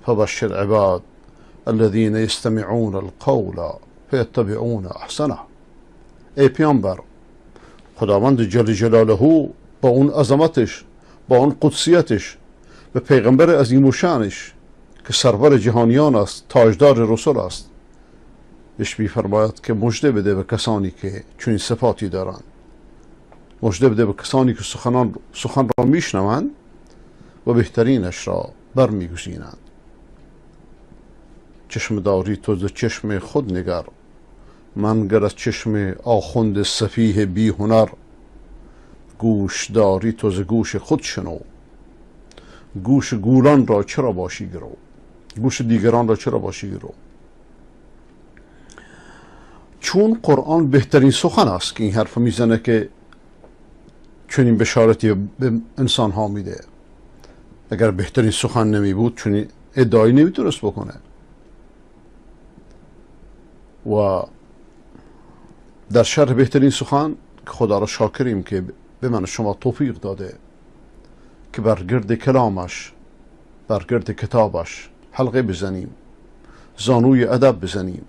فبشر عباد الذین یستمعون القول فیتبعون احسنه. ای پیامبر، خداوند جل جلاله با اون عظمتش، با اون قدسیتش، به پیغمبر عظیم و شانش که سرور جهانیان است، تاجدار رسول است، بهش میفرماید که مژده بده به کسانی که چنین صفاتی دارند، مژده بده به کسانی که سخن را میشنوند و بهترینش را برمیگزینند. چشم داری تو ز چشم خود نگر، منگر از چشم آخوند سفیه بی هنر. گوش داری تو ز گوش خود شنو، گوش گولان را چرا باشی گرو، گوش دیگران را چرا باشی گرو. چون قرآن بهترین سخن است که این حرف میزنه که چنین بشارتی به انسان ها میده. اگر بهترین سخن نمی بود چنین ادعایی نمیتونست بکنه. و در شرح بهترین سخن که خدا را شاکریم که به من شما توفیق داده که بر گرد کلامش، بر گرد کتابش حلقه بزنیم، زانوی ادب بزنیم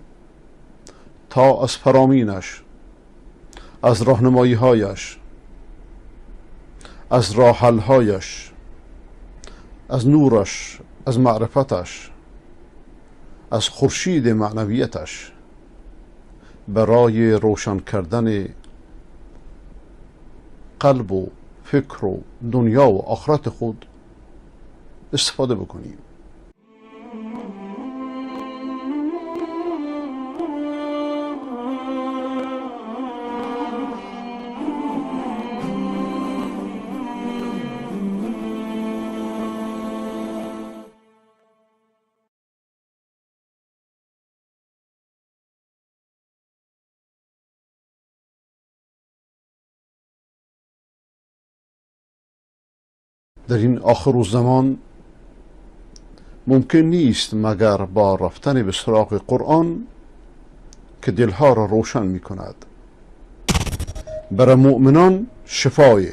تا از فرامینش، از راهنمایی‌هایش، از راه‌حل‌هایش، از نورش، از معرفتش، از خورشید معنویتش برای روشن کردن قلب و فکر و دنیا و آخرت خود استفاده بکنیم. در این آخر زمان ممکن نیست مگر با رفتن به سراغ قرآن که دلها را روشن می کند. برای مؤمنان شفای،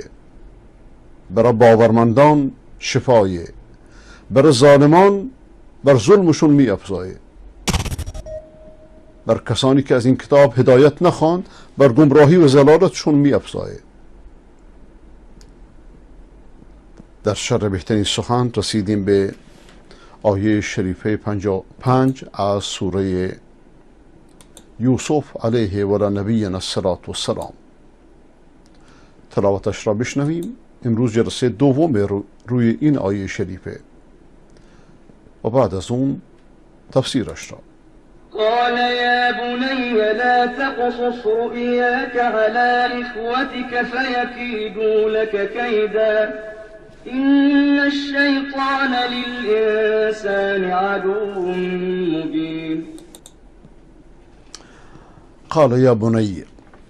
برای باورمندان شفای، برای ظالمان بر ظلمشون می افزایه، بر کسانی که از این کتاب هدایت نخواند بر گمراهی و ضلالتشون می افزایه. در شرح بهترین سخن رسیدیم به آیه شریفه 55 از سوره یوسف علیه و علی نبینا الصلاة والسلام. تلاوتش را بشنویم. امروز جلسه دوم روی این آیه شریفه و بعد از اون تفسیرش را. قال يا بني لا تقصص رؤياك على إخوتك فيكيدوا لك كيدا إن الشيطان للإنسان عدو مبين. قال یا بنی،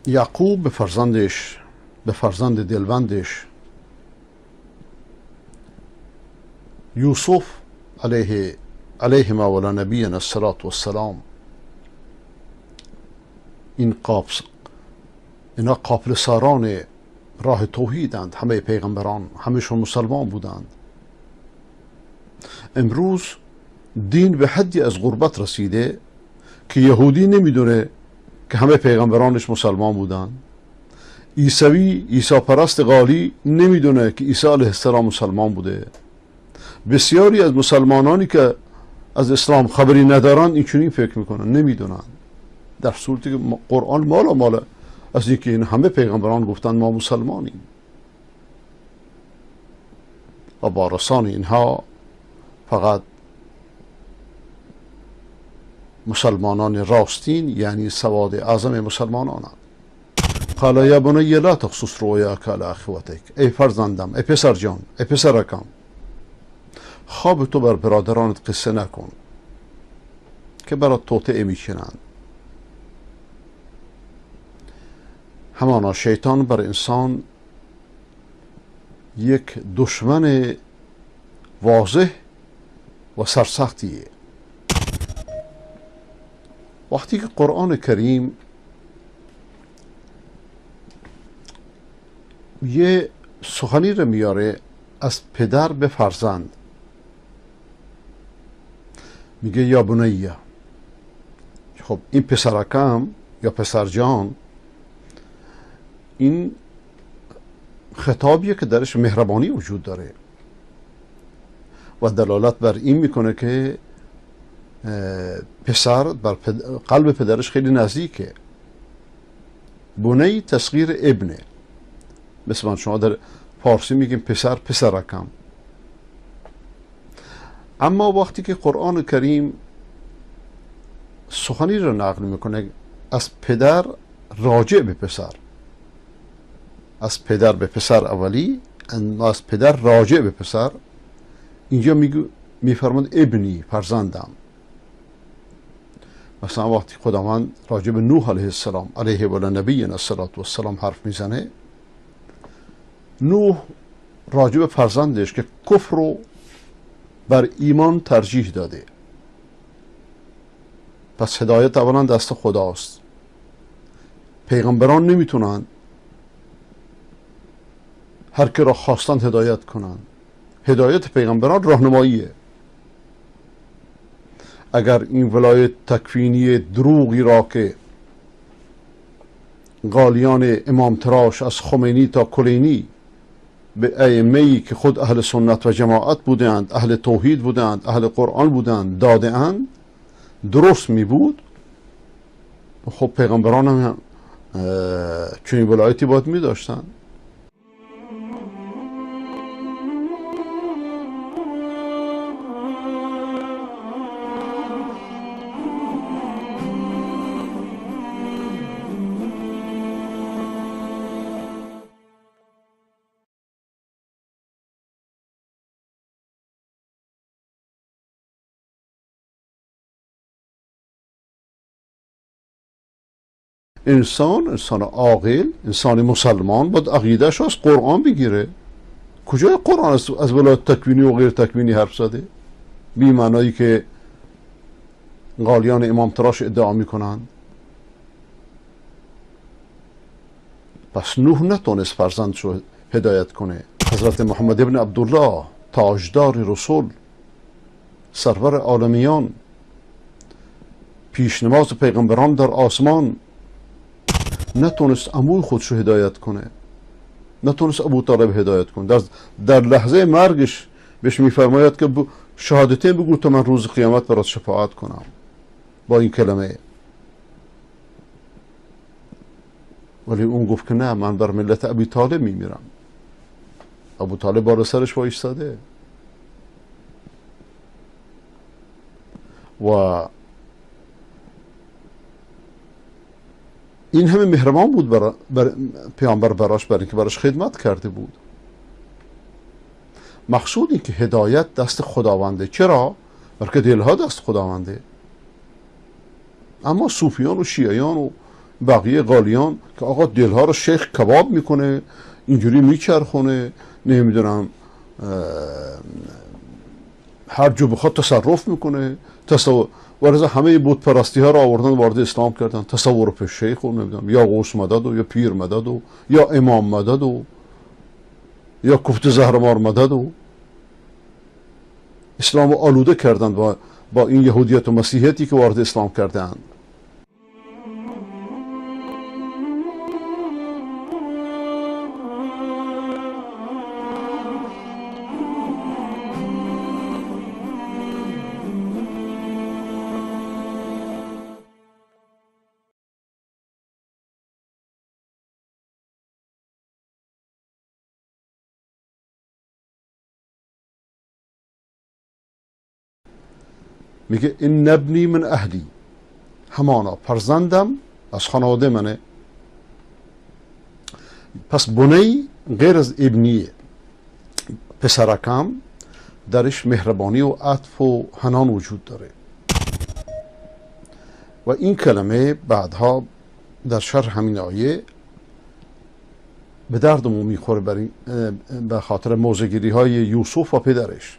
یعقوب به فرزندش، به فرزند دلبندش یوسف علیهما و علی نبینا الصلاة والسلام، این اینا قافله ساران راه توحیدند، همه پیغمبران همشون مسلمان بودند. امروز دین به حدی از غربت رسیده که یهودی نمیدونه که همه پیغمبرانش مسلمان بودند، عیسوی، عیسی پرست غالی نمیدونه که عیسی علیه السلام مسلمان بوده. بسیاری از مسلمانانی که از اسلام خبری ندارند این چنین فکر میکنن، نمیدونن، در صورتی که قرآن مالا مالا از اینکه این همه پیغمبران گفتن ما مسلمانیم و وارثان اینها فقط مسلمانان راستین، یعنی سواد اعظم مسلمانانند. قال یا بنی لا تقصص رؤیاک علی اخوتک، ای فرزندم، ای پسر جان، ای پسرکم، خواب تو بر برادرانت قصه نکن که برات توطئه میچینند. همانا شیطان بر انسان یک دشمن واضح و سرسختیه. وقتی که قرآن کریم یه سخنی رو میاره از پدر به فرزند، میگه یا بنیه. خب این پسرکم یا پسرجان، این خطابیه که درش مهربانی وجود داره و دلالت بر این میکنه که پسر بر قلب پدرش خیلی نزدیکه. بنی تصغیر ابنه، مثل من شما در فارسی میگیم پسر، پسرکم. اما وقتی که قرآن کریم سخنی رو نقل میکنه از پدر راجع به پسر، از پدر به پسر اولی، از پدر راجع به پسر، اینجا میفرماد ابنی، فرزندم. مثلا وقتی خداوند راجع به نوح علیه السلام علیه و نبینا الصلاة والسلام حرف میزنه، نوح راجع به فرزندش که کفر رو بر ایمان ترجیح داده، پس هدایت اولا دست خداست، پیغمبران نمیتونن هر که را خواستند هدایت کنند. هدایت پیغمبران راهنماییه. اگر این ولایت تکوینی دروغی را که غالیان امام تراش از خمینی تا کلینی به ائمه‌ای که خود اهل سنت و جماعت بودند، اهل توحید بودند، اهل قرآن بودند داده اند، درست می بود، خب پیغمبران هم چنین ولایتی باید می داشتند. انسان، انسان عاقل، انسان مسلمان باید عقیده‌اش از قرآن بگیره. کجای قرآن از ولایت تکوینی و غیر تکوینی حرف زده؟ بی معنایی که غالیان امام تراش ادعا میکنن. پس نوح نتونست فرزندشو هدایت کنه. حضرت محمد ابن عبدالله، تاجدار رسول، سرور عالمیان، پیشنماز پیغمبران در آسمان، نتونست عموی خودشو هدایت کنه، نتونست ابو طالب هدایت کنه. در لحظه مرگش بهش میفرماید که شهادتین بگو تا من روز قیامت برات شفاعت کنم با این کلمه. ولی اون گفت که نه، من بر ملت ابی طالب میمیرم. ابو طالب بالا سرش وایستاده و این همه مهربان بود بر پیامبر براش، برای اینکه براش خدمت کرده بود. مقصود این که هدایت دست خداونده. چرا؟ برای که دلها دست خداونده. اما صوفیان و شیعیان و بقیه قالیان که آقا دلها رو شیخ کباب میکنه، اینجوری میچرخونه، نمیدونم هر جو بخواد تصرف میکنه، ورزا همه بت پرستی ها رو آوردن وارد اسلام کردن، تصور به شیخ و نمیدونم یا غوث مدد و یا پیر مدد و یا امام مدد و یا کوفت زهرمار مدد و اسلام رو آلوده کردن با این یهودیت و مسیحیتی که وارد اسلام کردن. میگه این ابنی من اهلی، همانا فرزندم از خانواده منه. پس بنی غیر از ابنیه، پسرکم درش مهربانی و عطف و حنان وجود داره. و این کلمه بعدها در شرح همین آیه به دردمون میخوره به خاطر موضع‌گیری های یوسف و پدرش.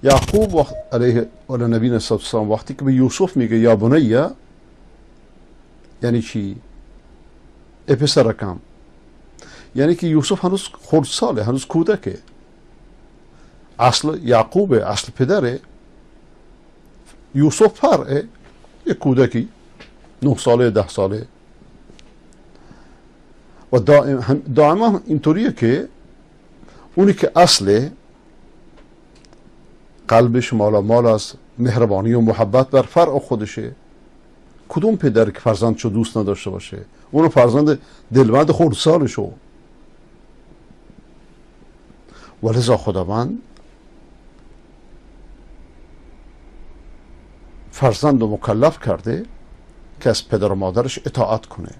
یعقوب علیه و نبینا السلام وقتی که به یوسف میگه یا بنیه، یعنی چی؟ ای پسرکم، یعنی که یوسف هنوز خردساله، هنوز کودکه، اصل یعقوبه، اصل پدره، یوسف فرعه، یک کودکی 9 ساله 10 ساله. و دائما اینطوریه که اونی که اصله قلبش مالا مال از مهربانی و محبت بر فرع خودشه. کدوم پدر که فرزندشو دوست نداشته باشه؟ اونو فرزند دلبند خردسالشو. ولذا خداوند فرزند رو مکلف کرده که از پدر و مادرش اطاعت کنه.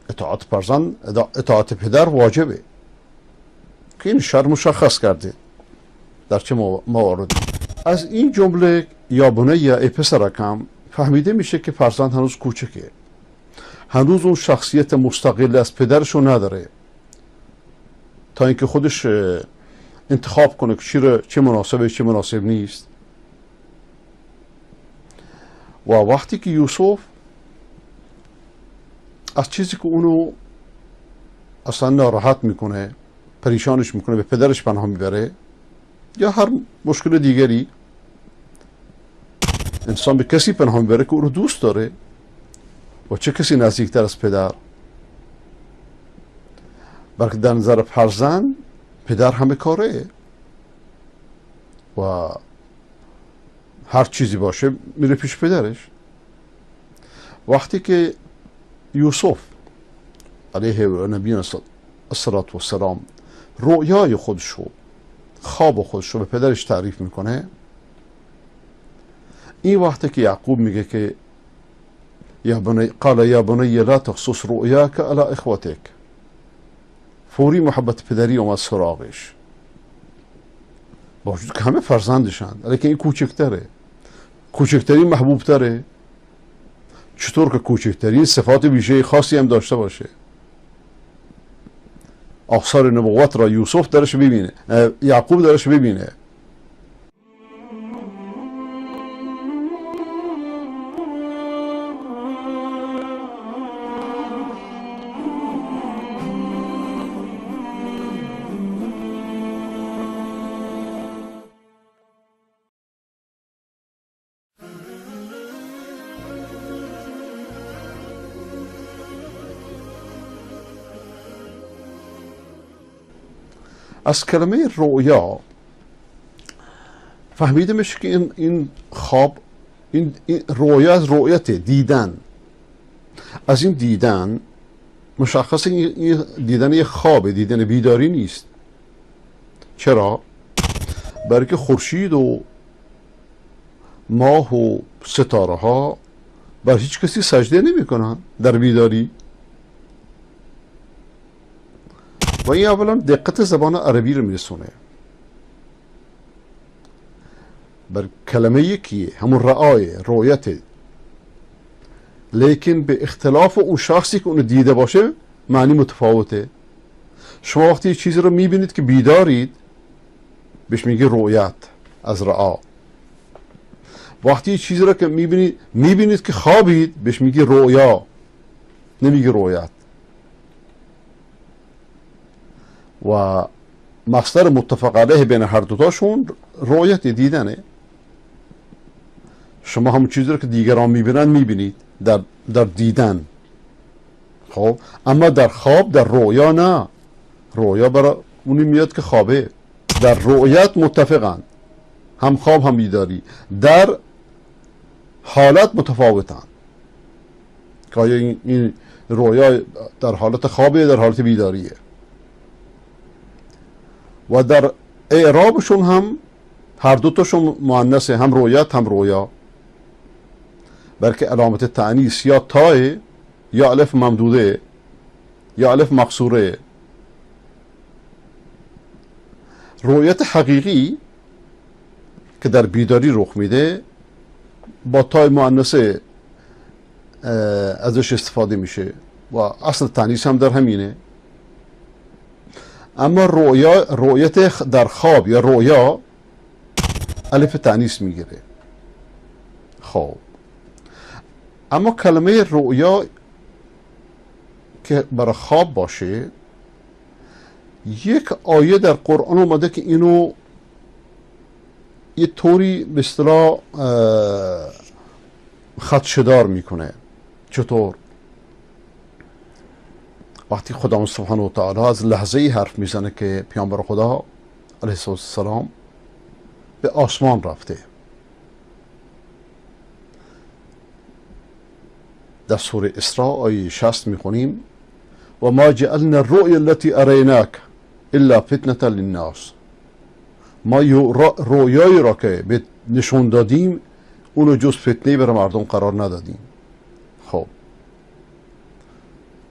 اطاعت فرزند، اطاعت پدر واجبه که این شرع مشخص کرده در چه موارد. از این جمله یا بنی یا ای پسرکم فهمیده میشه که فرزند هنوز کوچکه، هنوز اون شخصیت مستقل از پدرشو نداره تا اینکه خودش انتخاب کنه که چه مناسبه چه مناسب نیست. و وقتی که یوسف از چیزی که اونو اصلا ناراحت میکنه، پریشانش میکنه، به پدرش پناه میبره یا هر مشکل دیگری، انسان به کسی پناه میبره که او رو دوست داره. و چه کسی نزدیکتر از پدر؟ بلکه در نظر فرزند پدر همه کاره و هر چیزی باشه میره پیش پدرش. وقتی که یوسف علیه و نبینا الصلاة والسلام رؤیای خودشو، خواب خودشو به پدرش تعریف میکنه، این وقتی که یعقوب میگه که یا بنی، قال یا بنی لا تقصص رؤیاک علی اخوتک، فوری محبت پدری اومد سراغش، با وجود که همه فرزندشند، لیکن این کوچکتره، کوچکتری محبوبتره. چطور که کوچکترین صفات ویژه خاصی هم داشته باشه، آثار نبوت را یوسف درش ببینه، یعقوب درش ببینه. از کلمه رؤیا فهمیده میشه که این خواب، این رؤیا از رؤیت دیدن، از این دیدن مشخصه این دیدن یه خوابه، دیدن بیداری نیست. چرا؟ برای که خورشید و ماه و ستاره ها بر هیچ کسی سجده نمی کنن در بیداری. و این اولا دقت زبان عربی رو میرسونه. بر کلمه یکیه، همون رعای، رؤیت، لیکن به اختلاف اون شخصی که اونو دیده باشه معنی متفاوته. شما وقتی یه چیزی رو میبینید که بیدارید بهش میگه رؤیت از رعا. وقتی یه چیزی رو که میبینید که خوابید بهش میگه رؤیا، نمیگه رؤیت. و مصدر متفق علیه بین هر دوتاشون رؤیت، دیدنه. شما همون چیزی رو که دیگران میبینن میبینید در دیدن، خب. اما در خواب، در رؤیا نه. رؤیا برای اونی میاد که خوابه. در رؤیت متفقن، هم خواب هم بیداری. در حالت متفاوتن که آیا این رؤیا در حالت خوابه در حالت بیداریه. و در اعرابشون هم هر دو تاشون مؤنثه، هم رؤیت هم رؤیا، بلکه علامت تأنیث یا تای یا الف ممدوده یا الف مقصوره. رؤیت حقیقی که در بیداری رخ میده با تای مؤنثه ازش استفاده میشه و اصل تأنیث هم در همینه. اما رؤیت در خواب یا رؤیا الف تأنیث میگیره. خب اما کلمه رؤیا که برای خواب باشه یک آیه در قرآن اومده که اینو یه طوری به اصطلاح خدشه‌دار میکنه. چطور؟ وقتی خدا سبحانه و تعالی از لحظه ای حرف میزنه که پیامبر خدا علیه السلام به آسمان رفته، در سوره اسراء آیه 60 میخونیم و ما جعلنا الرؤیا التي اریناک الا فتنة للناس. ما رویایی را که به نشون دادیم اونو جز فتنه برای مردم قرار ندادیم. خب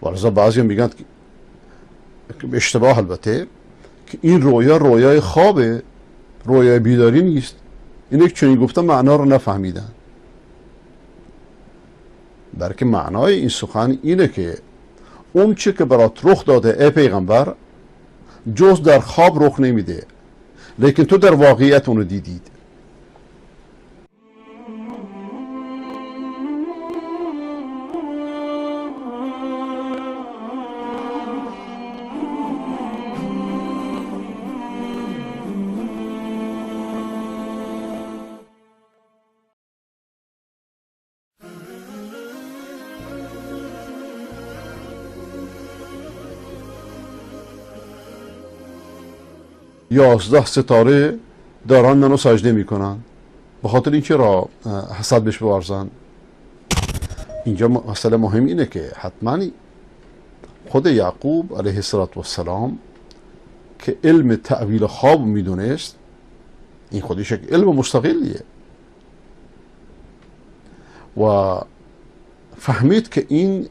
ولذا بعضی میگن که به اشتباه البته که این رویا رویای خوابه، رویای بیداری نیست. اینه که چنین گفتن معنا رو نفهمیدن، بلکه معنای این سخن اینه که اون چه که برات رخ داده ای پیغمبر جز در خواب رخ نمیده، لیکن تو در واقعیت اونو دیدید. یازده ستاره دارن منو سجده میکنن، به خاطر اینکه را حسد بهش بورزن. اینجا مسئله مهم اینه که حتما خود یعقوب علیه السلام که علم تأویل خواب میدونست، این خودش یک علم مستقلیه، و فهمید که این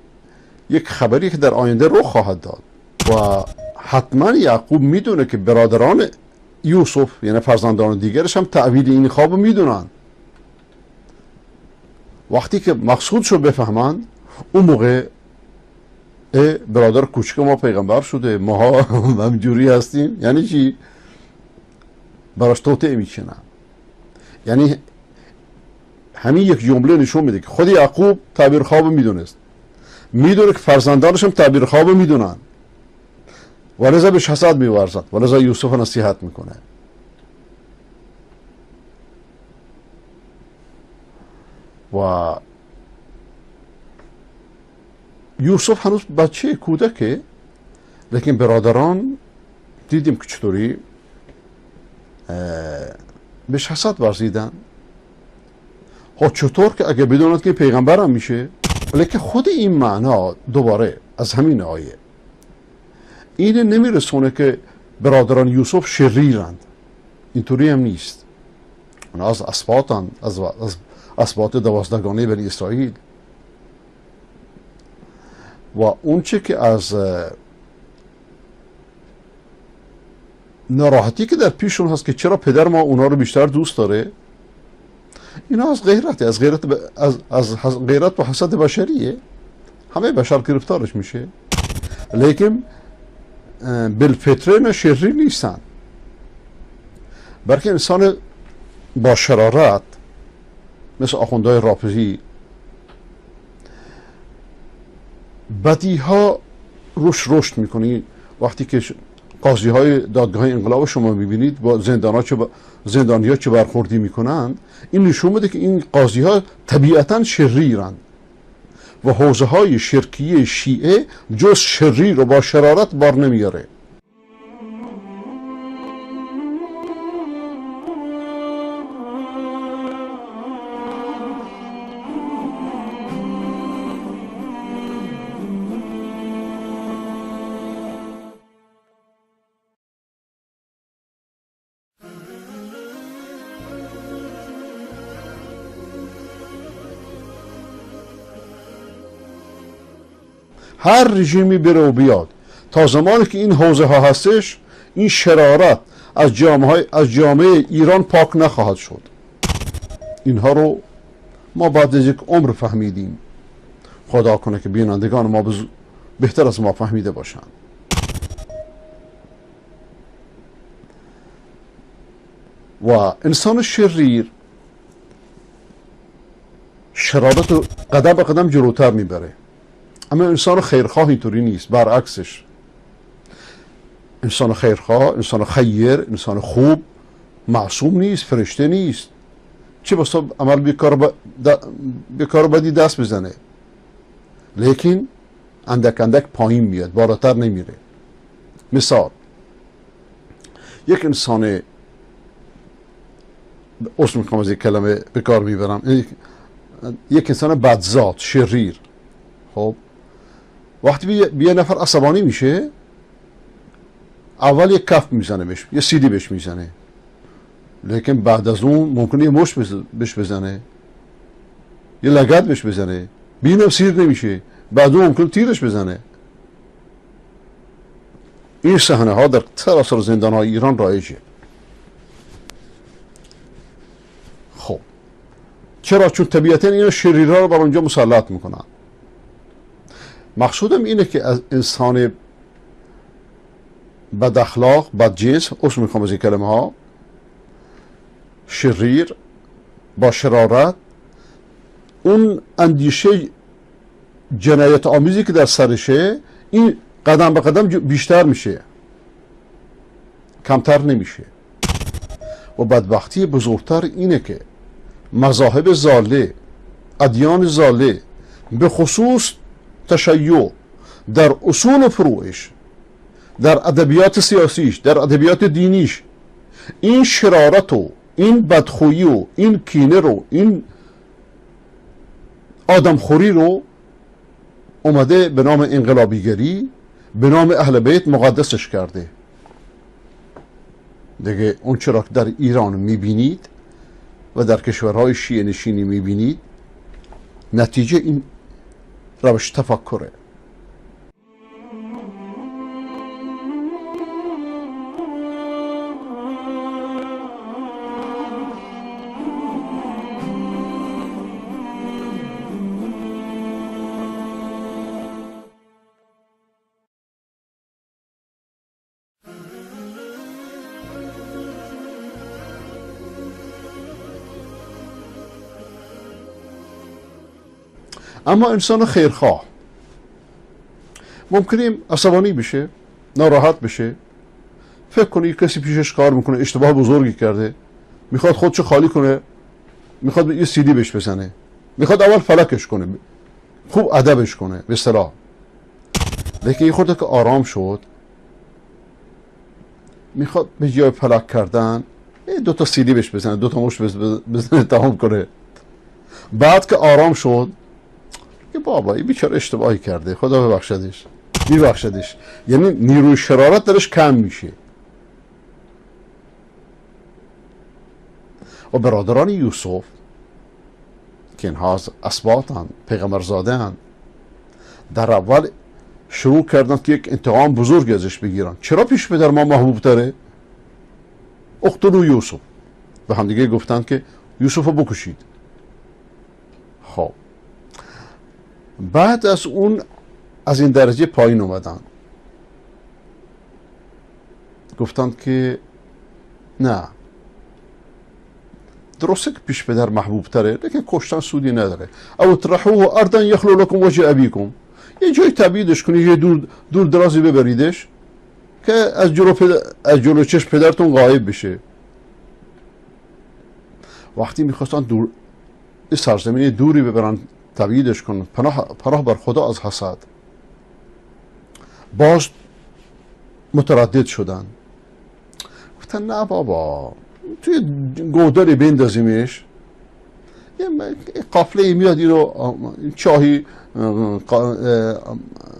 یک خبری که در آینده رخ خواهد داد. و حتما یعقوب میدونه که برادران یوسف یعنی فرزندان دیگرش هم تأویل این خواب میدونن. وقتی که مقصودشو بفهمن اون موقع برادر کوچک ما پیغمبر شده، ماها همجوری هستیم، یعنی چی؟ براش توطئه میچینن. یعنی همین یک جمله نشون میده که خود یعقوب تعبیر خواب میدونست، میدونه که فرزندانش هم تعبیر خواب میدونن، ولذا بهش حسد میورزد، ولذا یوسف نصیحت میکنه. و یوسف هنوز بچه کودکه، لیکن برادران دیدیم که چطوری بهش حسد ورزیدن. ها چطور که اگه بدوند که پیغمبرم میشه. لیکن خود این معنا دوباره از همین آیه اینه نمیرسونه که برادران یوسف شریرند، اینطوری هم نیست. اونا از اسباطند، از اسباط 12گانه بنی اسرائیل. و اونچه که از ناراحتی که در پیشون هست که چرا پدر ما اونا رو بیشتر دوست داره، اینا از غیرته، از غیرت از غیرت و حسد بشریه، همه بشر گرفتارش میشه. لیکن بالفطره نه شری نیستن، بلکه انسان با شرارت مثل آخوندهای رافضی بدی ها روش رشد میکنی. وقتی که قاضی های دادگاه انقلاب شما میبینید با زندانی ها چه برخوردی میکنند، این نشون میده که این قاضی ها طبیعتا شریرند و حوزه های شرکیه شیعه جز شریر رو با شرارت بار نمیاره. هر رژیمی بره و بیاد، تا زمانی که این حوزه ها هستش این شرارت از جامعه ایران پاک نخواهد شد. اینها رو ما بعد از یک عمر فهمیدیم. خدا کنه که بینندگان ما بهتر از ما فهمیده باشند. و انسان شریر شرارت رو قدم به قدم جلوتر میبره، اما انسان خیرخواه اینطوری نیست، برعکسش. انسان خیرخواه، انسان خیر، انسان خوب معصوم نیست، فرشته نیست، چه بسا عمل بیکار بدی دست بزنه، لیکن اندک اندک پایین میاد، بالاتر نمیره. مثال یک انسان، عذر میخوام از یک کلمه به کار میبرم، یک انسان بدذات، شریر، خب وقتی یه نفر عصبانی میشه، اول یک کف میزنه بهش، یه سیدی بهش میزنه، لیکن بعد از اون ممکنه یه مشت بهش بزنه، یه لگد بهش بزنه، بینم سیر نمیشه، بعد اون ممکنه تیرش بزنه. این صحنه ها در سراسر زندان های ایران رایجه. خب چرا؟ چون طبیعتا اینا شریرها رو بر اونجا مسلط میکنن. مقصودم اینه که از انسان بد اخلاق، بد جنس، عذر میخوام از این کلمه ها، شریر با شرارت، اون اندیشه جنایت آمیزی که در سرشه، این قدم به قدم بیشتر میشه، کمتر نمیشه. و بدبختی بزرگتر اینه که مذاهب زاله، ادیان زاله، به خصوص تشیع، در اصول و فروعش، در ادبیات سیاسیش، در ادبیات دینیش، این شرارت و این بدخویی و این کینه رو، این آدمخوری رو اومده به نام انقلابیگری، به نام اهل بیت مقدسش کرده. دیگه اون چرا که در ایران میبینید و در کشورهای شیعه نشینی میبینید، نتیجه این روش تفکره. اما انسان خیرخواه ممکنه عصبانی بشه، ناراحت بشه، فکر کنه کسی پیشش کار میکنه، اشتباه بزرگی کرده، میخواد خودشو خالی کنه، میخواد یه سیدی بهش بزنه، میخواد اول فلکش کنه، خوب ادبش کنه به اصطلاح. لیکن یه خورده که آرام شد، میخواد به جای فلک کردن دو تا سیدی بهش بزنه، دو تا مشت بزنه، تمام کنه. بعد که آرام شد، که بابا این بیچاره اشتباهی کرده، خدا ببخشدش، میبخشدش، یعنی نیروی شرارت درش کم میشه. و برادران یوسف که اینها اسباطن، پیغمبرزاده هن، در اول شروع کردن که یک انتقام بزرگ ازش بگیرن. چرا پیش پدر ما محبوب تره؟ اقتلوا یوسف. به همدیگه گفتن که یوسف رو بکشید. خب بعد از اون از این درجه پایین اومدن، گفتن که نه، درسته که پیش پدر محبوب تره، لیکن کشتن سودی نداره. او اطرحوه ارضا یخلو لکم وجه ابیکم، یه جای تبعیدش کنید، یه دور درازی ببریدش که از جلو چشم پدرتون غایب بشه. وقتی میخواستن دور سرزمین دوری ببرن تبعیدش کنن، پناه بر خدا از حسد، باز متردد شدن، گفتن نه بابا، توی گوداری بندازیمش، یه قافله میاد اینو چاهی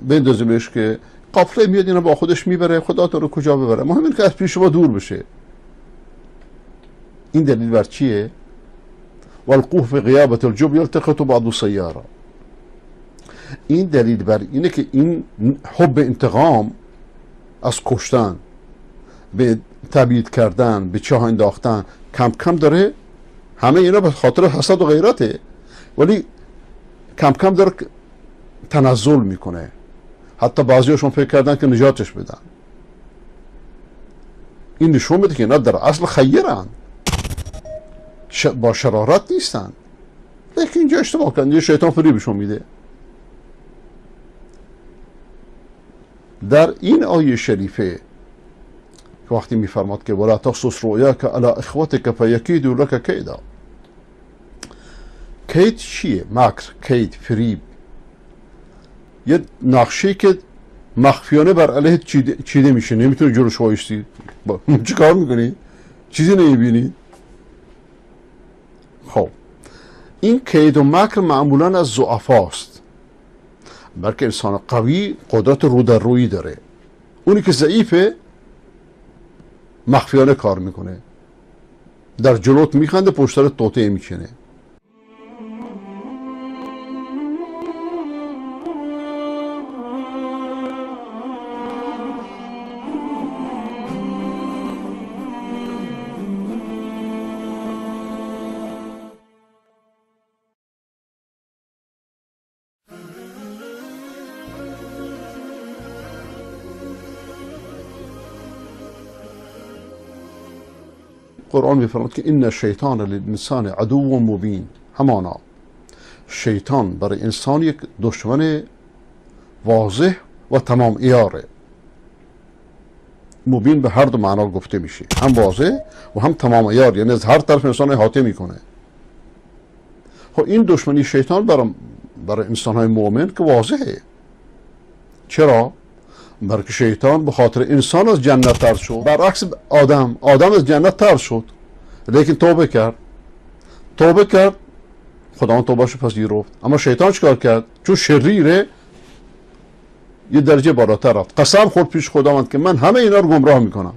بندازیمش که قافله میاد اینو با خودش میبره، خدا تو رو کجا ببره، مهم اینه که از پیش شما دور بشه. این دلیل بر چیه؟ والقوه فی غیابة الجب یلتقط بعض السیاره. این دلیل بر اینه که این حب انتقام از کشتن، به تبعید کردن، به چاه انداختن، کم کم داره، همه اینا به خاطر حسد و غیرته، ولی کم کم داره تنزل میکنه. حتی بعضیاشون فکر کردن که نجاتش بدن. این نشون میده که اینا در اصل خیرن، با شرارت نیستن، لیکن اینجا اشتباه کردن، یه شیطان فریبشون میده. در این آیه شریفه وقتی میفرماد که ولا تقصص رؤیاک علی اخوتک فیکیدوا لک کیدا. کید چیه؟ مکر، کید، فریب، یه نقشه که مخفیانه بر علیه چیده میشه، نمیتونی جلوش وایستی. چی کار میکنی؟ چیزی نمیبینی. خب این کید و مکر معمولا از ضعفاست، بلکه انسان قوی قدرت رو در رویی داره، اونی که ضعیفه مخفیانه کار میکنه، در جلوت میخنده، پشت سرت توطئه میچینه. قرآن می‌فرماید که ان الشیطان للانسان عدو مبین. همانا شیطان برای انسان یک دشمن واضح و تمام عیاره. مبین به هر دو معنا گفته میشه، هم واضح و هم تمام عیار، یعنی از هر طرف انسان احاطه میکنه. خب این دشمنی شیطان برای انسانهای مؤمن که واضحه. چرا؟ برای که شیطان به خاطر انسان از جنت تر شد، برعکس آدم، آدم از جنت تر شد، لیکن توبه کرد، توبه کرد، خداوند توبه‌شو پذیرفت. اما شیطان چیکار کرد؟ چون شریره یه درجه بالاتر رفت، قسم خورد پیش خداوند که من همه اینا رو گمراه میکنم.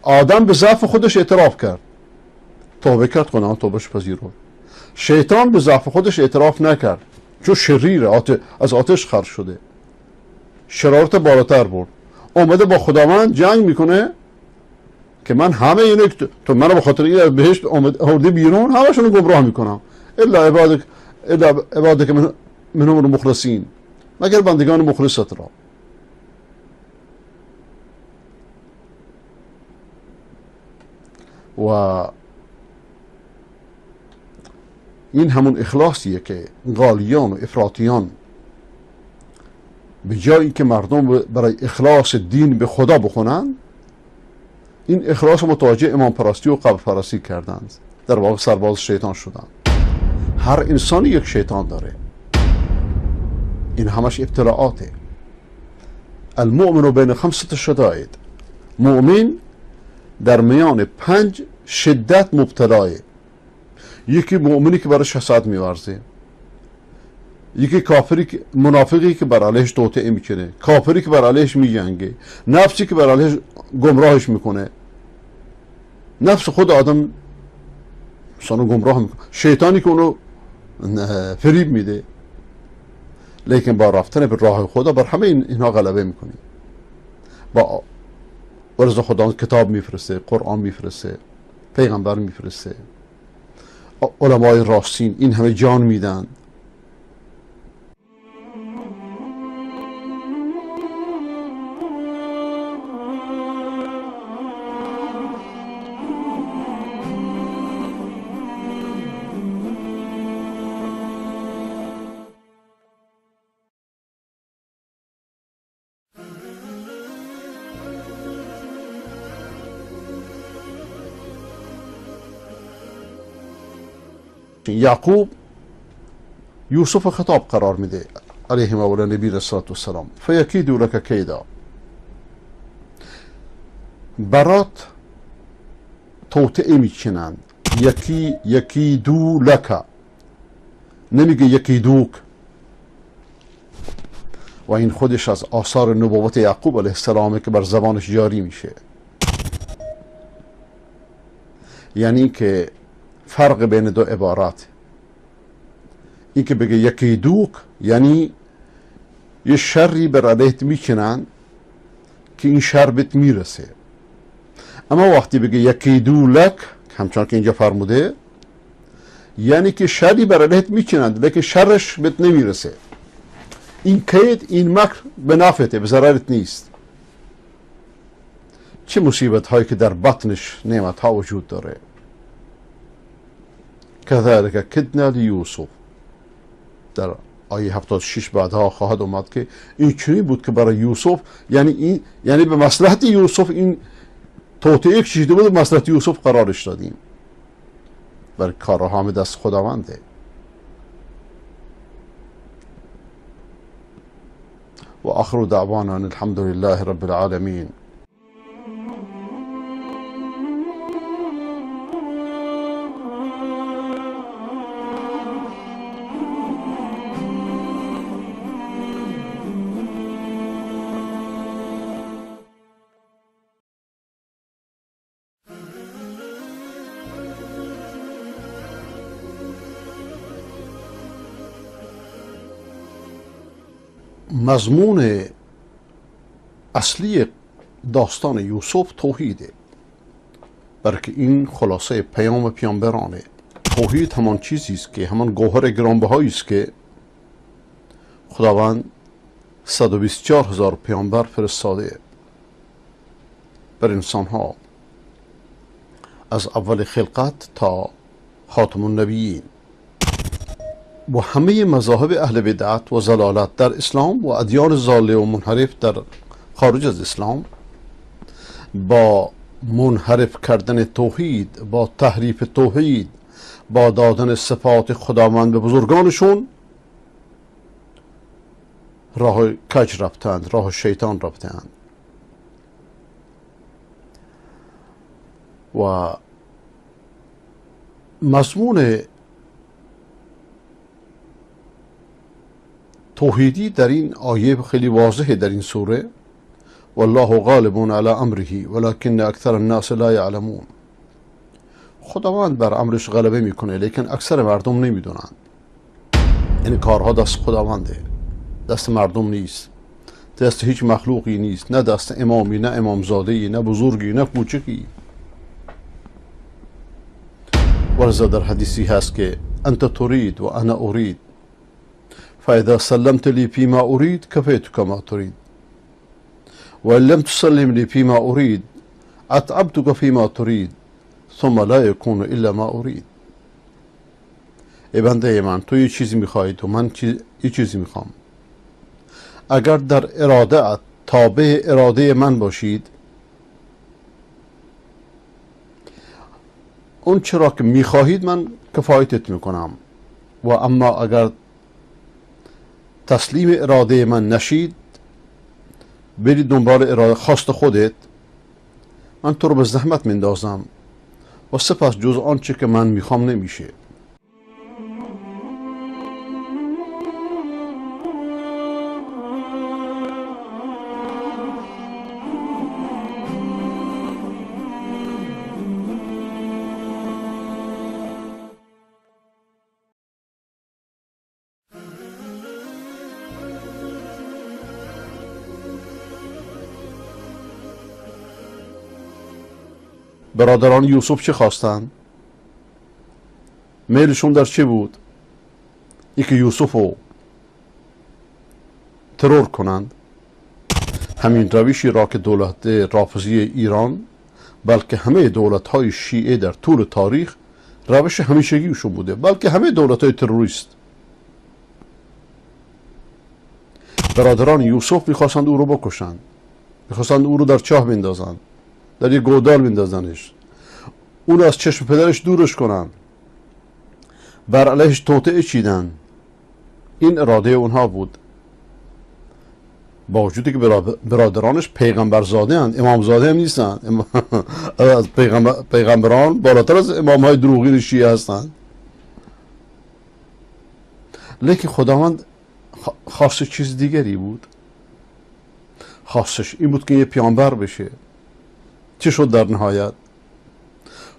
آدم به ضعف خودش اعتراف کرد، توبه کرد، خداوند توبه‌شو پذیرفت. شیطان به ضعف خودش اعتراف نکرد، چون شریره، از آتش خلق شده، شرارت بالاتر برد، اومده با خداوند جنگ میکنه که من همه اینو تو منو به خاطر این از بهشت آوردی بیرون، همشون رو گمراه میکنم، الا عبادک، الا عبادک منهم المخلصین، مگر بندگان مخلصت را. و این همون اخلاصیه که غالیان و افراطیان به جایی که مردم برای اخلاص دین به خدا بخونن، این اخلاص متوجه امام پرستی و قبر پرستی کردند، در واقع سرباز شیطان شدند. هر انسانی یک شیطان داره، این همش ابتلاعاته. المؤمن بین خمسة شدائد، مؤمن در میان 5 شدت مبتلاه. یکی مؤمنی که برش حسد میورزه، یکی کافری که منافقی که بر علیهش توطئه میکنه، کافری که بر علیهش میجنگه، نفسی که بر علیهش گمراهش میکنه، نفس خود آدم انسانو گمراه میکنه، شیطانی که اونو فریب میده. لیکن با رفتن به راه خدا بر همه اینها غلبه میکنی. با ورز خدا کتاب میفرسته، قرآن میفرسته، پیغمبر میفرسته، علمای راستین این همه جان میدن. یعقوب یوسف خطاب قرار میده علیه و نبی الصلاة والسلام، فیکیدوا لک کیدا، برات توطئه میچینند. یکی یکیدو لک، نمیگه یکیدوک. و این خودش از آثار نبوت یعقوب علیه السلامه که بر زبانش جاری میشه. یعنی که فرق بین دو عبارات، این که بگه یکی دوک یعنی یه شری بر علیهت میکنن که این شر بهت میرسه، اما وقتی بگه یکی دو لک، همچنان که اینجا فرموده، یعنی که شری بر علیهت میکنند لیکن شرش بهت نمیرسه. این کید، این مکر به نفعته، به ضررت نیست. چه مصیبت هایی که در بطنش نعمت ها وجود داره. كذلك كدنا ليوسف، در آیه 76 بعدها خواهد اومد که این چنین بود که برای یوسف، یعنی به مصلحت یوسف این توطئه کشیده بود، به مصلحت یوسف قرارش دادیم. بر کارها همه دست خداونده. و آخر دعوانا ان الحمد لله رب العالمین. مضمون اصلی داستان یوسف توحیده، بلکه این خلاصه پیام پیامبرانه. توحید همان چیزی است که همان گوهر گرانبهایی است که خداوند 124,000 پیامبر فرستاده بر انسانها از اول خلقت تا خاتم النبیین. و همه مذاهب اهل بدعت و ضلالت در اسلام و ادیان ضاله و منحرف در خارج از اسلام با منحرف کردن توحید، با تحریف توحید، با دادن صفات خداوند به بزرگانشون راه کج رفتند، راه شیطان رفتند. و مضمون توحیدی در این آیه خیلی واضحه در این سوره: والله غالب علی امره ولکن اکثر الناس لا یعلمون. خداوند بر امرش غلبه میکنه، لیکن اکثر مردم نمیدونند. یعنی کارها دست خداونده، دست مردم نیست، دست هیچ مخلوقی نیست، نه دست امامی، نه امامزاده‌ای، نه بزرگی، نه کوچکی. ولذا در حدیثی هست که انت ترید و انا ارید فإذا سلمت لي فيما أريد كفيتك ما تريد وإن لم تسلم لي فيما أريد أتعبتك فيما تريد ثم لا يكون إلا ما أريد. ای بنده من، تو یه چیزی میخوای و من یه چیزی میخوام. اگر در اراده تابع اراده من باشید، اون چرا که میخواهید من کفایتت میکنم، و اما اگر تسلیم اراده من نشید، برید دنبال اراده خواست خودت، من تو رو به زحمت میندازم و سپس جز آنچه که من میخوام نمیشه. برادران یوسف چه خواستند؟ میلشون در چه بود؟ اینکه یوسف رو ترور کنند. همین روشی را که دولت رافضی ایران، بلکه همه دولت‌های شیعه در طول تاریخ روش همیشگیشون بوده، بلکه همه دولت‌های تروریست. برادران یوسف میخواستند او رو بکشند، میخواستند او رو در چاه بندازند، در یک گودال بندازنش، اون از چشم پدرش دورش کنن، بر علیهش توطئه چیدن. این اراده اونها بود. با وجودی که برادرانش پیغمبرزاده اند، امامزاده هم نیستند، از پیغمبران بالاتر از امام های دروغین شیعه هستند، لیکن خداوند خواست چیز دیگری بود. خواستش این بود که یه پیامبر بشه. چه شد در نهایت؟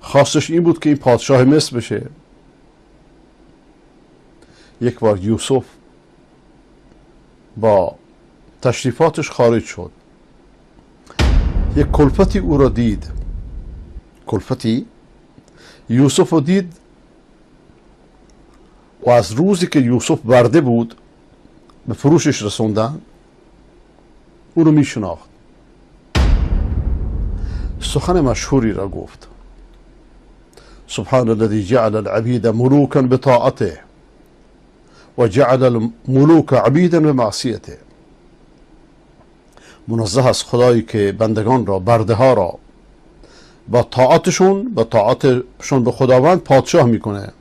خواستش این بود که این پادشاه مصر بشه. یک بار یوسف با تشریفاتش خارج شد، یک کلفتی او را دید، کلفتی یوسف رو دید و از روزی که یوسف برده بود به فروشش رسوندن او رو می شناخت. سخن مشهوری را گفت: سبحان الذي جعل العبید ملوکا بطاعته و جعل الملوک عبیدا بمعصیته. منزه است خدایی که بندگان را، برده ها را با طاعتشون، با طاعتشون به خداوند پادشاه میکنه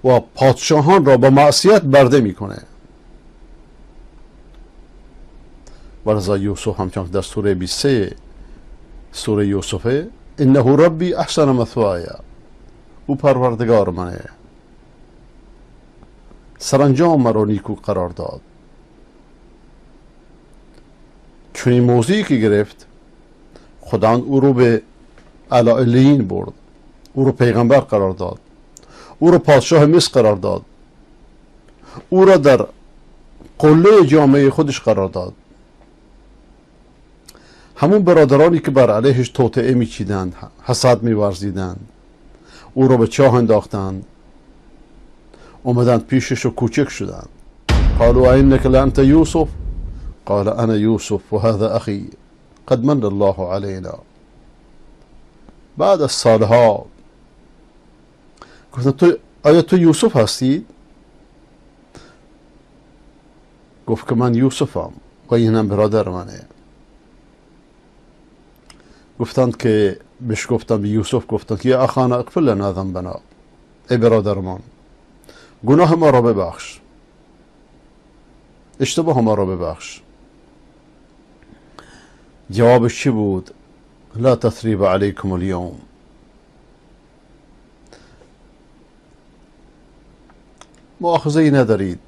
و پادشاهان را با معصیت برده میکنه. ولذا یوسف همچنان در سوره 23 سوره یوسفه، انه ربی احسن مثوای، او پروردگار منه، سرانجام مرا نیکو قرار داد. چون این موضعی که گرفت، خداوند او رو به علی برد، او رو پیغمبر قرار داد، او رو پادشاه مصر قرار داد، او را در قله جامعه خودش قرار داد. همون برادرانی که بر علیهش توطئه میچیدند، حسد میورزیدند، او را به چاه انداختند، اومدند پیشش و کوچک شدند. قالوا انک لانت یوسف؟ قال انا یوسف و هذا اخی قد من الله علینا. بعد از سالها گفتن تو آیا تو یوسف هستی؟ گفت که من یوسفم و اینم برادر منه. گفتند که بهش گفتن، به یوسف گفتند که یا اخانا اغفر لنا ذنبنا، ای برادرمان گناه ما را ببخش، اشتباه ما را ببخش. جوابش چی بود؟ لا تثریب علیکم اليوم. مؤاخذه ای ندارید،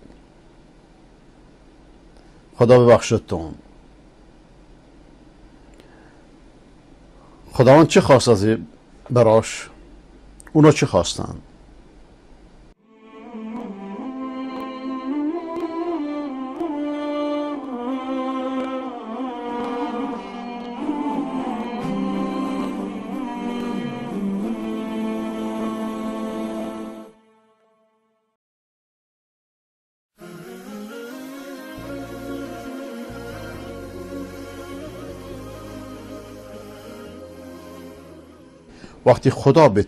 خدا ببخشدتون. خداوند چه خواست از براش؟ اونا چه خواستن؟ وقتی خدا به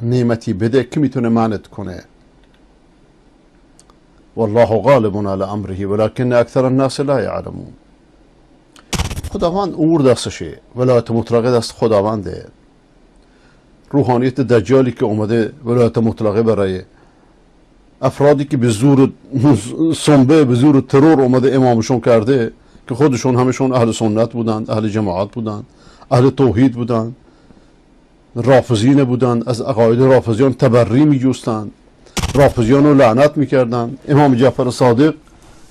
نعمتی بده که میتونه منعت کنه؟ والله غالب علی امره ولكن اکثر الناس لا یعلمون. خداوند امور دستشه، ولایت مطلقه دست خداونده. روحانیت دجالی که اومده ولایت مطلقه برای افرادی که به زور سنبه، به زور ترور اومده امامشون کرده، که خودشون همشون اهل سنت بودند، اهل جماعت بودند، اهل توحید بودند، رافضی نبودند، از عقاید رافضیان تبری میجوستند، رافضیان رو لعنت میکردند. امام جعفر صادق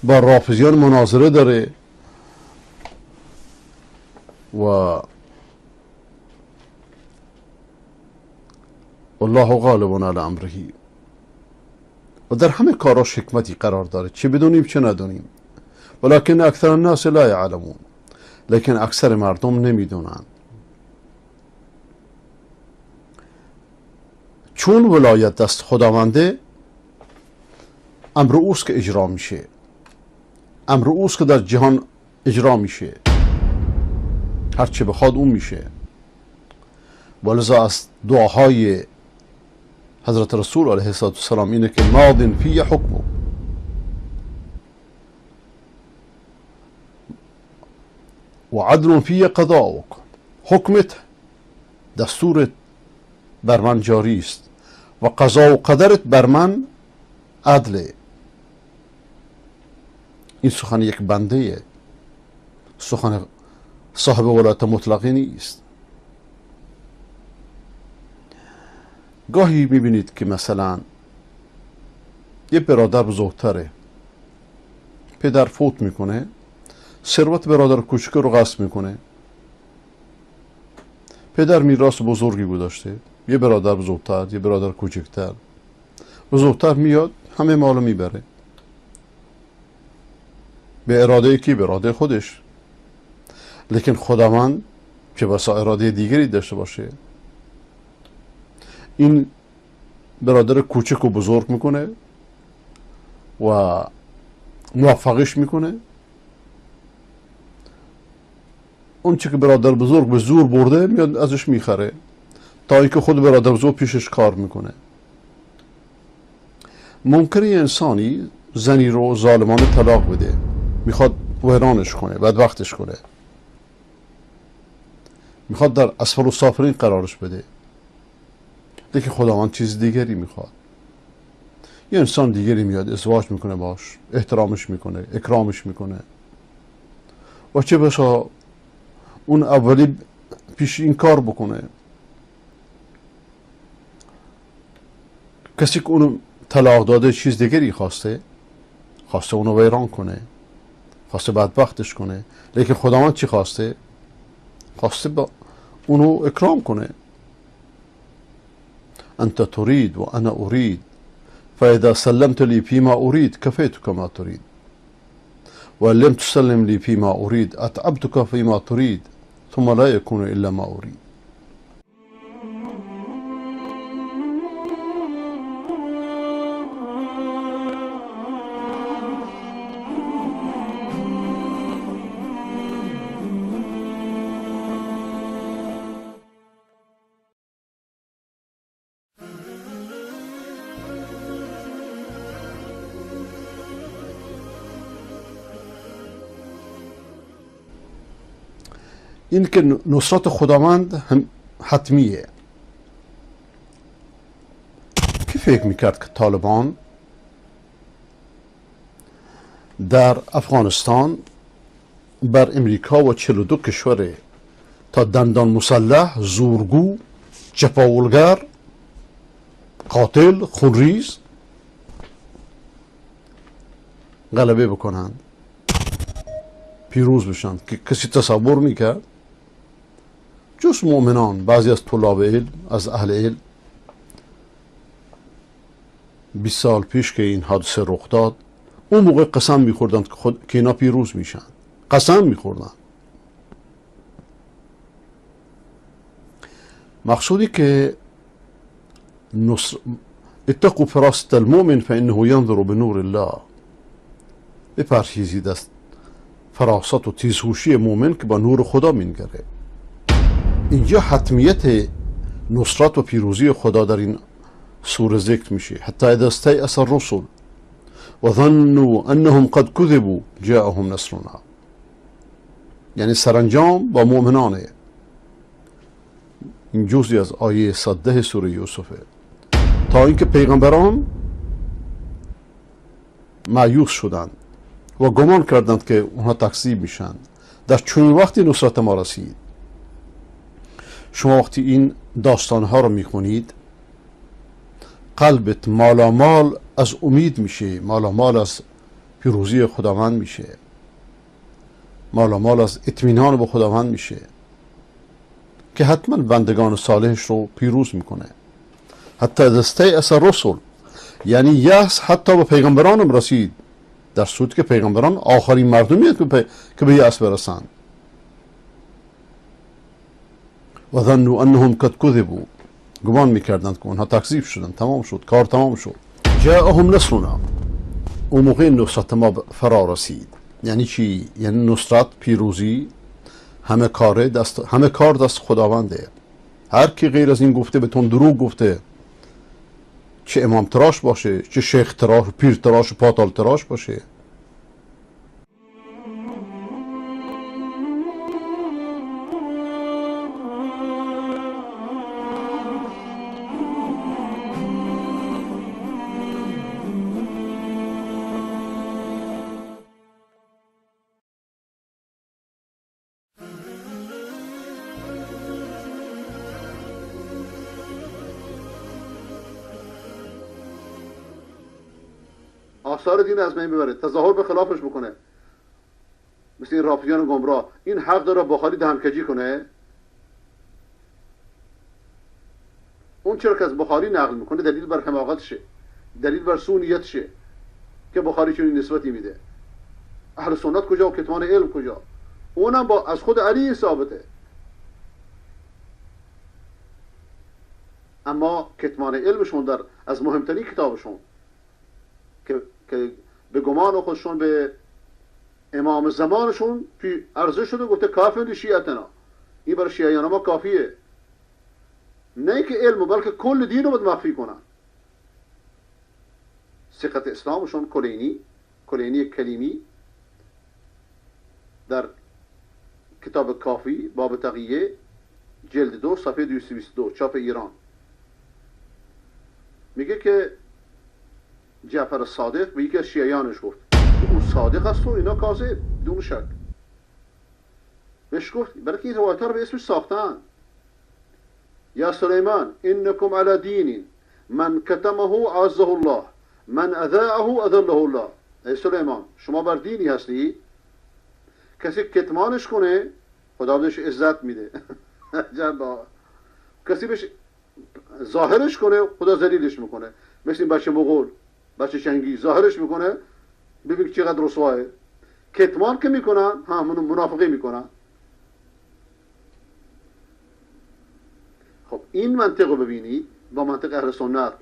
با رافضیان مناظره داره و والله غالب علی امره. و در همه کاراش حکمتی قرار داره، چه بدونیم چه ندونیم. ولکن اکثر الناس لا یعلمون، لیکن اکثر مردم نمیدونند. چون ولایت دست خداونده، امر اوست که اجرا میشه، امر اوست که در جهان اجرا میشه، هر چه بخواد اون میشه. ولذا از دعاهای حضرت رسول علیه السلام اینه که ماض فی حکمه، و عدل فی قضاؤک، حکمت دستورت بر من جاری است و قضا و قدرت بر من عدله. این سخن یک بنده، سخن صاحب ولایت مطلقی نیست. گاهی میبینید که مثلا یه برادر بزرگتره، پدر فوت میکنه، ثروت برادر کوچک رو غصب میکنه. پدر میراث بزرگی گذاشته، یه برادر بزرگتر، یه برادر کوچکتر. بزرگتر میاد همه مالو میبره، به اراده کی؟ به اراده خودش. لیکن خداوند که بسا اراده دیگری داشته باشه، این برادر کوچک و بزرگ میکنه و موفقش میکنه. اون چی که برادر بزرگ به زور برده میاد ازش میخره، تا اینکه خود برادر بزرگ پیشش کار میکنه. ممکنه یه انسانی زنی رو ظالمانه طلاق بده، میخواد ویرانش کنه، بدبختش کنه، میخواد در اسفل السافلین قرارش بده، لیکن خداوند چیز دیگری میخواد. یه انسان دیگری میاد ازدواج میکنه باش، احترامش میکنه، اکرامش میکنه، و چه بسا اون اولی پیش این کار بکنه. کسی که اونو طلاق داده چیز دیگری خواسته، خواسته اونو ویران کنه، خواسته بدبختش کنه، لیکن خداوند چی خواسته؟ خواسته با اونو اکرام کنه. انت تريد و انا اريد فاذا سلمت لي فيما اريد كفيتك ما تريد وان لم تسلم لي فيما اريد اتعبتك فيما تريد ثم لا يكون الا ما اريد. این که نصرت خداوند هم حتمیه. کی فکر میکرد که طالبان در افغانستان بر امریکا و 42 کشور تا دندان مسلح، زورگو، چپاولگر، قاتل، خونریز غلبه بکنند، پیروز بشند؟ که کسی تصور میکرد؟ جز مؤمنان، بعضی از طلاب علم، از اهل علم. 20 سال پیش که این حادثه رخ داد، اون موقع قسم میخوردند که اینا پیروز میشن، قسم میخوردند. مقصودی که اتقوا فراسة المؤمن فانه ينظر بنور الله، بپرهیزید از فراست و تیزهوشی مؤمن که با نور خدا مینگره. اینجا حتمیت نصرت و پیروزی خدا در این سوره ذکر میشه. حتی اذا استیأس الرسل و ظنوا انهم قد كذبوا جاءهم نصرنا، یعنی سرانجام با مؤمنانه. این جزئی از آیه 110 سوره یوسفه. تا اینکه پیغمبران مایوس شدند و گمان کردند که اونها تکذیب میشن، در چنین وقتی نصرت ما رسید. شما وقتی این داستانها رو میخونید قلبت مالامال از امید میشه، مالامال از پیروزی خداوند میشه، مالامال از اطمینان به خداوند میشه که حتما بندگان صالحش رو پیروز میکنه. حتی دسته الرسل، یعنی یأس حتی به پیغمبرانم رسید، در صورتی که پیغمبران آخرین مردمی که به یأس برسند. و ظنوا انهم قد كذبوا، گمان میکردند که اونها تکذیب شدند، تمام شد، کار تمام شد. جاءهم نصرنا، اون موقع نصرت ما فرا رسید. یعنی چی؟ یعنی نصرت، پیروزی، همه کار دست خداونده. هر کی غیر از این گفته به تون دروغ گفته، چه امام تراش باشه، چه شیخ تراش، پیر تراش، پاتال تراش باشه. آثار دین از بین ببره، تظاهر به خلافش بکنه، مثل این رافضیان گمراه. این حق داره بخاری دهنکجی کنه؟ اون چرا که از بخاری نقل میکنه دلیل بر حماقتشه، دلیل بر سونیتشه که بخاری چنین نسبتی میده. اهل سنت کجا و کتمان علم کجا؟ اونم با از خود علی ثابته، اما کتمان علمشون در از مهمترین کتابشون که به گمان خودشون به امام زمانشون عرضه شده، گفته کافی شیعتنا، این برای شیعیان ما کافیه. نه که علم بلکه کل دین رو باید مخفی کنن. ثقت اسلامشون کلینی کلیمی در کتاب کافی باب تقیه جلد 2 صفحه 222 چاپ ایران میگه که جعفر صادق به یکی از شیعیانش گفت که او صادق است و اینا کاذب بدون شک. بهش گفت برای که این روایت ها رو به اسمش ساختن. یا سلیمان انکم علی دین من کتمه عزه الله من اذاعه اذله الله. ای سلیمان شما بر دینی هستی کسی کتمانش کنه خدا بهش عزت میده. کسی بهش ظاهرش کنه خدا ذلیلش میکنه. مثل این بچه مغول، بچه چنگی، ظاهرش میکنه ببین چقدر رسواه. کتمان که میکنن ها منافقی میکنن. خب این منطق رو ببینید با منطق اهل سنت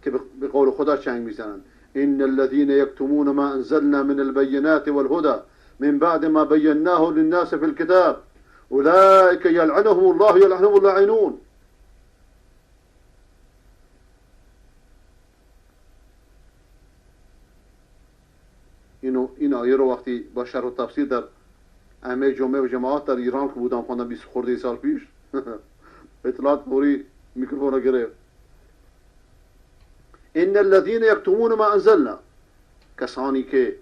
که به قول خدا چنگ میزنن. ان الذين يكتمون ما انزلنا من البينات والهدى من بعد ما بيناه للناس في الكتاب اولئك يلعنهم الله يلعنهم اللاعنون. این آیه رو وقتی با شرح و تفسیر در ائمه جمعه و جماعت در ایران که بودم خواندم 20 خورده سال پیش اطلاعات فوری میکروفون رو گرفت. ان الذين يكتمون ما انزلنا، کسانی که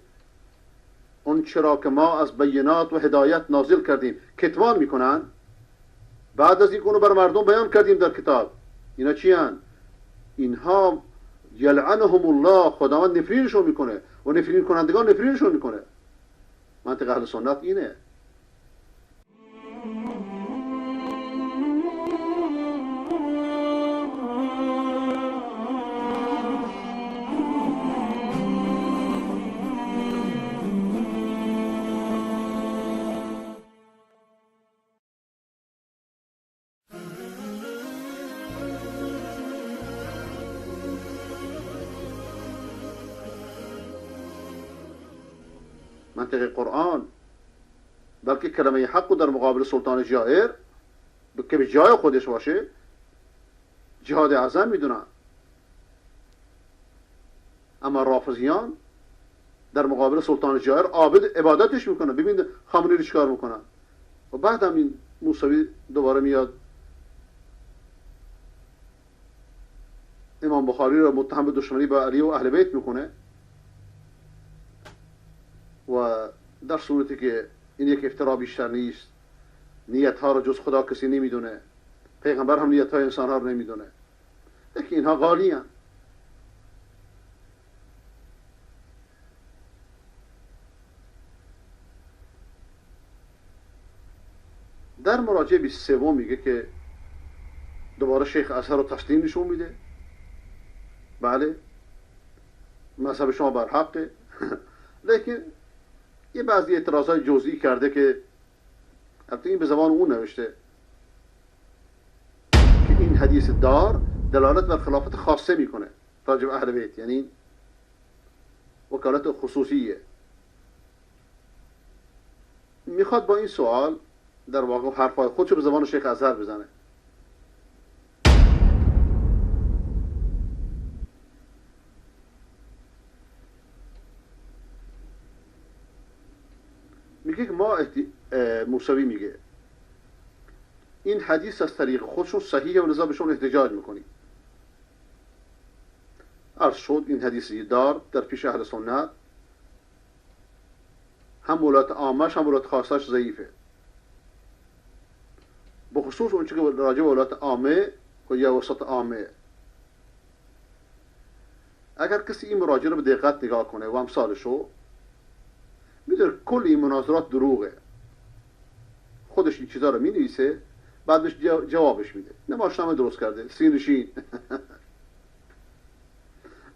اون چرا که ما از بینات و هدایت نازل کردیم کتمان میکنن، بعد از اینکه اونو بر مردم بیان کردیم در کتاب، اینا چی هن؟ اینها یلعنهم الله، خداوند نفرینشون میکنه و نفرین کنندگان نفرینشون میکنه. منطق اهل سنت اینه. منطق قرآن، بلکه کلمه حق در مقابل سلطان جائر که به جای خودش باشه جهاد اعظم میدونن. اما رافضیان در مقابل سلطان جائر عابد عبادتش میکنن. ببین خامنه‌ای رو چیکار میکنن. و بعد هم این موسوی دوباره میاد امام بخاری رو متهم به دشمنی با علی و اهل بیت میکنه، و در صورتی که این یک افترا بیشتر نیست. نیت ها رو جز خدا کسی نمیدونه، پیغمبر هم نیت های انسان ها رو نمیدونه، لیکن اینها غالی هن. در مراجعه 23 میگه که دوباره شیخ ازهر رو تسلیم نشون میده. بله مذهب شما بر حقه، لیکن یه بعضی اعتراض های جزئی کرده که البته این به زبان اون نوشته که این حدیث دار دلالت بر خلافت خاصه میکنه راجع به اهل بیت، یعنی وکالت خصوصیه. میخواد با این سوال در واقع حرفای خودشو به زبان شیخ ازهر بزنه. میگه که ما موسوی میگه این حدیث از طریق خودشون صحیحه و لذا بهشون احتجاج میکنیم. عرض شد این حدیث دار در پیش اهل سنت هم ولات عامش هم ولات خاصش ضعیفه، بخصوص اون چه که راجع به ولات عامه و یا وسط عامه. اگر کسی این مراجعه رو به دقت نگاه کنه و امثالشو، میدونه کل این مناظرات دروغه. خودش این چیزا رو مینویسه، بعد بهش جوابش میده. نمایشنامه درست کرده سینشین.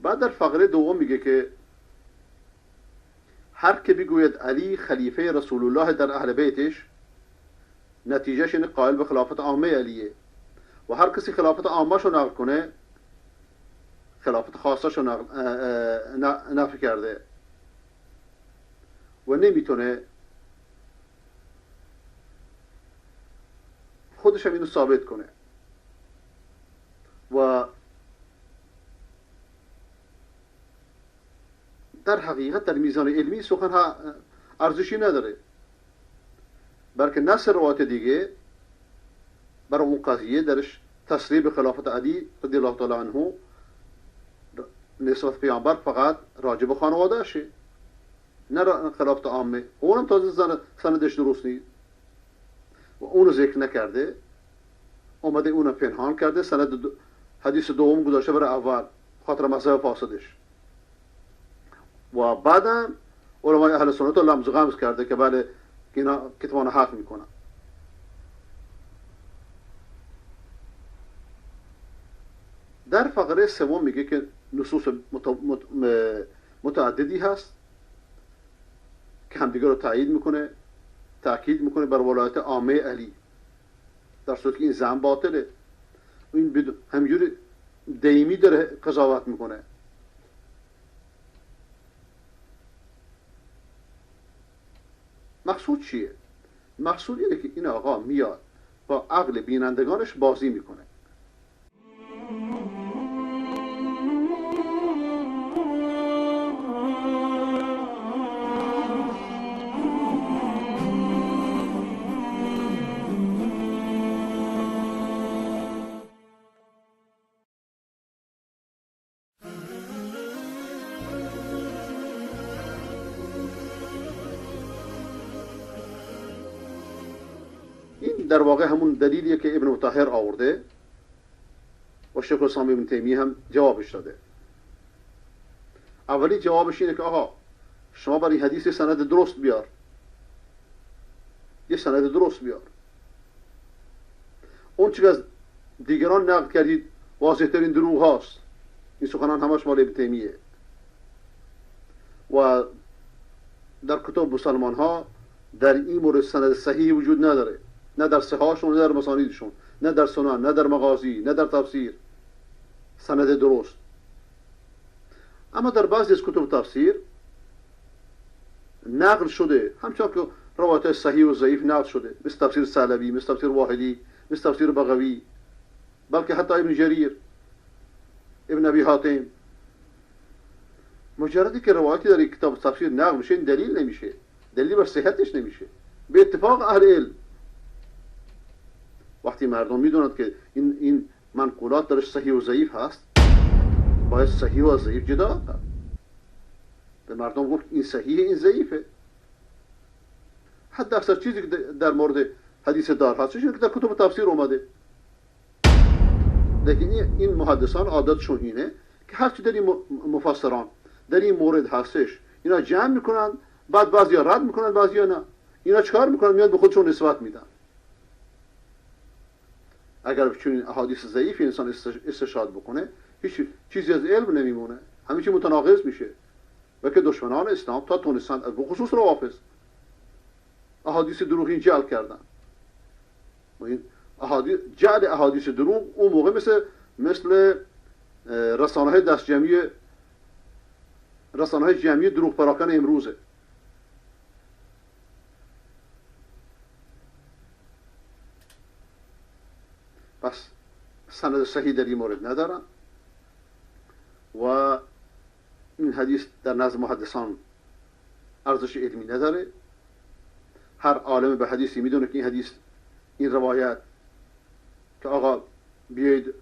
بعد در فقره دوم میگه که هر که بگوید علی خلیفه رسول الله در اهل بیتش، نتیجهش اینه قائل به خلافت عامه علیه، و هر کسی خلافت عامه‌شو نقل کنه خلافت خاصه‌شو نفی کرده و نمیتونه خودش هم اینو ثابت کنه. و در حقیقت در میزان علمی سخن ارزشی نداره، بلکه نص روایت دیگه برای اون قضیه درش تصریح به خلافت علی رضی الله تعالی عنه نسبت پیامبر فقط راجع به خانواده‌اشه، نه خلافت عامه. اونم تازه سندش درست نیست و اونو ذکر نکرده، اومده اونو پنهان کرده، سند حدیث دوم گذاشته برای اول خاطر مذهب فاسدش. و بعدم علمای اهل سنت رو لمز و غمز کرده که بله اینا کتمان حق میکنن. در فقره سوم میگه که نصوص متعددی هست که همدیگه رو تایید میکنه، تاکید میکنه بر ولایت عامه علی، در صورتی که این زن باطله. این همینجوری دیمی داره قضاوت میکنه. مقصود چیه؟ مقصود اینه که این آقا میاد با عقل بینندگانش بازی میکنه. در واقع همون دلیلیه که ابن مطهر آورده و شیخ الاسلام ابن تیمیه هم جوابش داده. اولی جوابش اینه که آقا شما برای حدیث سند درست بیار، یه سند درست بیار. اون چی که از دیگران نقل کردید واضح ترین دروغ هاست. این سخنان همش مال ابن تیمیه و در کتب مسلمان ها در این مورد سند صحیح وجود نداره، نه در صحاحشون، نه در مسانیدشون، نه در سنن، نه در مغازی، نه در تفسیر سند درست. اما در بعضی از کتب تفسیر نقل شده، همچنان که روایت صحیح و ضعیف نقل شده، مثل تفسیر ثعلبی، مثل تفسیر واحدی، مثل تفسیر بغوی، بلکه حتی ابن جریر، ابن ابی حاتم. مجردی که روایتی در کتاب تفسیر نقل میشه این دلیل نمیشه، دلیل بر صحتش نمیشه. به اتفاق اهل علم وقتی مردم میدونند که این منقولات درش صحیح و ضعیف هست، باید صحیح و ضعیف جدا کرد. به مردم گفت این صحیح این ضعیفه. حد اکثر چیزی که در مورد حدیث دار هست که در کتب تفسیر اومده. لیکن این محدثان عادتشون اینه که هرچی در این مفسران در این مورد هستش اینا جمع میکنن، بعد بعضیا رد میکنن بعضیا نه. اینا چیکار میکنن؟ میاد به خودشون نسبت میدن. اگر چنین احادیث ضعیف انسان استشهاد بکنه هیچ چیزی از علم نمیمونه، همه چی متناقض میشه. و که دشمنان اسلام تا تونستن به خصوص روافض احادیث دروغین جعل کردن. و این جعل احادیث دروغ اون موقع مثل رسانه‌های دست جمعی، رسانه‌های جمعی دروغ پراکن امروزه. پس سند صحیح در این مورد ندارن و این حدیث در نزد محدثان ارزش علمی نداره. هر عالم به حدیثی میدونه که این حدیث، این روایت که آقا بیایید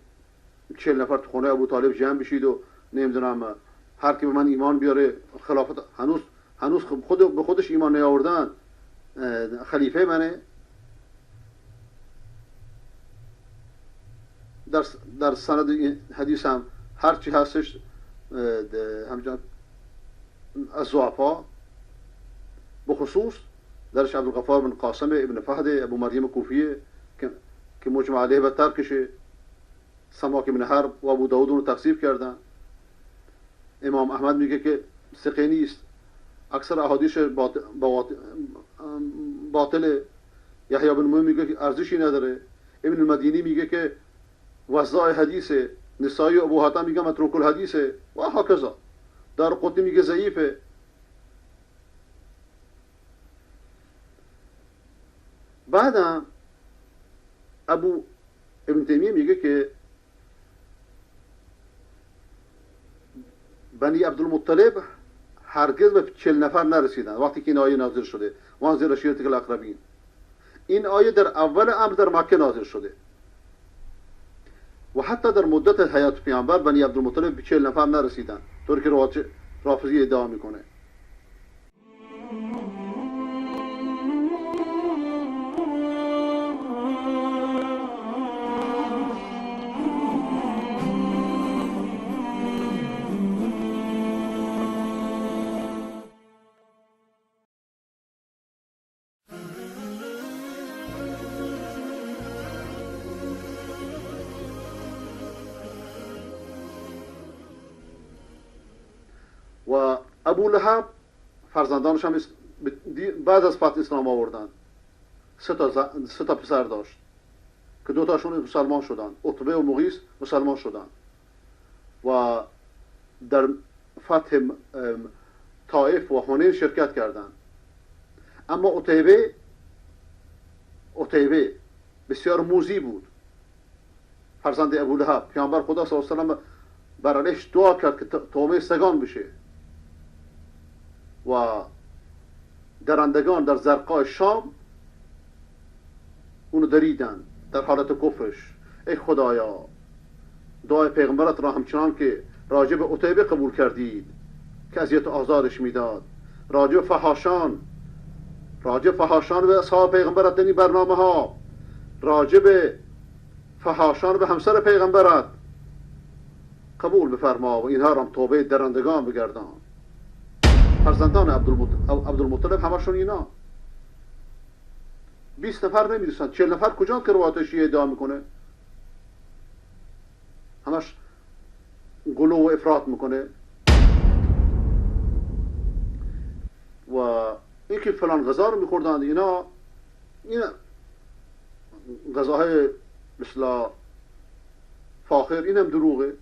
40 نفر تو خونه ابو طالب جمع بشید و نمیدونم هر کی به من ایمان بیاره خلافت، هنوز خود به خودش ایمان نیاوردن خلیفه منه. در سند حدیث هم هر چی هستش همچنان از ضعفا، بخصوص درش عبدالغفار بن قاسم ابن فهد ابو مریم کوفیه که مجمع علیه و ترکشه، سماک ابن حرب و ابو داود رو تکذیب کردن. امام احمد میگه که ثقه نیست، اکثر احادیث باطله. یحیی بن معین میگه که ارزشی نداره. ابن المدینی میگه که وضاع حدیثه. نسائی و ابو حاتم میگه متروک الحدیثه و هکذا. دار قطنی میگه ضعیفه. بعدم ابو ابن تیمیه میگه که بنی عبدالمطلب هرگز به 40 نفر نرسیدن وقتی که این آیه نازل شده. وانذر عشیرتک الاقربین. این آیه در اول امر در مکه نازل شده و حتی در مدت حیات پیامبر بنی عبدالمطلب به 40 نفر نرسیدن، طوری که رافضی ادعا میکنه. و ابو لهب فرزندانش هم بعد از فتح اسلام آوردن. سه تا پسر داشت که دو تاشون مسلمان شدن، عتبه و مغیث مسلمان شدن و در فتح طائف و حنین شرکت کردند. اما عتبه بسیار موذی بود، فرزند ابو لهب. پیامبر خدا صلی الله علیه و سلم بر علیش دعا کرد که طعمه سگان بشه و درندگان در زرقای شام اونو دریدن در حالت کفرش. ای خدایا، دعای پیغمبرت را همچنان که راجع به عتبه قبول کردید که اذیت آزارش میداد، راجع فحاشان به اصحاب پیغمبرت در این برنامه ها، راجع به فحاشان به همسر پیغمبرت قبول بفرما و اینها را هم توبه درندگان بگردان. فرزندان عبدالمطلب همشون اینا 20 نفر نمیرسن، 40 نفر کجا که روایت شیعه ادعا میکنه؟ همش غلو و افراط میکنه و اینکه فلان غذا رو میخوردند اینا، این غذاهای مثل فاخر، این هم دروغه،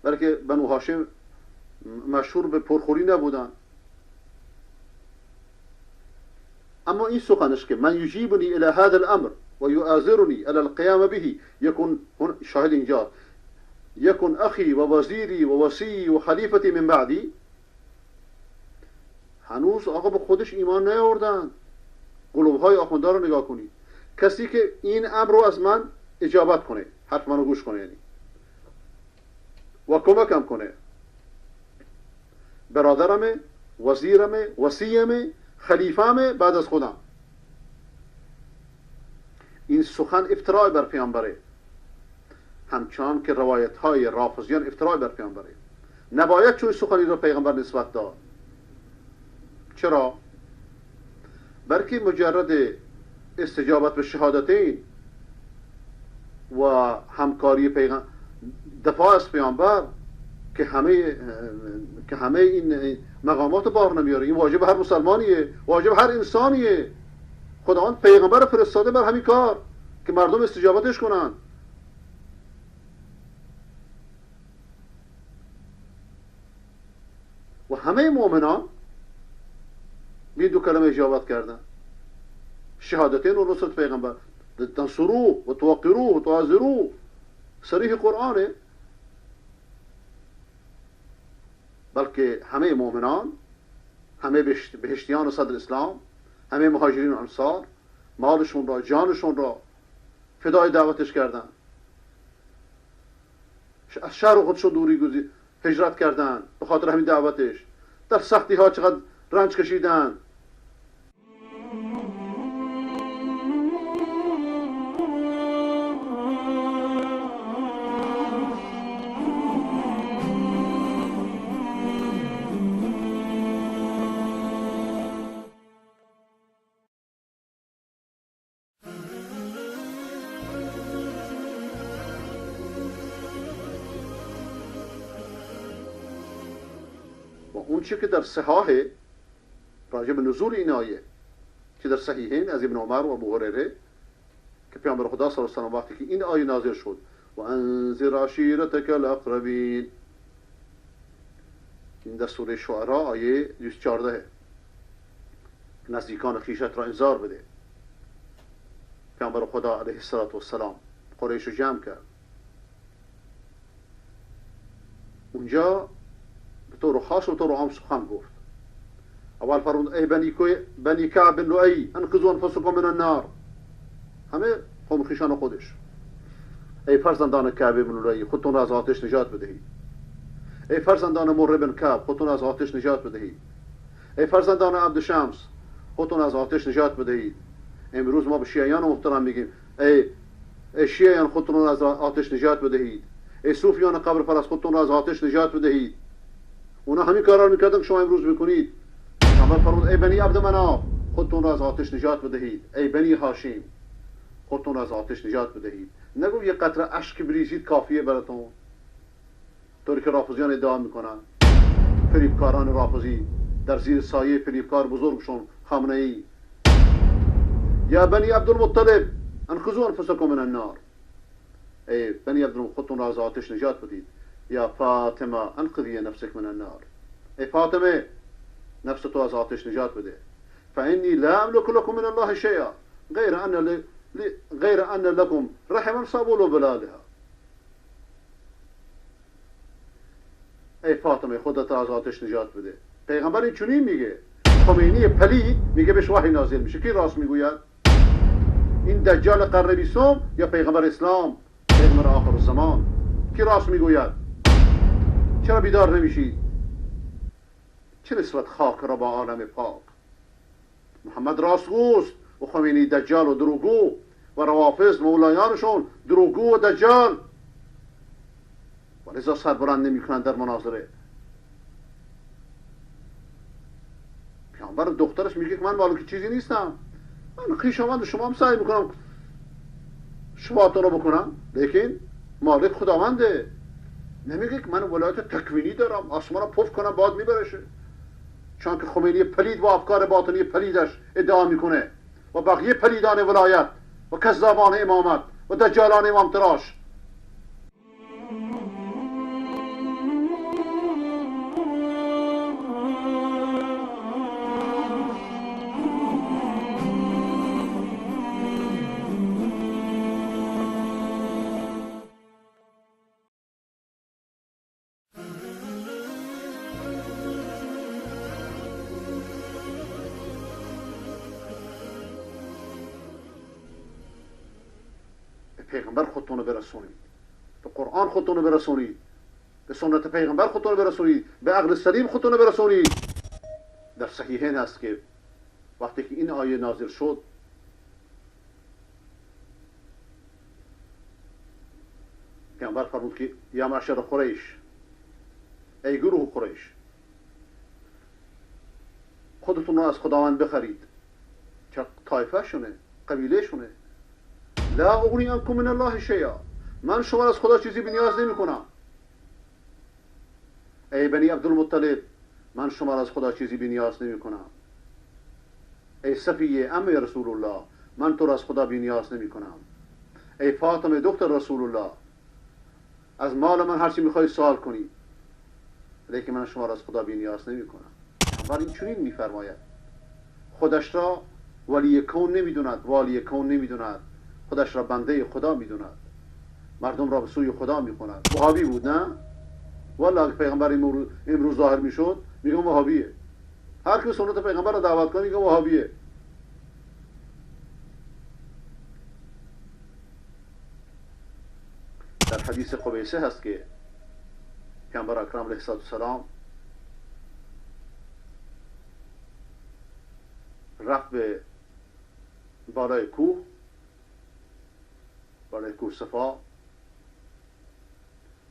بلکه بنو هاشم مشهور به پرخوری نبودن. اما این سخنش که من یجیبنی الى هذا الامر و یؤازرنی علی القیام به یکن، شاهد اینجا، یکن اخی و وزیری و وصی و خلیفتی من بعدی، هنوز آقا به خودش ایمان نیاوردن. قلوبهای آخوندها رو نگاه کنید. کسی که این امر رو از من اجابت کنه، حرف منو گوش کنه یعنی، و کمکم کنه، برادرمه، وزیرمه، وصیمه، خلیفه‌مه بعد از خودم. این سخن افترای بر پیامبره، همچنان که روایت های رافضیان افترای بر پیامبره. نباید چون سخنی رو پیغمبر نسبت داد. چرا؟ بلکه مجرد استجابت به شهادتین و همکاری پیغمبر، دفاع از پیامبر که همه این مقامات بار نمیاره. این واجب هر مسلمانیه، واجب هر انسانیه. خداوند پیغمبر فرستاده بر همین کار که مردم استجابتش کنن. و همه مؤمنان به دو کلمه اجابت کردن، شهادتین و نصرت پیغمبر، تنصروه و توقروه و تعذروه، صریح قرآنه. بلکه همه مؤمنان، همه بهشتیان و صدر اسلام، همه مهاجرین و انصار مالشون را، جانشون را فدای دعوتش کردن، از شهر خودشون دوری هجرت کردن به خاطر همین دعوتش، در سختی ها چقدر رنج کشیدن. اون چی که در صحاح راجع به نزول این آیه که در صحیحین از ابن عمر و ابو هریره که پیامبر خدا صلی الله علیه و سلم وقتی که این آیه نازل شد و انذر عشیرتک الاقربین، این در سوره شعرا آیه 214، نزدیکان خویشت را انذار بده. پیامبر خدا علیه الصلاة والسلام قریش رو جمع کرد. اونجا به طور خاص و طور عام سخن گفت. اول فرمود ای بنی کعب بن لؤی انقذوا انفسکم من النار، همه قوم خویشان خودش. ای فرزندان کعب بن لؤی خودتون را از آتش نجات بدهید. ای فرزندان مره بن کعب خودتون از آتش نجات بدهید. ای فرزندان عبد شمس خودتون از آتش نجات بدهید. امروز ما به شیعیان محترم میگیم ای شیعیان خودتون از آتش نجات بدهید. ای صوفیان قبر پرست خودتون را از آتش نجات بدهید. اونا همین کارا رو میکردن که شما امروز میکنید. پیامبر فرمود ای بنی عبد مناف خودتون را از آتش نجات بدهید. ای بنی هاشم خودتون را از آتش نجات بدهید. نگو یه قطره اشک بریزید کافیه براتون، طوری که رافضیان ادعا میکنن. فریبکاران رافضی در زیر سایه فریبکار بزرگشون خامنه ای. یا بنی عبدالمطلب انقذوا انفسکم من النار، ای بنی عبدالمطلب خودتون را از آتش نجات بدید. یا فاطمه انقذی نفسک من النار، ای فاطمه نفس تو از آتش نجات بده. فانی لا املك لكم من الله شيئا غیر ان لكم رحما صابوا بلالها. ای فاطمه خودت از آتش نجات بده. پیغمبر این چنین میگه. خمینی پلید میگه بهش وحی نازل میشه. کی راست میگوید؟ این دجال قرن بیستم یا پیغمبر اسلام، پیغمبر آخر الزمان؟ کی راست میگوید؟ چرا بیدار نمیشید؟ چه نسبت خاک را با عالم پاک؟ محمد راستگوست و خمینی دجال و دروغگو و روافض مولایانشون دروغگو و دجال، و لذا سر بلند نمیکنن در مناظره. پیامبر دخترش میگه که من مالک چیزی نیستم، من خویشاوند شما هم سعی میکنم شفاعتون رو بکنم، لیکن مالک خداونده. نمیگه که من ولایت تکوینی دارم، آسمان رو پف کنم باد میبرشه. چون که خمینی پلید با افکار باطنی پلیدش ادعا میکنه و بقیه پلیدان ولایت و کذابان امامت و دجالان امام تراش. پیغمبر خودتون رو برسونید، به قرآن خودتون رو برسونید، به سنت پیغمبر خودتون رو برسونید، به عقل سلیم خودتون رو برسونید. در صحیحین است که وقتی که این آیه نازل شد، پیغمبر فرمود که یا معشر قریش، ای گروه قریش، خودتون رو از خداوند بخرید. چه طایفه شونه، قبیله شونه. لا اغنی عنکم من الله شیئا، من شما از خدا چیزی به نیاز نمی کنم. ای بنی عبدالمطلب، من شما از خدا چیزی به نیاز نمی کنم. ای صفیه عمه رسول الله، من تو را از خدا بی نیاز نمی کنم. ای فاطمه دختر رسول الله، از مال من هرچی میخوای سوال کنی، لیکن من شما را از خدا بی نیاز نمی کنم. پیامبر این چنین میفرماید. خودش را ولی کون نمیدوند، والی کون نمیدوند، خودش را بنده خدا میدوند، مردم را به سوی خدا میخوند. وهابی بود نه؟ والله اگه پیغمبر امروز ظاهر میشد میگم وهابیه. هر کی سنت پیغمبر را دعوت کنه میگم وهابیه. در حدیث قبیسه هست که پیامبر اکرم علیه السلام رفت به بالای کوه، بالای کوه صفا.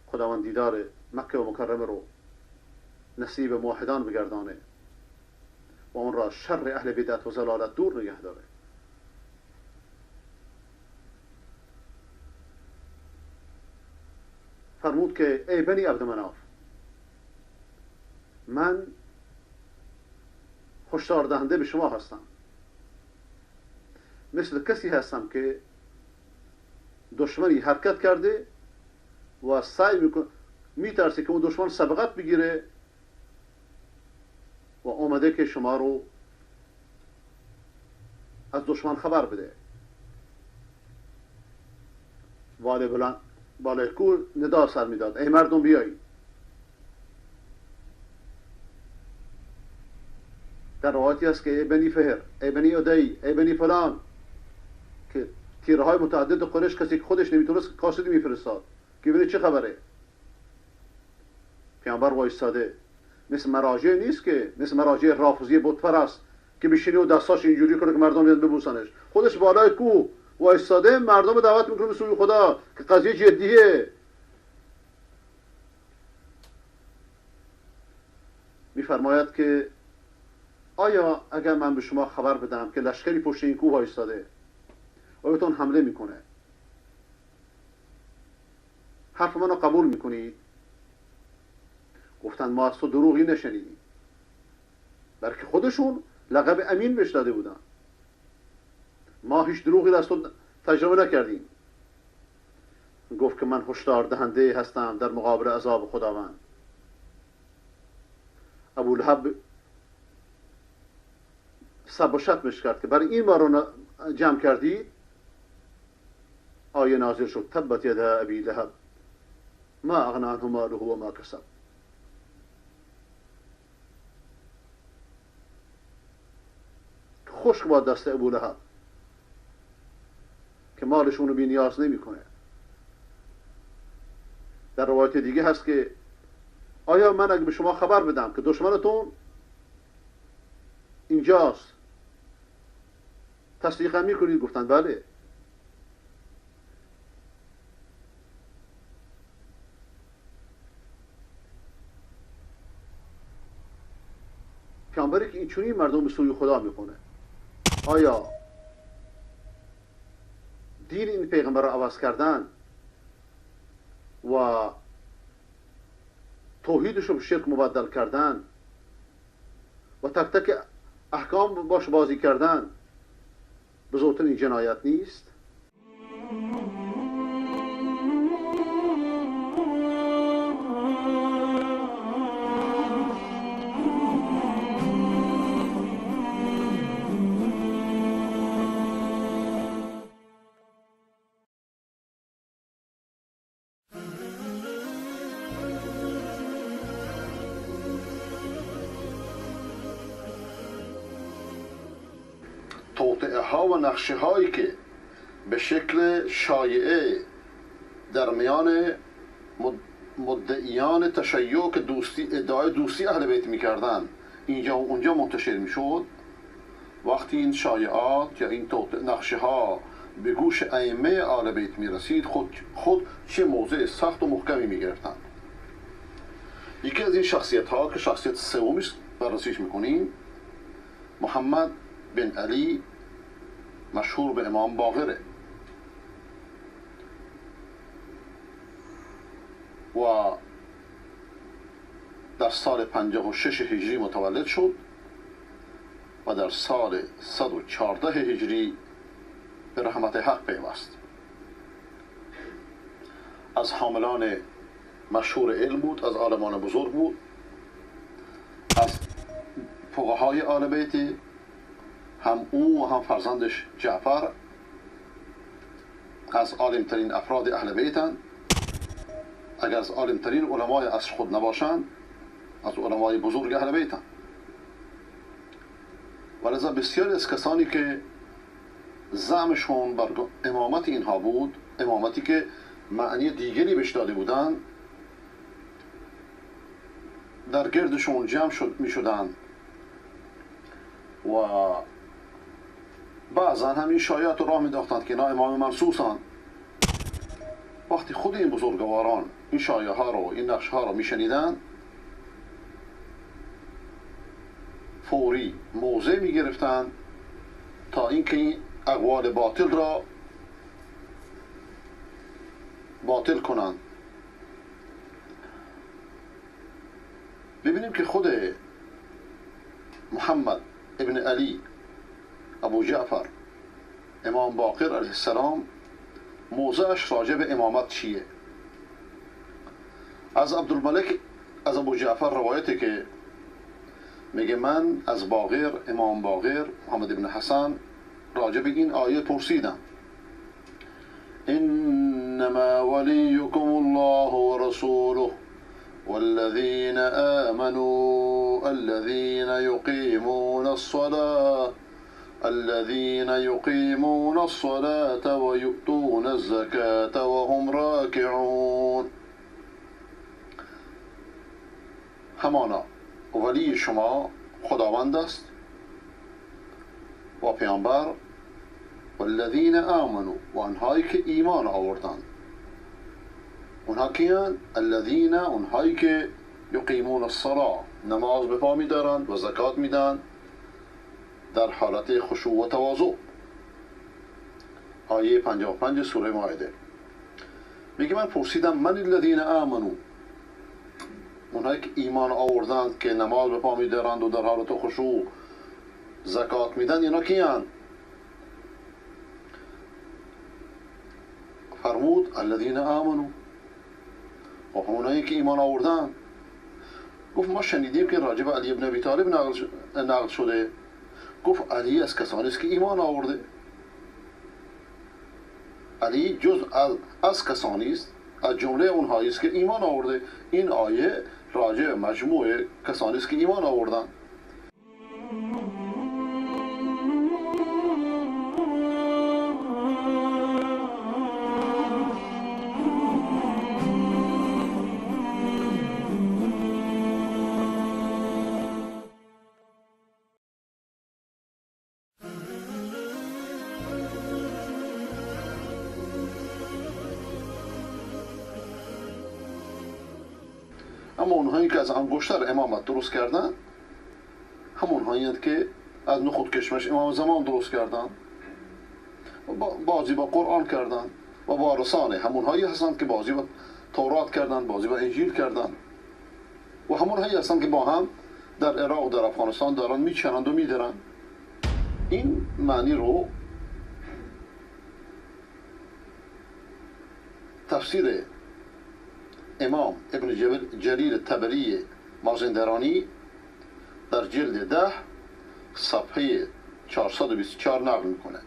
خداوند دیدار مکه و مکرمه رو نصیب موحدان بگردانه و اون را شر اهل بدعت و ضلالت دور نگه داره. فرمود که ای بنی عبد مناف، من هشدار دهنده به شما هستم، مثل کسی هستم که دشمنی حرکت کرده و سعی میکنه، میترسه که اون دشمن سبقت بگیره و آمده که شما رو از دشمن خبر بده. بالای کوه ندا سر میداد ای مردم بیایید. در روایتی هست که ای بنی فهر، ای بنی عدی، ای بنی فلان، که تیرهای متعدد قریش کسی که خودش نمیتونست قاصدی میفرستاد که ببینه چه خبره. پیامبر وایستاده، مثل مراجع نیست که مثل مراجع رافضی بت پرست که بشینه و دستاش اینجوری کنه که مردم بیان ببوسنش. خودش بالای کوه وایستاده، مردم دعوت میکنه به سوی خدا که قضیه جدیه. میفرماید که آیا اگر من به شما خبر بدم که لشکری پشت این کوه وایستاده و بهتون حمله میکنه، حرف منو قبول میکنید؟ گفتن ما از تو دروغی نشنیدیم، بلکه خودشون لقب امین بهش داده بودن. ما هیچ دروغی از تو تجربه نکردیم. گفت که من هشدار دهنده هستم در مقابل عذاب خداوند. ابولهب سب و شتمش کرد که برای این ما رو جمع کردید. آیه نازل شد: تبت یدا ابی لهب ما اغنی عنه ماله و ما کسب. خشک با دست ابو لهب که مالشون رو بی نیاز نمیکنه. در روایت دیگه هست که آیا من اگه به شما خبر بدم که دشمنتون اینجاست تصدیق میکنید؟ گفتن بله. پیامبری که اینچنین مردم به سوی خدا میکنه، آیا دین این پیغمبر را عوض کردن و توحیدش رو به شرک مبدل کردن و تک تک احکام باش بازی کردن بزرگترین این جنایت نیست؟ توطئه ها و نقشه هایی که به شکل شایعه در میان مدعیان تشیع که دوستی ادعای دوستی اهل بیت میکردن اینجا و اونجا منتشر میشد، وقتی این شایعات یا این نقشه ها به گوش ائمه آل بیت میرسید، خود چه موضع سخت و محکمی میگرفتند. یکی از این شخصیت ها که شخصیت سومیش بررسیش میکنیم، محمد بن علی مشهور به امام باقره و در سال 56 هجری متولد شد و در سال 114 هجری به رحمت حق پیوست. از حاملان مشهور علم بود، از عالمان بزرگ بود، از فقهای آل بیت، هم او و هم فرزندش جعفر از عالمترین افراد اهل بیتند. اگر از عالمترین علمای عصر خود نباشند، از علمای بزرگ اهل بیتند. و لذا بسیاری از کسانی که زعمشون بر امامت اینها بود، امامتی که معنی دیگری بهش داده بودند، در گردشون جمع می شدند و بعضا همین شایعات راه می‌انداختند که اینا امام منصوصند. وقتی خود این بزرگواران این شایعه ها رو، این نقش ها رو میشنیدند، فوری موضع میگرفتند تا اینکه این اقوال باطل را باطل کنند. ببینیم که خود محمد ابن علی ابو جعفر امام باقر علیه السلام موضعش راجع به امامت چیه؟ از عبدالملک از ابو جعفر روایته که میگه من از باقر، امام باقر محمد ابن حسن، راجع به این آیه پرسیدم: انما ولیکم الله ورسوله والذین آمنوا الذين يقيمون الصلاة الذين يقيمون الصلاة ويؤتون الزكاة وهم راكعون. همانا ولی شما خداوند است و پیامبر، والذین آمنوا، و آنهایی که ایمان آوردند. اونها کیان؟ الذین، اونهایی که یقیمون الصلاة، نماز به پا می‌دارند و زکات میدن در حالت خشوع و تواضع. آیه 55 سوره مائده. میگه من پرسیدم من الذین آمنوا، اونهایی که ایمان آوردند که نماز به پا می‌دارند و در حالت خشوع زکات میدن، اینا کیان؟ فرمود الذین آمنوا، و اونایی که ایمان آوردن. گفت ما شنیدیم که راجب علی ابن ابی طالب نقل شده. گفت علی از کسانی است که ایمان آورده. علی جز از کسانی است، از جمله اونهایی است که ایمان آورده. این آیه راجع مجموع کسانی است که ایمان آوردن. اما اونهایی که از انگشتر امامت درست کردن، همونهایی هستند که از نخود کشمش امام زمان درست کردن، بازی با قرآن کردن و وارثان همونهایی هستند که بازی با تورات کردن، بازی با انجیل کردن، و همونهایی هستند که با هم در عراق و در افغانستان دارن میچنند و میدرن. این معنی رو تفسیر امام ابن جریر طبری مازندرانی در جلد 10 صفحه 424 نقل میکنه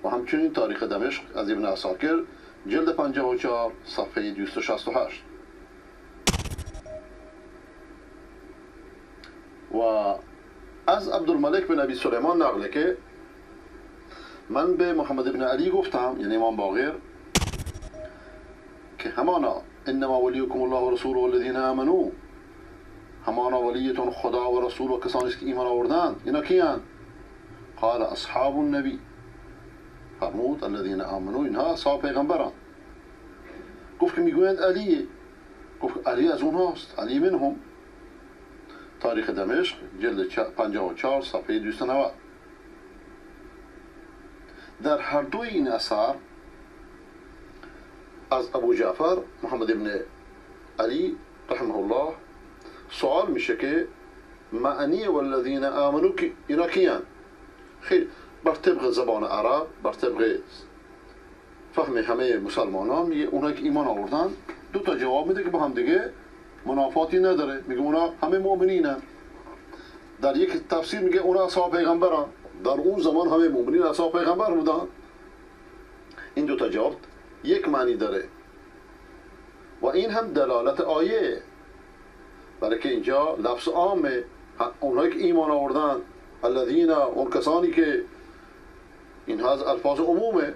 و همچنین تاریخ دمشق از ابن عساکر جلد 54 صفحه 268. و از عبدالملک بن ابی سلیمان نقله که من به محمد بن علی گفتم، یعنی امام باقر، که همانا انما ولیکم الله و رسوله والذین آمنوا، همانا ولیتون خدا و رسول و کسانی که ایمان آوردند. اینا کیان؟ قال اصحاب النبی، فرمود الذین آمنوا، اینها اصحاب پیغمبران. گفت که میگویند علی، گفت علی از اونهاست، علی منهم. تاریخ دمشق جلد 54 صفحه 290. در هر دوی این اثر از ابو جعفر محمد ابن علی رحمه الله سوال میشه که معنی والذین آمنوا اینا کیان؟ خیلی بر طبق زبان عرب، بر طبق فهم همه مسلمانان، میگه اونایی که ایمان آوردن. دو تا جواب میده که با هم دیگه منافاتی نداره. میگه اونا همه مؤمنینن. در یک تفسیر میگه اونا اصحاب پیغمبرن. در اون زمان همه مؤمنین اصحاب پیغمبر بودن. این دو تا جواب یک معنی داره و این هم دلالت آیه، برای که اینجا لفظ عامه، اونهایی که ایمان آوردن، الذین، اون کسانی که، اینها از الفاظ عمومه.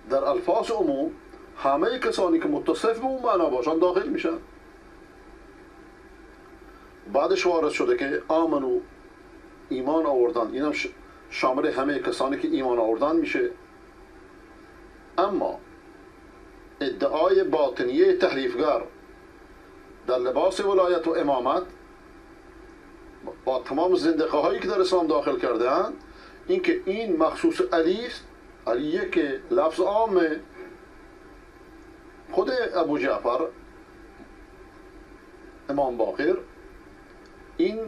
در الفاظ عموم همه کسانی که متصف به اون معنا باشن داخل میشن. بعدش وارد شده که آمنو، ایمان آوردن، اینم شامل همه کسانی که ایمان آوردن میشه. اما ادعای باطنیه تحریفگر در لباس ولایت و امامت با تمام زندقه هایی که در اسلام داخل کرده‌اند، این که این مخصوص علی است، علیه که لفظ عامه. خود ابو جعفر امام باقر این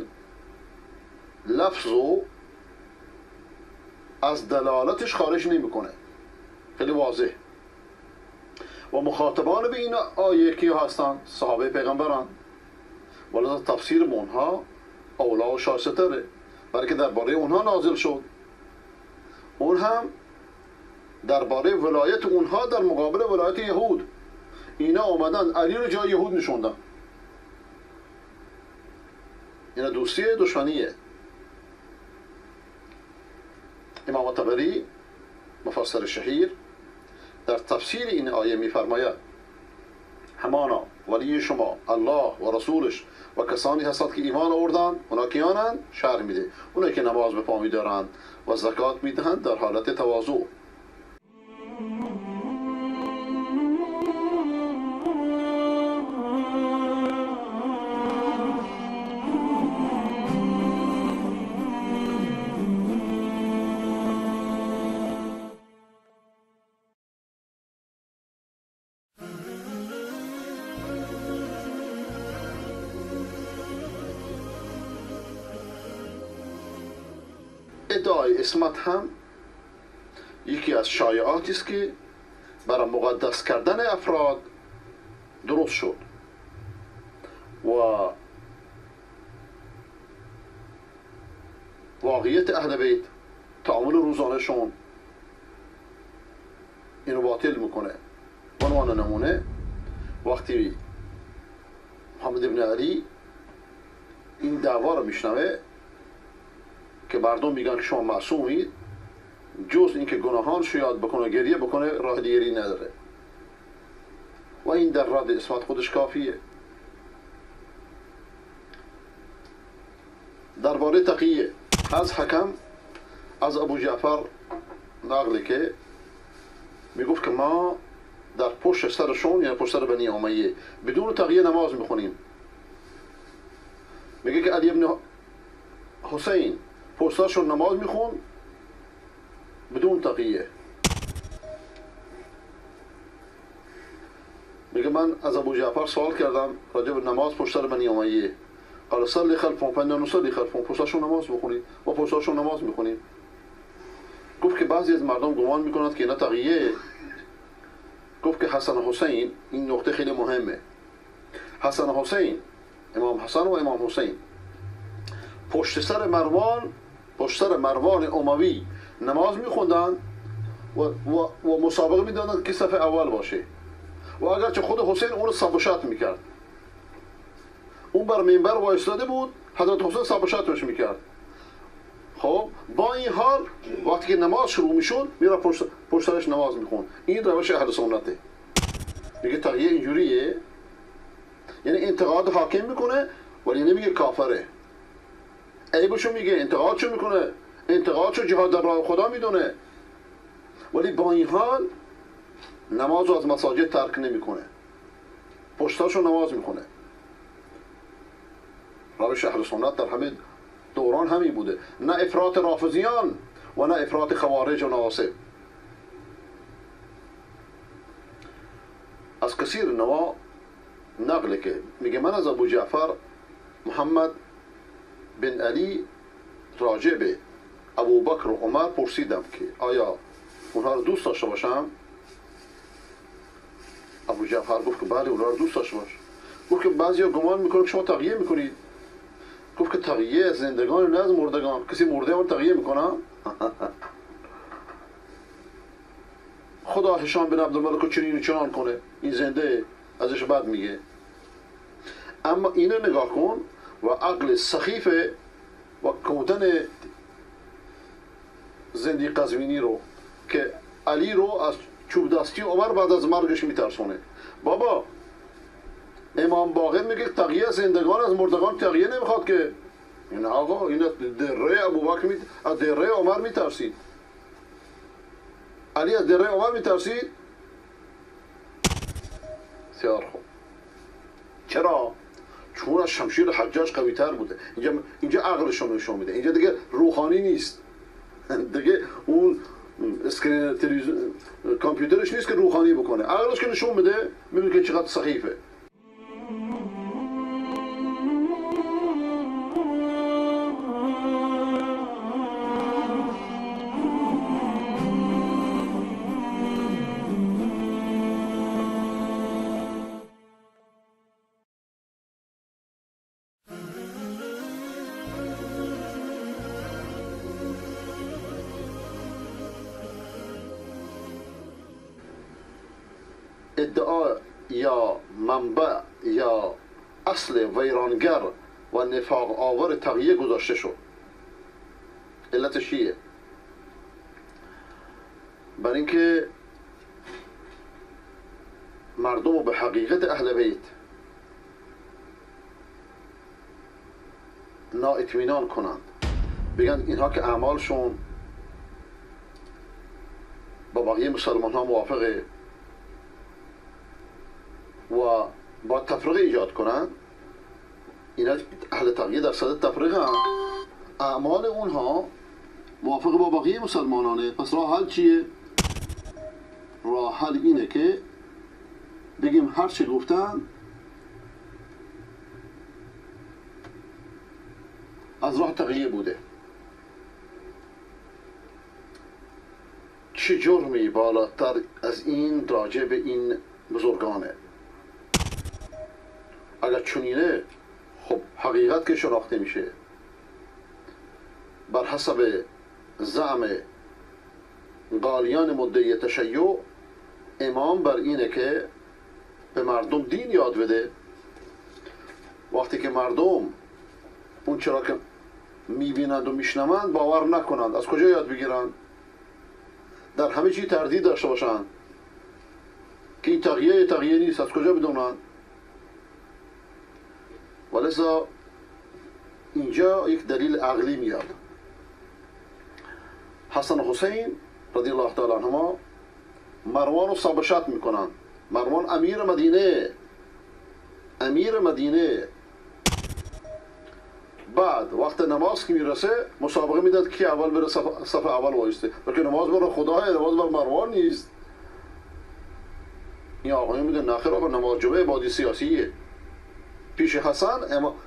لفظ رو از دلالتش خارج نمیکنه، خیلی واضح. و مخاطبان به این آیه کی هستند؟ صحابه پیغمبران. ولذا تفسیر اونها اولا و شایسته تره، برای که درباره اونها نازل شد. اون هم درباره ولایت اونها در مقابل ولایت یهود. اینا آمدن علی رو جای یهود نشوندن. اینا دوستیه دشمنیه. امام طبری مفسر شهیر در تفسیر این آیه میفرماید همانا ولی شما الله و رسولش و کسانی هستند که ایمان آوردند. اونا کیانند؟ شرح میده، اونا که نماز به پا میدارند و زکات میدهند در حالت تواضع. ادعای عصمت هم یکی از شایعاتی است که برای مقدس کردن افراد درست شد و واقعیت اهل بیت تعامل روزانه‌شون اینو باطل میکنه. به عنوان نمونه وقتی محمد ابن علی این دعوا رو میشنوه که مردم میگن که شما معصومید، جز اینکه گناهانش یاد بکنه گریه بکنه راه دیگری نداره و این در رد عصمت خودش کافیه. درباره تقیه از حکم از ابو جعفر نقله که میگفت که ما در پشت سرشون، یعنی پشت سر بنی امیه، بدون تقیه نماز میخونیم. میگه که علی ابن حسین پشت سرشون نماز میخون بدون تقیه. میگه من از ابو جعفر سوال کردم راجع به نماز پشت سر بنی امیه، قال صلی خلفهم فانا نصلی خلفهم، پشت سرشون نماز بخونید و پشت سرشون نماز میخونیم. گفت که بعضی از مردم گمان میکنند که اینا تقیه. گفت که حسن و حسین، این نقطه خیلی مهمه، حسن و حسین، امام حسن و امام حسین پشت سر مروان، پشت سر مروان اموی نماز میخوندن و مسابقه میدادند که صف اول باشه، و اگرچه خود حسین اون رو سب و شتم میکرد، اون بر منبر وایستاده بود، حضرت حسین سب و شتمش میکرد. خب با این حال وقتی که نماز شروع میشد میره پشت سرش نماز میخوند. این روش اهل سنته. میگه تقیه اینجوریه، یعنی انتقاد حاکم میکنه ولی نمیگه کافره، عیبشو میگه، انتقادشو میکنه، انتقادشو جهاد در راه خدا میدونه، ولی با این حال نمازو از مساجد ترک نمیکنه، پشتاشو نماز میخونه. روش اهل سنت در همه دوران همین بوده، نه افراط رافضیان و نه افراط خوارج و نواصب. از کثیر نوا نقله که میگه من از ابو جعفر محمد بن علی راجع به ابوبکر و عمر پرسیدم که آیا اونها رو دوست داشته باشم؟ ابو جعفر گفت که بله اونها رو دوست داشته باش. گفت که بعضیا گمان میکنن که شما تقیه میکنید. گفت که تقیه زندگان نه از مردگان، کسی مرده اون تقیه میکنه؟ خدا هشام بن عبدالملک رو چنین و چنان کنه، این زنده ازش بد میگه. اما اینو نگاه کن و عقل سخیف و کودن زندیق قزوینی رو که علی رو از چوب دستی عمر بعد از مرگش میترسونه. بابا امام باقر میگه تقیه زندگان از مردگان تقیه نمیخواد که. این آقا این از دره ابوبکر از دره عمر میترسید، علی از دره عمر میترسید. بسیار خوب. چرا؟ چون از شمشیر حجاج قوی تر بوده. اینجا عقلشون نشون میده، اینجا دیگه روحانی نیست، دیگه اون screen تلویزیون کامپیوترش نیست که روحانی بکنه، عقلش که نشون میده، میبینه که چقدر سخیفه. ادعا یا منبع یا اصل ویرانگر و نفاق آور تقیه گذاشته شد. علتش چیه؟ برای اینکه مردم رو به حقیقت اهل بیت نااطمینان کنند، بگن اینها که اعمالشون با بقیه مسلمان ها موافقه و با تفرقه ایجاد کنند. اینا اهل تقیه در صدد تفرقه هم، اعمال اونها موافق با بقیه مسلمانانه. پس راه حل چیه؟ راه حل اینه که بگیم هر چه گفتن از راه تقیه بوده. چه جرمی بالاتر از این راجع به این بزرگانه؟ اگر چنینه خب حقیقت که شناخته میشه. بر حسب زعم قالیان مدعی تشیع، امام بر اینه که به مردم دین یاد بده. وقتی که مردم اون چرا که میبینند و میشنوند باور نکنند، از کجا یاد بگیرند؟ در همه چی تردید داشته باشند که این تقیه تقیه نیست، از کجا بدونند؟ ولذا اینجا یک دلیل عقلی میاد. حسن و حسین رضی الله تعالی عنهما مروان رو سبشت میکنن. مروان امیر مدینه، امیر مدینه. بعد وقت نماز که میرسه مسابقه میداد کی اول بره صف اول وایسته، بلکه نماز برای خداه، نماز بر مروان نیست. این آقایون میگن نه خیر آقا، نماز جمعه عبادی سیاسیه. پیش حسن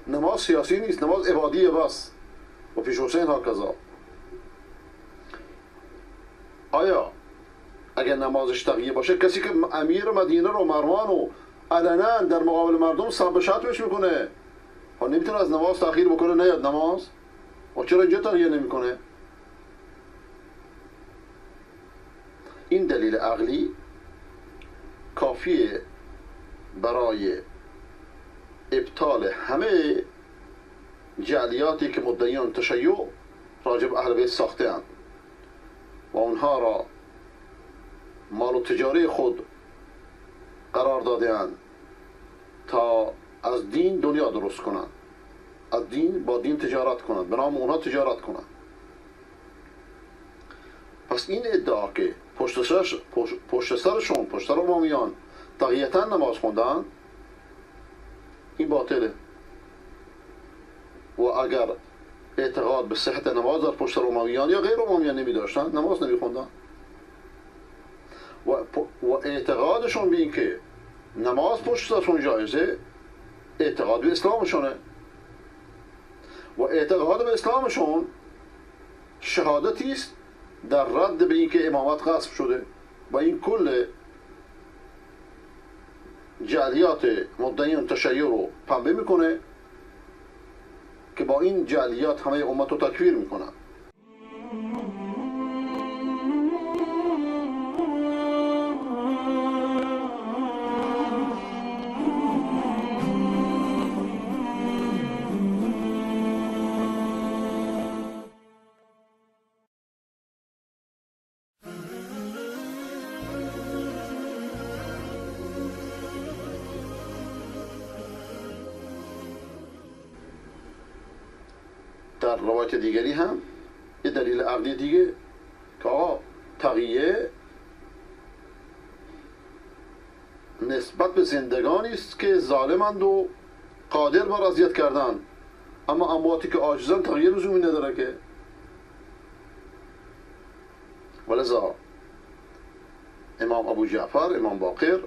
نماز سیاسی نیست، نماز عبادیه بس، و پیش حسین هکذا. آیا اگر نمازش تقیه باشه، کسی که امیر مدینه رو مروان رو علنا در مقابل مردم سب شتمش میکنه، ها نمیتونه از نماز تأخیر بکنه، نیاد نماز؟ و چرا اینجا تقیه نمیکنه؟ این دلیل عقلی کافیه برای ابطال همه جعلیاتی که مدعیان تشیع راجب اهل بیت ساخته اند و اونها را مال و تجاری خود قرار داده اند تا از دین دنیا درست کنند، از دین با دین تجارت کنند، به نام اونها تجارت کنند. پس این ادعا که پشت سرشون، پشت سر امامیان تقییتا نماز خوندن، این باطله. و اگر اعتقاد به صحت نماز در پشت سر امامیان یا غیر امامیان نمی داشتن، نماز نمی خوندن. و اعتقادشون به این که نماز پشت سرشون جایزه، اعتقاد به اسلامشونه. و اعتقاد به اسلامشون شهادتی است در رد به اینکه امامت غصب شده. و این کل جعلیات مدعیان تشیع رو پنبه میکنه که با این جعلیات همه امت رو تکفیر میکنن. در روایت دیگری هم یه دلیل عقلی دیگه که آقا تقیه نسبت به زندگانی است که ظالمند و قادر بر اذیت کردن، اما امواتی که عاجزن تقیه لزومی نداره که. ولذا امام ابو جعفر، امام باقر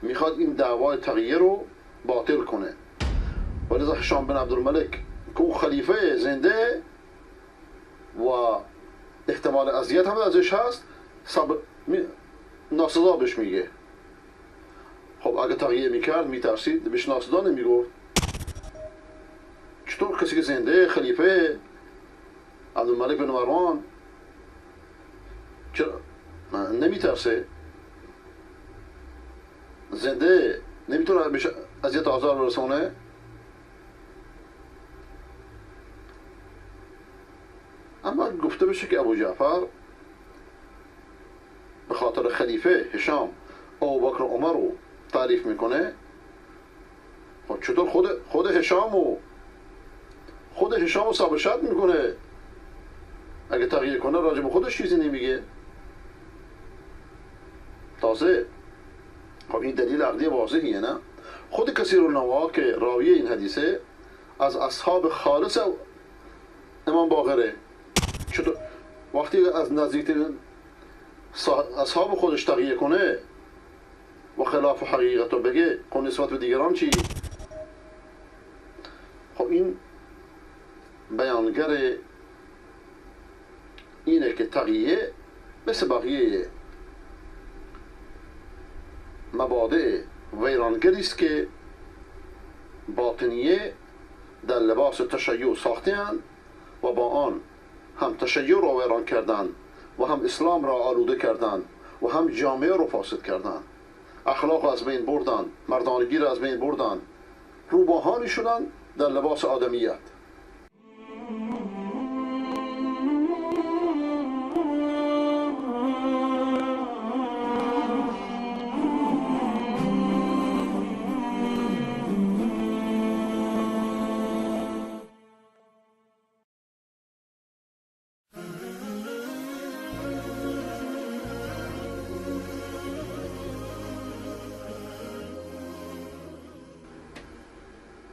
میخواد این دعوای تقیه رو باطل کنه. ولذا هشام بن عبدالملک که او خلیفه زنده و احتمال اذیت هم ازش هست، ناسزا بهش میگه. خب اگه تغییر میکرد میترسید، بهش ناسزا نمیگفت. چطور کسی که زنده خلیفه عبدالملک بن مروان چرا نمیترسه؟ زنده نمیتونه بهش اذیت آزار برسونه. گفته بشه که ابو جعفر به خاطر خلیفه هشام ابوبکر و عمر رو تعریف میکنه، خب چطور خود هشام رو صاحب شد میکنه؟ اگه تغییر کنه راجع به خودش چیزی نمیگه. تازه خب این دلیل عقلی واضحیه نه؟ خود کثیر النوا که راوی این حدیثه از اصحاب خالص امام باقره، چطور وقتی از نزدیکترین اصحاب خودش تغییر کنه و خلاف حقیقت رو بگه، خب نسبت به دیگران چی؟ خب این بیانگر اینه که تقیه مثل بقیه مبادئ ویرانگری است که باطنیه در لباس تشیع ساخته‌اند و با آن هم تشیع را ویران کردند و هم اسلام را آلوده کردند و هم جامعه را فاسد کردند، اخلاق را از بین بردند، مردانگی را از بین بردند، روباهانی شدند در لباس آدمیت.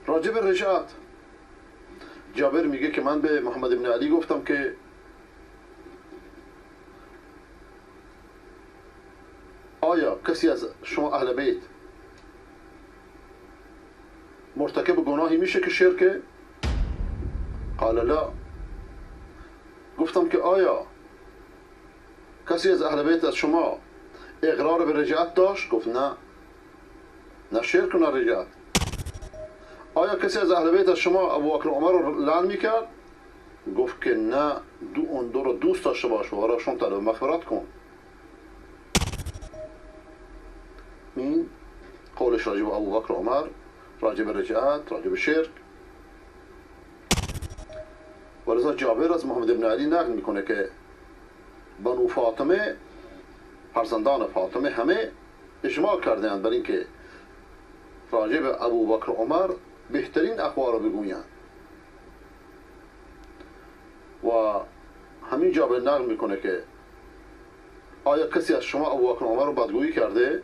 راجب رجعت جابر میگه که من به محمد بن علی گفتم که آیا کسی از شما اهل بیت مرتکب گناهی میشه که شرکه؟ قال لا. گفتم که آیا کسی از اهل بیت از شما اقرار به رجعت داشت؟ گفت نه، نه شرک و نه رجعت. آیا کسی از اهل بیت از شما ابوبکر و عمر رو لعن میکرد؟ گفت که نه، اون دو رو دوست داشته باش و براشون طلب مغفرت کن. این قولش راجع به ابوبکر و عمر، راجع به رجعت، راجع به شرک. ولذا جابر از محمد بن علی نقل میکنه که بنو فاطمه، فرزندان فاطمه، همه اجماع کردند بر اینکه راجع به ابوبکر و عمر بهترین اخبار رو بگویند. و همین جابر نقل میکنه که آیا کسی از شما ابوبکر و عمر رو بدگویی کرده؟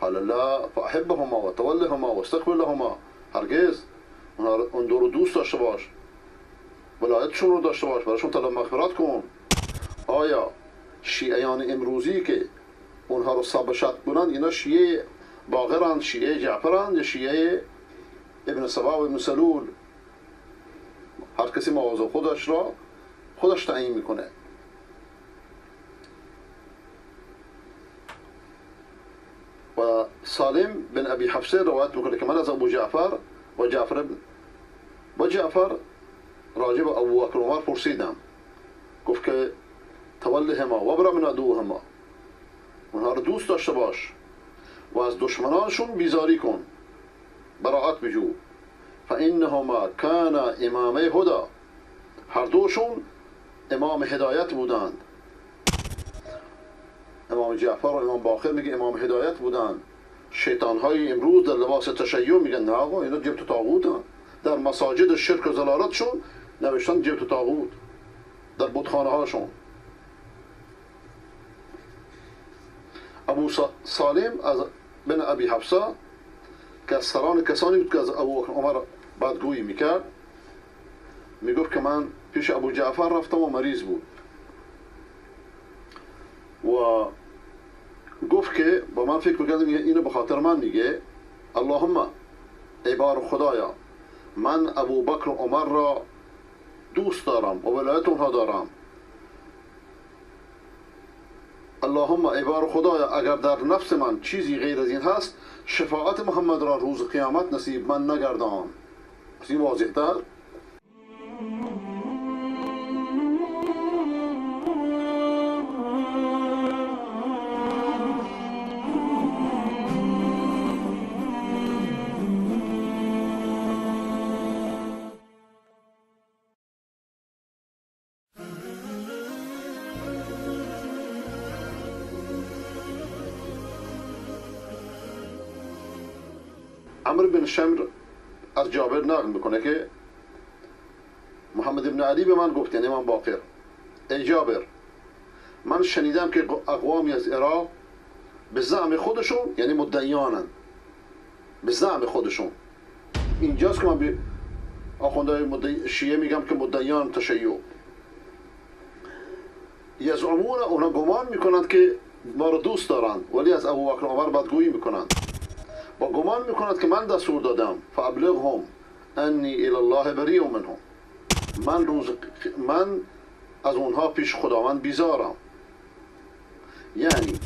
قال لا فاحبهما و تولهما و استغفر لهما. هرگز. اون دو رو دوست داشته باش، ولایتشون رو داشته باش، براشون طلب مغفرت کن. آیا شیعیان امروزی که اونها رو سب شد کنند، اینا شیعه باقرند، شیعه جعفرند یا شیعه ابن سبا و ابن سلول؟ هر کسی مواضع خودش را خودش تعیین میکنه. و سالم بن ابی حفصه روایت میکنه که من از ابو جعفر و جعفر راجع به ابوبکر و عمر پرسیدم، گفت که تولهما و ابرأ من عدوهما، اونها رو دوست داشته باش و از دشمنانشون بیزاری کن، براعت بجو. فانهما کان امامه هدا، هر دوشون امام هدایت بودند. امام جعفر و امام باقر میگه امام هدایت بودند. شیطان های امروز در لباس تشیع میگن نه آقا، اینا جبت طاغوتن. در مساجد شرک و ضلالتشون نوشتن جبت طاغوت، در بتخانه هاشون. ابو سالم از بن ابی حفصه که از سران کسانی بود که از ابو عمر بدگویی میکرد، میگفت که من پیش ابو جعفر رفتم و مریض بود و گفت که با من فکر میکردم اینو به خاطر من میگه، اللهم ای بار خدایا، من ابو بکر و عمر را دوست دارم و ولایت اونها دارم. اللهم ای بار خدایا، اگر در نفس من چیزی غیر از این هست، شفاعت محمد را روز قیامت نصیب من نگردان. از این واضح تر؟ عمرو بن شمر از جابر نقل میکنه که محمد ابن علی به من گفت، یعنی امام باقر، ای جابر، من شنیدم که اقوامی از عراق به زعم خودشون، یعنی مدعیانن، به زعم خودشون، اینجاست که من به آخوندهای شیعه میگم که مدعیان تشیع، یزعمون، اونا گمان میکنند که ما رو دوست دارند ولی از ابوبکر و عمر بدگویی میکنند و گمان میکنند که من دستور دادم، فابلغهم انی الی الله بریء منهم، من از اونها پیش خداوند بیزارم. یعنی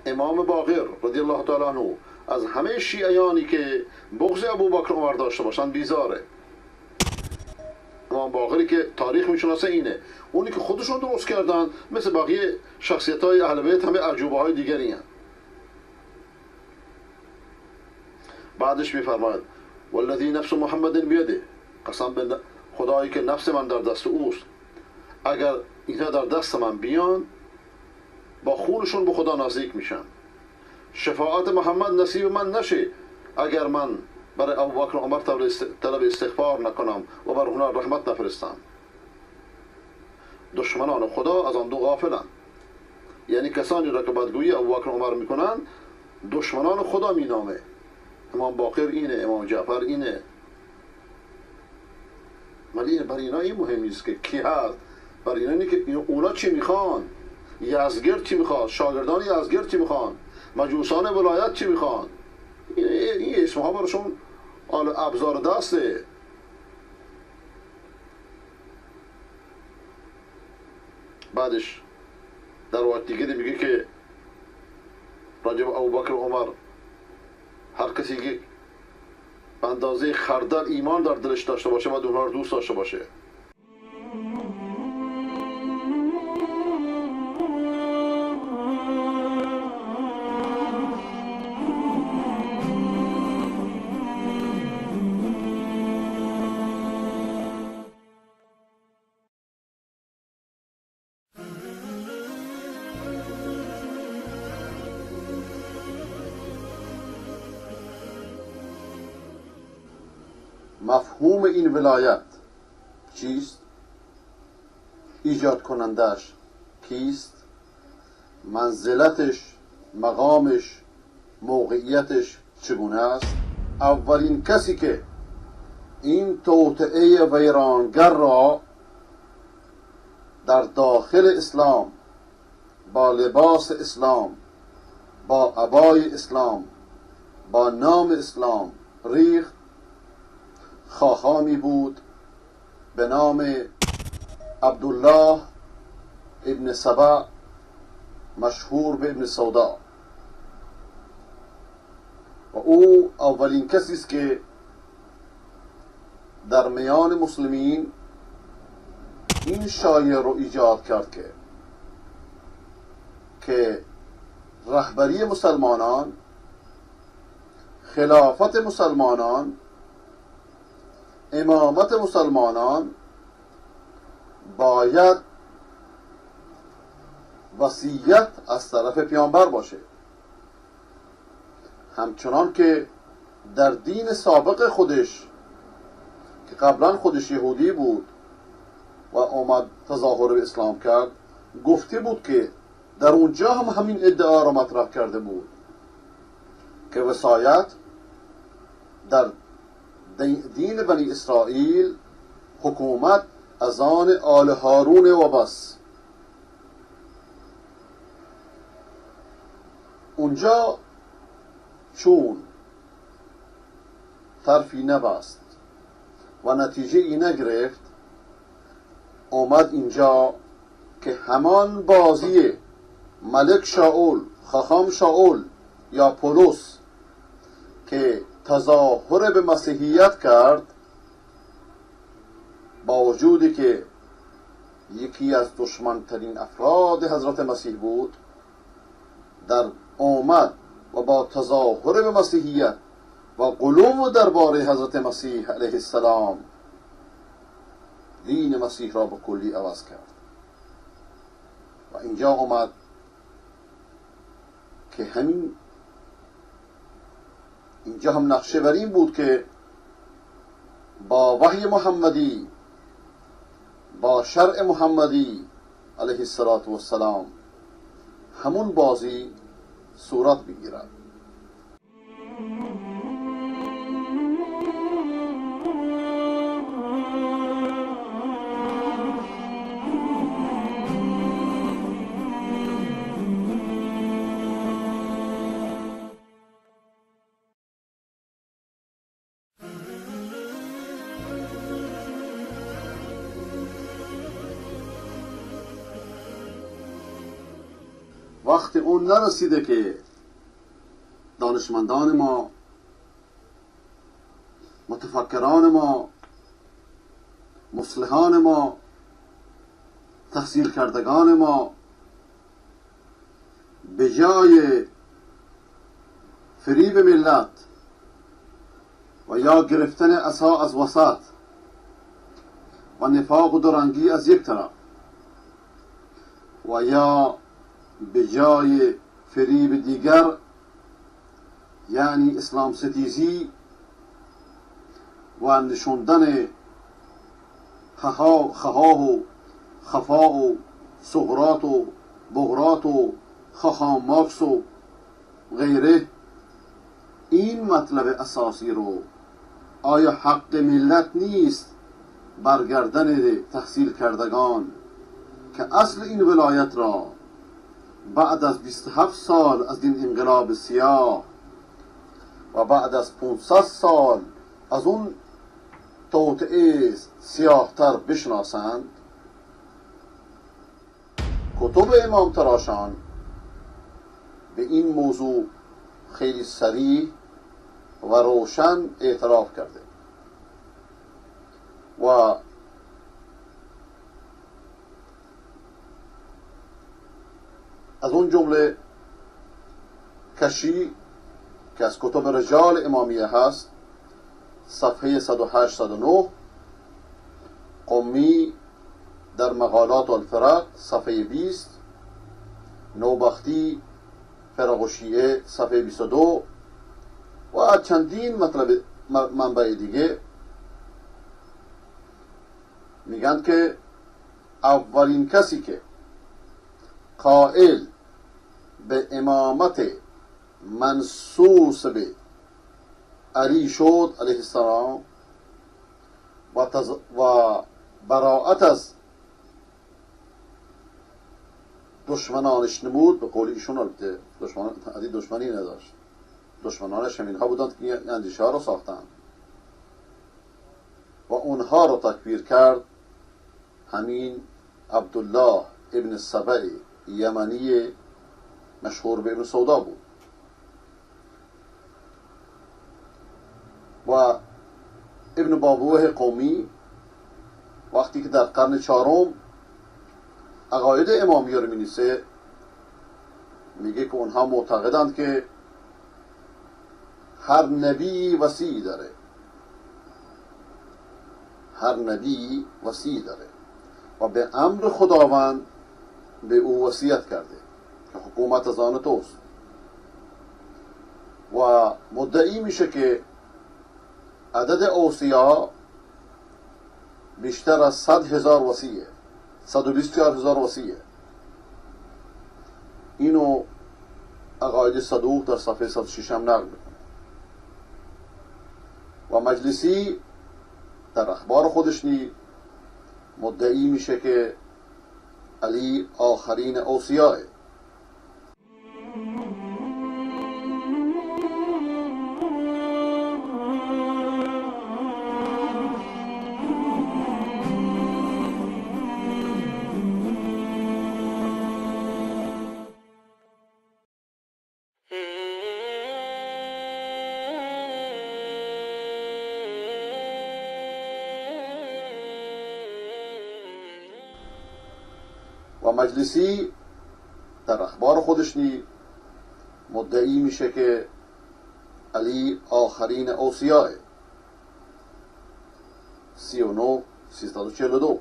امام باقر رضی الله تعالی عنه از همه شیعیانی که بغض ابوبکر عمر داشته باشند بیزاره. امام باقری که تاریخ میشناسه اینه، اونی که خودشون درست کردن مثل بقیه شخصیت های اهل بیت همه عجوبه های دیگری هن. بعدش میفرماید والذی نفس محمد بیده، قسم به خدایی که نفس من در دست اوست، اگر اینها در دست من بیان با خونشون به خدا نزدیک میشن، شفاعت محمد نصیب من نشه اگر من برای ابوبکر و عمر طلب استغفار نکنم و بر اونها رحمت نفرستم. دشمنان خدا از آن دو غافلند، یعنی کسانی را که بدگویی ابوبکر و عمر میکنن دشمنان خدا مینامه. امام باقر اینه، امام جعفر اینه، ولی برای اینا این مهم نیست که کی هست، برای اینا اینه که اونا چی میخوان، یزدگرد چی میخواد، شاگردان یزدگرد چی میخوان، مجوسان ولایت چی میخوان. این اسمها براشون ابزار دسته. بعدش در وقت دیگه میگه که راجب ابوبکر و عمر هر کسی که به اندازه خردل ایمان در دلش داشته باشه باید اونها رو دوست داشته باشه. مفهوم این ولایت چیست؟ ایجاد کنندش کیست؟ منزلتش، مقامش، موقعیتش چگونه است؟ اولین کسی که این توطئه ویرانگر را در داخل اسلام با لباس اسلام، با عبای اسلام، با نام اسلام ریخت، خاخامی بود به نام عبدالله ابن سبع، مشهور به ابن سودا، و او اولین کسی است که در میان مسلمین این شایعه رو ایجاد کرد که رهبری مسلمانان، خلافت مسلمانان، امامت مسلمانان باید وصیت از طرف پیامبر باشه، همچنان که در دین سابق خودش که قبلا خودش یهودی بود و آمد تظاهر به اسلام کرد، گفته بود که در اونجا هم همین ادعا را مطرح کرده بود که وصایت در دین بنی اسرائیل حکومت از آن آل هارون و بس. اونجا چون طرفی نبست و نتیجه ای نگرفت، آمد اینجا که همان بازی ملک شاول، خاخام شاول یا پولس که تظاهر به مسیحیت کرد، با وجودی که یکی از دشمنترین افراد حضرت مسیح بود، در آمد و با تظاهر به مسیحیت و غلو درباره حضرت مسیح علیه السلام دین مسیح را به کلی عوض کرد. و اینجا آمد که همین اینجا هم نقشه بر این بود که با وحی محمدی، با شرع محمدی علیه الصلاة والسلام همون بازی صورت بگیرد. وقت اون نرسیده که دانشمندان ما، متفکران ما، مصلحان ما، تحصیل کردگان ما به جای فریب ملت و یا گرفتن عصا از وسط و نفاق و درنگی از یک طرف و یا به جای فریب دیگر یعنی اسلام ستیزی و نشوندن خها و خفا و سقراط و بغراط و خخام مارکس و غیره، این مطلب اساسی رو آیا حق ملت نیست برگردن تحصیل کردگان که اصل این ولایت را بعد از 27 سال از این انقلاب سیاه و بعد از 500 سال از اون توطئه سیاه‌تر بشناسند؟ کتب امام تراشان به این موضوع خیلی صریح و روشن اعتراف کرده و از اون جمله کشی که از کتب رجال امامیه هست، صفحه 108 109، قمی در مقالات الفرق صفحه 20، نوبختی فرق و شیعه صفحه 22 و چندین مطلب منبع دیگه میگن که اولین کسی که قائل به امامت منصوص به علی شد علیه السلام و براعت از دشمنانش نمود، به قول ایشون البته علی دشمنی نداشت، دشمنانش همینها بودند که این اندیشه ها رو ساختند و اونها رو تکبیر کرد، همین عبدالله ابن سبع یمنی مشهور به ابن سودا بود. و ابن بابوه قومی وقتی که در قرن چهارم عقاید امامیه رو می‌نویسه، میگه که اونها معتقدند که هر نبی وصی داره، هر نبی وصی داره و به امر خداوند به او وصیت کرده که حکومت از آن توست، و مدعی میشه که عدد اوصیا بیشتر از 100,000 وصیه، 124,000 وصیه. اینو عقاید صدوق در صفحه 106 هم نقل میکنه. و مجلسی در اخبار خودش نی مدعی میشه که علی آخرین اوصیاه. و مجلسی در اخبار خودش نی مدعی میشه که علی آخرین اوصیاه، 39 342.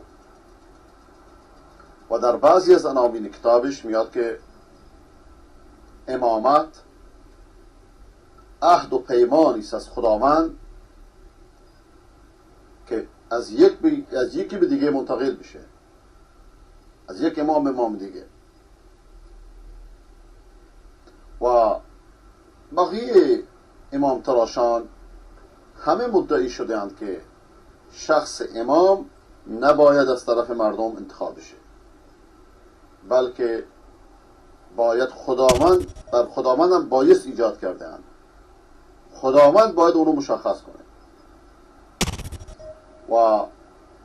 و در بعضی از عناوین کتابش میاد که امامت عهد و پیمانی است از خداوند که از یکی به دیگه منتقل بشه، از یک امام به امام دیگه. و بقیه امام تراشان همه مدعی شده‌اند که شخص امام نباید از طرف مردم انتخاب بشه، بلکه باید خداوند، بر خداوند هم بایست ایجاد کرده اند، خداوند باید اونو مشخص کنه. و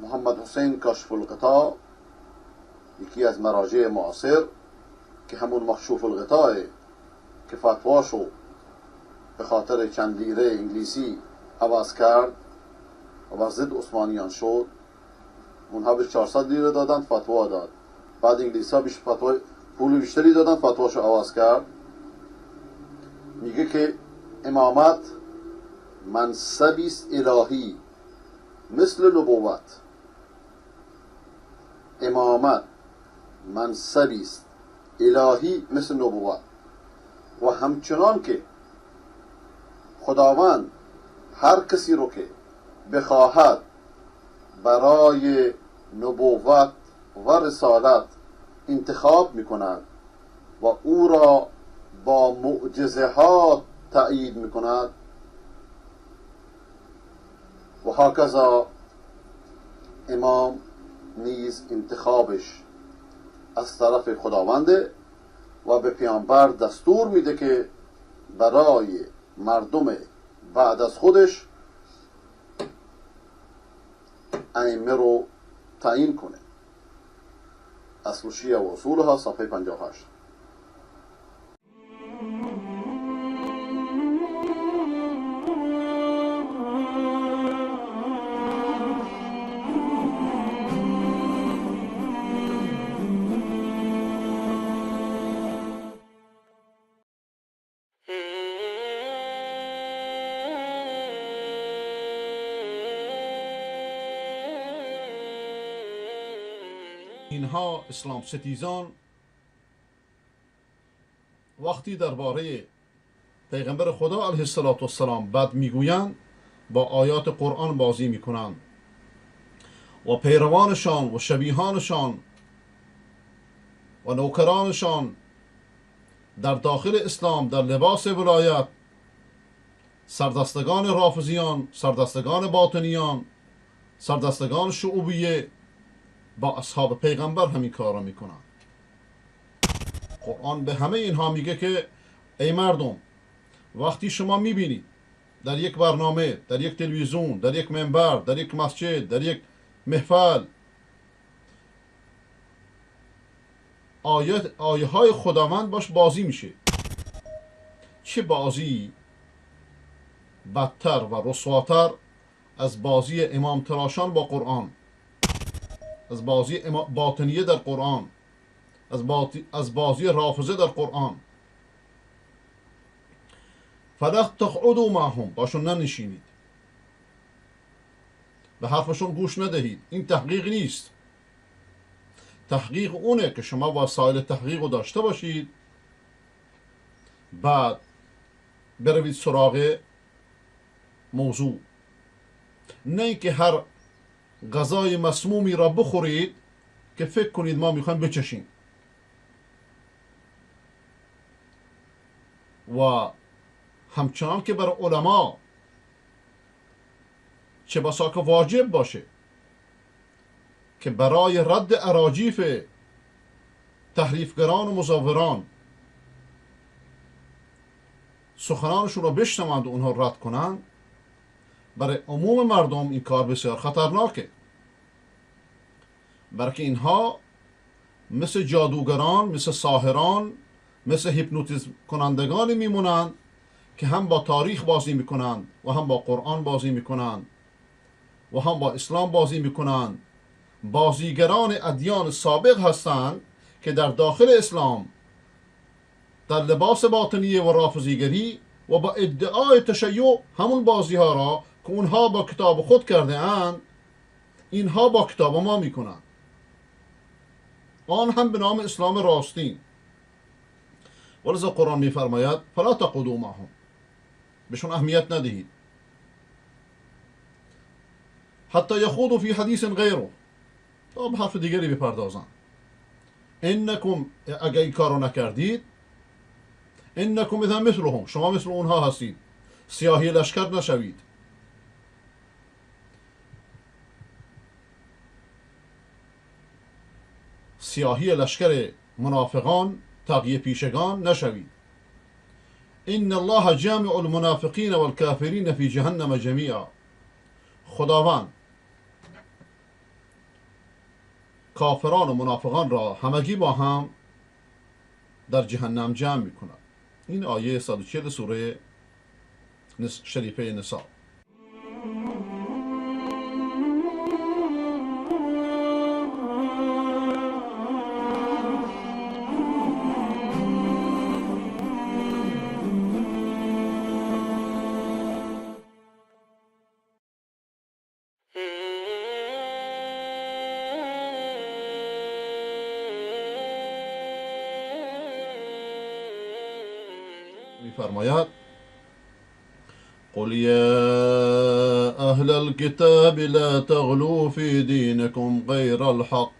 محمد حسین کاشف الغطا، یکی از مراجع معاصر که همون مکشوف الغطاه که فتواشو به خاطر چند لیره انگلیسی عوض کرد و بر ضد عثمانیان شد، اونها به 400 لیره دادن فتوا داد، بعد انگلیس ها بیش فتوا پول بیشتری دادن فتواشو عوض کرد. میگه که امامت منصبی است الهی مثل نبوت. امامت منصبی است الهی مثل نبوت، و همچنان که خداوند هر کسی رو که بخواهد برای نبوت و رسالت انتخاب میکند و او را با معجزه ها تأیید میکند، و هکذا امام نیز انتخابش از طرف خداونده و به پیامبر دستور میده که برای مردم بعد از خودش ائمه رو تعیین کنه. اصل شیعه و اصولها، صفحه 58. اینها اسلام ستیزان وقتی درباره پیغمبر خدا علیه السلام بد میگویند، با آیات قرآن بازی میکنند و پیروانشان و شبیهانشان و نوکرانشان در داخل اسلام در لباس ولایت، سردستگان رافضیان، سردستگان باطنیان، سردستگان شعوبیه، با اصحاب پیغمبر همین کار را میکنن. قرآن به همه اینها میگه که ای مردم، وقتی شما میبینید در یک برنامه، در یک تلویزیون، در یک منبر، در یک مسجد، در یک محفل آیه های خداوند باش بازی میشه، چه بازی بدتر و رسواتر از بازی امام تراشان با قرآن، از بازی باطنیه در قرآن، از بازی رافضه در قرآن. فلا تقعدوا معهم، باشون ننشینید، به حرفشون گوش ندهید. این تحقیق نیست. تحقیق اونه که شما وسایل تحقیق رو داشته باشید، بعد بروید سراغ موضوع، نه اینکه هر غذای مسمومی را بخورید که فکر کنید ما میخوایم بچشیم. و همچنان که بر علما چه بسا که واجب باشه که برای رد اراجیف تحریفگران و مزوران سخنانشون را بشنوند و اونها رد کنند، برای عموم مردم این کار بسیار خطرناکه، برای اینها مثل جادوگران، مثل ساحران، مثل هیپنوتیزم کنندگانی میمونند که هم با تاریخ بازی میکنند و هم با قرآن بازی میکنند و هم با اسلام بازی میکنند. بازیگران ادیان سابق هستند که در داخل اسلام در لباس باطنیه و رافضیگری و با ادعای تشیع همون بازی ها را که اونها با کتاب خود کرده اند، اینها با کتاب ما میکنند، آن هم به نام اسلام راستین. ولذا قرآن میفرماید فلا تقعدوا معهم، بهشون اهمیت ندهید. حتی یخوضوا فی حدیث غیره، تا به حرف دیگری بپردازن. انکم، اگه این کارو نکردید، انکم اذا مثلهم، شما مثل اونها هستید، سیاهی لشکر نشوید. سیاهی لشکر منافقان، تقیه پیشگان نشوید. ان الله جامع المنافقین والکافرین فی جهنم جمیعا. خداوند کافران و منافقان را همگی با هم در جهنم جمع میکند. این آیه 140 سوره شریفه نساء. می‌فرماید قل يا أهل الكتاب لا تغلوا في دينكم غير الحق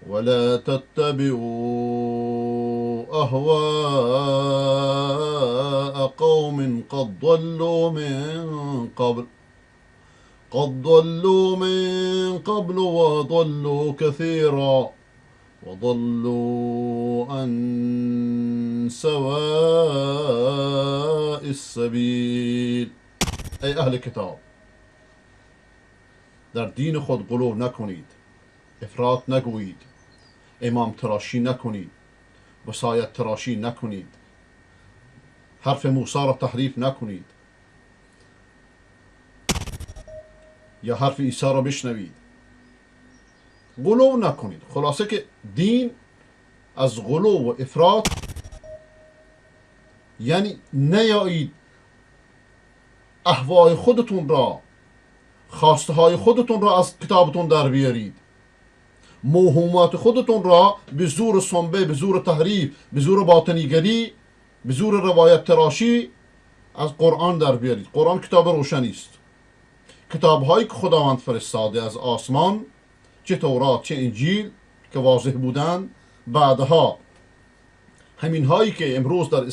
ولا تتبعوا أهواء قوم قد ضلوا من قبل وضلوا كثيرا وضلوا عن سواء السبیل. ای اهل کتاب، در دین خود غلو نکنید، افراط نگویید، امام تراشی نکنید، وصایت تراشی نکنید، حرف موسی را تحریف نکنید یا حرف عیسی را بشنوید، غلو نکنید. خلاصه که دین از غلو و افراط، یعنی نیایید اهوای خودتون را، خواسته های خودتون را از کتابتون در بیارید، موهومات خودتون را به زور سنبه، به زور تحریف، به زور باطنیگری، به زور روایت تراشی از قرآن در بیارید. قرآن کتاب روشنی است. کتاب هایی که خداوند فرستاده از آسمان، چه تورات چه انجیل که واضح بودند، بعدها همین هایی که امروز در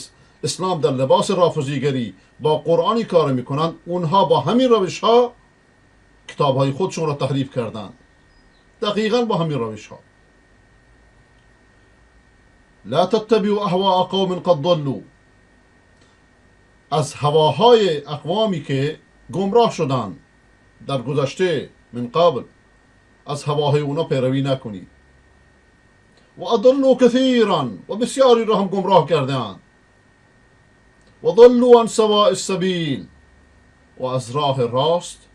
اسلام در لباس رافضیگری با قرآنی کار میکنند، اونها با همین روش ها کتاب های خودشون را تحریف کردند. دقیقا با همین روش ها. لا تتبعوا اهواء قوم قد ضلوا، از هواهای اقوامی که گمراه شدند در گذشته، من قبل، از هواهای اونا پیروی نکنید. و اضلوا کثیرا، و بسیاری را هم گمراه کردند. و ضلوا عن سواء السبیل، و از راه راست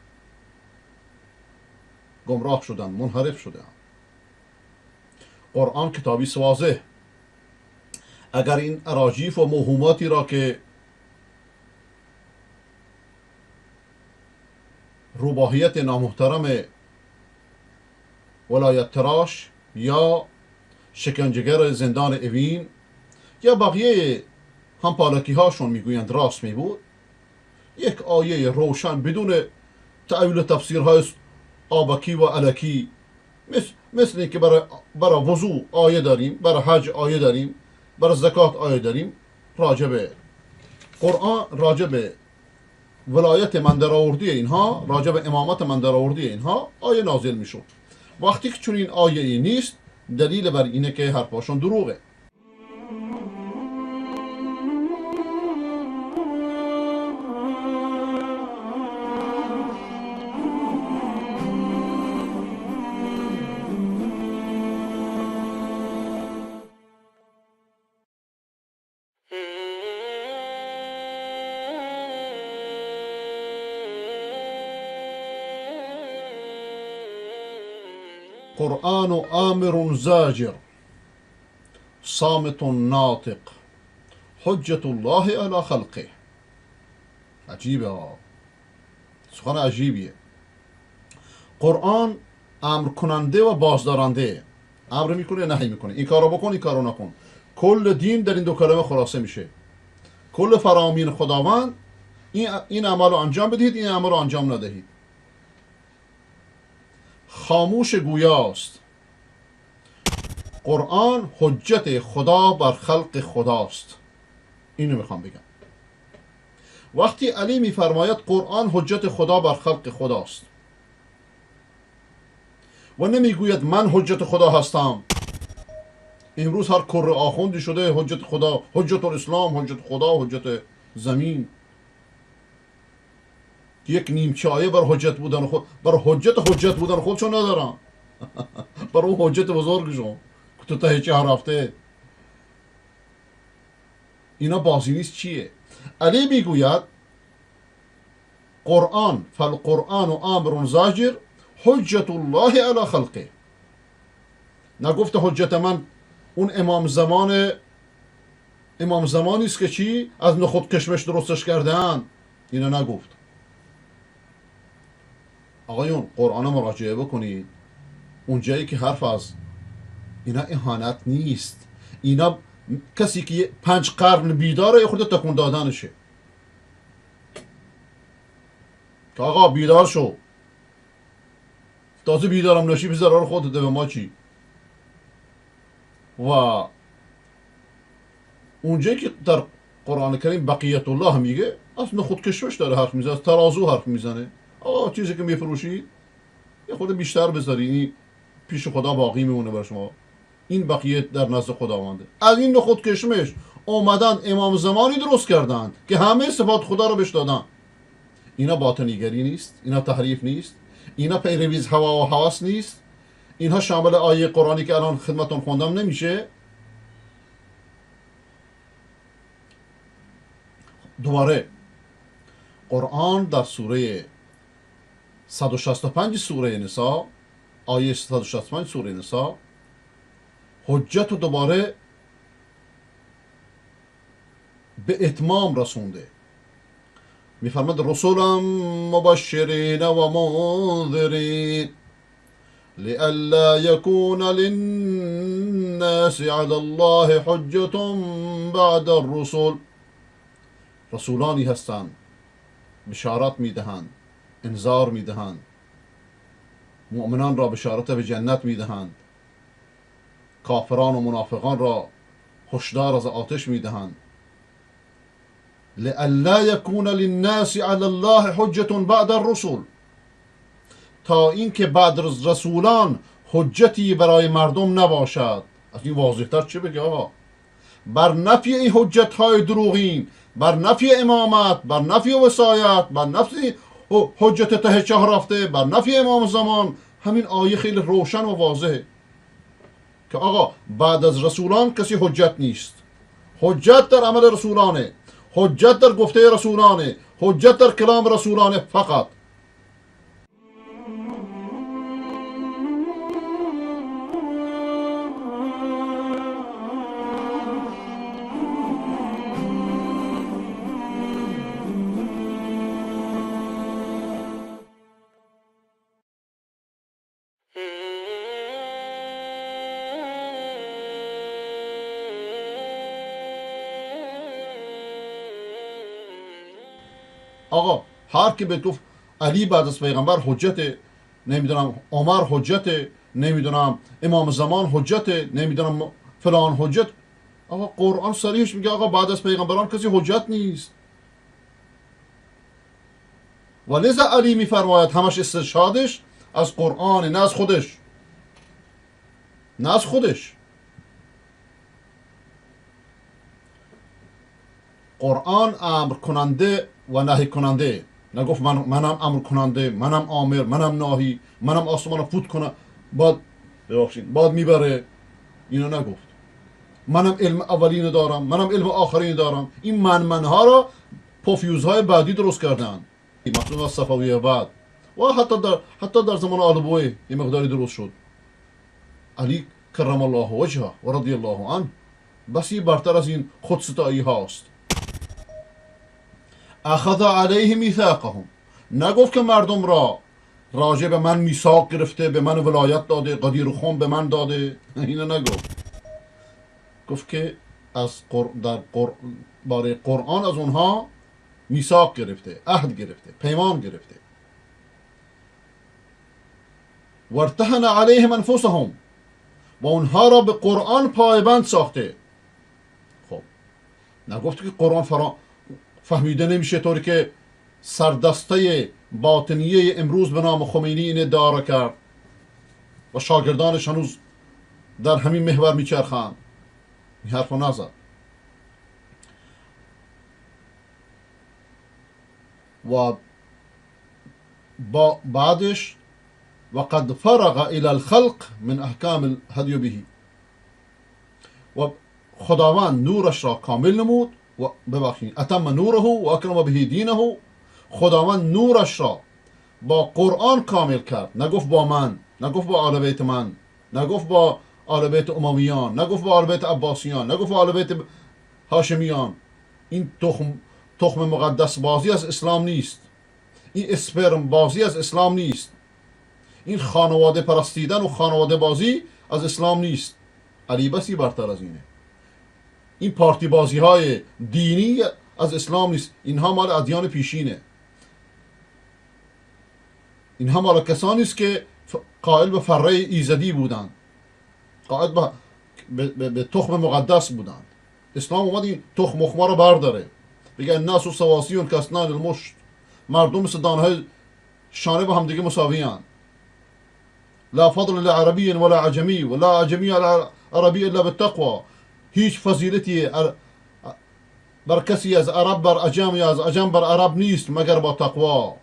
گمراه شدند، منحرف شدند. قرآن کتابی واضح. اگر این اراجیف و موهوماتی را که روباهیت نامحترم ولایت تراش یا شکنجهگر زندان اوین یا بقیه هم پالکی هاشون میگویند راست می بود، یک آیه روشن بدون تأویل و تفسیرهای آبکی و الکی، مثل اینکه برای وضوع آیه داریم، برای حج آیه داریم، برای زکات آیه داریم، راجب قرآن، راجب ولایت من درآوردی اینها، راجب امامت من درآوردی اینها آیه نازل میشد. وقتی که چنین آیه ای نیست، دلیل بر اینه که حرفاشون دروغه. قرآن آمر زاجر صامت ناطق حجة الله على خلقه. عجیبه، سخن عجیبیه. قرآن امر کننده و بازدارنده، امر میکنه نهی میکنه، این کارو بکن این کارو نکن. کل دین در این دو کلمه خلاصه میشه. کل فرامین خداوند این عمل رو انجام بدهید، این عمل رو انجام ندهید. خاموش گویاست. قرآن حجت خدا بر خلق خداست. اینو میخوام بگم. وقتی علی میفرماید قرآن حجت خدا بر خلق خداست و نمیگوید من حجت خدا هستم. امروز هر کره آخوندی شده حجت خدا، حجت الاسلام، حجت خدا، حجت زمین. یک نیمچه آیه بر حجت بودن خود، بر حجت بودن خودشون ندارن. بر اون حجت بزرگشون که تو ته چه رفته. اینا بازی نیست. چیه؟ علی میگوید قرآن فالقرآن امر زاجر حجت الله علی خلقه. نگفته حجت من اون امام زمان، امام زمانی است که چی؟ از نخود کشمش درستش کردن. اینا نگفت. آقایون قرآن مراجعه بکنید، اونجایی که حرف از اینا اهانت نیست. اینا کسی که 5 قرن بیداره یه خورده تکون دادنشه که آقا بیدار شو، تازه بیدارم نشی به ضرر خودت، به ما چی؟ و اونجایی که در قرآن کریم بقیت الله میگه از نخود کشمش داره حرف میزنه، از ترازو حرف میزنه. آقا چیزی که میفروشید یه خورده بیشتر بذاری، این پیش خدا باقی میمونه بر شما، این بقیه در نزد خداونده. از این نخود کشمش اومدن امام زمانی درست کردن که همه صفات خدا رو بهش دادن. اینا باطنیگری نیست، اینا تحریف نیست، اینا پیروی از هوا و هوس نیست، اینها شامل آیه قرآنی که الان خدمتون خوندم نمیشه. دوباره قرآن در سوره 165 سوره نساء، آیه 165 سوره نساء، حجت رو دوباره به اتمام رسونده. میفرماد رسولا مبشرین و منذرین لئلا یکون للناس علی الله حجة بعد الرسل. رسولانی هستند، بشارت میدهند، انذار میدهند، مؤمنان را بشارت به جنت میدهند، کافران و منافقان را هشدار از آتش میدهند. لئلا یکون للناس علی الله حجة بعد الرسل، تا اینکه بعد از رسولان حجتی برای مردم نباشد. از این واضح‌تر چه بگه آقا؟ بر نفی این حجت‌های دروغین، بر نفی امامت، بر نفی وصایت، بر نفی حجت ته چاه رفته، بر نفی امام زمان، همین آیه خیلی روشن و واضحه که آقا بعد از رسولان کسی حجت نیست. حجت در عمل رسولانه، حجت در گفته رسولانه، حجت در کلام رسولانه فقط. آقا هر کی به گفت علی بعد از پیغمبر حجت، نمیدونم عمر حجت، نمیدونم امام زمان حجت، نمیدونم فلان حجت، آقا قرآن صریحش میگه آقا بعد از پیغمبران کسی حجت نیست. و لذا علی میفرماید همش استشهادش از قرآن، نه از خودش، نه از خودش. قرآن امر کننده و نهی کننده، نگفت منم امر کننده، منم آمر، منم ناهی، منم آسمان رو فوت کنم باد، ببخشید باد میبره، اینو نگفت. منم علم اولین دارم، منم علم آخرین دارم. این منها را پوفیوزهای بعدی درست کردن، مخصوصا از صفویه بعد و حتی در زمان آل بویه یه مقداری درست شد. علی کرم الله وجهه و رضی الله عنه بسی برتر از این خودستایی هاست. اخذ علیه میثاقهم، نگفت که مردم را راجع به من میثاق گرفته، به من ولایت داده، قدیر خم به من داده، اینو نگفت. گفت که از در باره قرآن از اونها میثاق گرفته، عهد گرفته، پیمان گرفته. وارتهن علیهم انفسهم، و اونها را به قرآن پایبند ساخته. خب نگفت که قرآن فهمیده نمیشه، طوری که سردسته باطنیه امروز به نام خمینی این ادعا را کرد و شاگردانش هنوز در همین محور میچرخند. این حرف رو نزد. و بعدش وقد فرغ الى الخلق من احکام الهدی به، و خداوند نورش را کامل نمود و ببخشید اتم نوره و اکرم به دینه، خداوند نورش را با قرآن کامل کرد. نگفت با من، نگفت با آل بیت من، نگفت با آل بیت امویان، نگفت با آل بیت عباسیان، نگفت با آل بیت هاشمیان. این تخم مقدس بازی از اسلام نیست، این اسپرم بازی از اسلام نیست، این خانواده پرستیدن و خانواده بازی از اسلام نیست. علی بسی برتر از اینه. این پارتی بازی های دینی از اسلام نیست، اینها مال ادیان پیشینه، اینها مال کسانی است که قائل به فره ایزدی بودند، قائل به تخم مقدس بودند. اسلام اومد این تخم مخما رو برداره، بگه الناس سواسیون کاسنان المشت، مردم مثل دانه‌های شانه با همدیگه مساوی اند. لا فضل لعربی ولا عجمی ولا عجمی على عربی الا بالتقوى. هیچ فضیلتی بر کسی از عرب بر عجم یا از عجم بر عرب نیست مگر با تقوا.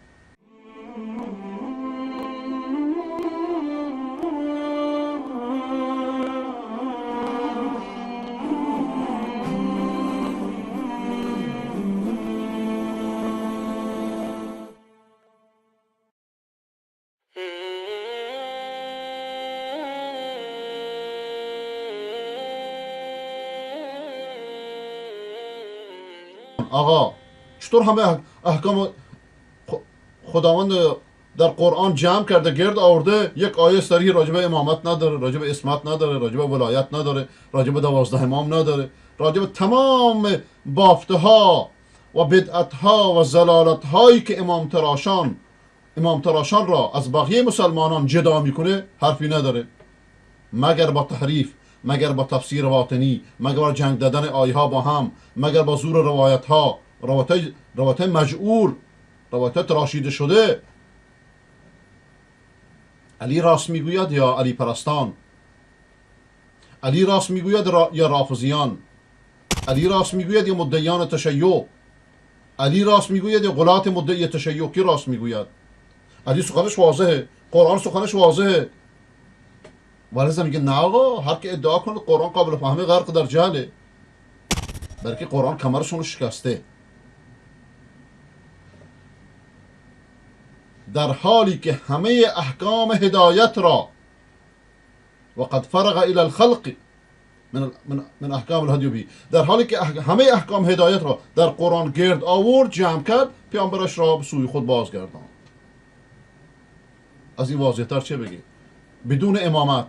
آقا چطور همه احکام خداوند در قرآن جمع کرده، گرد آورده، یک آیه صریح راجع به امامت نداره، راجع به عصمت نداره، راجع به ولایت نداره، راجع به 12 امام نداره، راجع به تمام بافته ها و بدعت ها و زلالت هایی که امام تراشان را از بقیه مسلمانان جدا میکنه حرفی نداره، مگر با تحریف، مگر با تفسیر باطنی، مگر با جنگ دادن آیه ها با هم، مگر با زور روایت ها، روایت مجعول، روایت تراشیده شده. علی راست میگوید یا علی پرستان؟ علی راست میگوید یا رافضیان؟ علی راست میگوید یا مدعیان تشیع؟ علی راست میگوید یا غلات مدعی تشیع؟ کی راست میگوید؟ علی سخنش واضحه، قرآن سخنش واضحه. ولذا میگه نه آقا، هر که ادعا کنه قرآن قابل فهمه غرق در جهله، بلکه قرآن کمرشون رو شکسته. در حالی که همه احکام هدایت را وقد فرغ الى الخلق من احکام الهدی به، در حالی که همه احکام هدایت را در قرآن گرد آورد، جمع کرد، پیامبرش را به سوی خود بازگرداند. از این واضح‌تر چه بگی؟ بدون امامت،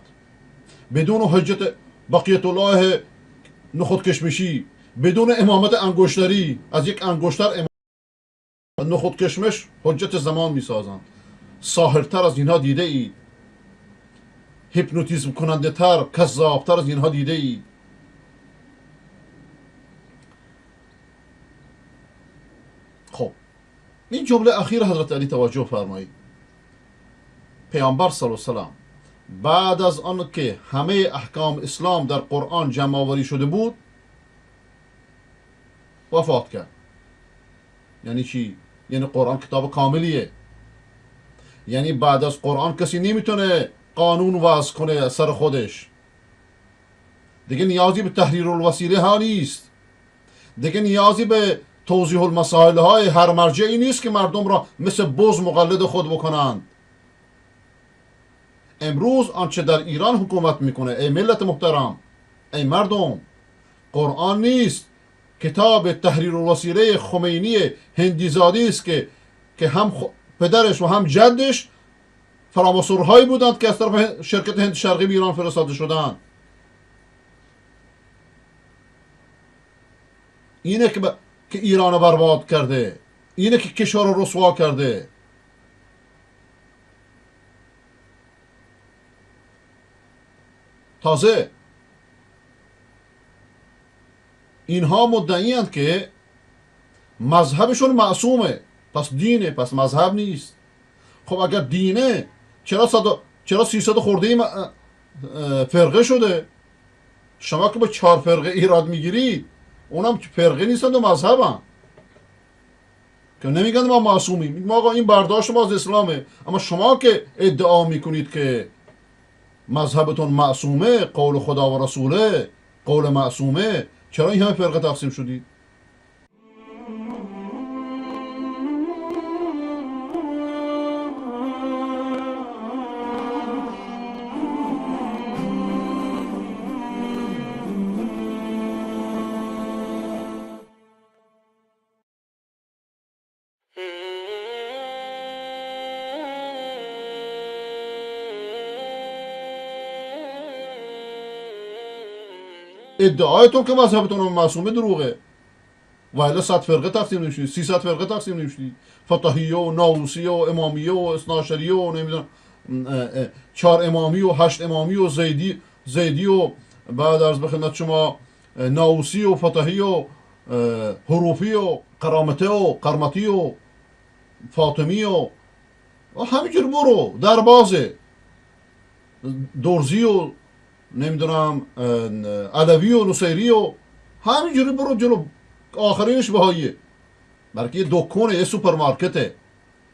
بدون حجت بقیت الله نخود کشمشی، بدون امامت انگشتری، از یک انگشتر امامت نخود کشمش حجت زمان میسازند. ساحرتر از اینها دیده اید، هیپنوتیزم کننده تر، کذابتر از اینها دیده اید. خب این جمله اخیر حضرت علی توجه فرمایید. پیامبر صلی الله علیه و سلم بعد از آن که همه احکام اسلام در قرآن جمع آوری شده بود وفات کرد. یعنی چی؟ یعنی قرآن کتاب کاملیه، یعنی بعد از قرآن کسی نمیتونه قانون وضع کنه سر خودش، دیگه نیازی به تحریر الوسیله ها نیست، دیگه نیازی به توضیح المسائل های هر مرجعی نیست که مردم را مثل بز مقلد خود بکنند. امروز آنچه در ایران حکومت میکنه، ای ملت محترم، ای مردم، قرآن نیست، کتاب تحریر الوسیله خمینی هندیزادی است که هم پدرش و هم جدش فراماسورهایی بودند که از طرف شرکت هند شرقی به ایران فرستاده شدند. اینه که ایران رو برباد کرده. اینه که کشور رو رسوا کرده. تازه اینها مدعی اند که مذهبشون معصومه، پس دینه، پس مذهب نیست. خب اگر دینه چرا 300 خورده فرقه شده؟ شما که با 4 فرقه ایراد میگیرید، اونم که فرقه نیستند و مذهبن، که نمیگن ما معصومیم. میگم آقا این برداشت ما از اسلامه. اما شما که ادعا میکنید که مذهبتون معصومه، قول خدا و رسوله، قول معصومه، چرا این همه فرقه تقسیم شدید؟ ادعایتون که مذهبتون معصومه دروغه. و الا 100 فرقه تقسیم نمیشید، 300 فرقه تقسیم نمیشید، فتحیه و ناوسیه و امامیه و اثناعشریه و نمیدونم 4 امامی و 8 امامی و زیدی و بعد عرض به خدمت شما ناوسی و فتحی و حروفی و قرامته و قرمطی و فاطمی و همینجور برو دربازه درزی و نمیدونم علوی و نصیری و همینجوری برو جلو، آخرینش بهاییه. بلکه یه دکونه، یه سوپرمارکته،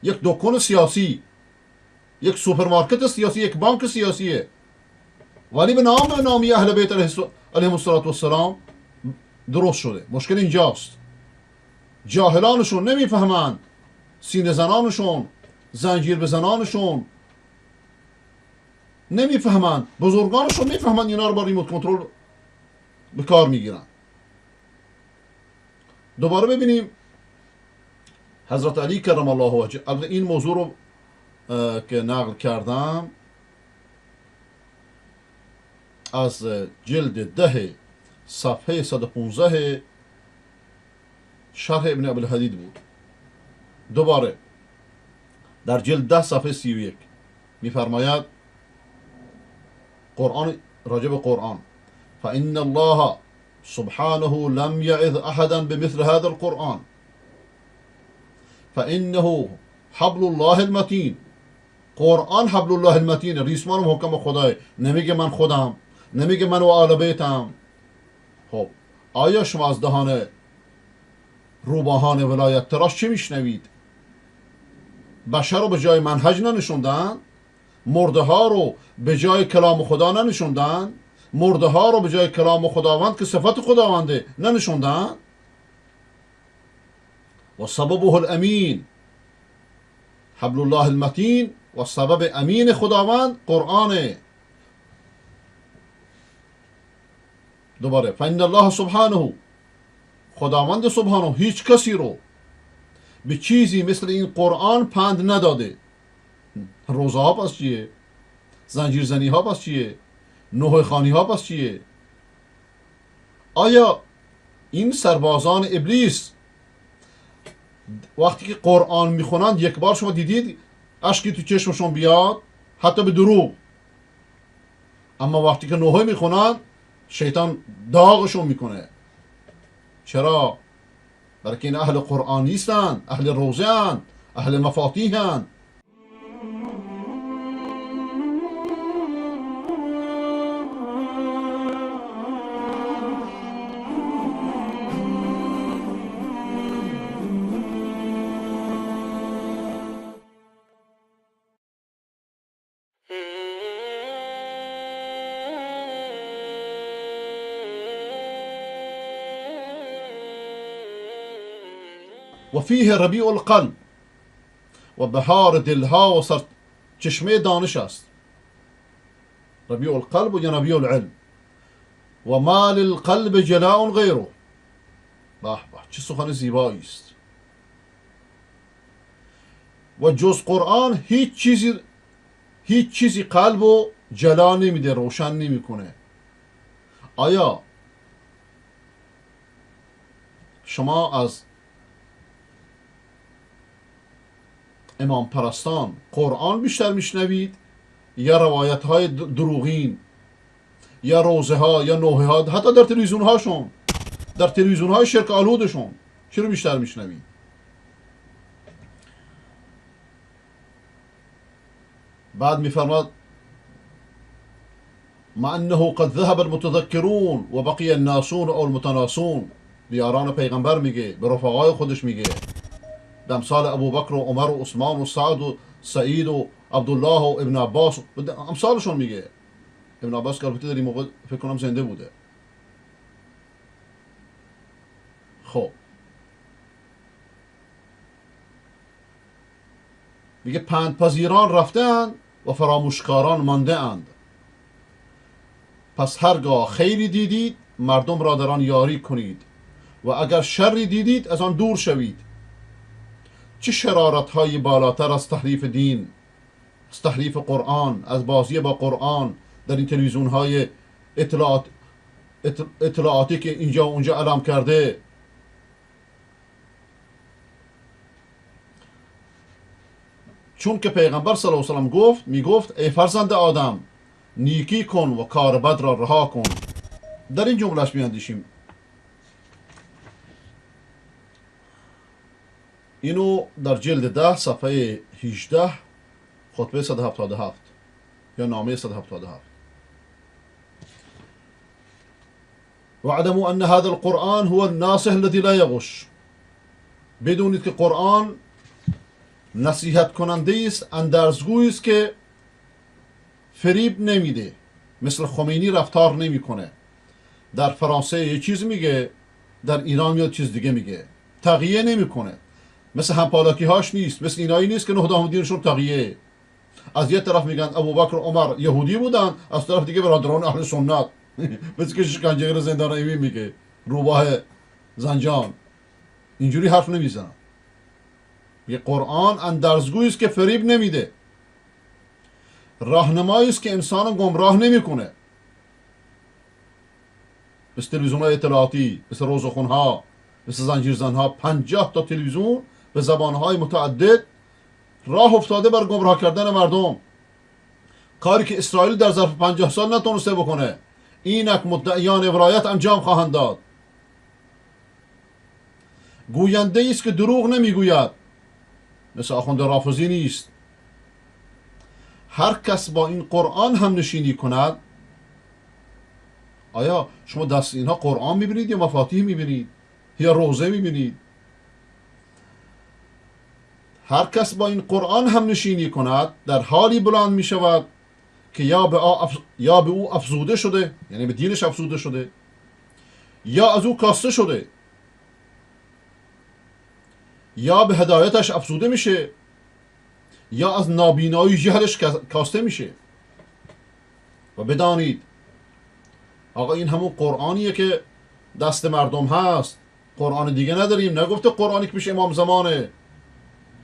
یک دکون سیاسی، یک سوپرمارکت سیاسی، یک بانک سیاسیه، ولی به نام نامی اهل بیت علیهم الصلاة والسلام درست شده. مشکل اینجاست، جاهلانشون نمیفهمند، سینه زنانشون، زنجیر بزنانشون نمیفهمند، بزرگانشون میفهمند، اینا رو با ریموت کنترل به کار میگیرن. دوباره ببینیم حضرت علی کرم الله وجهه. البته این موضوع رو که نقل کردم از جلد 10 صفحه 115 شرح ابن ابی الحدید بود. دوباره در جلد 10 صفحه 31 میفرماید قرآن، راجب قرآن، فإن الله سبحانه لم يعظ أحدا بمثل هذا القرآن فإنه حبل الله المتین. قرآن حبل الله المتین، ریسمان محکم خدای. نمیگه من خودم، نمیگه من و آل بیتم. خب آیا شما از دهان روباهان ولایت تراش چی میشنوید؟ بشر رو به جای منهج ننشوندن، مرده ها رو به جای کلام خدا ننشوندن، مرده ها رو به جای کلام خداوند که صفت خداونده ننشوندن. و سببه الامین، حبل الله المتین، و سبب امین خداوند قرآنه. دوباره فان الله سبحانه، خداوند سبحانه هیچ کسی رو به چیزی مثل این قرآن پند نداده. روزه ها پس چیه؟ زنجیر زنی ها پس چیه؟ نوحه خوانی ها پس چیه؟ آیا این سربازان ابلیس وقتی که قرآن میخونند یک بار شما دیدید اشکی تو چشمشون بیاد؟ حتی به دروغ. اما وقتی که نوحه میخونند شیطان داغشون میکنه. چرا؟ برای که این اهل قرآن نیستن، اهل روزه هن، اهل مفاتیح هن. و فیه ربیع القلب، و بهار دلها و سرچشمه دانش است. ربیع القلب و ربیع العلم. و ما للقلب جلاء غیره. به به، چه سخن زیبایی است. و جز قرآن هیچ چیزی قلب و جلا نمیده، روشن نمیکنه. آیا شما از امام پرستان قرآن بیشتر میشنوید یا روایت های دروغین یا روزه ها یا نوحه ها، حتی در تلویزیون هاشون، در تلویزیون های شرک آلودشون چرا بیشتر میشنوید؟ بعد میفرماد مع انه قد ذهب المتذکرون و بقی الناسون او المتناسون. یاران پیغمبر میگه، به رفقای خودش میگه، به امثال ابوبکر و عمر و عثمان و سعد و سعید و عبدالله و ابن عباس، امثالشون میگه. ابن عباس که البته در این موقع فکر کنم زنده بوده. خب میگه پندپذیران رفتند و فراموشکاران مانده اند. پس هرگاه خیری دیدید مردم را در آن یاری کنید و اگر شری دیدید از آن دور شوید. چه شرارت های بالاتر از تحریف دین، از تحریف قرآن، از بازی با قرآن در این تلویزیون های اطلاعاتی که اینجا و اونجا اعلام کرده. چون که پیغمبر صلی الله علیه و سلم گفت، میگفت ای فرزند آدم نیکی کن و کار بد را رها کن. در این جملهش میاندیشیم. اینو در جلد 10 صفحه 18 خطبه 177 یا نامه 177. واعلموا ان هذا القرآن هو الناصح الذي لا يغش. بدونید که قرآن نصیحت کننده است، اندرزگویی است که فریب نمیده، مثل خمینی رفتار نمیکنه. در فرانسه یه چیز میگه، در ایران یه چیز دیگه میگه، تغییر نمیکنه. مثل همپالاکی هاش نیست، مثل اینایی نیست که نه دینشون تغییره. از یه طرف میگن ابوبکر و عمر یهودی بودن، از طرف دیگه برادران اهل سنت. مثل که شکنجهگر زندان ایمی میگه، روباه زنجان. اینجوری حرف نمیزنن. یه قرآن اندرزگویی است که فریب نمیده، راهنمایی است که انسان گمراه نمیکنه. مثل تلویزیون های اطلاعاتی، مثل روزخونها، مثل زنجیرزنها، 50 تا تلویزیون به زبانهای متعدد راه افتاده بر گمراه کردن مردم. کاری که اسرائیل در ظرف 50 سال نتونسته بکنه، اینک مدعیان ولایت انجام خواهند داد. گوینده است که دروغ نمیگوید، مثل آخوند رافضی نیست. هر کس با این قرآن هم نشینی کند. آیا شما دست اینها قرآن میبینید یا مفاتیح میبینید یا روزه میبینید؟ هر کس با این قرآن هم نشینی کند در حالی بلند میشود که یا به او افزوده شده، یعنی به دینش افزوده شده، یا از او کاسته شده، یا به هدایتش افزوده میشه، یا از نابینایی جهلش کاسته میشه. و بدانید آقا این همون قرآنیه که دست مردم هست، قرآن دیگه نداریم. نگفته قرآنی که پیش امام زمانه،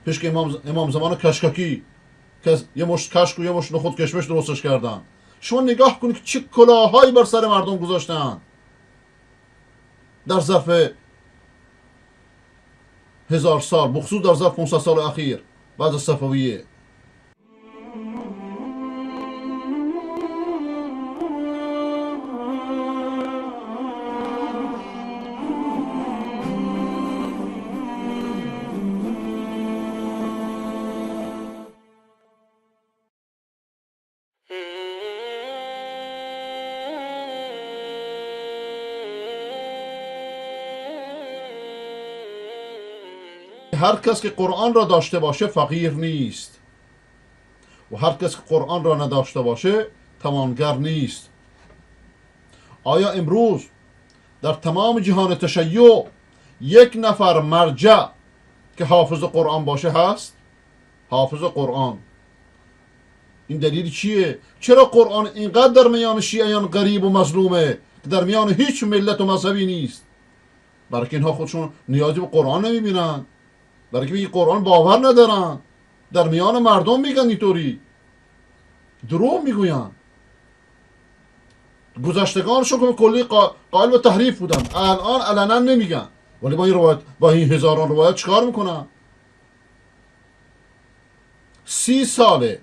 پیش که امام زمان کشککی که یه مشت کشک و یه مشت نخود کشمش درستش کردن. شما نگاه کنید که چه کلاههایی بر سر مردم گذاشتن در ظرف 1000 سال، بخصوص در ظرف 500 سال اخیر بعد از صفویه. هر کس که قرآن را داشته باشه فقیر نیست و هر کس که قرآن را نداشته باشه توانگر نیست. آیا امروز در تمام جهان تشیع یک نفر مرجع که حافظ قرآن باشه هست؟ حافظ قرآن. این دلیل چیه؟ چرا قرآن اینقدر در میان شیعیان غریب و مظلومه که در میان هیچ ملت و مذهبی نیست؟ برای که اینها خودشون نیازی به قرآن نمیبینن، برای که به قرآن باور ندارن. در میان مردم میگن اینطوری، دروغ میگوین. گذشتگانشون که کلی قائل به تحریف بودن، الان علنا نمیگن، ولی با این روایت، با این هزاران روایت چیکار میکنن؟ 30 ساله،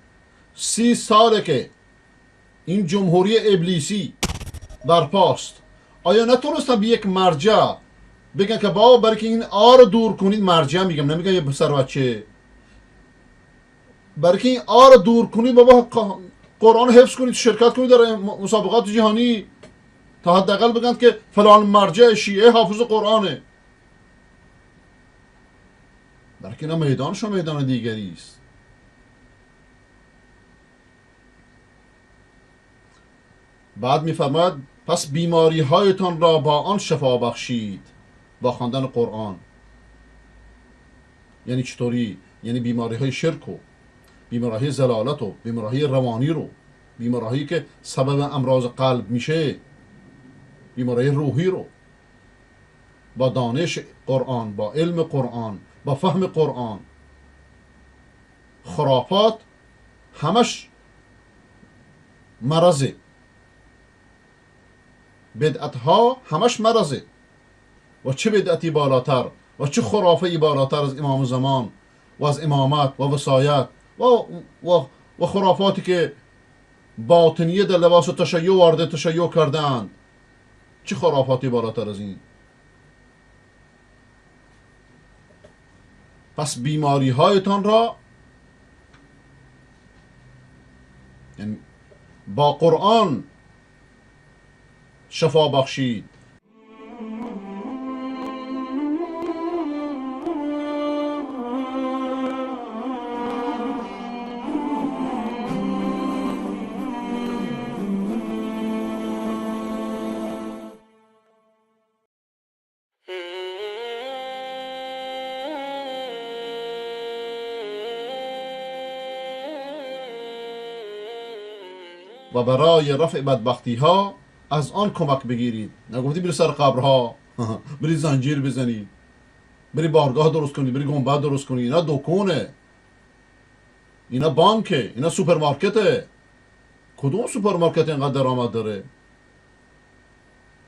30 ساله که این جمهوری ابلیسی برپاست، آیا نتونستن به یک مرجع بگن که بابا برای که این آ رو دور کنید، مرجع میگم نمیگم یه پسر بچه، برای که این آ رو دور کنید بابا قرآن حفظ کنید، شرکت کنید در مسابقات جهانی، تا حداقل بگن که فلان مرجع شیعه حافظ قرآنه. برای که اینا میدانشون میدان دیگری است. بعد میفرماید پس بیماری هایتان را با آن شفا بخشید، با خواندن قرآن. یعنی چطوری؟ یعنی بیماری های شرک و بیماری های ضلالت و بیماری های روانی رو، بیماری هایی که سبب امراض قلب میشه، بیماری روحی رو با دانش قرآن، با علم قرآن، با فهم قرآن. خرافات همش مرضه، بدعت ها همش مرضه. و چه بدعتی بالاتر و چه خرافه بالاتر از امام زمان و از امامت و وصایت و خرافاتی که باطنیه در لباس تشیع وارد تشیع کردند. چه خرافاتی بالاتر از این؟ پس بیماری هایتان را یعنی با قرآن شفا بخشید. و برای رفع بدبختی ها از آن کمک بگیرید. نگفتی بری سر قبرها بری زنجیر بزنید، بری بارگاه درست کنید، بری گنبد درست کنید. اینا دکونه، اینا بانکه، اینا سوپرمارکته. کدوم سوپرمارکت اینقدر درآمد داره؟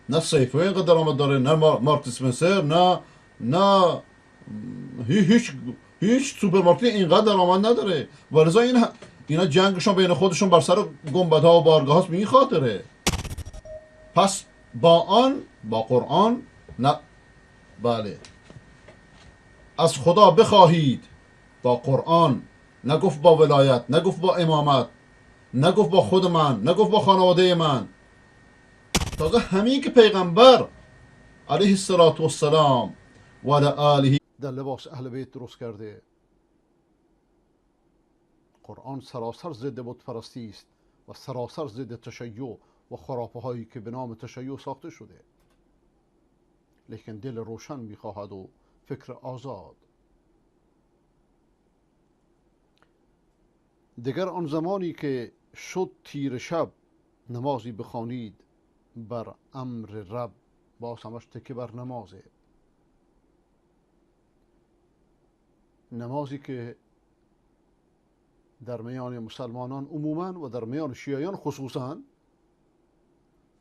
نه سیفوی اینقدر درآمد داره، نه مارک اسپنسر، نه هیچ سوپرمارکت اینقدر درآمد نداره. ولذا اینا جنگشون بین خودشون بر سر گنبدها و بارگاه هاست به این خاطره. پس با آن، با قرآن نه، بله، از خدا بخواهید با قرآن. نگفت با ولایت، نگفت با امامت، نگفت با خود من، نگفت با خانواده من. تازه همین که پیغمبر علیه الصلاة والسلام و علی آله در لباس اهل بیت درست کرده. قرآن سراسر ضد بت پرستی است و سراسر ضد تشیع و خرافه هایی که به نام تشیع ساخته شده. لیکن دل روشن میخواهد و فکر آزاد. دیگر آن زمانی که شد تیر شب، نمازی بخوانید بر امر رب. باز همش تکیه بر نمازه، نمازی که در میان مسلمانان عموما و در میان شیعیان خصوصا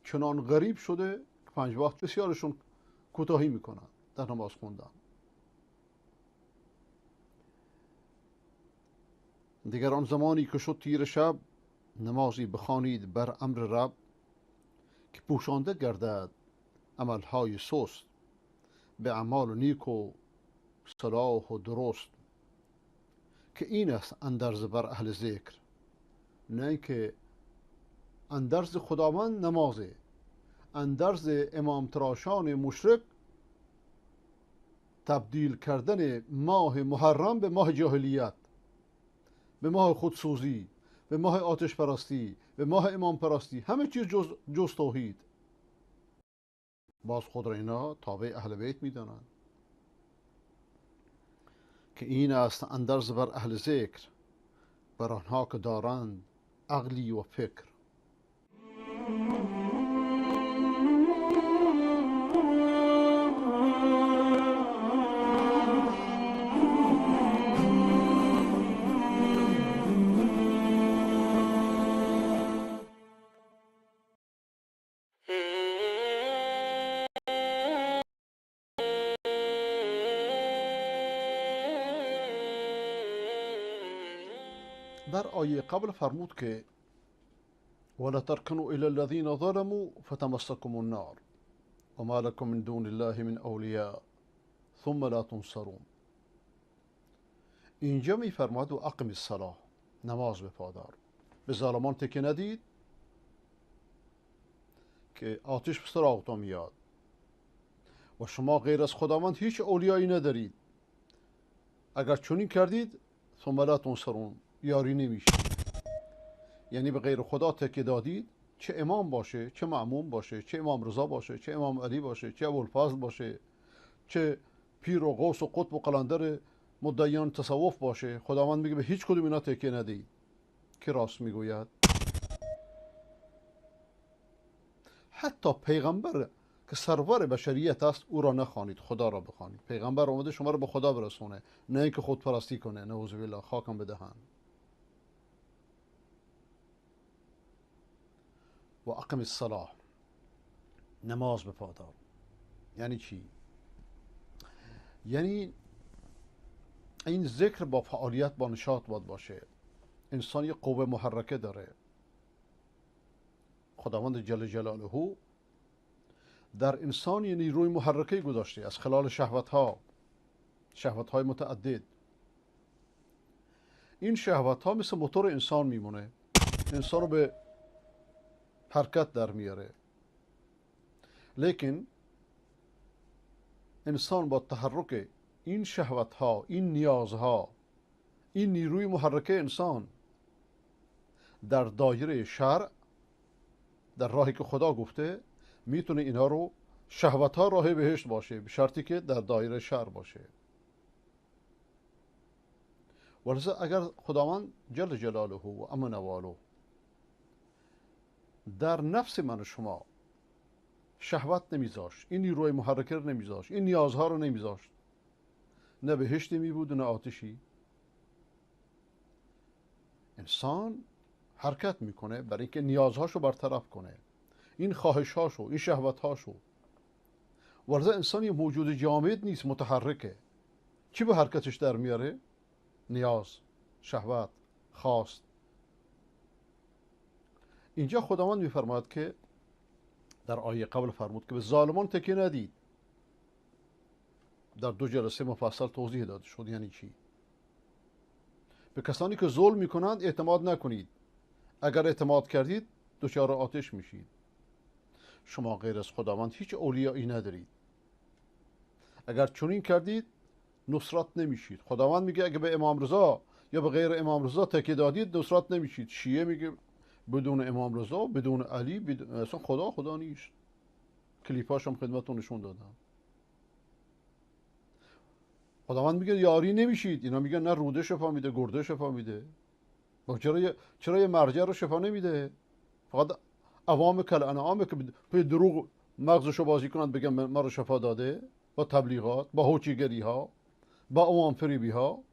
چنان غریب شده که 5 وقت بسیارشون کوتاهی میکنن در نماز خوندن. دیگر آن زمانی که شد تیر شب، نمازی بخوانید بر امر رب، که پوشانده گردد عملهای سست، به اعمال نیک و صلاح و درست. که این است اندرز بر اهل ذکر، نه اینکه اندرز خداوند نمازه، اندرز امام تراشان مشرک تبدیل کردن ماه محرم به ماه جاهلیت، به ماه خودسوزی، به ماه آتش پرستی، به ماه امام پرستی، همه چیز جز توحید. باز خود را اینا تابع اهل بیت میدانند. که این است اندرز بر اهل ذکر، بر آنها که دارند عقلی و فکر. در آیه قبل فرمود که ولا ترکنوا الى الذين ظلموا فتمسكم النار وما لكم من دون الله من اولیاء ثم لا تنصرون. اینجا میفرماد و اقم الصلاه، نماز بپادار. به ظالمان تکیه ندید که آتش به سراغتان میاد و شما غیر از خداوند هیچ اولیایی ندارید. اگر چنین کردید ثم لا تنصرون، یاری نمیشید. یعنی به غیر خدا تکیه دادید، چه امام باشه، چه معموم باشه، چه امام رضا باشه، چه امام علی باشه، چه ابوالفضل باشه، چه پیر و غوث و قطب و قلندر مدعیان تصوف باشه، خداوند میگه به هیچ کدوم اینا تکیه ندید. که راست میگوید؟ حتی پیغمبر که سرور بشریت است او را نخوانید، خدا را بخوانید. پیغمبر اومده شما را به خدا برسونه، نه اینکه خودپرستی کنه. نعوذ بالله، خاکم بدهن. و اقم الصلاه، نماز بپادار. یعنی چی؟ یعنی این ذکر با فعالیت، با نشاط باید باشه. انسان یه قوه محرکه داره. خداوند جل جلاله در انسان یه نیروی محرکه گذاشته از خلال شهوت ها، شهوت های متعدد. این شهوت ها مثل موتور انسان میمونه، انسان رو به حرکت در میاره. لیکن انسان با تحرک این شهوت ها، این نیازها، این نیروی محرکه انسان در دایره شرع، در راهی که خدا گفته، میتونه اینها رو، شهوت ها راه بهشت باشه، به شرطی که در دایره شرع باشه. ولذا اگر خداوند جل جلاله و امن والو در نفس من و شما شهوت نمیذاشت، این نیروی محرکه رو نمیذاشت، این نیازها رو نمیذاشت، نه بهشتی می بود و نه آتشی. انسان حرکت میکنه برای اینکه نیازهاشو برطرف کنه، این خواهشهاشو، این شهوتهاشو. ولذا انسان یه موجود جامد نیست، متحرکه. چی به حرکتش در میاره؟ نیاز، شهوت، خواست. اینجا خداوند میفرماید که در آیه قبل فرمود که به ظالمان تکیه ندید. در دو جلسه مفصل توضیح داده شد یعنی چی. به کسانی که ظلم میکنند اعتماد نکنید، اگر اعتماد کردید دچار آتش میشید. شما غیر از خداوند هیچ اولیایی ندارید، اگر چنین کردید نصرت نمیشید. خداوند میگه اگه به امام رضا یا به غیر امام رضا تکیه دادید نصرت نمیشید. شیعه میگه بدون امام رضا، بدون علی، بدون... اصلا خدا خدا نیست. کلیپاش هم خدمتتون نشون دادم. خداوند میگه یاری نمیشید. اینا میگن نه روده شفا میده، گرده شفا میده. چرا یه مرجع رو شفا نمیده؟ فقط عوام کل انعام که به دروغ مغزشو بازی کنند بگن ما رو شفا داده، با تبلیغات، با هوچیگری ها، با عوام فریبی ها.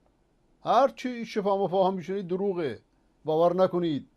هر چی شفا مفاهم میشنید دروغه، باور نکنید.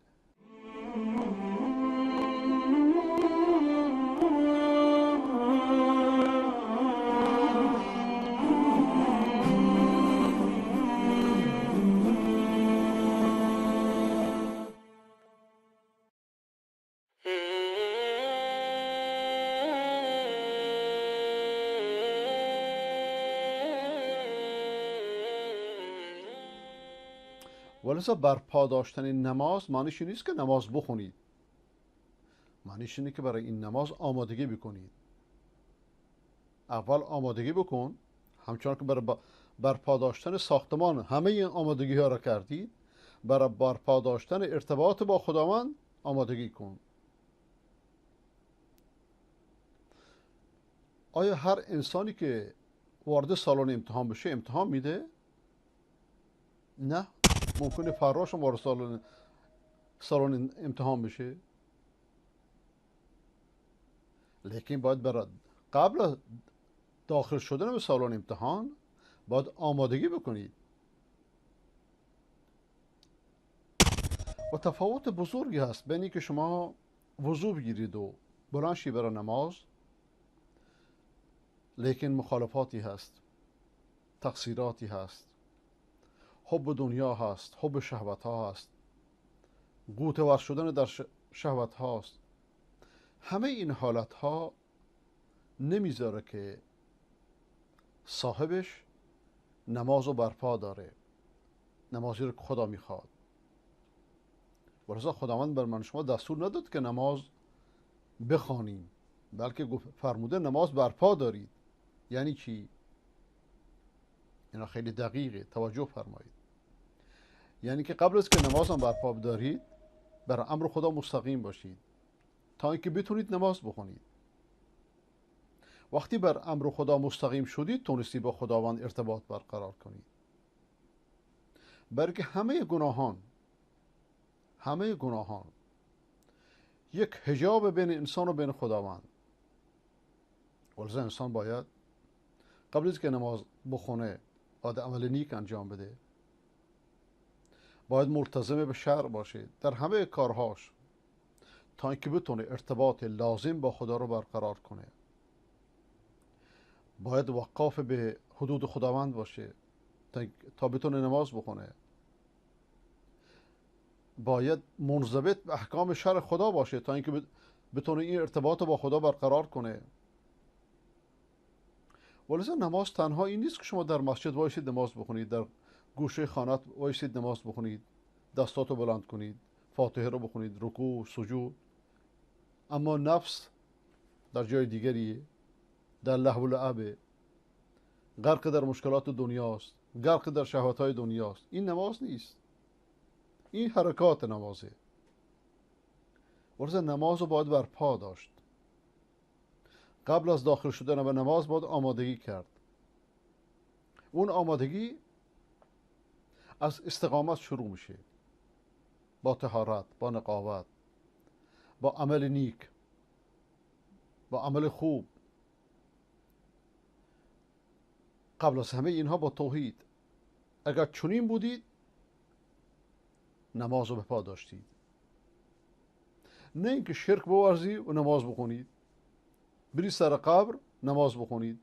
ولذا برپا داشتن نماز معنیش نیست که نماز بخونید، معنیش اینه که برای این نماز آمادگی بکنید. اول آمادگی بکن، همچنان که برای برپا داشتن ساختمان همه این آمادگی ها را کردید، برای برپا داشتن ارتباط با خداوند آمادگی کن. آیا هر انسانی که وارد سالن امتحان بشه امتحان میده؟ نه، ممکنه فراش هم وارد سالن امتحان بشه، لیکن باید برای قبل داخل شدن به سالن امتحان باید آمادگی بکنید. و تفاوت بزرگی هست بین اینکه شما وضو بگیرید و بلند شی برای نماز، لیکن مخالفاتی هست، تقصیراتی هست، حب دنیا هست، حب شهوت ها هست، غوطه ور شدن در شهوت هاست. همه این حالت ها نمیذاره که صاحبش نماز رو برپا داره، نمازی رو که خدا میخواد. ولذا خداوند بر من شما دستور نداد که نماز بخوانیم، بلکه فرموده نماز برپا دارید. یعنی چی؟ اینا خیلی دقیقه، توجه فرمایید. یعنی که قبل از که نماز هم برپا بدارید، بر امر خدا مستقیم باشید تا اینکه بتونید نماز بخونید. وقتی بر امر خدا مستقیم شدید، تونستی با خداوند ارتباط برقرار کنید. بلکه همه گناهان یک حجاب بین انسان و بین خداوند. ولذا انسان باید قبل از که نماز بخونه باید عمل نیک انجام بده، باید ملتزم به شرع باشه در همه کارهاش تا اینکه بتونه ارتباط لازم با خدا رو برقرار کنه. باید وقاف به حدود خداوند باشه تا بتونه نماز بخونه. باید منضبط به احکام شرع خدا باشه تا اینکه بتونه این ارتباط رو با خدا برقرار کنه. ولذا نماز تنها این نیست که شما در مسجد وایسید نماز بخونید، در گوشه خانت وایسید نماز بخونید، دستاتو بلند کنید، فاتحه رو بخونید، رکوع، سجود. اما نفس در جای دیگریه، در لهو و لعبه، غرق در مشکلات دنیاست، غرق در شهوت‌های دنیاست. این نماز نیست، این حرکات نمازه. ولذا نماز رو باید برپا داشت. قبل از داخل شدن به نماز باید آمادگی کرد. اون آمادگی از استقامت شروع میشه، با طهارت، با نقاوت، با عمل نیک، با عمل خوب. قبل از همه اینها با توحید. اگر چنین بودید نماز رو به پا داشتید، نه اینکه شرک بورزی و نماز بخونید، بری سر قبر نماز بخونید،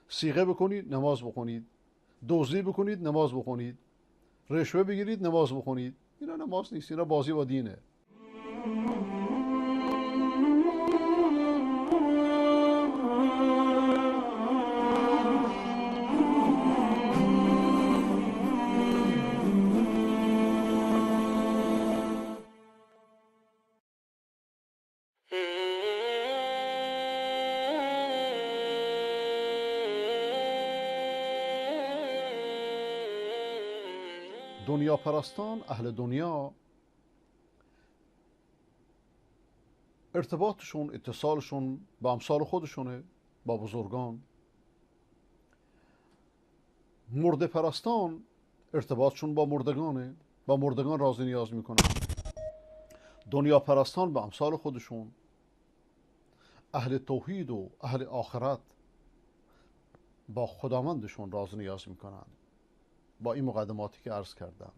صیغه بکنید نماز بخونید، دزدی بکنید نماز بخونید، رشوه بگیرید نماز بخونید. اینا نماز نیست، اینا بازی با دینه. دنیا پرستان، اهل دنیا، ارتباطشون، اتصالشون با امثال خودشونه، با بزرگان. مرده پرستان ارتباطشون با مردگانه، با مردگان راز نیاز میکنن. دنیا پرستان با امثال خودشون. اهل توحید و اهل آخرت با خداوندشون راز نیاز میکنن. با این مقدماتی که عرض کردم،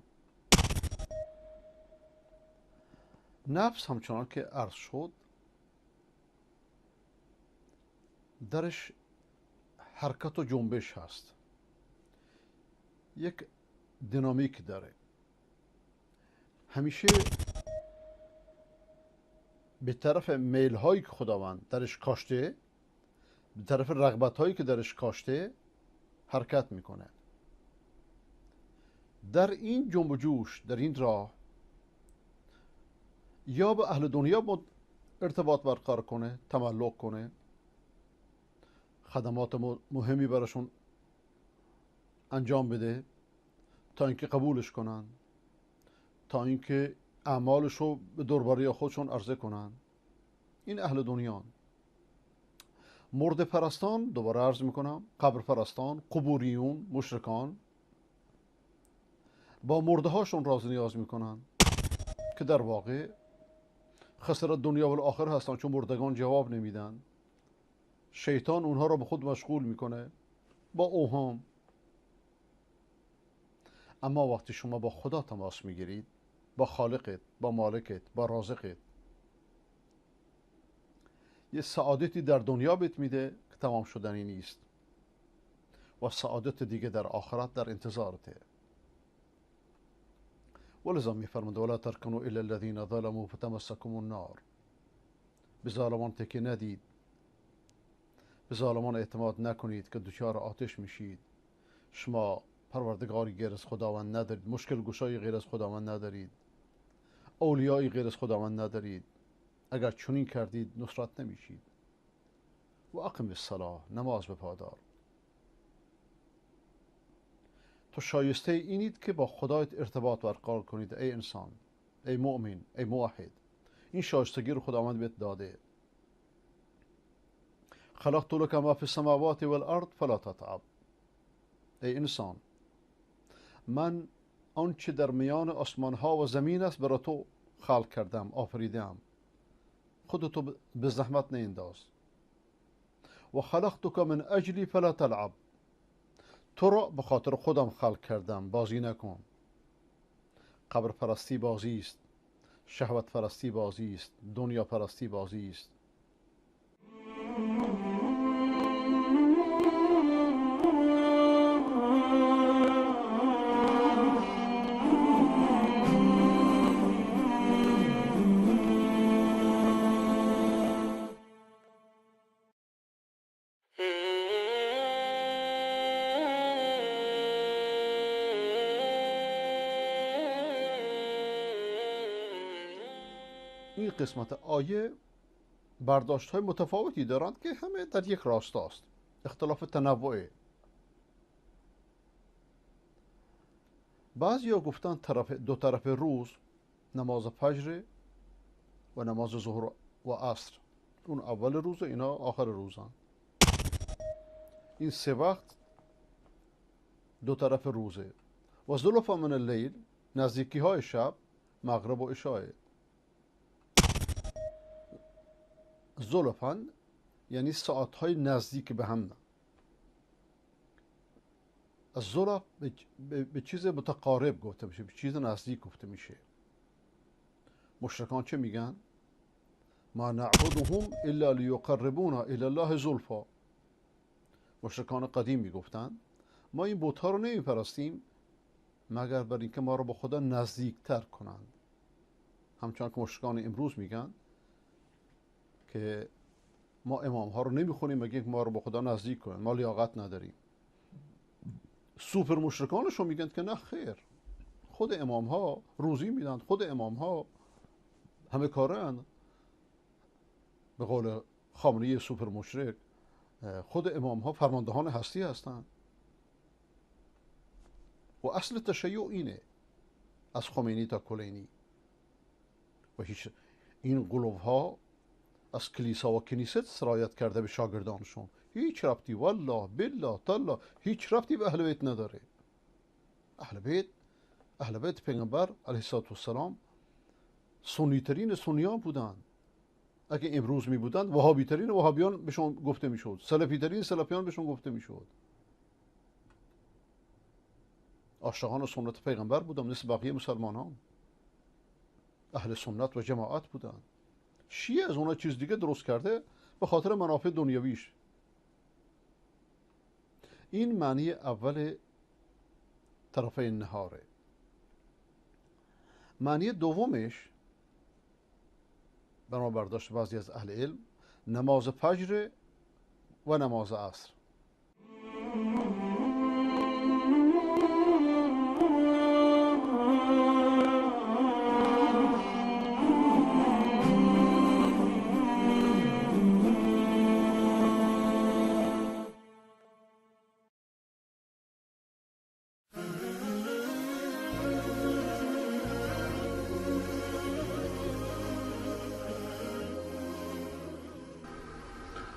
نفس همچنان که عرض شد درش حرکت و جنبش هست، یک دینامیک داره، همیشه به طرف میل هایی که خداوند درش کاشته، به طرف رغبت هایی که درش کاشته حرکت میکنه. در این جنب و جوش، در این راه، یا به اهل دنیا ارتباط برقرار کنه، تملک کنه، خدمات مهمی براشون انجام بده تا اینکه قبولش کنن، تا اینکه اعمالش رو به درباره خودشون عرضه کنن. این اهل دنیان. مرده پرستان، دوباره عرض میکنم، قبر پرستان، قبوریون، مشرکان، با مرده هاشون راز نیاز میکنن که در واقع خسرت دنیا و آخر هستن، چون مردگان جواب نمیدن. شیطان اونها را به خود مشغول میکنه با اوهام. اما وقتی شما با خدا تماس میگیرید، با خالقت، با مالکت، با رازقت، یه سعادتی در دنیا بهت میده که تمام شدنی نیست و سعادت دیگه در آخرت در انتظارته. ولذا میفرماند ولا ترکنوا الی الذین ظلموا فتمسکم النار. به ظالمان تکیه ندید، به ظالمان اعتماد نکنید که دچار آتش میشید. شما پروردگاری غیر از خداوند ندارید، مشکل گشایی غیر از خداوند ندارید، اولیایی غیر از خداوند ندارید. اگر چنین کردید نصرت نمیشید. و اقم الصلاه، نماز بپادار. تو شایسته اینید که با خدایت ارتباط برقرار کنید ای انسان، ای مؤمن، ای موحد. این شایستگی رو خداوند بهت داده. خلقت لك ما فی السماوات والارض فلا تتعب. ای انسان، من آنچه در میان آسمان ها و زمین است برای تو خلق کردم، آفریدم. خودتو به زحمت نینداز. و خلقتک من اجلی فلا تلعب. تو را به خاطر خودم خلق کردم، بازی نکن. قبر پرستی بازی است، شهوت پرستی بازی است، دنیا پرستی بازی است. این قسمت آیه برداشت های متفاوتی دارند که همه در یک راستاست، اختلاف تنوع. بعضی ها گفتن دو طرف روز، نماز فجر و نماز ظهر و عصر، اون اول روز و اینا آخر روزن. این سه وقت دو طرف روزه. و زلفا من اللیل، نزدیکی های شب، مغرب و عشاء. زلفن یعنی ساعت های نزدیک به هم. از زلف به چیز متقارب گفته میشه، به چیز نزدیک گفته میشه. مشرکان چه میگن؟ ما نعبدهم الا لیقربونا الی الله زلفا. مشرکان قدیم میگفتن ما این بت‌ها رو نمیپرستیم مگر بر اینکه ما رو به خدا نزدیکتر کنند. همچنان که مشرکان امروز میگن که ما امام ها رو نمیخونیم مگر اینکه ما رو به خدا نزدیک کنند، ما لیاقت نداریم. سوپر مشرکانشون میگن که نه خیر، خود امام ها روزی میدن، خود امام ها همه کارن. به قول خامنه‌ای سوپر مشرک، خود امام ها فرماندهان هستی هستند. و اصل تشیع اینه، از خمینی تا کلینی. و هیچ این قلوب ها از کلیسا و کنیست سرایت کرده به شاگردانشون، هیچ ربطی والله بالله تالله هیچ ربطی به اهل بیت نداره. اهل بیت پیغمبر علیه الصلاة والسلام سنی ترین سنیان بودند. اگه امروز می بودند وهابی ترین وهابیان بهشون گفته میشد، سلفی ترین سلفیان بهشون گفته میشد. عاشقان سنت پیغمبر بودند مثل بقیه مسلمانان، اهل سنت و جماعت بودند. شیعه از اونها چیز دیگه درست کرده به خاطر منافع دنیویش. این معنی اول طرفه نهاره. معنی دومش بنا برداشت بعضی از اهل علم، نماز فجر و نماز عصر.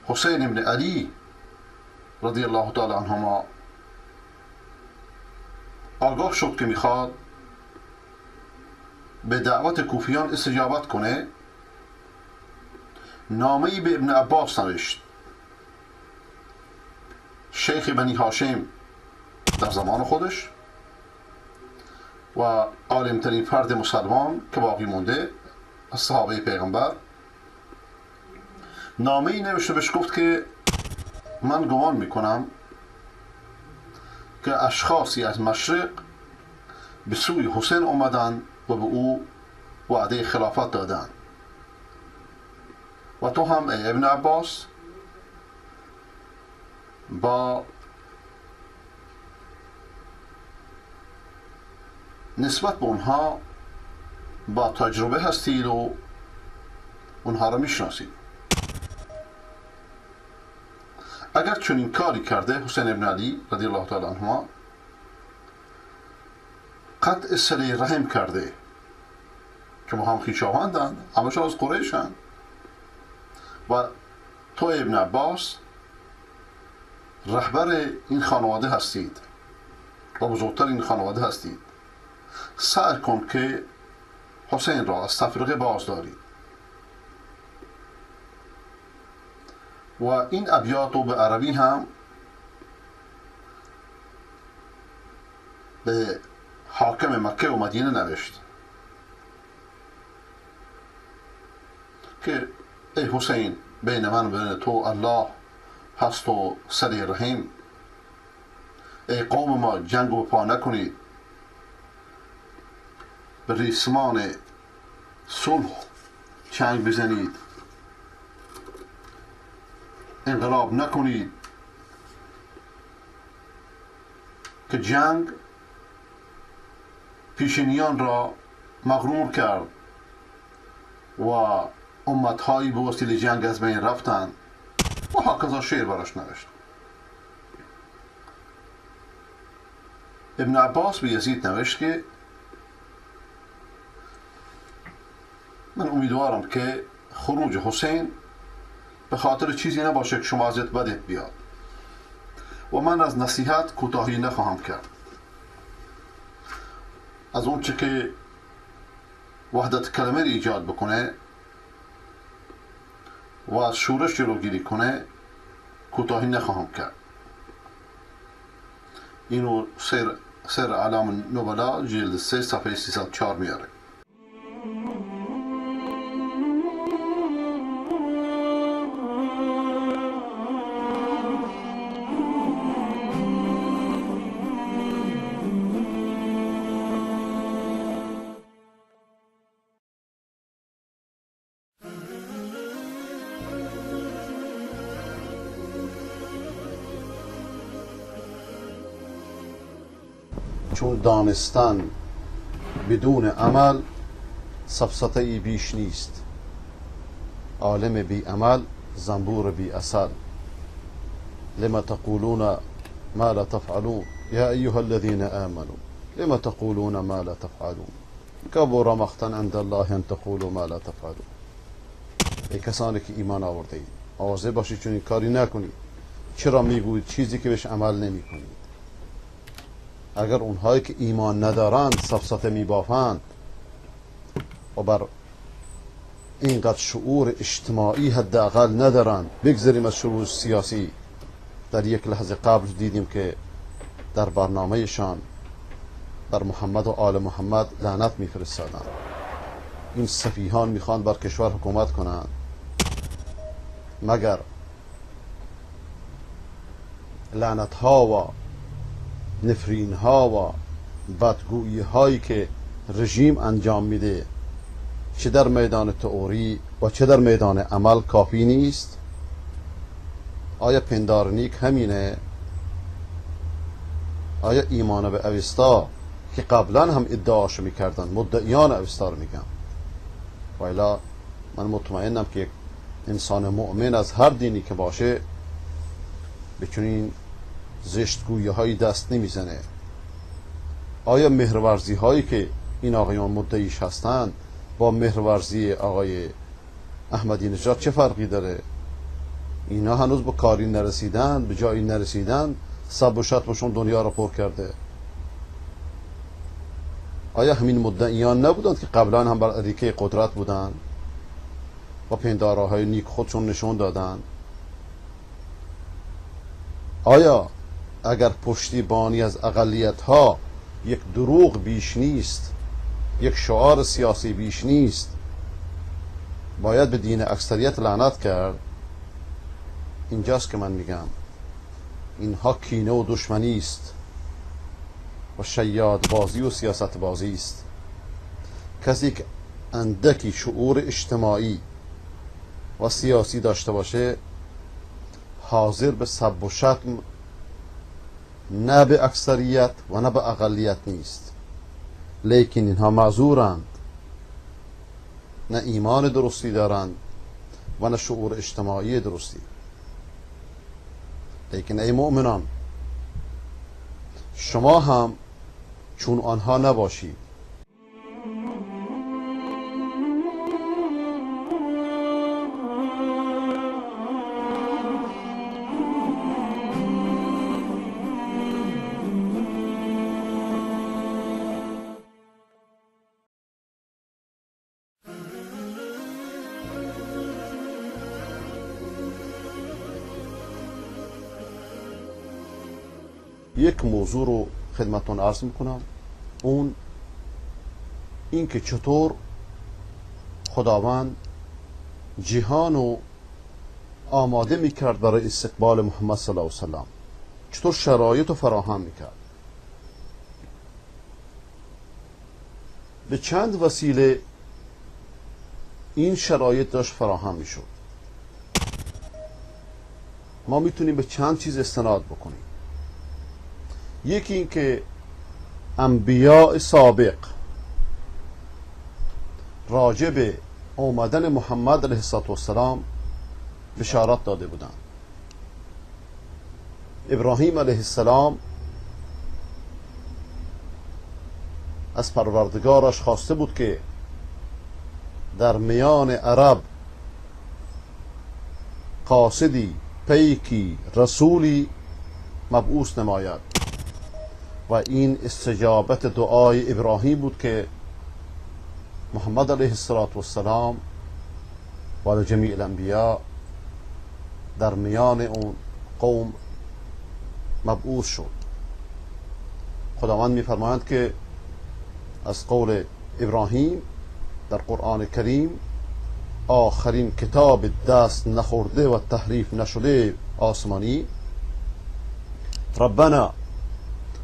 حسین ابن علی رضی الله تعالی عنهما آگاه شد که میخواد به دعوت کوفیان استجابت کنه، نامه‌ای به ابن عباس نوشت، شیخ بنی هاشم در زمان خودش و عالمترین فرد مسلمان که باقی مونده از صحابه پیغمبر. نامه ای نوشته بهش گفت که من گمان میکنم که اشخاصی از مشرق به سوی حسین اومدن و به او وعده خلافت دادند. و تو هم ای ابن عباس با نسبت به اونها با تجربه هستید و اونها را میشناسید. اگر چنین کاری کرده حسین ابن علی رضی الله تعالی عنهما قطع صله رحم کرده که ما هم خویشاوندند، همشون از قریشند، و تو ابن عباس رهبر این خانواده هستید و بزرگتر این خانواده هستید، سعی کن که حسین را از تفرقه باز دارید. و این ابیات رو به عربی هم به حاکم مکه و مدینه نوشت که ای حسین، بین من و بین تو الله هست و صله رحیم. ای قوم ما، جنگ و پا نکنید، به ریسمان صلح چنگ بزنید، انقلاب نکنید که جنگ پیشینیان را مغرور کرد و امتهایی به وسیله جنگ از بین رفتند و هکذا شعر براش نوشت. ابن عباس به یزید نوشت که من امیدوارم که خروج حسین به خاطر چیزی نباشه که شما ازت بدت بیاد و من از نصیحت کوتاهی نخواهم کرد. از اون چه که وحدت کلمه رو ایجاد بکنه و از شورش جلوگیری کنه کوتاهی نخواهم کرد. اینو سیر اعلام نبلا جلد 3 صفحه 304 میاره. چون دانستن بدون عمل سفسطه ای بیش نیست، عالم بی عمل زنبور بی عسل. لما تقولون ما لا تفعلون یا ایها الذین آمنوا لما تقولون ما لا تفعلون کبر مقتا عند الله ان تقولوا ما لا تفعلون. ای کسانی که ایمان آورده اید، آوازه باشید چون این کاری نکنید. چرا میگویید چیزی که بهش عمل نمی کنید؟ اگر اونهایی که ایمان ندارند سفسطه میبافند و بر اینقدر شعور اجتماعی حداقل ندارند، بگذاریم از شعور سیاسی. در یک لحظه قبل دیدیم که در برنامهشان بر محمد و آل محمد لعنت میفرستادند. این سفیهان میخوان بر کشور حکومت کنند، مگر لعنت ها و نفرین ها و بدگویی هایی که رژیم انجام میده چه در میدان تئوری و چه در میدان عمل کافی نیست؟ آیا پندار نیک همینه؟ آیا ایمان به اوستا که قبلا هم ادعاشو میکردن، مدعیان اوستا رو میگم، و الا من مطمئنم که یک انسان مؤمن از هر دینی که باشه به چنین زشتگویی هایی دست نمیزنه. آیا مهرورزی هایی که این آقایان مدعیش هستند با مهرورزی آقای احمدی نژاد چه فرقی داره؟ اینا هنوز به کاری نرسیدن، به جایی نرسیدن، سب و شتمشون دنیا را پر کرده. آیا همین مدعیان نبودند که قبلا هم بر اریکه قدرت بودند و پندارهای نیک خودشون نشون دادند؟ آیا اگر پشتیبانی از اقلیت ها یک دروغ بیش نیست، یک شعار سیاسی بیش نیست، باید به دین اکثریت لعنت کرد؟ اینجاست که من میگم اینها کینه و دشمنی است و شیاد بازی و سیاست بازی است. کسی که اندکی شعور اجتماعی و سیاسی داشته باشه حاضر به سب و شتم نه به اکثریت و نه به اقلیت نیست. لیکن اینها معذورند، نه ایمان درستی دارند و نه شعور اجتماعی درستی. لیکن ای مؤمنان، شما هم چون آنها نباشید. یک موضوع رو خدمتتون عرض میکنم، اون این که چطور خداوند جهان رو آماده میکرد برای استقبال محمد صلی الله علیه و سلم، چطور شرایط رو فراهم میکرد. به چند وسیله این شرایط داشت فراهم میشد. ما میتونیم به چند چیز استناد بکنیم. یکی این که انبیاء سابق راجع به آمدن محمد علیه السلام بشارت داده بودند. ابراهیم علیه السلام از پروردگارش خواسته بود که در میان عرب قاصدی، پیکی، رسولی مبعوث نماید و این استجابت دعای ابراهیم بود که محمد علیه السلام و جمیع الانبیاء در میان اون قوم مبعوث شد. خداوند می‌فرمایند که از قول ابراهیم در قرآن کریم، آخرین کتاب دست نخورده و تحریف نشده آسمانی، ربنا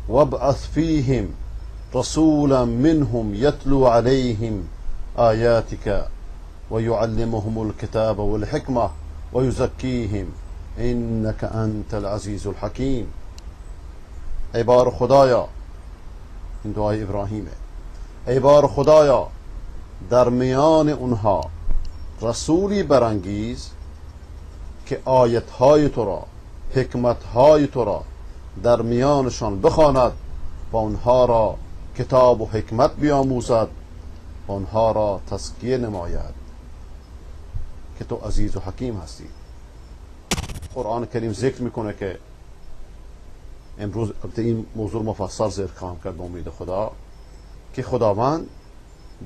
وابعث فيهم رسولا منهم يتلو عليهم آياتك ويعلمهم الكتاب والحكمة ويزكيهم إنك أنت العزيز الحكيم. ای بار خدایا، این دعای ابراهیمه، ای بار خدایا در میان اونها رسولی برانگیز که آیتهای تو را، حکمتهای تو را در میانشان بخواند و آنها را کتاب و حکمت بیاموزد و آنها را تزکیه نماید که تو عزیز و حکیم هستی. قرآن کریم ذکر میکنه که امروز البته این موضوع مفصل ذکر خواهم کرد به امید خدا، که خداوند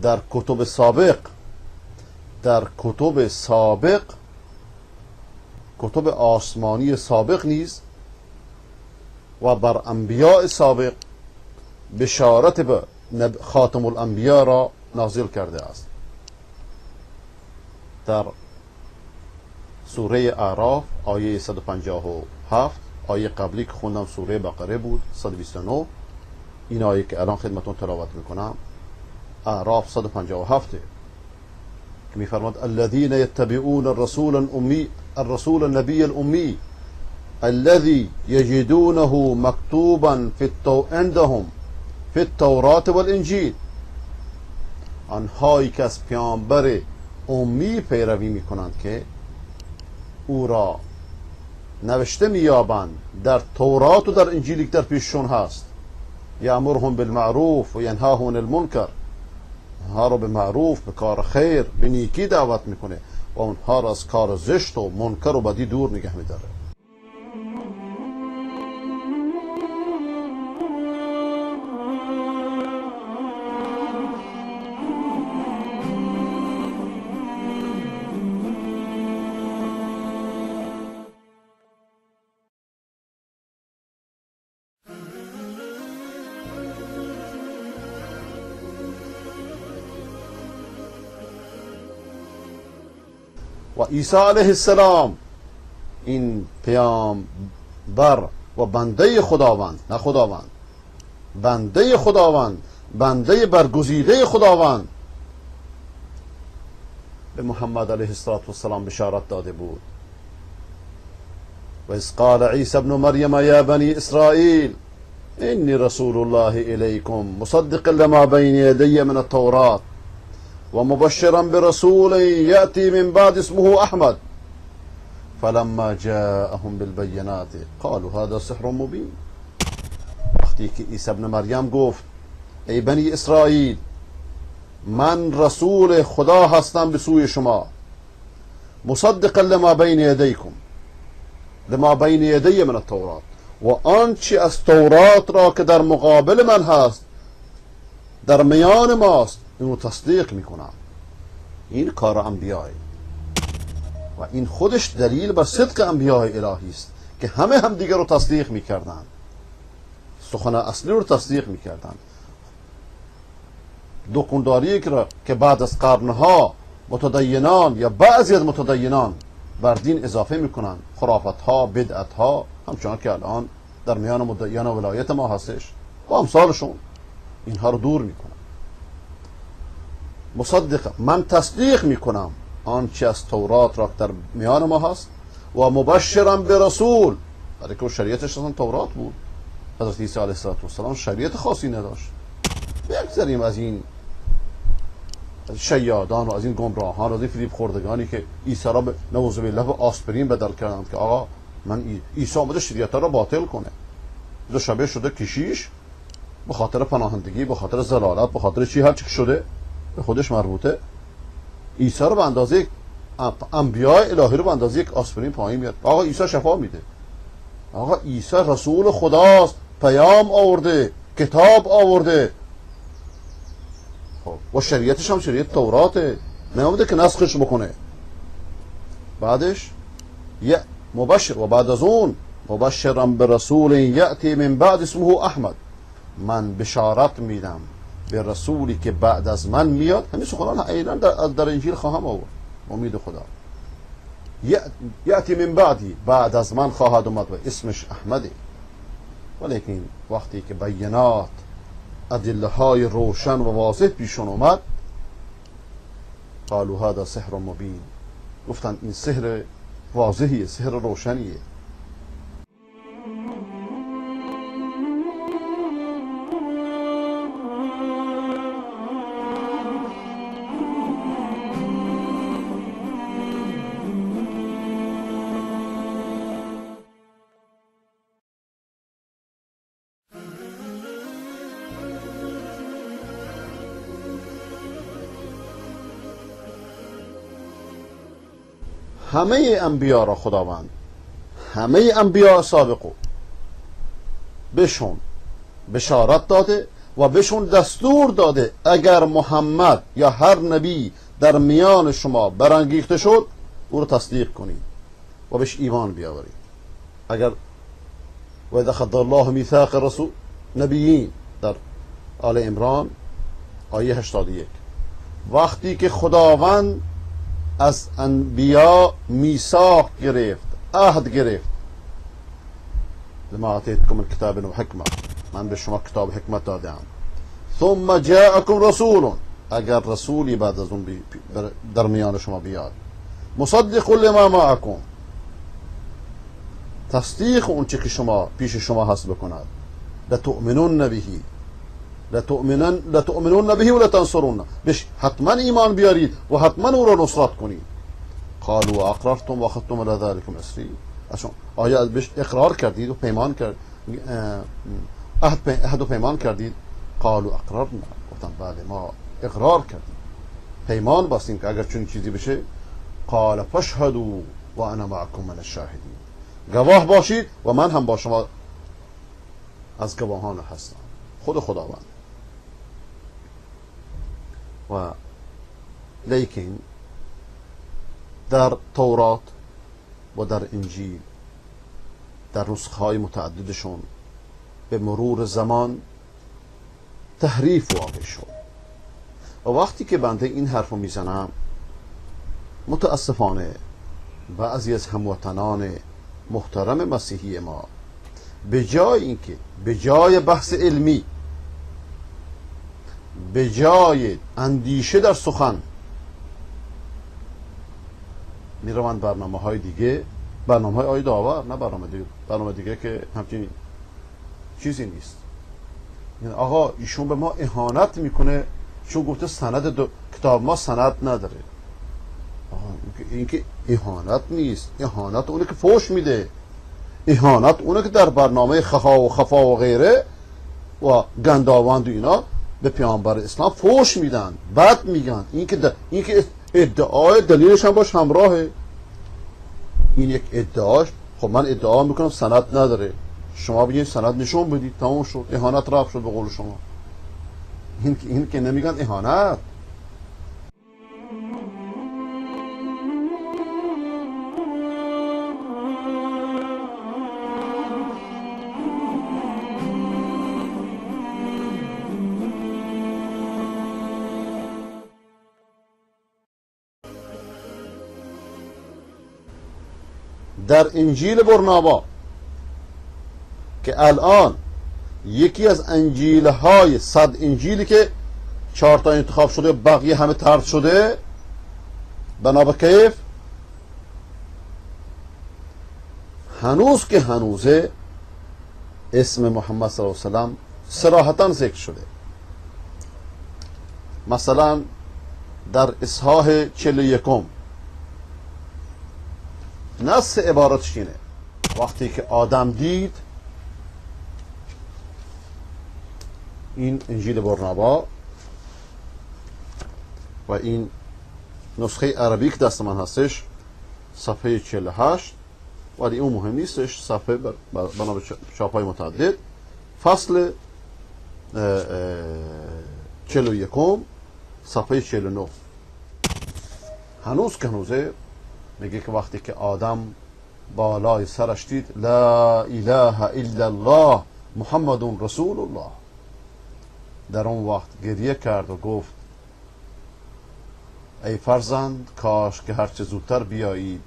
در کتب سابق، در کتب سابق، کتب آسمانی سابق نیز و بر انبیاء سابق بشارت به خاتم الانبیاء را نازل کرده است. در سوره اعراف آیه 157، آیه قبلی که خوندم سوره بقره بود 129، این آیه که الان خدمتون تلاوت میکنم اعراف 157 که میفرماد الذين يتبعون الرسول الأمي الرسول النبي الأمي الذي يجدونه مكتوبا في عندهم في التوراة والانجیل. آنهایی که از پیامبر امی پیروی میکنند که او را نوشته مییابند در تورات و در انجیلی که در پیششون هست، یامرهم بالمعروف و ینهاهم عن المنکر، آنها را به معروف، به کار خیر، به نیکی دعوت میکنه و آنها را از کار زشت و منکر و بدی دور نگه میداره. و عیسی علیه السلام این پیامبر و بنده خداوند، نه خداوند، بنده خداوند، بنده برگزیده خداوند، به محمد علیه السلام بشارت داده بود. و اذ قال عیسی ابن مریم یا بنی اسرائیل انی رسول الله الیکم مصدقا لما بین یدی من التورات و مبشرا برسول یأتی من بعد اسمه احمد فلما جاءهم بالبینات قالوا هذا سحر مبین. وقتی که عیسی ابن مریم گفت ای بنی اسرائیل، من رسول خدا هستم به سوی شما، مصدقا لما بین یدیکم، لما بین یدی من التورات، و آنچه از تورات را که در مقابل من هست، در میان ماست، اینو تصدیق میکنم. این کار انبیاء و این خودش دلیل بر صدق انبیاء الهی است که همه هم دیگر رو تصدیق میکردن، سخن اصلی رو تصدیق میکردن. دکانداری که بعد از قرنها متدینان یا بعضی از متدینان بر دین اضافه میکنن، خرافت ها، بدعت ها، همچنان که الان در میان مدعیان ولایت ما هستش و امثالشون، اینها رو دور میکنن. مصدق، من تصدیق میکنم آنچه از تورات را در میان ما هست، و مبشرم به رسول، برای که شریعتش اصلا تورات بود. حضرت عیسی علیه السلام شریعت خاصی نداشت. بگذاریم از این شیادان و از این گمراهان و از این فریب خوردگانی که عیسی را به نعوذ بالله به آسپرین بدل کردند که آقا من عیسی آمده شریعت را باطل کنه. دو شبه شده کشیش به خاطر پناهندگی، به خاطر ضلالت، به خاطر چی، هر چی شده به خودش مربوطه. عیسی رو به اندازه انبیاء الهی رو به اندازه یک آسپرین پایین میاد. آقا عیسی شفا میده، آقا عیسی رسول خداست، پیام آورده، کتاب آورده، خب و شریعتش هم شریعت توراته، نیامده که نسخش بکنه. بعدش مبشر، و بعد از اون مبشرا برسول یأتی من بعد اسمه احمد، من بشارت میدم به رسولی که بعد از من میاد. همین سخنان عینا در انجیل خواهم آورد، امید خدا. یأتی من بعدی، بعد از من خواهد اومد و اسمش احمده. ولیکن وقتی که بینات، ادله های روشن و واضح پیشون اومد، قالوا هذا سحر مبین، گفتن این سحر واضحیه، سحر روشنیه. همه انبیا را خداوند، همه انبیا سابقو بهشون بشارت داده و بهشون دستور داده اگر محمد یا هر نبی در میان شما برانگیخته شد او رو تصدیق کنید و بهش ایمان بیاورید. اگر و اذا اخذ الله میثاق رسول نبیین در آل عمران آیه 81، وقتی که خداوند از انبیا میثاق گرفت، عهد گرفت، لما اعطیتکم الکتاب و حکمه، من به شما کتاب حکمت دادم، ثم جاءکم رسول، اگر رسولی بعد از اون در میان شما بیاد، مصدق لما معکم، تصدیق اون چه که شما پیش شما هست بکند، لتؤمنون به، لتؤمنون به و لتنصرون، بهش حتما ایمان بیارید و حتما او را نصرت کنید. قالوا اقررتم واخذتم على ذلكم اصری، آیا بهش اقرار کردید و پیمان کرد، عهد و پیمان کردید؟ قالوا اقررنا، گفتن بله ما اقرار کردیم، پیمان بستیم که اگر چنین چیزی بشه. قال فاشهدوا و انا معکم من الشاهدین، گواه باشید و من هم با شما از گواهان هستم، خود خداوند. و لیکن در تورات و در انجیل در نسخه های متعددشون به مرور زمان تحریف واقع شد. و وقتی که بنده این حرف رو میزنم، متاسفانه بعضی از هموطنان محترم مسیحی ما به جای اینکه، به جای بحث علمی، به جای اندیشه در سخن، میروند برنامه های دیگه، برنامه های آی داور، نه برنامه دیگه، برنامه دیگه که همچین چیزی نیست. یعنی آقا ایشون به ما اهانت میکنه چون گفته سند کتاب ما سند نداره. آقا این که اهانت نیست، اهانت اونه که فوش میده، اهانت اونه که در برنامه خفا و خفا و غیره و گنداوند و اینا به پیامبر اسلام فوش میدن، بد میگن. این که ادعای دلیلش هم باش همراهه. این یک ادعاش، خب من ادعا میکنم سند نداره، شما بگید سند نشون بدید، تمام شد، اهانت رفع شد به قول شما. این که نمیگن اهانت. در انجیل برنابا که الان یکی از انجیل های 100 انجیلی که 4 تا انتخاب شده بقیه همه طرد شده بنا به کیف، هنوز که هنوزه اسم محمد صلی الله علیه و سلم صراحتا ذکر شده. مثلا در اصحاح 41 نص عبارتش اینه: وقتی که آدم دید، این انجیل برنابا و این نسخه عربی که دست من هستش صفحه 48، ولی اون مهم نیستش، صفحه بنا به چاپ‌های متعدد، فصل 41 صفحه 49، هنوز که هنوزه میگه که وقتی که آدم بالای سرش دید لا اله الا الله محمد رسول الله، در اون وقت گریه کرد و گفت ای فرزند، کاش که هرچه زودتر بیایید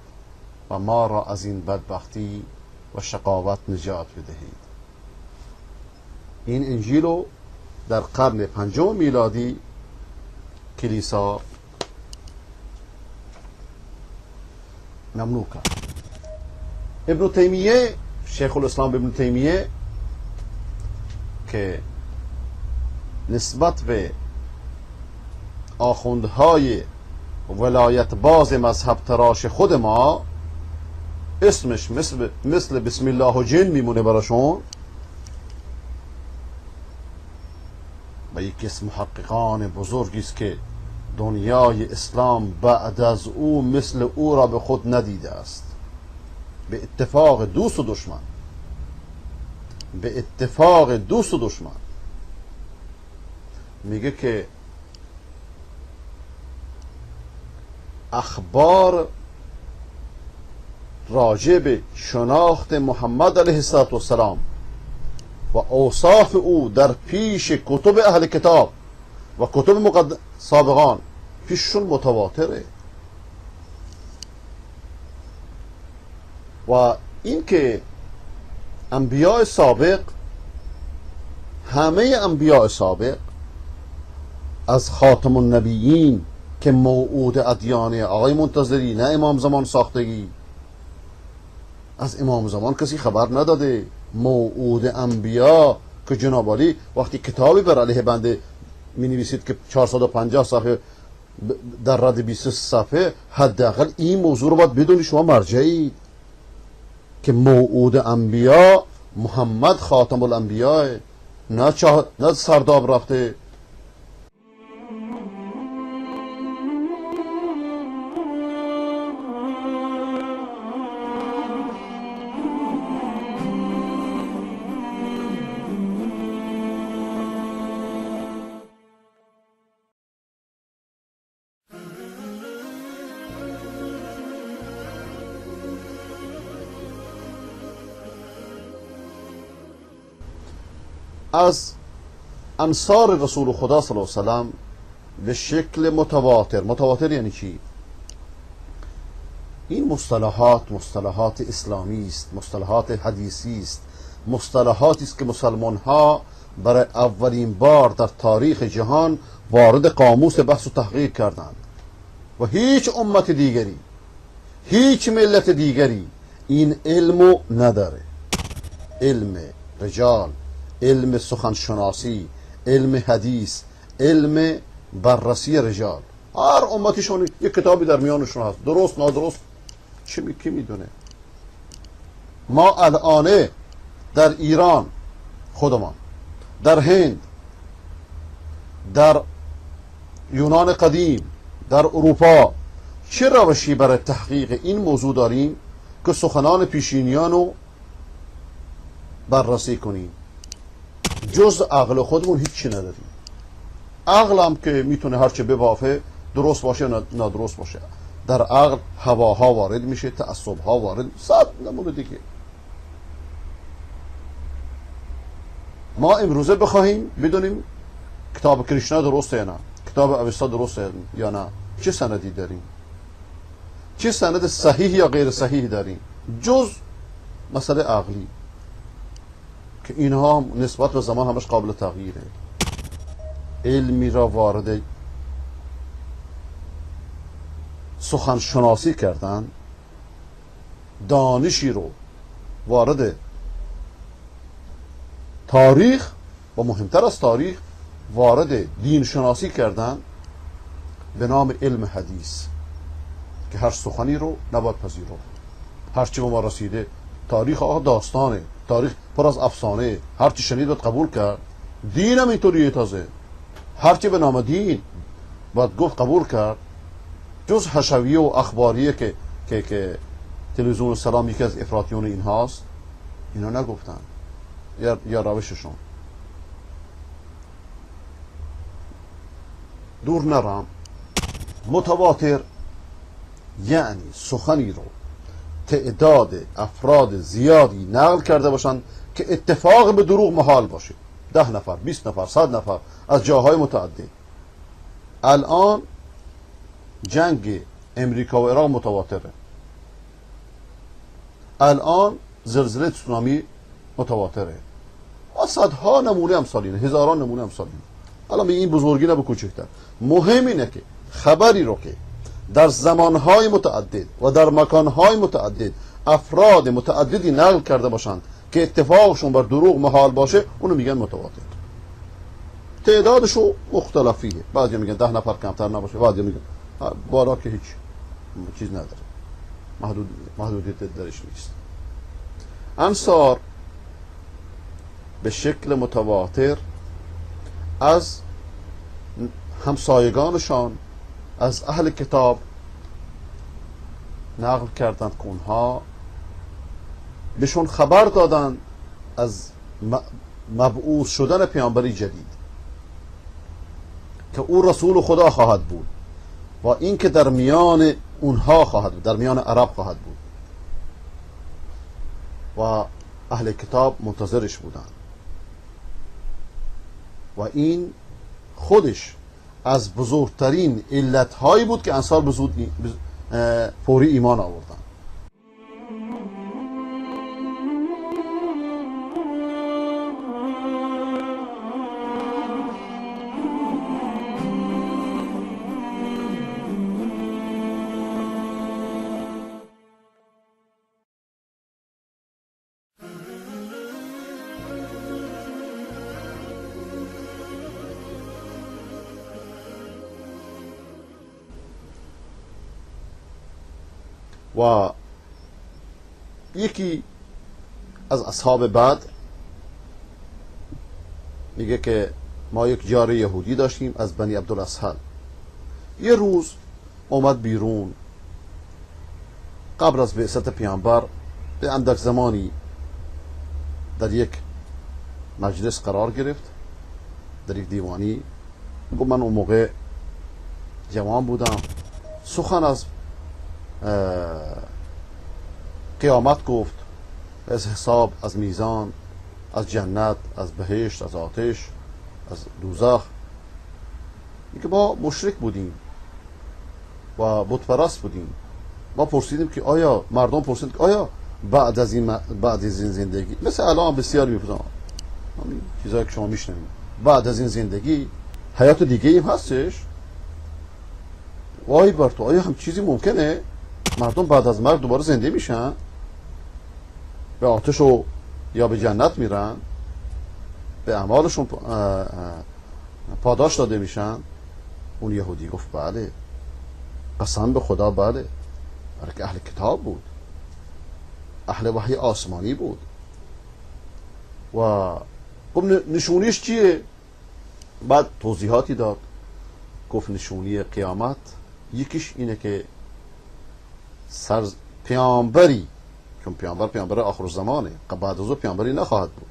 و ما را از این بدبختی و شقاوت نجات بدهید. این انجیل رو در قرن 5 میلادی کلیسا ممنوع کرد. ابن تیمیه، شیخ الاسلام ابن تیمیه که نسبت به آخوندهای ولایت باز مذهب تراش خود ما اسمش مثل بسم الله و جن میمونه براشون، و یکی از محققان بزرگی است که دنیای اسلام بعد از او مثل او را به خود ندیده است، به اتفاق دوست و دشمن، به اتفاق دوست و دشمن. میگه که اخبار راجع به شناخت محمد علیه السلام و اوصاف او در پیش کتب اهل کتاب و کتب سابقان پیششون متواتره، و اینکه انبیاء سابق، همه انبیاء سابق از خاتم النبیین که موعود ادیان آقای منتظری، نه امام زمان ساختگی، از امام زمان کسی خبر نداده. موعود انبیا که جناب علی وقتی کتابی بر علیه بنده می نویسید که 450 صفحه در رد 20 صفحه، حداقل این موضوع رو باید بدونی شما مرجعی که موعود انبیا محمد خاتم الانبیاء، نه سرداب رفته. از انصار رسول خدا صلی الله علیه و سلم به شکل متواتر، متواتر یعنی چی؟ این مصطلحات مصطلحات اسلامی است، مصطلحات حدیثی است، مصطلحاتی است که مسلمان ها برای اولین بار در تاریخ جهان وارد قاموس بحث و تحقیق کردند و هیچ امت دیگری، هیچ ملت دیگری این علمو نداره. علم رجال، علم سخنشناسی، علم حدیث، علم بررسی رجال. هر امتیشون یک کتابی در میانشون هست، درست نادرست چی کی میدونه؟ ما الان در ایران خودمان، در هند، در یونان قدیم، در اروپا چه روشی برای تحقیق این موضوع داریم که سخنان پیشینیان رو بررسی کنیم؟ جز عقل خودمون هیچی نداریم. عقل هم که میتونه هرچه ببافه، درست باشه یا نادرست باشه. در عقل هواها وارد میشه، تعصبها وارد، صد نمونه دیگه. ما امروزه بخواهیم بدونیم کتاب کریشنا درسته یا نه، کتاب اوستا درسته یا نه، چه سندی داریم؟ چه سند صحیح یا غیر صحیح داریم؟ جز مسئله عقلی که اینها نسبت به زمان همش قابل تغییره. علمی را وارد سخنشناسی کردن، دانشی رو وارد تاریخ و مهمتر از تاریخ وارد دین شناسی کردن به نام علم حدیث، که هر سخنی رو نباید پذیرفت. هرچی به ما رسیده تاریخ آقا داستانه، تاریخ پر از افسانه، هرچی شنید باید قبول کرد. دین هم اینطوریه، تازه هرچی به نام دین باید گفت قبول کرد، جز حشویه و اخباریه که تلویزیون سلام یکی از افراطیون اینهاست، اینا نگفتن یا روششون. دور نرم، متواتر یعنی سخنی رو تعداد افراد زیادی نقل کرده باشن که اتفاق به دروغ محال باشه. 10 نفر، 20 نفر، 100 نفر از جاهای متعدد. الان جنگ امریکا و عراق متواتره، الان زلزله تسونامی متواتره، و صدها نمونه امثالینه، هزاران نمونه امثالینه. الان به این بزرگی نه به کوچکتر. مهم اینه که خبری رو که در زمانهای متعدد و در مکانهای متعدد افراد متعددی نقل کرده باشند که اتفاقشون بر دروغ محال باشه، اونو میگن متواتر. تعدادشو مختلفیه، بعضی میگن 10 نفر کمتر نباشه، بعضی میگن بالا که هیچ چیز نداره، محدودیت درش نیست. انصار به شکل متواتر از همسایگانشان، از اهل کتاب نقل کردند که اونها بهشون خبر دادند از مبعوث شدن پیامبری جدید که او رسول خدا خواهد بود و اینکه در میان اونها خواهد بود، در میان عرب خواهد بود و اهل کتاب منتظرش بودند و این خودش از بزرگترین علتهایی بود که انصار به زود فوری ایمان آوردند. و یکی از اصحاب بعد میگه که ما یک جار یهودی داشتیم از بنی عبدالاسهل. یه روز اومد بیرون قبل از بعثت پیامبر به اندک زمانی در یک مجلس قرار گرفت، در یک دیوانی. گفت من اون موقع جوان بودم، سخن از قیامت گفت، از حساب، از میزان، از جنت، از بهشت، از آتش، از دوزخ. میگه ما مشرک بودیم و بت پرست بودیم. ما پرسیدیم که آیا، مردم پرسیدیم که آیا بعد از این زندگی، مثل الان بسیار میپرسن همین چیزایی که شما میشنوید، بعد از این زندگی حیات دیگه ایم هستش؟ وای بر تو، آیا هم چیزی ممکنه؟ مردم بعد از مرگ دوباره زنده میشن، به آتش و یا به جنت میرن، به اعمالشون پاداش داده میشن. اون یهودی گفت بله، قسم به خدا بله، برای که اهل کتاب بود، اهل وحی آسمانی بود. و گفت نشونیش چیه؟ بعد توضیحاتی داد، گفت نشونی قیامت یکیش اینه که سر پیامبری، چون پیامبر پیامبر آخر زمانه، بعد از او پیامبری نخواهد بود،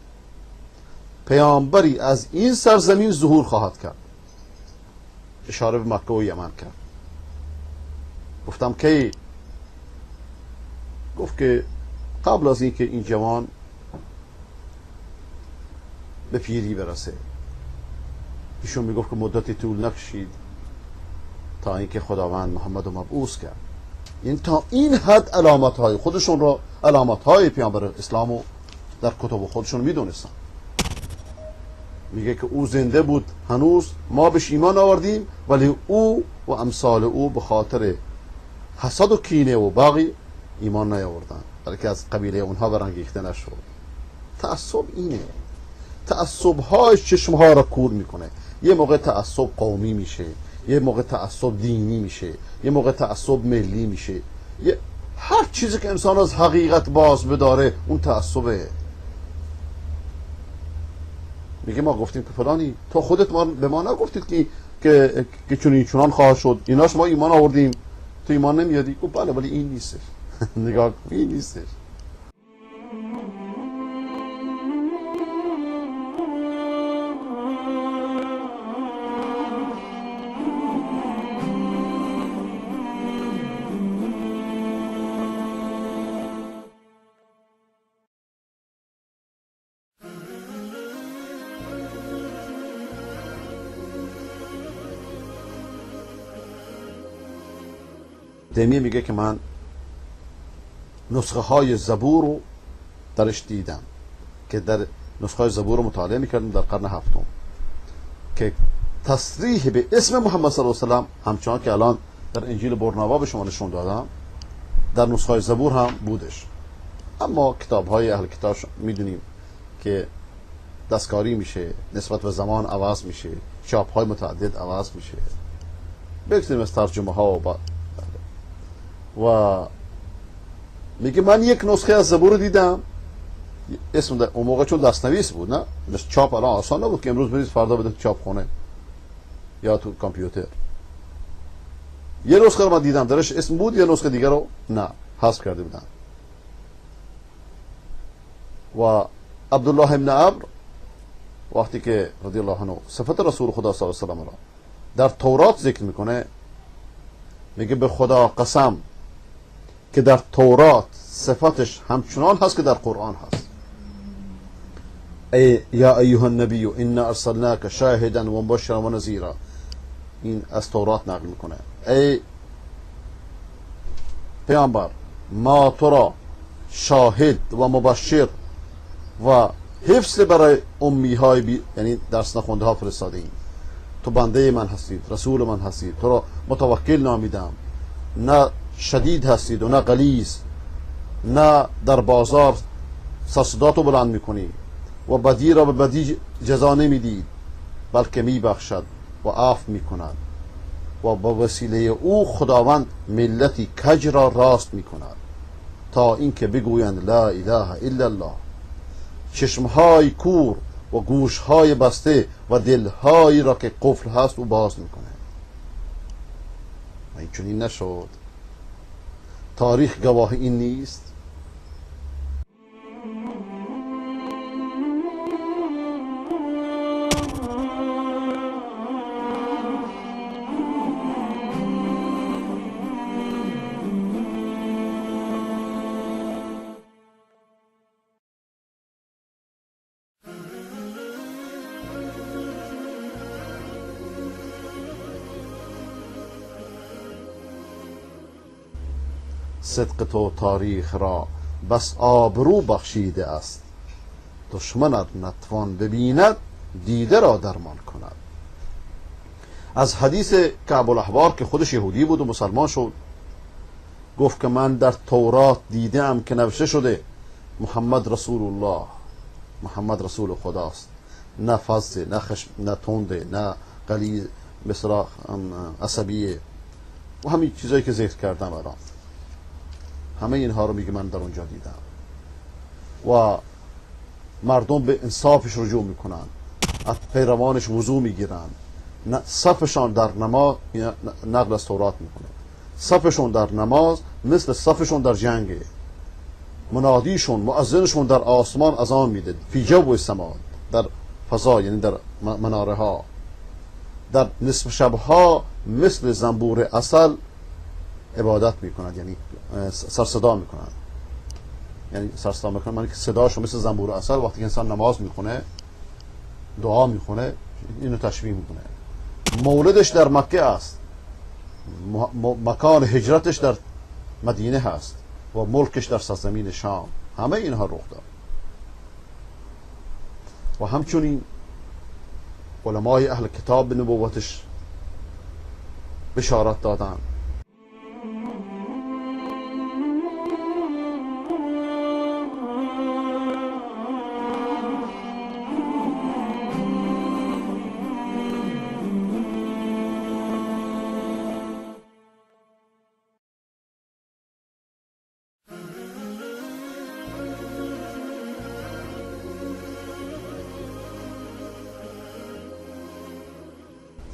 پیامبری از این سرزمین ظهور خواهد کرد. اشاره به مکه و یمن کرد. گفتم کی؟ گفت که قبل از اینکه این جوان به پیری برسه. ایشون میگفت که مدتی طول نکشید تا اینکه خداوند محمد رو مبعوث کرد. این تا این حد علامت های خودشون رو، علامت های پیامبر اسلام رو در کتب خودشون میدونستن. میگه که او زنده بود هنوز، ما بهش ایمان آوردیم، ولی او و امثال او به خاطر حسد و کینه و باقی ایمان نیاوردن، بلکه از قبیله اونها برانگیخته نشد. تعصب اینه، تعصب های چشم ها را کور میکنه. یه موقع تعصب قومی میشه، یه موقع تعصب دینی میشه، یه موقع تعصب ملی میشه. هر چیزی که انسان از حقیقت باز بداره اون تعصبه. میگه ما گفتیم که فلانی، تو خودت ما به ما نگفتید که چون چونان خواهد شد، ایناش ما ایمان آوردیم، تو ایمان نمیادی؟ گفت بله، ولی این نیستش. نگاه کن، این نیستش. تیمیه میگه که من نسخه های زبور رو درش دیدم، که در نسخه های زبور رو مطالعه میکردم در قرن هفتم، که تصریح به اسم محمد صلی الله علیه و سلم، همچنان که الان در انجیل برنابا به شما نشون دادم، در نسخه های زبور هم بودش. اما کتاب های اهل کتاب میدونیم که دستکاری میشه، نسبت به زمان عوض میشه، چاپ های متعدد عوض میشه، بگذاریم از ترجمه ها و میگه من یک نسخه از زبور رو دیدم، اسم در اون موقع چون دستنویس بود، نه مثل چاپ الان آسان نبود که امروز برید فردا بده چاپ خونه یا تو کامپیوتر. یه نسخه رو من دیدم درش اسم بود، یه نسخه دیگه رو نه، حذف کرده بودن. و عبدالله ابن عمرو وقتی که رضی الله عنه صفت رسول خدا صلی الله علیه و سلم را در تورات ذکر میکنه، میگه به خدا قسم که در تورات صفتش همچنان هست که در قرآن هست. ای یا ایها النبی انا ارسلناک شاهدا و مبشرا و نذیرا. این از تورات نقل میکنه. ای پیامبر، ما تو را شاهد و مبشر و حفظ برای امی های یعنی درس نخونده ها فرستاده ایم. تو بنده من هستید، رسول من هستید، تو را متوکل نامیدم، نه شدید هستید و نه غلیظ، نه در بازار سرصداتو بلند میکنی و بدی را به بدی جزا نمیدید، بلکه میبخشد و عفو میکند و با وسیله او خداوند ملتی کج را راست میکند تا اینکه بگویند لا اله الا الله. چشمهای کور و گوشهای بسته و دلهایی را که قفل هست او باز میکنه. و این چنین نشد. تاریخ گواه این نیست. صدق تو تاریخ را بس آبرو بخشیده است، دشمنت نتوان ببیند دیده را درمان کند. از حدیث کعب الاحبار که خودش یهودی بود و مسلمان شد، گفت که من در تورات دیدم که نوشته شده محمد رسول الله، محمد رسول خداست، نه فظه، نه خشم، نه تنده، نه غلیظ، مثلا عصبیه و همین چیزایی که ذکر کردم الان، همه اینها رو میگه من در اونجا دیدم. و مردم به انصافش رجوع میکنن، از پیروانش وضو میگیرن، صفشان در نماز، نقل از تورات میکنه، صفشون در نماز مثل صفشون در جنگه، منادیشون مؤذنشون در آسمان اذان میده، فی جو السما، در فضا، یعنی در مناره ها، در نصف شبها مثل زنبور عسل عبادت میکنند، یعنی سرصدا میکنند، یعنی سرصدا میکنند، یعنی که صداشون مثل زنبور عسل وقتی که انسان نماز میخونه، دعا میخونه، اینو تشبیه میکنه. مولدش در مکه است، مکان هجرتش در مدینه هست و ملکش در سرزمین شام. همه اینها رخ داد. و همچنین علمای اهل کتاب به نبوتش بشارت دادن.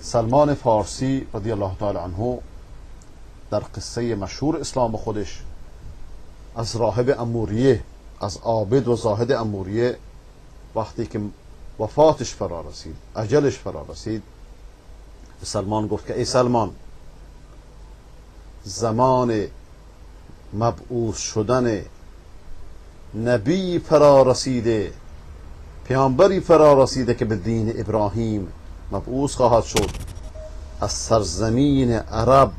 سلمان فارسی رضی الله تعالی عنه در قصه مشهور اسلام خودش از راهب اموریه، از عابد و زاهد اموریه، وقتی که وفاتش فرا رسید، اجلش فرا رسید، به سلمان گفت که ای سلمان، زمان مبعوث شدن نبی فرا رسیده، پیامبری فرا رسیده که به دین ابراهیم مبعوث خواهد شد، از سرزمین عرب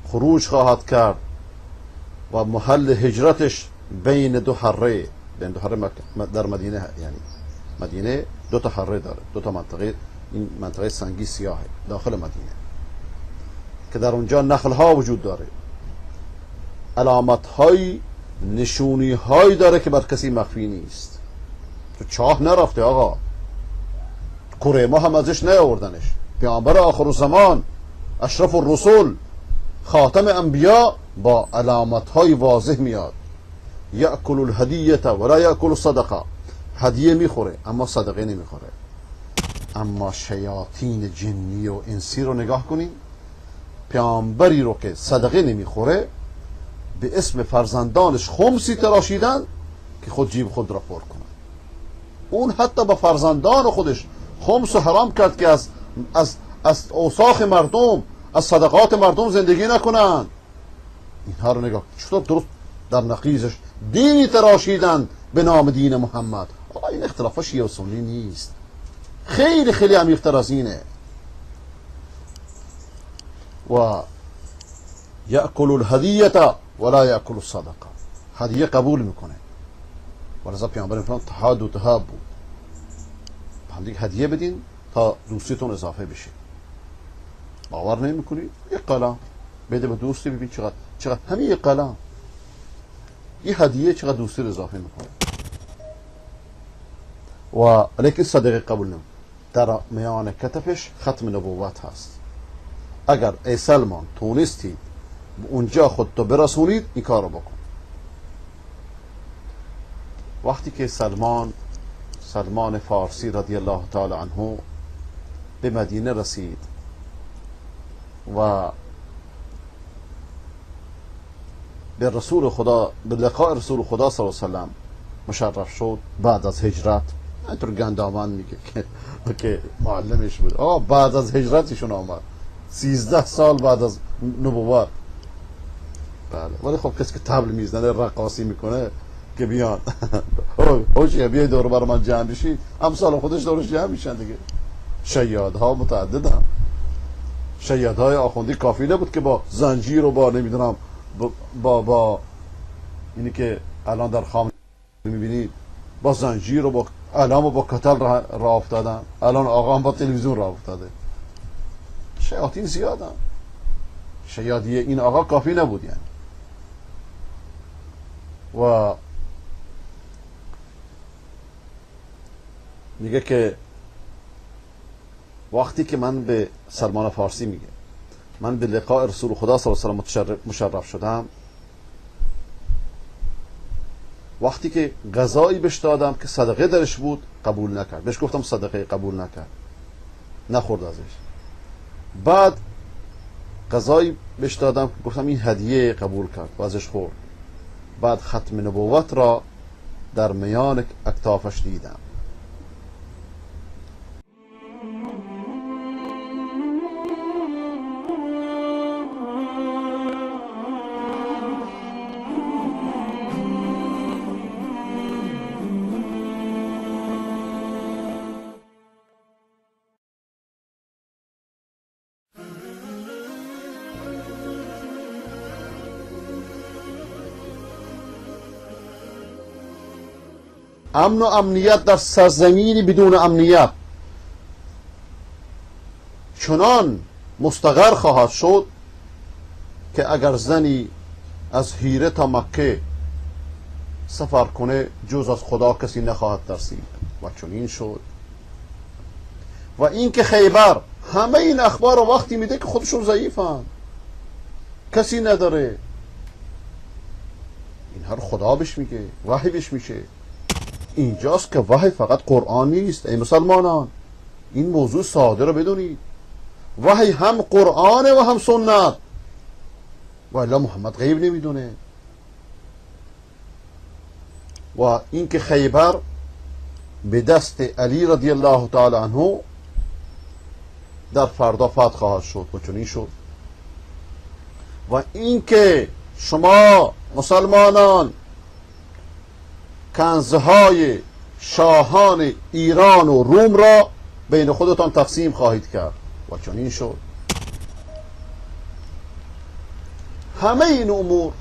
خروج خواهد کرد و محل هجرتش بین دو حره، بین دو حره در مدینه، یعنی مدینه دو تا حره داره، دو تا منطقه، این منطقه سنگی سیاهه داخل مدینه که در اونجا نخل ها وجود داره، علامت های نشونی هایی داره که بر کسی مخفی نیست. تو چاه نرفته آقا، کره ما هم ازش نیاوردنش. پیامبر آخر الزمان، اشرف الرسول، خاتم انبیا با علامت های واضح میاد. یأکل الهدیه ولا یأکل الصدقه، هدیه میخوره اما صدقه نمیخوره. اما شیاطین جنی و انسی رو نگاه کنین، پیامبری رو که صدقه نمیخوره به اسم فرزندانش خمسی تراشیدن که خود جیب خود را پر کنن. اون حتی با فرزندان خودش خمس و حرام کرد که از اوساخ مردم، از صدقات مردم زندگی نکنن. اینها رو نگاه چطور درست در نقیزش دینی تراشیدن به نام دین محمد. آقا این اختلاف شیعه و سنی نیست، خیلی خیلی عمیق‌تر از اینه. و یأکل الهدیه ولا یأکل الصدقه، هدیه قبول میکنه. ولذا پیامبر میفرماد تحاد و تهاب بود، هم دیگه هدیه بدین تا دوستیتون اضافه بشه. باور نمیکنی؟ یک قلم بده به دوستی، ببین چقدر همین یک قلم، یه هدیه چقدر دوستی رو اضافه میکنه. و لیکن صدقه قبول نمی. در میان کتفش ختم نبوت هست. اگر ای سلمان تونستید اونجا خودتو برسونید این کارو بکن. وقتی که سلمان فارسی رضی الله تعالی عنه به مدینه رسید و به رسول خدا، به لقاء رسول خدا صلی الله علیه و سلم مشرف شد بعد از هجرت. اینطور گندامان میگه که معلمش بود. آه بعد از هجرتشون آمد، 13 سال بعد از نبوت. بله، ولی خب کسی که طبل میزنه رقاصی میکنه که بیان اوچیه بیای دور بر من جمع بشی، امثال خودش دورش جمع میشن دیگه. شیادها متعددن، شیادهای آخوندی کافی نبود که با زنجیر و با نمیدونم با اینی که الان در خام میبینید با زنجیر و با علام و با کتل راه افتادن. الان آقا هم با تلویزیون راه افتاده. شیاطین زیادن، شیادی این آقا کافی نبود یعنی. و میگه که وقتی که من به سلمان فارسی میگه من به لقاء رسول خدا صلی الله علیه و سلم مشرف شدم، وقتی که غذایی بهش دادم که صدقه درش بود قبول نکرد، بهش گفتم صدقه، قبول نکرد، نخورد ازش. بعد غذایی بهش دادم گفتم این هدیه، قبول کرد و ازش خورد. بعد ختم نبوت را در میان اکتافش دیدم. امن و امنیت در سرزمینی بدون امنیت چنان مستقر خواهد شد که اگر زنی از حیره تا مکه سفر کنه جز از خدا کسی نخواهد ترسید. و چنین شد. و اینکه خیبر همه این اخبار رو وقتی میده که خودشون ضعیفن، کسی نداره، اینها رو خدا بهش میگه، وحی بهش میشه. اینجاست که وحی فقط قرآن نیست. ای مسلمانان این موضوع ساده رو بدونید، وحی هم قرآنه و هم سنت، و الا محمد غیب نمیدونه. و اینکه خیبر به دست علی رضی الله تعالی عنه در فردا فتح خواهد شد و چنین شد. و اینکه شما مسلمانان کنزهای شاهان ایران و روم را بین خودتان تقسیم خواهید کرد و چنین شد. همه این امور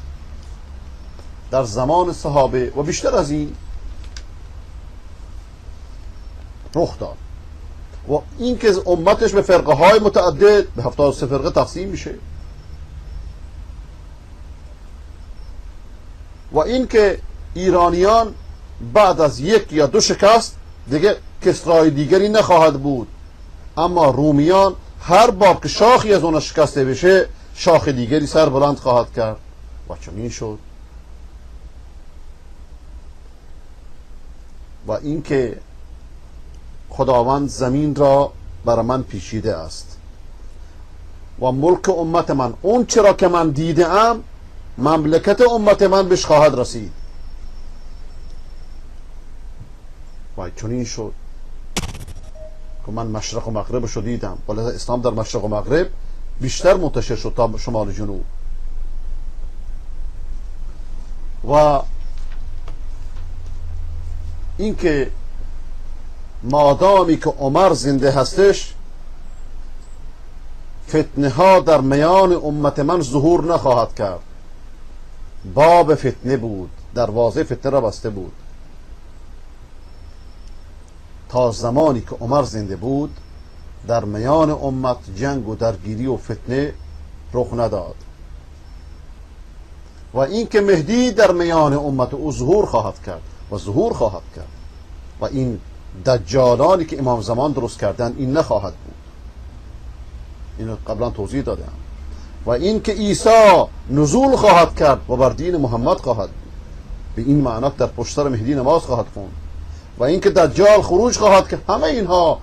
در زمان صحابه و بیشتر از این رخ داد. و اینکه امتش به فرقه های متعدد به 73 فرقه تقسیم میشه. و اینکه ایرانیان بعد از یک یا دو شکست دیگه کسرای دیگری نخواهد بود، اما رومیان هر بار که شاخی از اون شکسته بشه شاخ دیگری سر بلند خواهد کرد و چنین شد. و اینکه خداوند زمین را بر من پیچیده است و ملک امت من، اون چرا که من دیده ام مملکت امت من بهش خواهد رسید. و چنین شد که من مشرق و مغرب شو دیدم. ولی اسلام در مشرق و مغرب بیشتر منتشر شد تا شمال و جنوب. و اینکه مادامی که عمر زنده هستش فتنه ها در میان امت من ظهور نخواهد کرد. باب فتنه بود، دروازه فتنه را بسته بود. تا زمانی که عمر زنده بود در میان امت جنگ و درگیری و فتنه رخ نداد. و اینکه مهدی در میان امت او ظهور خواهد کرد و ظهور خواهد کرد. و این دجالانی که امام زمان درست کردن این نخواهد بود، اینو قبلا توضیح دادم. و اینکه عیسی نزول خواهد کرد و بر دین محمد خواهد بود، به این معنا در پشت سر مهدی نماز خواهد خوند. و اینکه دجال خروج خواهد کرد. همه اینها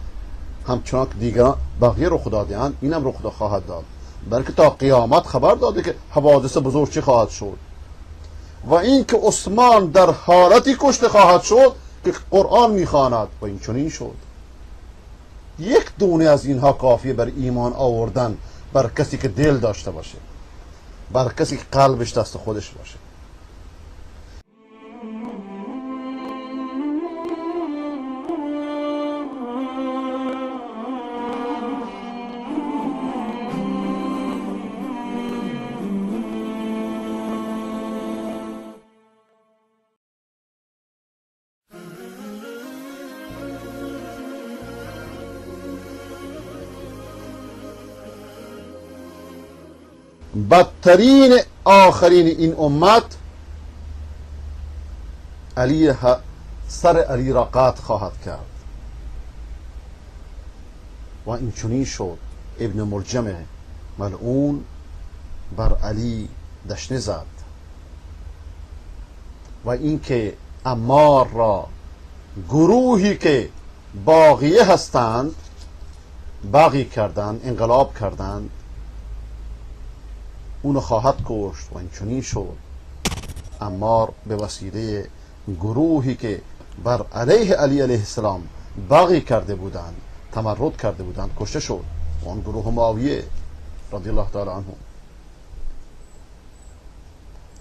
همچنان که دیگران بقیه رو خدا دهند اینم رو خدا خواهد داد، بلکه تا قیامت خبر داده که حوادث بزرگ چه خواهد شد. و اینکه عثمان در حالتی کشته خواهد شد که قرآن میخواند و این چنین شد. یک دونه از اینها کافیه بر ایمان آوردن، بر کسی که دل داشته باشه، بر کسی که قلبش دست خودش باشه. بدترین آخرین این امت علی سر علی را قطع خواهد کرد. و این چنین شد. ابن ملجم ملعون بر علی دشنه زد و اینکه عمار را گروهی که باغیه هستند باغی کردند، انقلاب کردند، اونو خواهد کشت. و این چنین شد. عمار به وسیله گروهی که بر علیه علی علیه السلام باغی کرده بودند، تمرد کرده بودند، کشته شد. و آن گروه معاویه رضی الله تعالی عنه.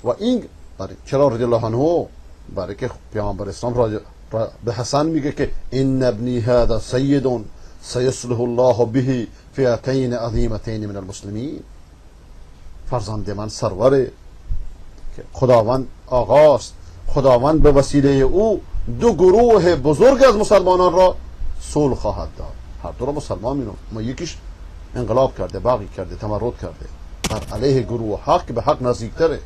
و این برای چرا رضی الله عنه؟ برای که پیامبر اسلام به حسن میگه که ان ابنی هذا سید سیصلح الله به فئتین عظیمتین من المسلمین. فرزند من سروره که خداوند آقاست، خداوند به وسیله او دو گروه بزرگ از مسلمانان را صلح خواهد داد. هر دو را مسلمان مینو، ما یکیش انقلاب کرده، باغی کرده، تمرد کرده بر علیه گروه حق، به حق نزدیکتره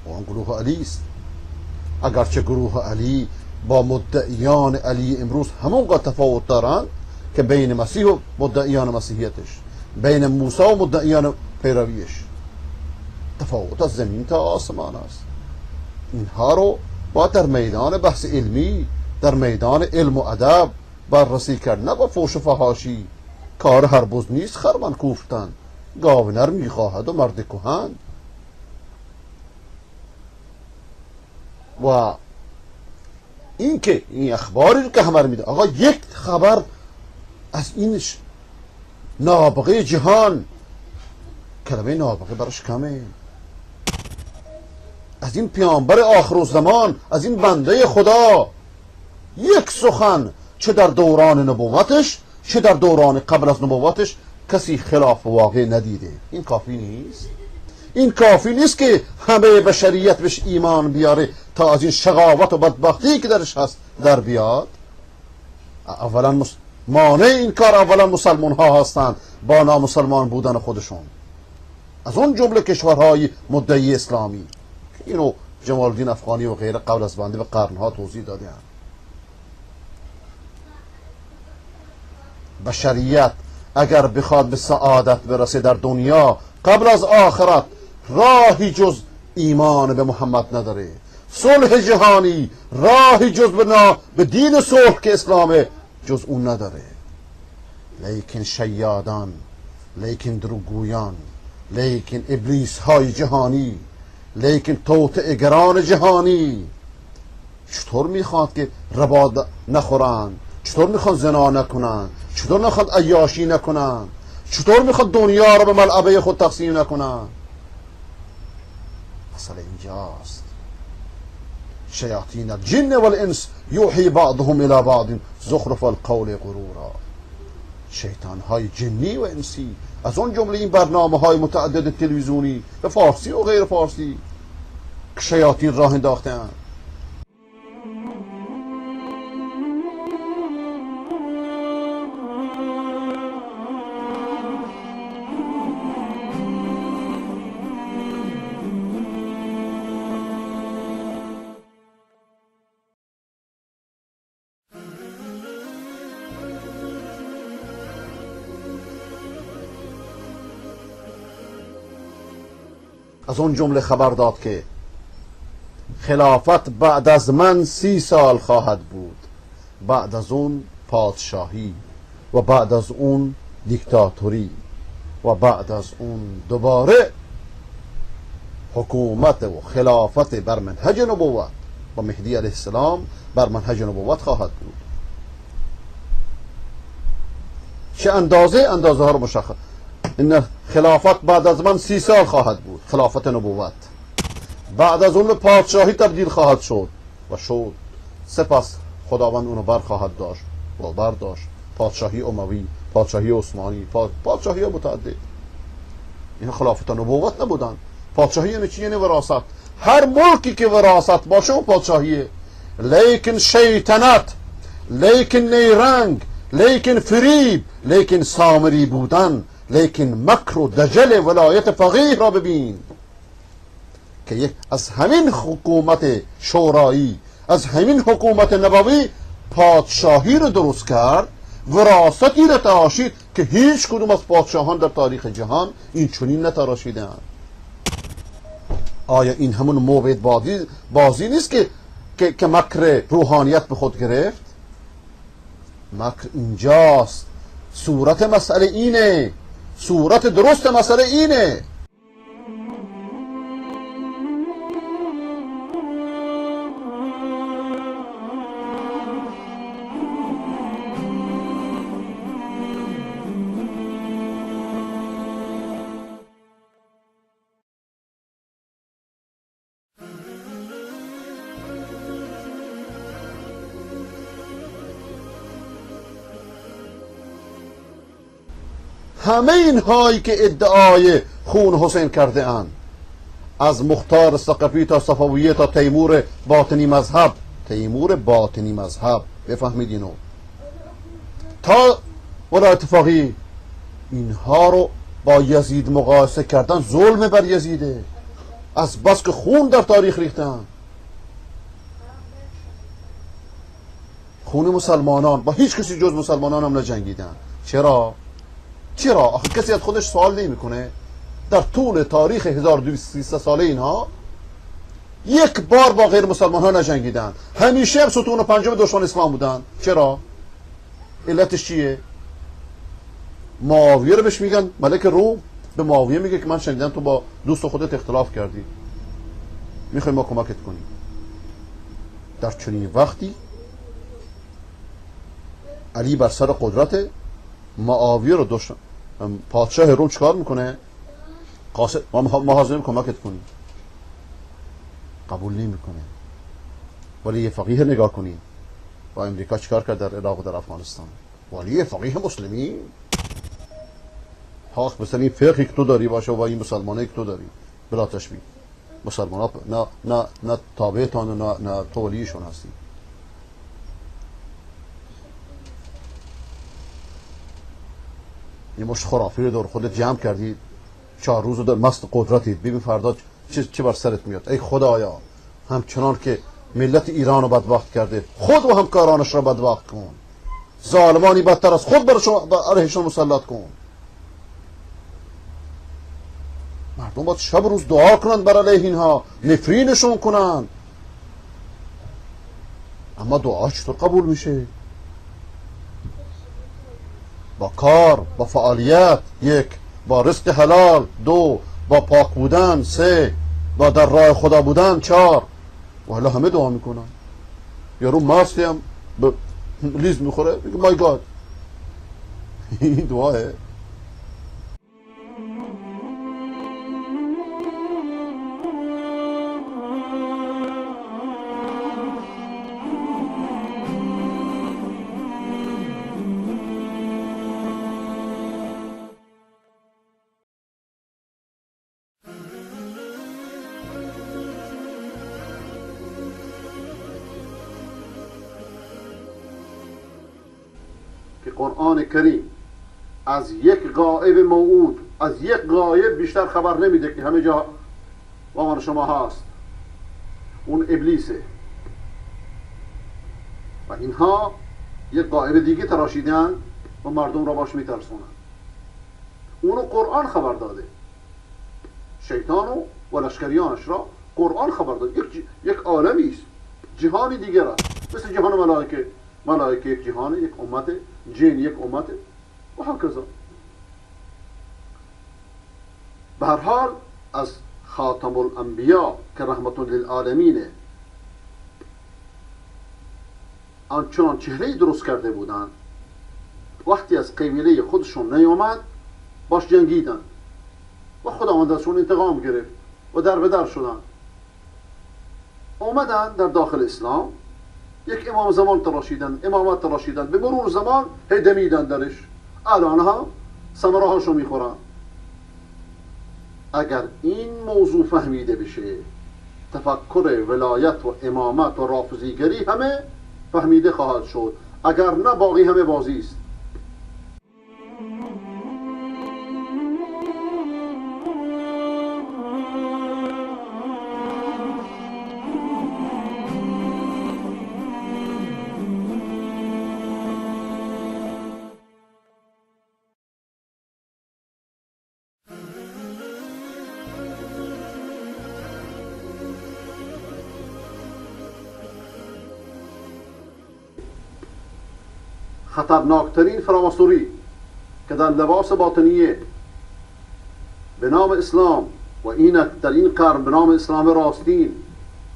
و آن گروه علی است. اگرچه گروه علی با مدعیان علی امروز همونقدر تفاوت دارند که بین مسیح و مدعیان مسیحیتش، بین موسی و مدعیان پیرویش، تفاوت از زمین تا آسمان است. اینها رو باید در میدان بحث علمی، در میدان علم و ادب بررسی کرد، نه با فوش و فحاشی. کار هربز نیست خرمن کوفتن، گاو نر میخواهد و مرد کهن. و این که این اخباری رو که همه رو میده، آقا یک خبر از این نابغه جهان، کلمه نابغه براش کمه، از این پیامبر آخر الزمان، از این بنده خدا، یک سخن چه در دوران نبوتش چه در دوران قبل از نبوتش کسی خلاف واقع ندیده. این کافی نیست؟ این کافی نیست که همه بشریت بهش ایمان بیاره تا از این شقاوت و بدبختی که درش هست در بیاد؟ اولا مانع این کار اولا مسلمان ها هستند با نامسلمان بودن خودشون، از اون جمله کشورهای مدعی اسلامی. اینو جمال الدین افغانی و غیره قبل از بنده به قرنها توضیح دادن. بشریت اگر بخواد به سعادت برسه در دنیا قبل از آخرت، راهی جز ایمان به محمد نداره. صلح جهانی راهی جز به دین صلح که اسلامه جز اون نداره. لیکن شیادان، لیکن دروغگویان، لیکن ابلیس های جهانی، لیکن توطئه گران جهانی چطور میخواد که ربا نخورن؟ چطور میخواد زنا نکنن؟ چطور میخواد عیاشی نکنن؟ چطور میخواد دنیا رو به ملعبه خود تقسیم نکنن؟ مسئله اینجاست. شیاطین الجن والانس یوحی بعضهم الى بعض زخرف القول غرورا. شیطان های جنی و انسی، از اون جمله این برنامه های متعدد تلویزیونی به فارسی و غیر فارسی که شیاطین راه انداخته‌اند. از اون جمله خبر داد که خلافت بعد از من 30 سال خواهد بود، بعد از اون پادشاهی و بعد از اون دیکتاتوری و بعد از اون دوباره حکومت و خلافت بر منهج نبوت و مهدی علیه السلام بر منهج نبوت خواهد بود. چه اندازه؟ اندازه ها رو مشخص. این خلافت بعد از من 30 سال خواهد بود، خلافت نبوت. بعد از اون به پادشاهی تبدیل خواهد شد و شد. سپس خداوند اونو بر خواهد داشت و برداشت. پادشاهی اموی، پادشاهی عثمانی، پادشاهی متعدد. این خلافت نبوت نبودن. پادشاهی یعنی چی؟ یعنی وراثت. هر ملکی که وراثت باشه اون پادشاهیه. لیکن شیطنت، لیکن نیرنگ، لیکن فریب، لیکن سامری بودن، لیکن مکر و دجل ولایت فقیه را ببین که یک از همین حکومت شورایی، از همین حکومت نبوی پادشاهی رو درست کرد، وراثتی رو تراشید که هیچ کدوم از پادشاهان در تاریخ جهان این چنین نتراشیدند. آیا این همون موبد بازی نیست که مکر روحانیت به خود گرفت؟ مکر اینجاست. صورت مسئله اینه، صورت درست مسئله اینه. همه اینهایی که ادعای خون حسین کرده اند، از مختار ثقفی تا صفویه تا تیمور باطنی مذهب، تیمور باطنی مذهب بفهمید اینو، تا ولایت فقیه، اینها رو با یزید مقایسه کردن ظلم بر یزیده. از بس که خون در تاریخ ریختن، خون مسلمانان، با هیچ کسی جز مسلمانان هم نجنگیدن. چرا؟ چرا؟ آخه کسی از خودش سوال نمیکنه. در طول تاریخ 1233 ساله اینها یک بار با غیر مسلمان ها نجنگیدن، همیشه هم ستون پنجم دشمن اسلام بودن. چرا؟ علتش چیه؟ معاویه رو بهش میگن ملک روم، به معاویه میگه که من شنیدم تو با دوست خودت اختلاف کردی، میخوای ما کمکت کنیم. در چنین وقتی علی بر سر قدرت، معاویه رو دشمن پادشاه روم چیکار میکنه؟ قاصد، ما حاضریم کمکت کنیم. قبول نمیکنه. ولی فقیه نگاه کنیم با امریکا چیکار کرد در عراق و در افغانستان؟ ولی فقیه مسلمی حق مثلا این فقهی که تو داری باشه و این مسلمانایی که تو داری، بلا تشبیه مسلمان ها نه نه نه تابعتان و نه تو ولیشون هستی. یه مش خرافی رو دور خودت جمع کردی، 4 روز در مست قدرتید، ببین فردا چه بر سرت میاد. ای خدایا، همچنان که ملت ایران رو بدبخت کرده، خود و همکارانش را بدبخت کن. ظالمانی بدتر از خود برایشان مسلط کن. مردم باید شب روز دعا کنند بر علیه اینها، نفرینشون کنند. اما دعا چطور قبول میشه؟ با کار، با فعالیت، یک، با رزق حلال، دو، با پاک بودن، سه، با در راه خدا بودن، 4. و حالا همه دعا میکنن. یارو مستی هم لیز میخوره میگه مای گاد. این دعاه. که قرآن کریم از یک غائب موعود، از یک غایب بیشتر خبر نمیده که همه جا با من شما هست، اون ابلیسه. و اینها یک غائب دیگه تراشیدن و مردم را باش میترسونن. اونو قرآن خبر داده، شیطانو و لشکریانش را قرآن خبر داده. یک عالمی است، جهانی دیگر است، مثل جهان ملائکه. ملائکه یک جهان، یک امت، جن یک امت و هکذا. به هر حال از خاتم الانبیا که رحمت للعالمینه آنچنان چهره درست کرده بودند، وقتی از قبیله خودشون نیامد باش جنگیدن و خداوند ازشون انتقام گرفت و در به در شدن. آمدن در داخل اسلام یک امام زمان تراشیدن، امامت تراشیدن، به مرور زمان هی دمیدن درش، الان ها ثمره هاشو میخورن. اگر این موضوع فهمیده بشه، تفکر ولایت و امامت و رافضیگری همه فهمیده خواهد شد، اگر نه باقی همه بازی است. خطرناکترین فراماسونری که در لباس باطنیه به نام اسلام و اینک در این قرن به نام اسلام راستین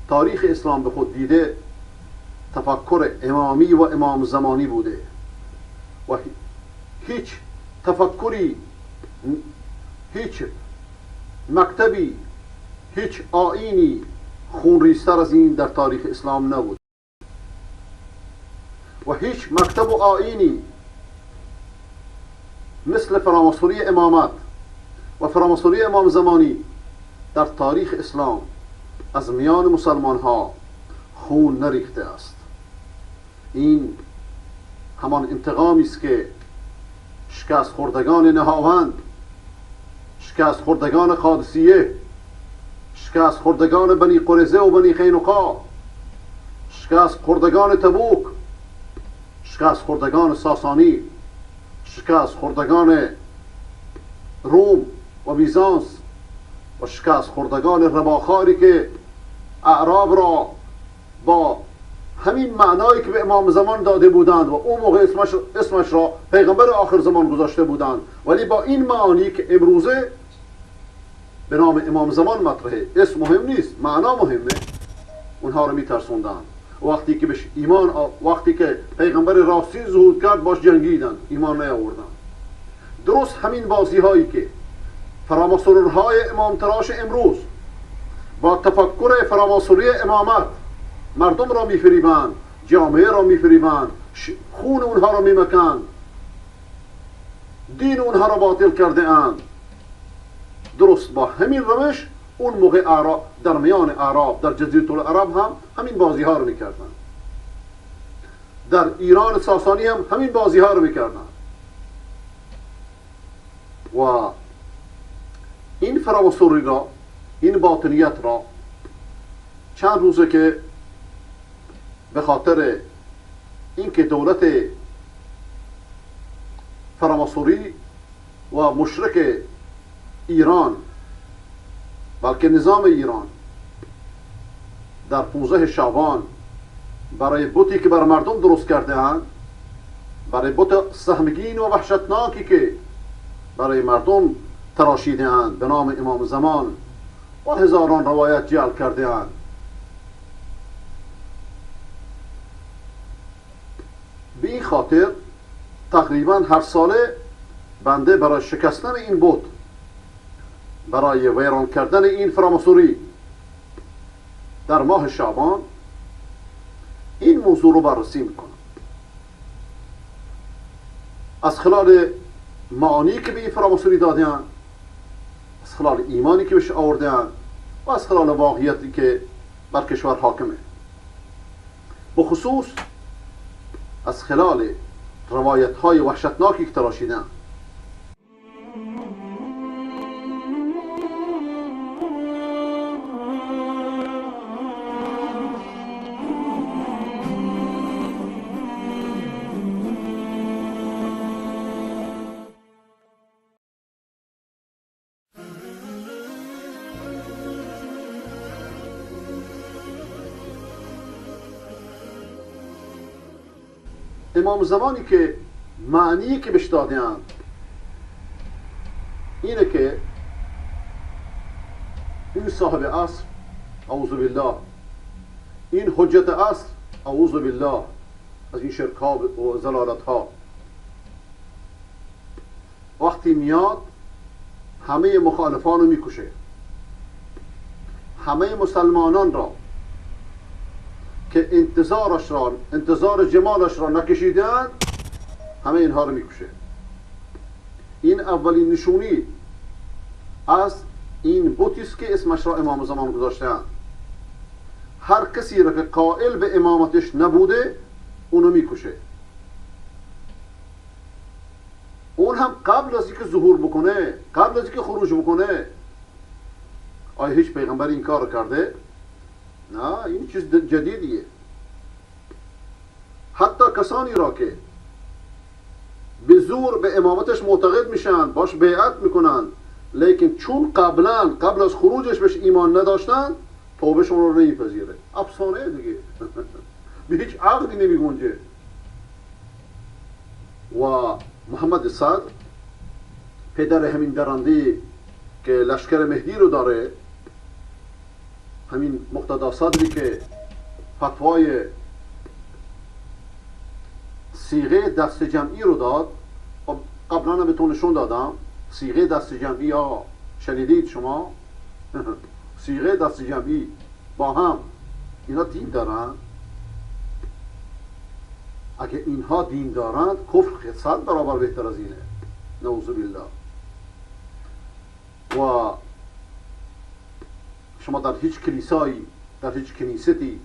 تاریخ اسلام به خود دیده، تفکر امامی و امام زمانی بوده و هیچ تفکری، هیچ مکتبی، هیچ آیینی خونریزتر از این در تاریخ اسلام نبود و هیچ مکتب و آیینی مثل فراماسونری امامت و فراماسونری امام زمانی در تاریخ اسلام از میان مسلمان ها خون نریخته است. این همان انتقامی است که شکست خوردگان نهاوند، شکست خوردگان قادسیه، شکست خوردگان بنی قریظه و بنی قینقاع، شکست خوردگان تبوک، شکست خوردگان ساسانی، شکست خوردگان روم و بیزانس و شکست خوردگان رباخاری که اعراب را با همین معنایی که به امام زمان داده بودند و اون موقع اسمش را پیغمبر آخر زمان گذاشته بودند، ولی با این معانی که امروزه به نام امام زمان مطرحه، اسم مهم نیست، معنا مهمه، اونها رو میترسوندند. وقتی که بهش ایمان، وقتی که پیغمبر راستی ظهور کرد باش جنگیدند، ایمان نیاوردند. درست همین بازی هایی که فراماسونرهای امام تراش امروز با تفکر فراماسونری امامت مردم را میفریبند، جامعه را میفریبند، خون اونها را میمکند، دین اونها را باطل کرده اند، درست با همین روش اون موقع اعراب در میان اعراب در جزیره العرب هم همین بازی ها رو میکردن، در ایران ساسانی هم همین بازی ها رو میکردن. و این فراماسونری را، این باطنیت را چند روزه که به خاطر اینکه دولت فراماسونری و مشرک ایران، بلکه نظام ایران در 15 شعبان برای بتی که بر مردم درست کرده اند، برای بت سهمگین و وحشتناکی که برای مردم تراشیده اند به نام امام زمان و هزاران روایت جعل کرده اند، به این خاطر تقریبا هر ساله بنده برای شکستن این بت، برای ویران کردن این فراماسونری در ماه شعبان این موضوع رو بررسی میکنم. از خلال معانی که به این فراماسونری دادن، از خلال ایمانی که بهش آوردن و از خلال واقعیتی که بر کشور حاکمه، بخصوص از خلال روایت های وحشتناکی که تراشیدن. امام زمانی که معنی که بهش دادند اینه که این صاحب عصر، اعوذ بالله، این حجت عصر، اعوذ بالله از این شرک ها و ضلالت ها، وقتی میاد همه مخالفان رو میکشه، همه مسلمانان را که انتظارش را، انتظار جمالش را نکشیدند، همه اینها رو میکشه. این اولین نشونی از این بتی است که اسمش را امام زمان گذاشته‌اند. هر کسی را که قائل به امامتش نبوده اونو میکشه، اون هم قبل از اینکه ظهور بکنه، قبل از اینکه خروج بکنه. آیا هیچ پیغمبر این کار کرده؟ نه، این چیز جدیدیه. حتی کسانی را که به زور به امامتش معتقد میشن، باش بیعت میکنن، لیکن چون قبلا قبل از خروجش بهش ایمان نداشتن، توبهشون رو نمیپذیره. افسانه دیگه. به هیچ عقلی نمیگنجه. و محمد صدر پدر همین درنده که لشکر مهدی رو داره، همین مقتدا صدری که فتوای صیغه دست جمعی رو داد، قبلا هم بهتون نشون دادم صیغه دست جمعی ها، شنیدید شما؟ صیغه دست جمعی با هم اینا دین دارن. اگه اینها دین دارند کفر 100 برابر بهتر از اینه، نعوذ بالله. و شما در هیچ کلیسایی، در هیچ کنیستی،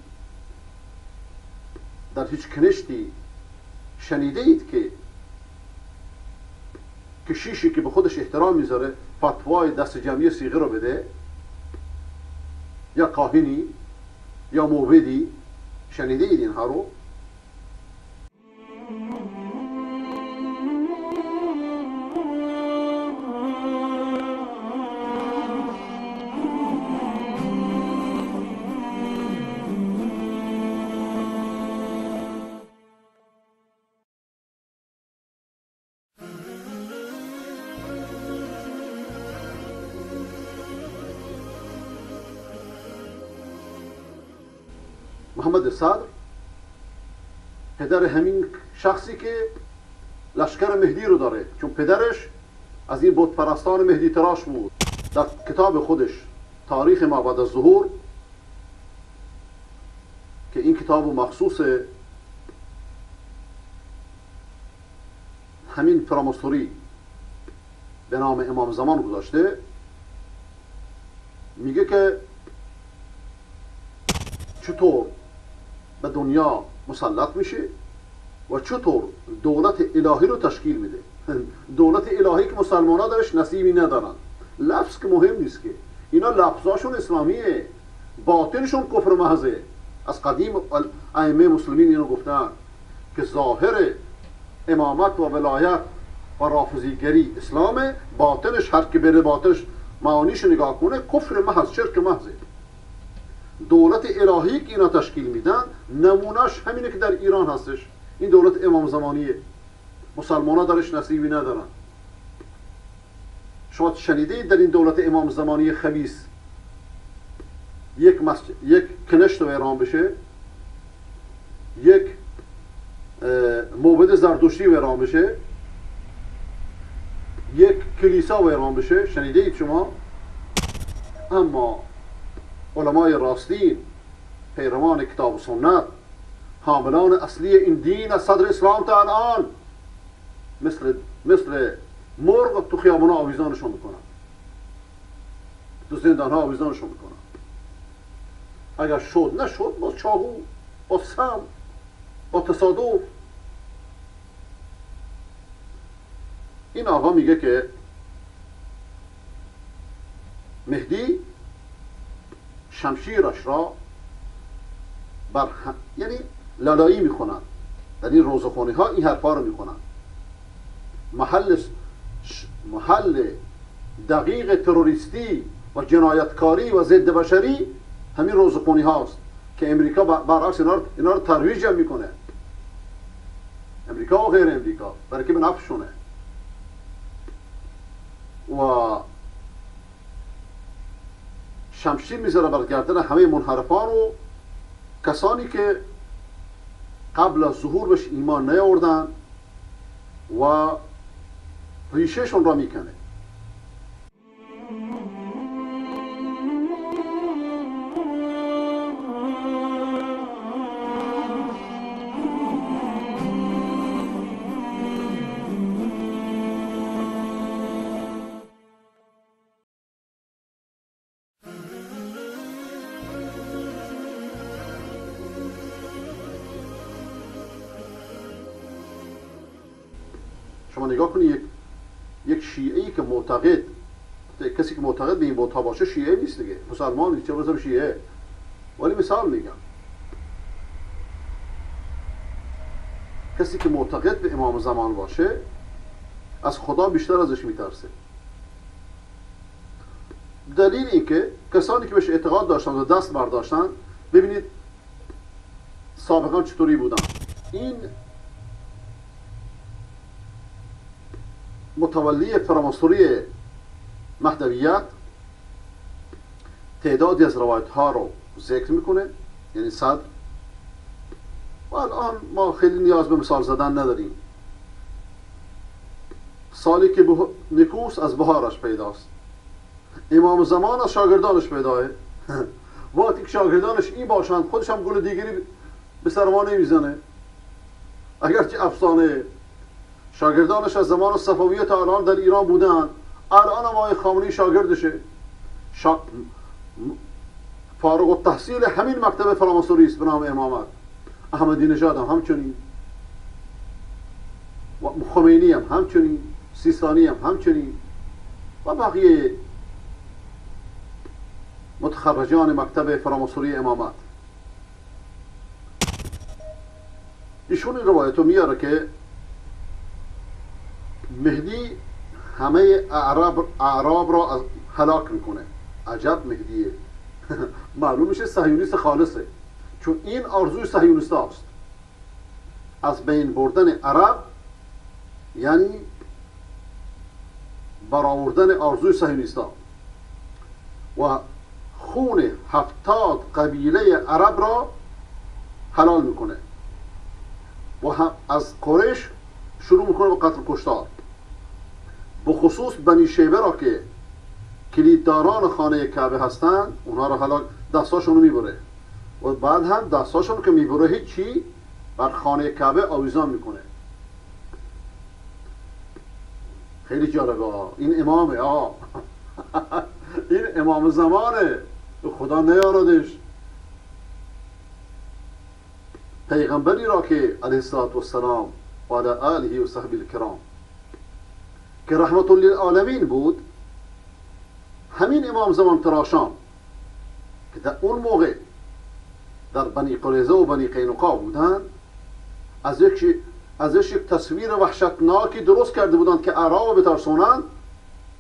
در هیچ کنشتی شنیده اید که کشیشی که به خودش احترام میذاره فتوای دست جمعی صیغه رو بده، یا کاهنی یا موبدی؟ شنیده اید اینها رو؟ محمد صدر پدر همین شخصی که لشکر مهدی رو داره، چون پدرش از این بت پرستان مهدی تراش بود. در کتاب خودش تاریخ ما بعد از ظهور که این کتاب مخصوص همین فراماسونری به نام امام زمان گذاشته، میگه که چطور به دنیا مسلط میشه و چطور دولت الهی رو تشکیل میده. دولت الهی که مسلمان ها درش نصیبی ندارن. لفظ که مهم نیست که، اینا لفظاشون اسلامیه، باطنشون کفر محضه. از قدیم ائمه مسلمین اینو گفتن که ظاهر امامت و ولایت و رافضیگری اسلامه، باطنش هر که بره باطنش معانیش نگاه کنه کفر محض، شرک محضه. دولت الهی که اینا تشکیل میدن نمونهش همینه که در ایران هستش. این دولت امام زمانیه، مسلمان ها درش نصیبی ندارن. شما شنیدید در این دولت امام زمانی خبیث یک مسجد، یک کنشت ویران بشه، یک موبد زردشتی ویران بشه، یک کلیسا ویران بشه؟ شنیده اید شما؟ اما علمای راستین، پیروان کتاب و سنت، حاملان اصلی این دین از صدر اسلام تا الان، مثل مرغ تو خیابان ها آویزانشون میکنن، تو زندان ها آویزانشون میکنن. اگر شد نشد با چاقو، با سم، با تصادف. این آقا میگه که مهدی شمشیرش را بر یعنی لالایی میخونن در این روزخونی ها، این حرفا رو میخونن. محل دقیق تروریستی و جنایتکاری و ضد بشری همین روزخونی هاست که امریکا برعکس اینا رو ترویج هم میکنه، امریکا و غیر امریکا، برای که به نفعشونه. و شمشیر میذاره بر گردن همه منحرفان و کسانی که قبل از ظهور بهش ایمان نیاوردن و ریشهشون را میکنه. شما نگاه کنید، یک شیعه‌ای که معتقد، کسی که معتقد به این بت‌ها باشه شیعه نیست دیگه، مسلمان نیست، چه برسه شیعه. ولی مثال میگم، کسی که معتقد به امام زمان باشه از خدا بیشتر ازش میترسه. دلیل این که کسانی که بهش اعتقاد داشتن و دست برداشتن، ببینید سابقا چطوری بودن. این متولی فراماسونری مهدویت تعدادی از روایت ها رو ذکر میکنه، یعنی صدر. و الان ما خیلی نیاز به مثال زدن نداریم. سالی که نکوس از بهارش پیداست، امام زمان از شاگردانش پیداه. وقتی که شاگردانش این باشند، خودش هم گل دیگری به سر ما نمیزنه، اگرچه افسانه. شاگردانش از زمان صفویه تا الان در ایران بودن، الان هم آقای خامنه‌ای شاگردشه، فارغ التحصیل همین مکتب فراماسونری است به نام امامت. احمدی نژاد هم همچنین، و خمینی هم همچنین، سیستانی هم همچنین، و بقیه متخرجان مکتب فراماسونری امامت. ایشون این روایت رو میاره که مهدی همه اعراب را هلاک میکنه. عجب مهدیه. معلوم میشه صهیونیست خالصه، چون این آرزوی صهیونیست هاست، از بین بردن عرب، یعنی برآوردن آرزوی صهیونیست ها، و خون 70 قبیله عرب را حلال میکنه و هم از قریش شروع میکنه به قتل کشتار، به خصوص بنی شیبه را که کلیدداران خانه کعبه هستند، اونها را حلال، دستاشون رو میبره و بعد هم دستاشون که میبره هیچی، بر خانه کعبه آویزان میکنه. خیلی جالبه، این امامه، این امام زمانه، خدا نیاردش. پیغمبری را که علیه الصلاة والسلام و علی آله و صحبه الکرام که رحمت للعالمین بود، همین امام زمان تراشان که در اون موقع در بنی قریظه و بنی قینقاع بودند، ازش یک تصویر وحشتناکی درست کرده بودند که اعراب بترسونند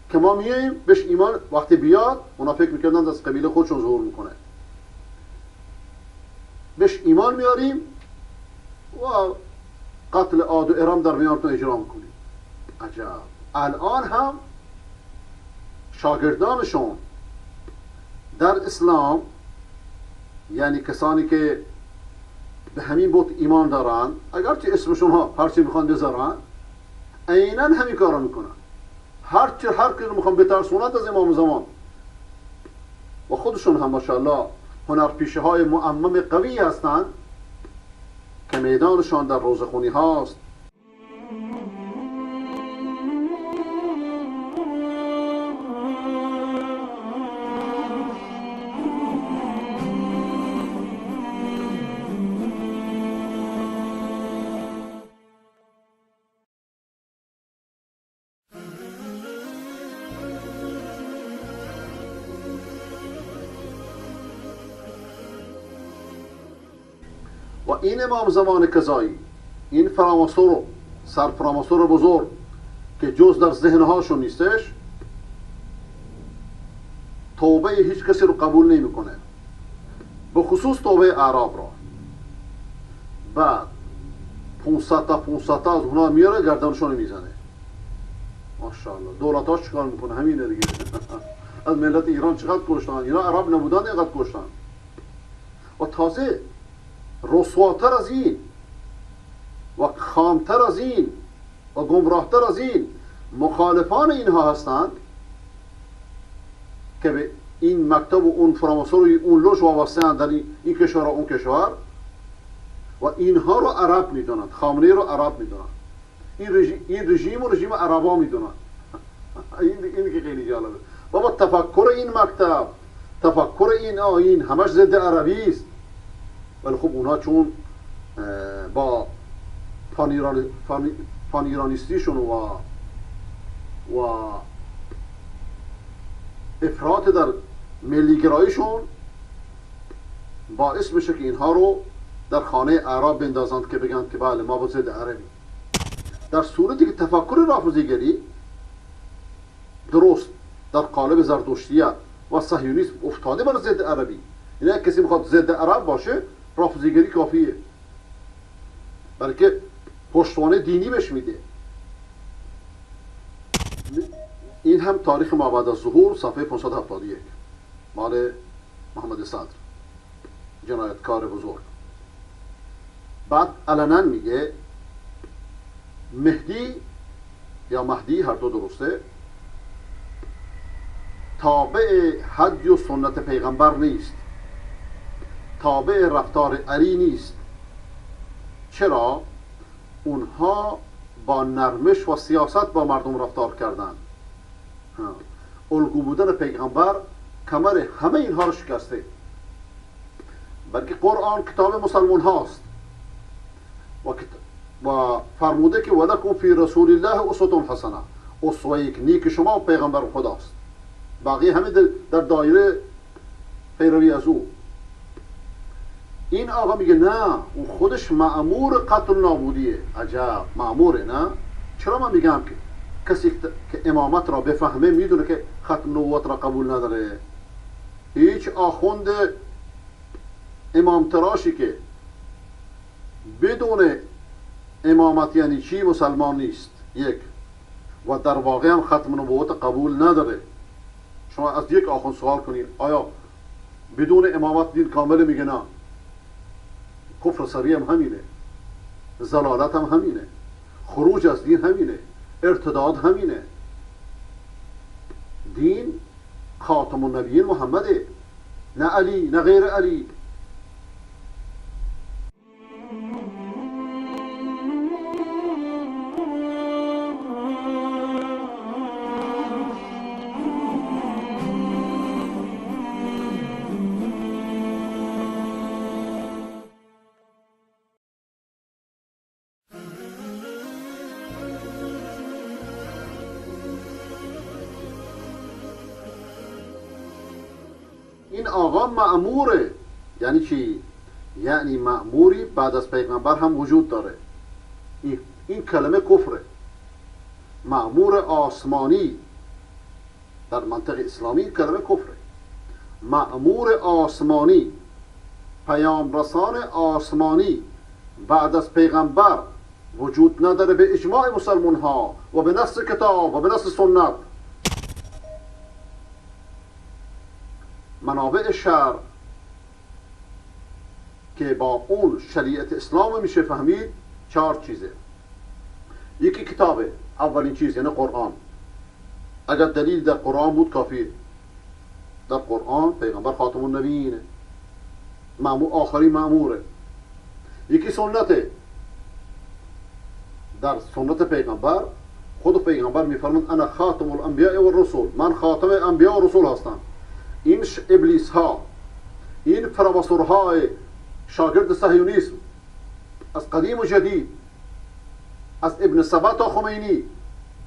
که ما میاییم بهش ایمان، وقتی بیاد اونا فکر میکردند از قبیله خودشون ظهور میکنه، بهش ایمان میاریم و قتل عاد و ارم در میانتون اجرا میکنیم. عجب. الان هم شاگردانشون در اسلام، یعنی کسانی که به همین بت ایمان دارن، اگرچه اسمشون ها هرچی میخوان بذارن، عینا همین کارو میکنن. هرچی هر کی رو میخوان بترسونند از امام زمان، و خودشون هم ماشاءالله هنرپیشه های معمم قوی هستند که میدانشان در روزخونی هاست. و این امام زمان کذایی، این فراماسور، سرفراماسور بزرگ که جز در ذهنهاشون نیستش، توبه هیچ کسی رو قبول نمیکنه، به خصوص توبه اعراب را. بعد 500 تا 500 تا از اونا میاره گردنشون رو میزنه. ماشاءالله دولتاش چیکار میکنه؟ همینه دیگه. از ملت ایران چقدر کشتن، اینا عرب نبودن اینقدر کشتن. و تازه رسواتر از این و خامتر از این و گمراهتر از این مخالفان اینها هستند که به این مکتب و اون فراماسور و اون لوش وابسته اند در این کشور و اون کشور، و اینها رو عرب میدونند، خامنه‌ای رو عرب میدونند، این رژیم و رژیم عربا میدونند. این که خیلی جالبه بابا. تفکر این مکتب، تفکر این آیین همش ضد عربی است، ولی خب اونا چون با پان ایرانیستیشون و افراط در ملیگراییشون باعث میشه که اینها رو در خانه اعراب بندازند که بگن که بله ما با ضد عربی. در صورتی که تفکر رافضیگری درست در قالب زردشتیت و صهیونیسم افتاده بر ضد عربی، یعنی اگه کسی میخواد ضد عرب باشه رافضیگری کافیه، بلکه پشتوانه دینی بهش میده. این هم تاریخ ما بعد از ظهور، صفحه 571، مال محمد صدر، جنایتکار بزرگ. بعد علنا میگه مهدی یا مهدی، هر دو درسته، تابع هدی و سنت پیغمبر نیست، تابع رفتار علی نیست. چرا؟ اونها با نرمش و سیاست با مردم رفتار کردند. الگو بودن پیغمبر کمر همه اینها رو شکسته، بلکه قرآن کتاب مسلمان هاست و فرموده که ولکم فی رسول الله اسوة حسنه، اسوه نیک شما پیغمبر خداست. باقی همه در دایره پیروی از او. این آقا میگه نه، اون خودش مأمور قتل نابودیه. عجب، مأموره نه؟ چرا من میگم که کسی که امامت را بفهمه میدونه که ختم نبوت را قبول نداره. هیچ آخوند امام تراشی که بدون امامت یعنی چی مسلمان نیست، یک، و در واقع هم ختم نبوت قبول نداره. شما از یک آخوند سوال کنید آیا بدون امامت دین کامله؟ میگه نه. کفر صریح هم همینه، ضلالت هم همینه، خروج از دین همینه، ارتداد همینه. دین خاتم النبیین محمده، نه علی نه غیر علی. این آقا مأموره. یعنی چی؟ یعنی مأموری بعد از پیغمبر هم وجود داره. این کلمه کفره. مأمور آسمانی در منطق اسلامی کلمه کفره. مأمور آسمانی، پیام رسان آسمانی بعد از پیغمبر وجود نداره به اجماع مسلمان ها و به نص کتاب و به نص سنت. منابع شرع که با اون شریعت اسلام میشه فهمید چهار چیزه. یکی کتابه، اولین چیز یعنی قرآن. اگر دلیل در قرآن بود کافیه. در قرآن پیغمبر خاتم النبیینه، آخرین مأموره. یکی سنته. در سنت پیغمبر خود پیغمبر میفرماند انا خاتم الانبیاء والرسل، من خاتم انبیاء و رسول هستم. این ابلیس ها، این پروفسورهای شاگرد صهیونیسم از قدیم و جدید، از ابن سبا تا خمینی،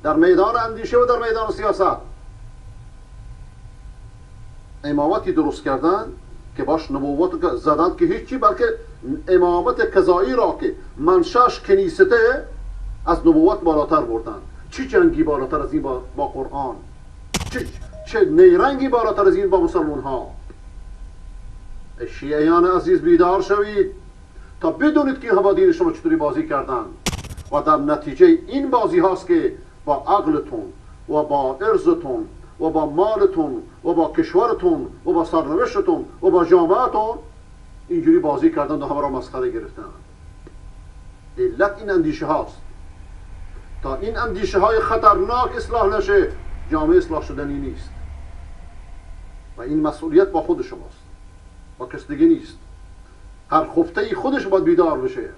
در میدان اندیشه و در میدان سیاست امامتی درست کردن که باش نبوت زدند که هیچی، بلکه امامت کذایی را که منشأش کنیسته از نبوت بالاتر بردن. چه جنگی بالاتر از این با قرآن، چه نیرنگی بالاتر از این با مسلمان ها. شیعیان عزیز بیدار شوید تا بدونید که اینها با دین شما چطوری بازی کردن و در نتیجه این بازی هاست که با عقلتون و با ارزتون و با مالتون و با کشورتون و با سرنوشتون و با جامعتون اینجوری بازی کردن و همه را مسخره گرفتن. علت این اندیشه هاست. تا این اندیشه های خطرناک اصلاح نشه جامعه اصلاح شدنی نیست و این مسئولیت با خود شماست، با کس دیگه نیست. هر خفته ای خودش باید بیدار بشه.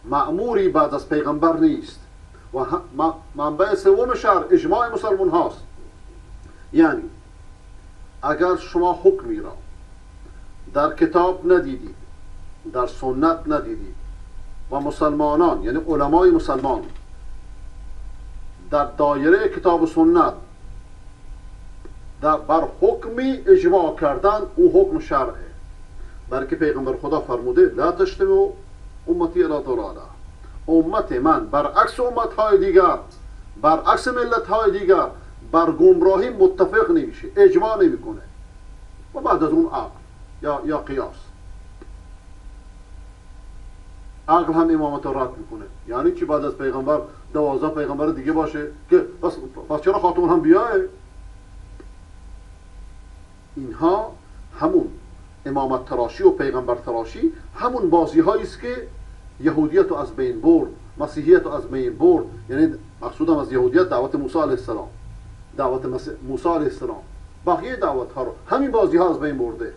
مأموری بعد از پیغمبر نیست و منبع سوم شرع اجماع مسلمان هاست. یعنی اگر شما حکمی را در کتاب ندیدید، در سنت ندیدید و مسلمانان یعنی علمای مسلمان در دایره کتاب و سنت در بر حکمی اجماع کردن، او حکم شرعه. بلکه پیغمبر خدا فرموده لا تجتمع امتی الی ضلاله، امت من برعکس امتهای دیگر، برعکس ملتهای دیگر بر گمراهی متفق نمیشه، اجماع نمیکنه. و بعد از اون عقل یا قیاس. عقل هم امامت را رد میکنه. یعنی چی بعد از پیغمبر 12 پیغمبر دیگه باشه که پس چرا خاتون هم بیاه؟ اینها همون امامت تراشی و پیغمبر تراشی همون بازی هایی است که یهودیت رو از بین برد، مسیحیت رو از بین برد. یعنی مقصودم از یهودیت دعوت موسی علیه السلام، دعوت موسی علیه السلام، بقیه دعوت ها رو همین بازی ها از بین برده.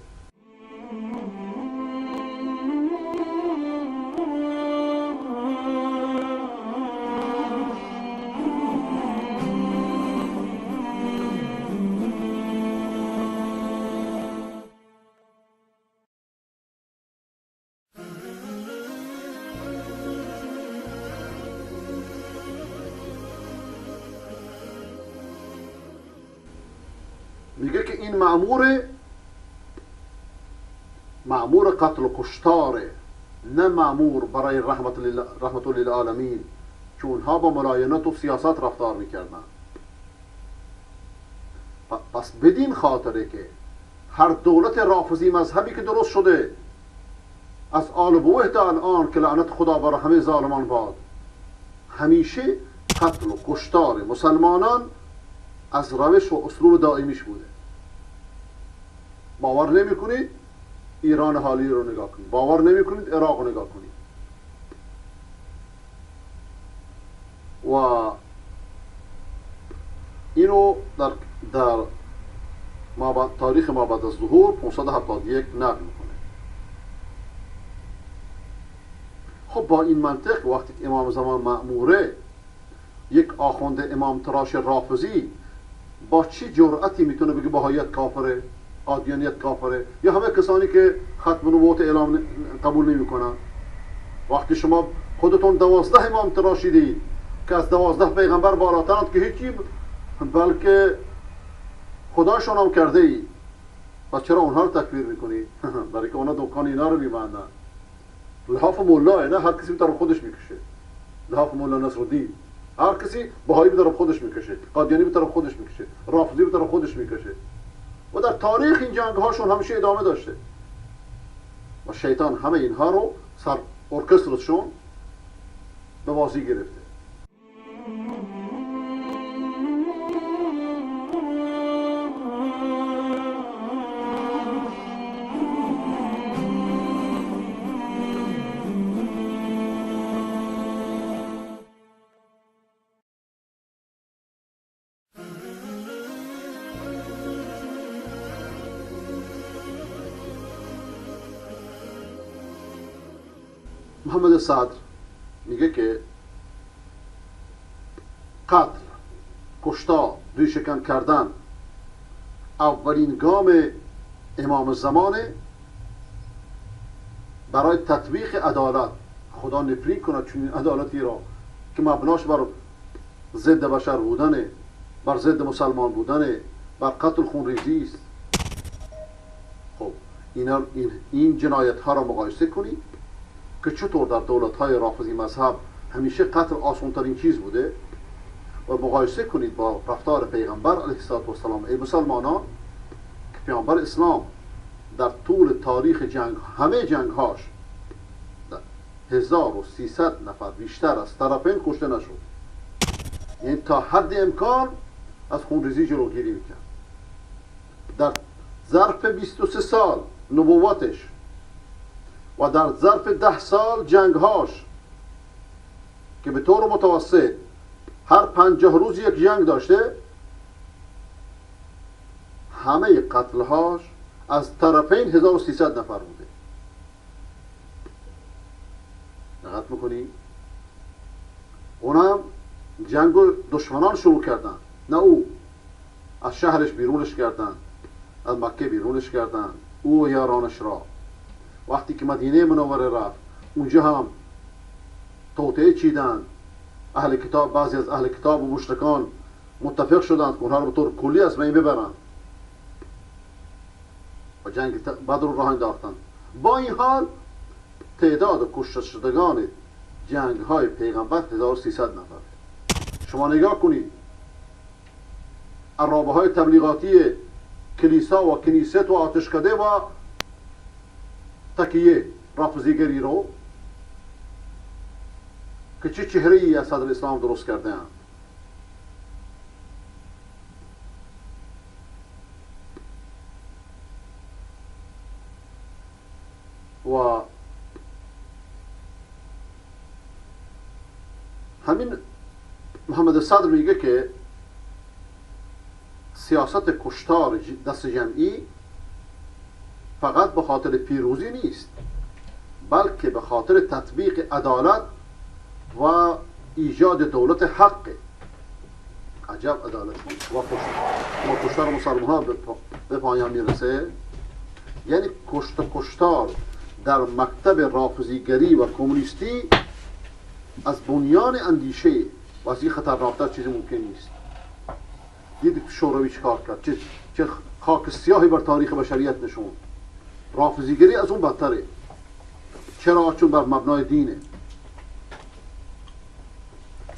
میگه که این مأمور قتل و کشتاره، نه مأمور برای رحمت للعالمین، که اونها با ملاینت و سیاست رفتار میکردن. پس بدین خاطره که هر دولت رافضی مذهبی که درست شده از آل بویه تا الان که لعنت خدا بر همه ظالمان باد، همیشه قتل و کشتار مسلمانان از روش و اسلوب دائمیش بوده. باور نمی کنید ایران حالی رو نگاه کنید، باور نمی کنید عراق رو نگاه کنید. و اینو در تاریخ ما بعد از ظهور 571 نقل میکنه. خب با این منطق وقتی که امام زمان مأموره، یک آخوند امام تراش رافضی با چی جرأتی میتونه بگه بهاییت کافره، قادیانیت کافره، یا همه کسانی که ختم نبوت اعلام قبول نمیکنن؟ وقتی شما خودتون 12 امام تراشیدید که از 12 پیغمبر بالاترند که هیچی، بلکه خداشون هم کرده ای، پس چرا اونها رو تکفیر میکنی؟ برای که اونها دکان اینا رو میبندن. لحاف مولاه نه، هر کسی به طرف خودش میکشه. لحاف مولا نصرالدین، هر کسی بهایی به طرف خودش میکشه، قادیانی به طرف خودش میکشه، رافضی به طرف خودش میکشه. و در تاریخ این جنگ هاشون همیشه ادامه داشته و شیطان همه اینها رو سر ارکسترشون به بازی گرفته. محمد صدر میگه که قتل، کشتار، ریشه‌کن کردن اولین گام امام زمانه برای تطبیق عدالت. خدا نفرین کند چنین عدالتی را که مبناش بر ضد بشر بودنه، بر ضد مسلمان بودنه، بر قتل خونریزی است. خب این جنایت ها را مقایسه کنید که چطور در دولت های رافضی مذهب همیشه قتل آسان ترین چیز بوده، و مقایسه کنید با رفتار پیغمبر علیه السلام. ای مسلمانان، که پیغمبر اسلام در طول تاریخ جنگ، همه جنگ هاش 1300 نفر بیشتر از طرفین کشته نشد. یعنی تا حد امکان از خونریزی جلوگیری میکرد. در ظرف 23 سال نبوتش و در ظرف 10 سال جنگهاش که به طور متوسط هر 50 روز یک جنگ داشته، همه قتلهاش از طرفین 1300 نفر بوده. دقت میکنی؟ اونم جنگ دشمنان شروع کردن، نه او. از شهرش بیرونش کردن، از مکه بیرونش کردن، او و یارانش را. وقتی که مدینه منوره رفت، اونجا هم توطئه چیدن. اهل کتاب، بعضی از اهل کتاب و مشرکان متفق شدند که اونها رو به طور کلی از بین ببرند و جنگ بدر رو راه انداختند. با این حال تعداد کشته شدگان جنگ های پیغمبر 1300 نفر. شما نگاه کنید عرابه های تبلیغاتی کلیسا و کنیست و آتشکده و تکیه رافضیگری رو که چه چهره ای از صدر اسلام درست کرده اند. و همین محمد صدر میگه که سیاست کشتار دست جمعی فقط به خاطر پیروزی نیست، بلکه به خاطر تطبیق عدالت و ایجاد دولت حق. عجب عدالتی و کشتار مسلمان ها به پایان میرسه. یعنی کشتار در مکتب رافضیگری و کمونیستی از بنیان اندیشه و از این خطرناکتر چیزی ممکن نیست. دیدید شوروی چیکار کرد، چه خاک سیاهی بر تاریخ بشریت نشوند. رافضیگری از اون بدتره. چرا؟ چون بر مبنای دینه،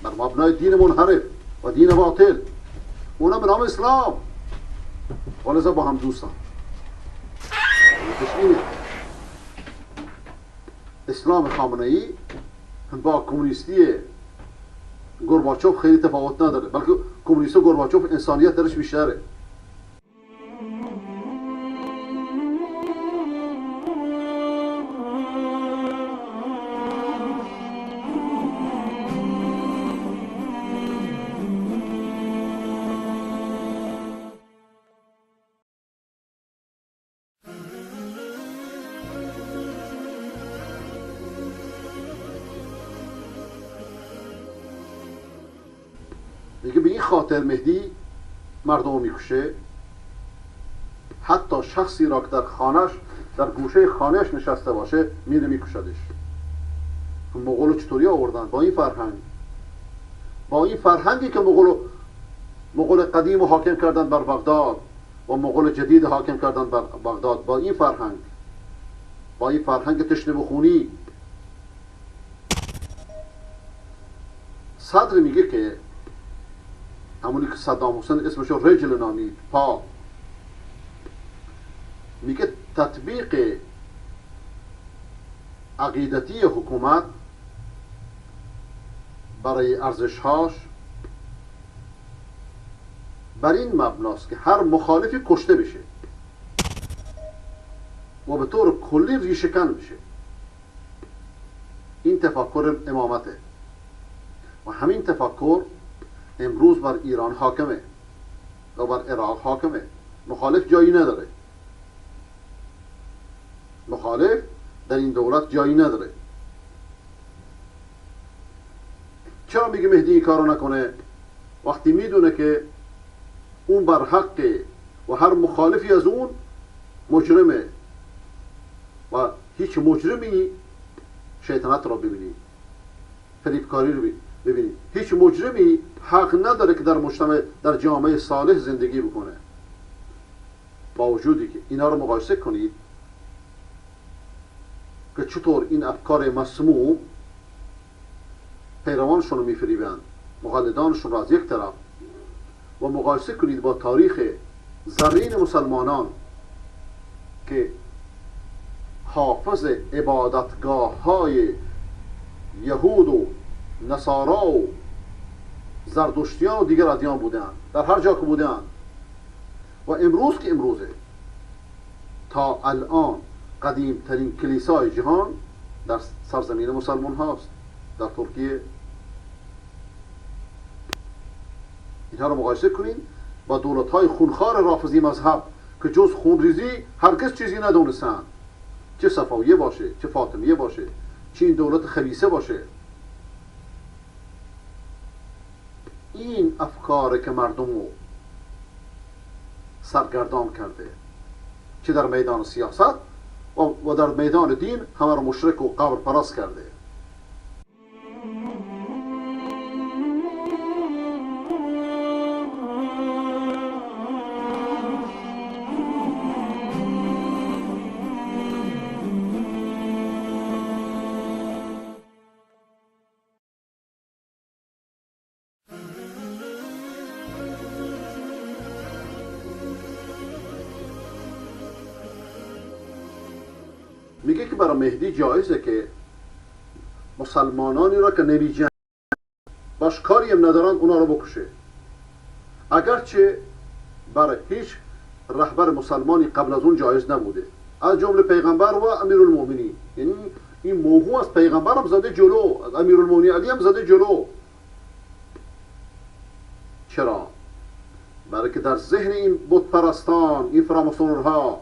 بر مبنای دین منحرف و دین باطل، اونا به نام اسلام، ولذا با هم دوستان. اینه اسلام خامنه ای با کمونیستی گورباچوف خیلی تفاوت نداره، بلکه کمونیست و گورباچوف انسانیت درش بیشتره. میگه به این خاطر مهدی مردم رو میکشه، حتی شخصی را که در خانهش، در گوشه خانهش نشسته باشه میره میکشدش. مغول رو چطوری آوردن؟ با این فرهنگ، با این فرهنگی که مغول قدیم رو حاکم کردن بر بغداد و مغول جدید حاکم کردن بر بغداد، با این فرهنگ، با این فرهنگ تشنه و خونی. صدر میگه که همونی که صدام حسین اسمشو رجل نامید، پا، میگه تطبیق عقیدتی حکومت برای ارزشهاش بر این مبناست که هر مخالفی کشته بشه و به طور کلی ریشه‌کن بشه. این تفکر امامته و همین تفکر امروز بر ایران حاکمه و بر عراق حاکمه. مخالف جایی نداره، مخالف در این دولت جایی نداره. چرا میگه مهدی این کارو نکنه؟ وقتی میدونه که اون بر حقه و هر مخالفی از اون مجرمه و هیچ مجرمی، شیطنت را ببینید، فریبکاری رو ببینید، هیچ مجرمی حق نداره که در مجتمع، در جامعه صالح زندگی بکنه. با وجودی که اینا رو مقایسه کنید که چطور این افکار مسموم پیروانشون رو میفریبند، مقلدانشون رو از یک طرف، و مقایسه کنید با تاریخ زرین مسلمانان که حافظ عبادتگاه های یهود و نصارا و زردشتیان و دیگر ادیان بودند، در هر جا که بودند، و امروز که امروزه تا الان قدیم ترین کلیسای جهان در سرزمین مسلمان هاست، در ترکیه. اینها رو مقایسه کنین با دولت های خونخوار رافضی مذهب که جز خونریزی هرگز چیزی ندونستند، چه صفویه باشه، چه فاطمیه باشه، چه این دولت خبیثه باشه. این افکار که مردم رو سرگردان کرده، چه در میدان سیاست و در میدان دین، همه رو مشرک و قبر پرست کرده. میگه که برای مهدی جایزه که مسلمانانی را که نمیجنگند باش کاری هم ندارن اونا رو بکشه. اگرچه برای هیچ رهبر مسلمانی قبل از اون جایز نبوده، از جمله پیغمبر و امیرالمومنین. یعنی این موضوع از پیغمبر هم زده جلو، از امیرالمومنین علی هم زده جلو. چرا؟ برای که در ذهن این بت پرستان، این فراماسونرها،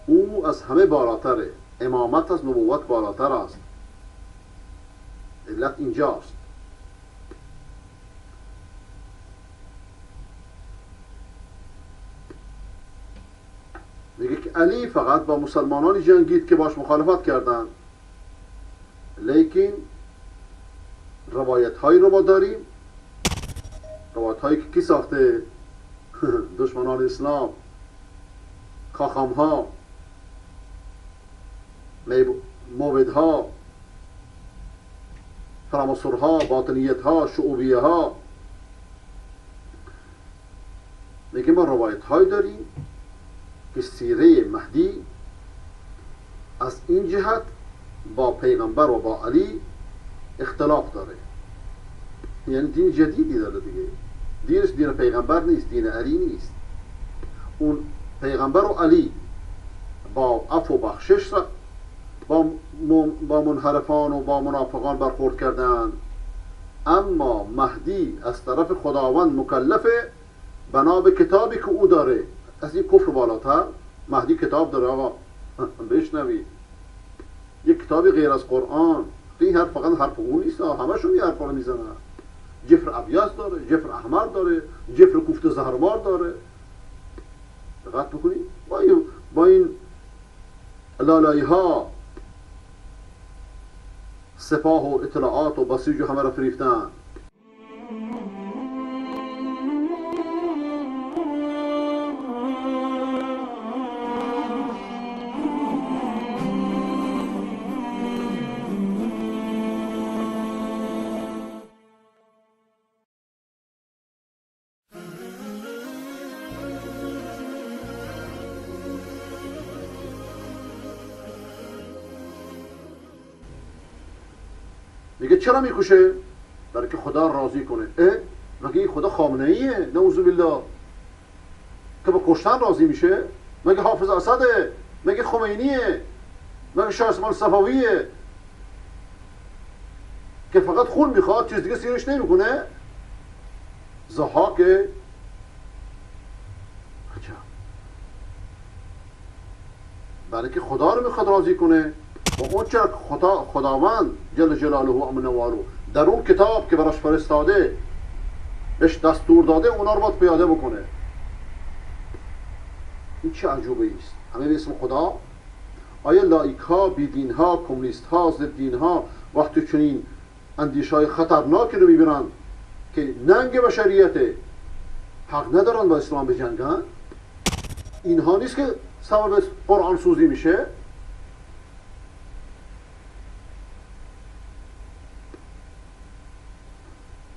او از همه بالاتره، امامت از نبوت بالاتر است. علت اینجاست. میگه که علی فقط با مسلمانانی جنگید که باش مخالفت کردن، لیکن روایت هایی رو ما داریم، روایت هایی که کی ساخته؟ دشمنان اسلام، خاخام ها، موبدها، فراماسورها، باطنیت ها، شعوبیه ها. میگه ما روایت هایی داریم که سیره مهدی از این جهت با پیغمبر و با علی اختلاف داره. یعنی دین جدیدی داره دیگه، دینش دین پیغمبر نیست، دین علی نیست. اون پیغمبر و علی با عفو و بخشش با منحرفان و با منافقان برخورد کردن، اما مهدی از طرف خداوند مکلفه بنا به کتابی که او داره. از این کفر بالاتر، مهدی کتاب داره آقا. بشنوید، یک کتابی غیر از قرآن. این حرف فقط حرف او نیست، همشون این حرفا رو میزنن. جفر ابیض داره، جفر احمر داره، جفر کوفت زهرمار داره. دقت بکنید با این لالایی ها سپاه و اطلاعات و بسیج و همه را فریفتن. میگه چرا میکشه؟ برای که خدا راضی کنه. مگه این خدا خامنه ایه؟ نعوذ بالله، که با کشتن راضی میشه؟ مگه حافظ اسده؟ مگه خمینیه؟ مگه شاه اسماعیل صفویه که فقط خون میخواد، چیز دیگه سیرش نمیکنه؟ ضحاکه. عجب. برای که خدا رو میخواد راضی کنه. و اون چرا خداوند جل جلاله و امن والو در اون کتاب که براش فرستاده بهش دستور داده، اونا رو باید پیاده بکنه. این چه عجوبه است؟ همه به اسم خدا. آیا لایک ها، بیدین ها، کمونیست ها، ضد دین ها وقتی چنین اندیشه های خطرناکی رو میبینن که ننگ بشریته، حق ندارن با اسلام بجنگن؟ اینها نیست که سبب قرآن سوزی میشه؟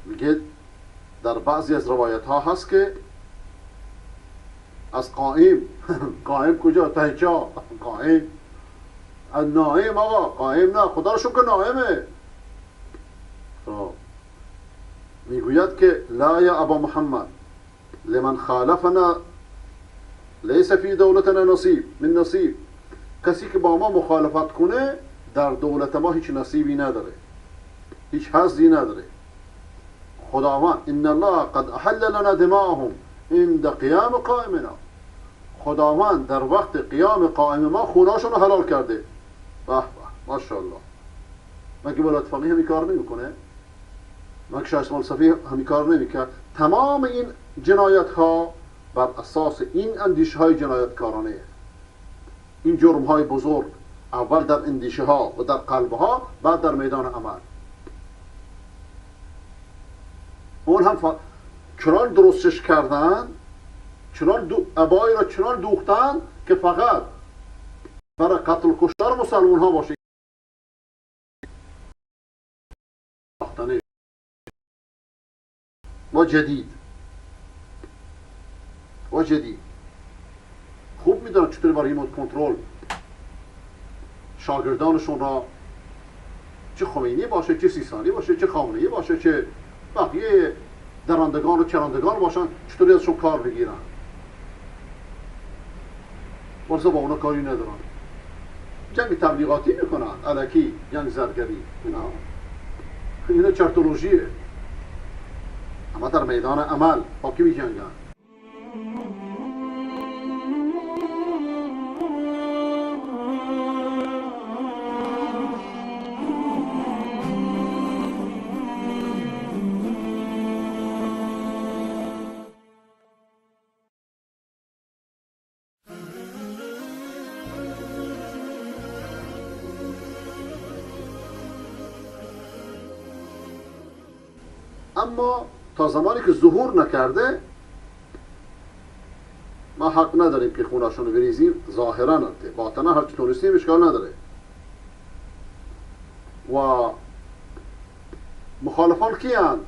میگه در بعضی از روایت ها هست که از قائم قائم کجا؟ تهجا قائم، از نائم آقا، قائم نه، خدا رو شکر نائمه. میگوید که لا یا ابا محمد لمن خالفنا لیس فی دولتنا نصیب من نصیب. کسی که با ما مخالفت کنه در دولت ما هیچ نصیبی نداره، هیچ حظی نداره. خداوند ان الله قد احل لنا دماءهم عند قیام قائمنا. خداوند در وقت قیام قائم ما خوناشون رو حلال کرده. به به، ماشاءالله. مگه ولایت فقیه همین کار نمیکنه؟ مگه شاه اسماعیل صفی همین کار نمیکرد؟ تمام این جنایت ها بر اساس این اندیشه های جنایتکارانه، این جرم های بزرگ، اول در اندیشه ها و در قلب ها، بعد در میدان عمل. اون هم چنان درستش کردن، چنان عبایی را چنان دوختن که فقط برای قتل کشتار مسلمان ها باشه. و جدید و جدید خوب میدونن چطور با ریموت کنترل شاگردانشون را چه خمینی باشه، چه سیستانی باشه، چه خامنه‌ای باشه، چه بقیه درندگان و چرندگان باشن، چطوری ازشون کار بگیرن. واسه با اونا کاری ندارن. جنگ تبلیغاتی میکنن، الکی، جنگ زرگری. اینا چرتولوژیه. اما در میدان عمل با کی میجنگن؟ اما تا زمانی که ظهور نکرده ما حق نداریم که خوناشون رو بریزیم، ظاهرا البته، باطنا هرچی تونستیم اشکال نداره. و مخالفان کیان؟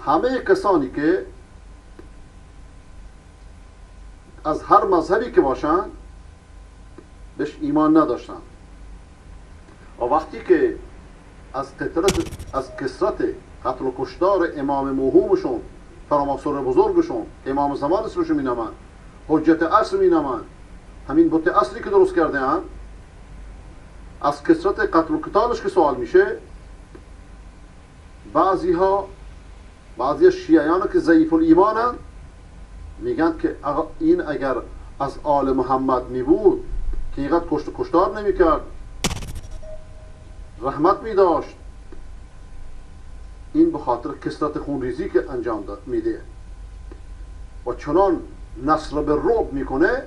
همه کسانی که از هر مذهبی که باشن بهش ایمان نداشتن و وقتی که از کثرت قتل و کشتار امام موهومشون، فراماسور بزرگشون که امام زمان اسمشو مینامن، حجت اصل مینامن، همین بت اصلی که درست کرده هم، از کثرت قتل و کتالش که سوال میشه، بعضی شیعیان که ضعیف الایمانن میگن که این اگر از آل محمد میبود که اینقدر کشت و کشتار نمیکرد، رحمت میداشت. این به خاطر کثرت خونریزی که انجام میده و چنان نصر به رعب میکنه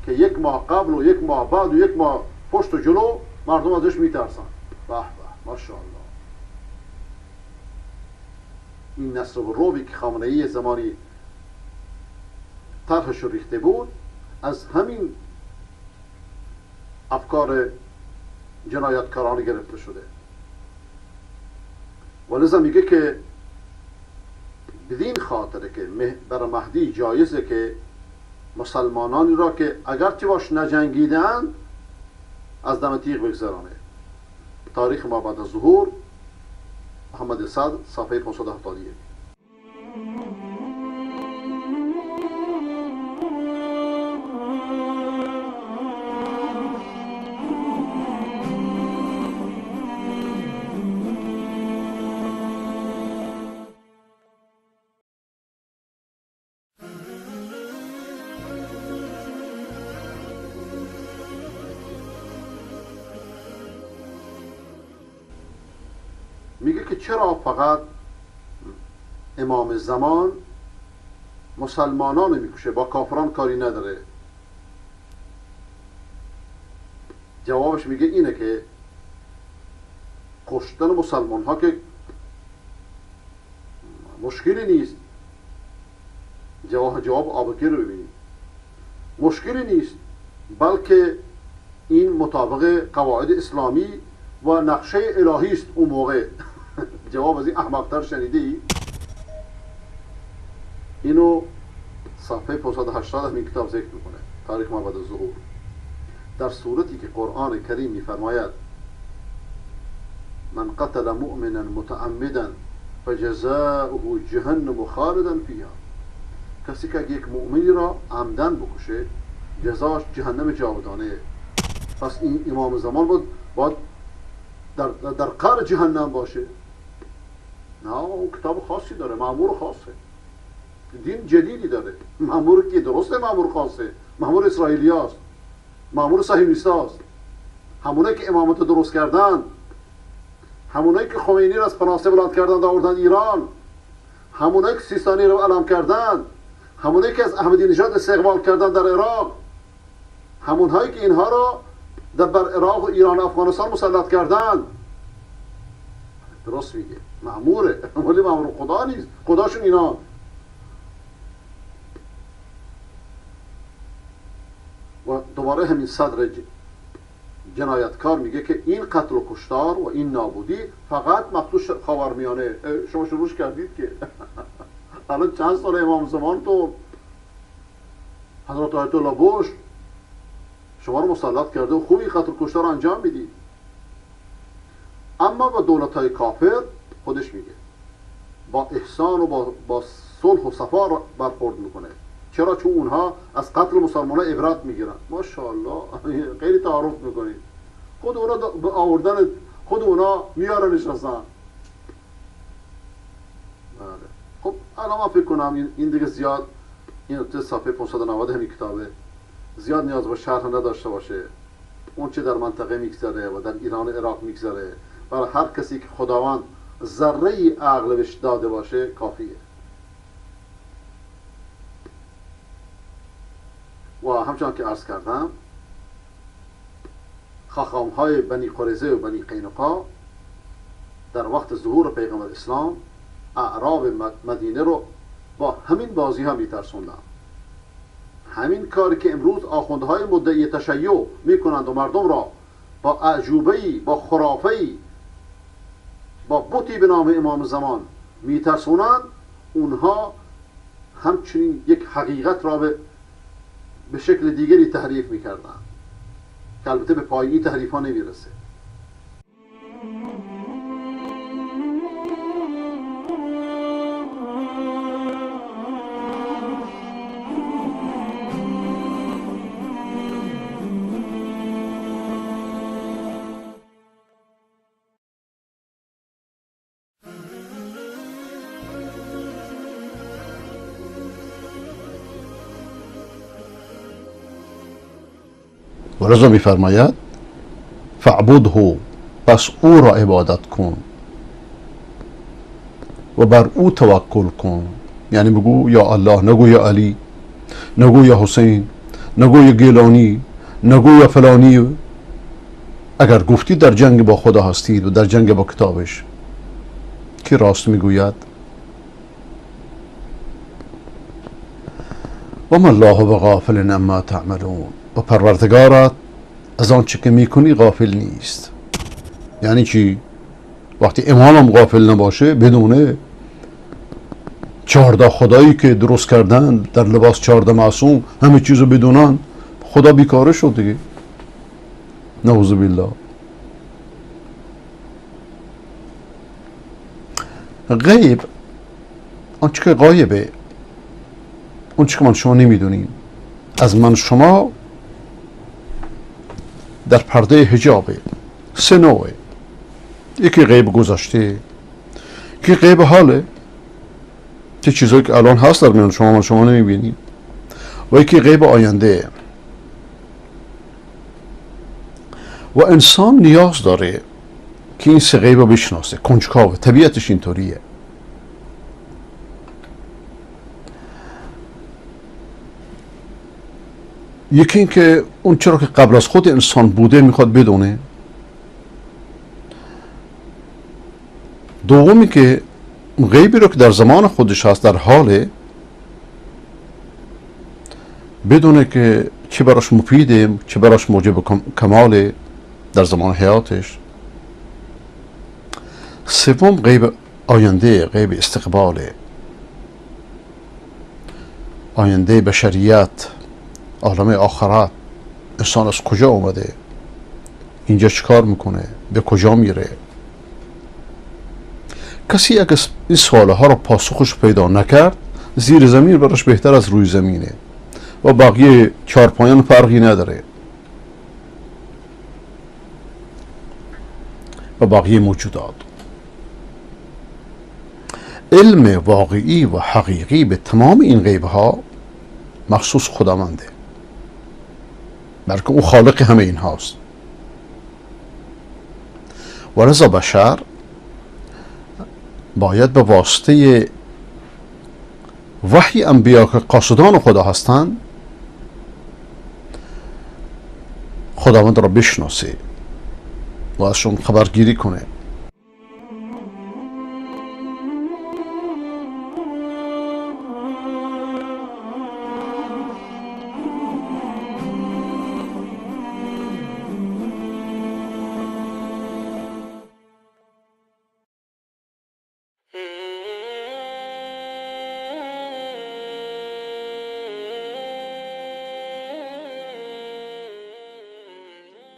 که یک ماه قبل و یک ماه بعد و یک ماه پشت و جلو مردم ازش میترسن. به به، ماشاءالله. این نصر به رعبی که خامنه‌ای زمانی طرحش ریخته بود، از همین افکار جنایتکاران گرفته شده. و لذا میگه که بدین خاطره که برای مهدی جایزه که مسلمانانی را که اگرچه باش نجنگیدن از دم تیغ بگذرانه. تاریخ ما بعد از ظهور، محمد صدر، صفحه 571. میگه که چرا فقط امام زمان مسلمانان میکشه، با کافران کاری نداره؟ جوابش میگه اینه که کشتن مسلمان ها که مشکلی نیست. جواب آبکی رو ببینید، مشکلی نیست، بلکه این مطابق قواعد اسلامی و نقشه الهی است. اون موقع جواب از این احمق‌تر شنیده ای؟ اینو صفحه 580 همین کتاب ذکر میکنه، تاریخ ما بعد از ظهور. در صورتی که قرآن کریم میفرماید من قتل مؤمنا متعمدا فجزاؤه جهنم خالدا فیها، کسی که یک مؤمنی را عمدن بکشه جزاش جهنم جاودانه. پس این امام زمان بود باید در قعر جهنم باشه. نه، اون کتاب خاصی داره، مأمور خاصه، دین جدیدی داره. مأمور که درسته، مأمور خاصه، مأمور اسرائیلی هاست، مأمور صهیونیست هاست، همونایی که امامت درست کردن، همونایی که خمینی را از فرانسه بلند کردن آوردن ایران، همونایی که سیستانی رو علم کردن، همونایی که از احمدی نژاد استقبال کردن در عراق، همونهایی که اینها را در بر عراق و ایران و افغانستان مسلط کردن. درست میگه، مأموره، ولی مأمور خدا نیست، خداشون اینا. و دوباره همین صدر جنایتکار میگه که این قتل و کشتار و این نابودی فقط مخصوص خاورمیانه. شما شروعش کردید که الان چند سال امام زمان تو حضرت آیت الله بوش شما رو مسلط کرده و خوبی قتل و کشتار انجام میدید. اما با دولت های کافر خودش میگه با احسان و با صلح و صفا برخورد میکنه. چرا؟ چون اونها از قتل مسلمان ها عبرت میگیرن. ماشاءالله خیلی تعارف میکنید. خود اونا به آوردن خود اونا میارنش اصلا. بله. خب الان من فکر کنم این دیگه زیاد، این صفحه 590 همین کتابه، زیاد نیاز به شرح نداشته باشه. اون چه در منطقه میگذره و در ایران و عراق میگذره، برای هر کسی که خداوند ذره عقل بهش داده باشه کافیه. و همچنان که عرض کردم خاخام های بنی قریظه و بنی قینقاع در وقت ظهور پیغمبر اسلام اعراب مدینه رو با همین بازی ها میترسوندن. همین کاری که امروز آخوندهای مدعی تشیع میکنند و مردم را با اعجوبه‌ای، با خرافه‌ای، با بتی به نام امام زمان میترسونند، اونها همچنین یک حقیقت را به شکل دیگری تحریف میکردند که البته به پای این تحریف ها نمیرسه. و رضا میفرماید فاعبده، پس او را عبادت کن و بر او توکل کن. یعنی بگو یا الله، نگو یا علی، نگو یا حسین، نگو یا گیلانی، نگو یا فلانی. اگر گفتی در جنگ با خدا هستید و در جنگ با کتابش. کی راست میگوید؟ و ما الله بغافل عما تعملون. و پروردگارت از آنچه که میکنی غافل نیست. یعنی چی؟ وقتی امامم غافل نباشه، بدونه 14 خدایی که درست کردن در لباس 14 معصوم همه چیزو بدونن، خدا بیکاره شد دیگه. نعوذ بالله. غیب آنچه که غایبه، آنچه که من شما نمیدونیم، از من شما در پرده حجابه. سه نوعه: یکی غیب گذشته، یکی غیب حاله که چیزایی که الان هست در میان شما من شما نمیبینید، و یکی غیب آینده. و انسان نیاز داره که این سه غیب رو بشناسه، کنجکاوه، طبیعتش اینطوریه. یکی این که اون چرا که قبل از خود انسان بوده میخواد بدونه. دومی که غیبی رو که در زمان خودش هست، در حاله، بدونه که چه براش مفیده، چه براش موجب کماله در زمان حیاتش. سوم غیب آینده، غیب استقباله، آینده بشریت، عالم آخرت، انسان از کجا اومده، اینجا چیکار میکنه، به کجا میره. کسی اگه این سوالها رو پاسخش پیدا نکرد، زیر زمین براش بهتر از روی زمینه و بقیه چارپایان فرقی نداره و بقیه موجودات. علم واقعی و حقیقی به تمام این غیبها مخصوص خداونده، بلکه او خالق همه این هاست. و لذا بشر باید به واسطه وحی انبیا که قاصدان خدا هستند خداوند را بشناسه و ازشون خبرگیری کنه.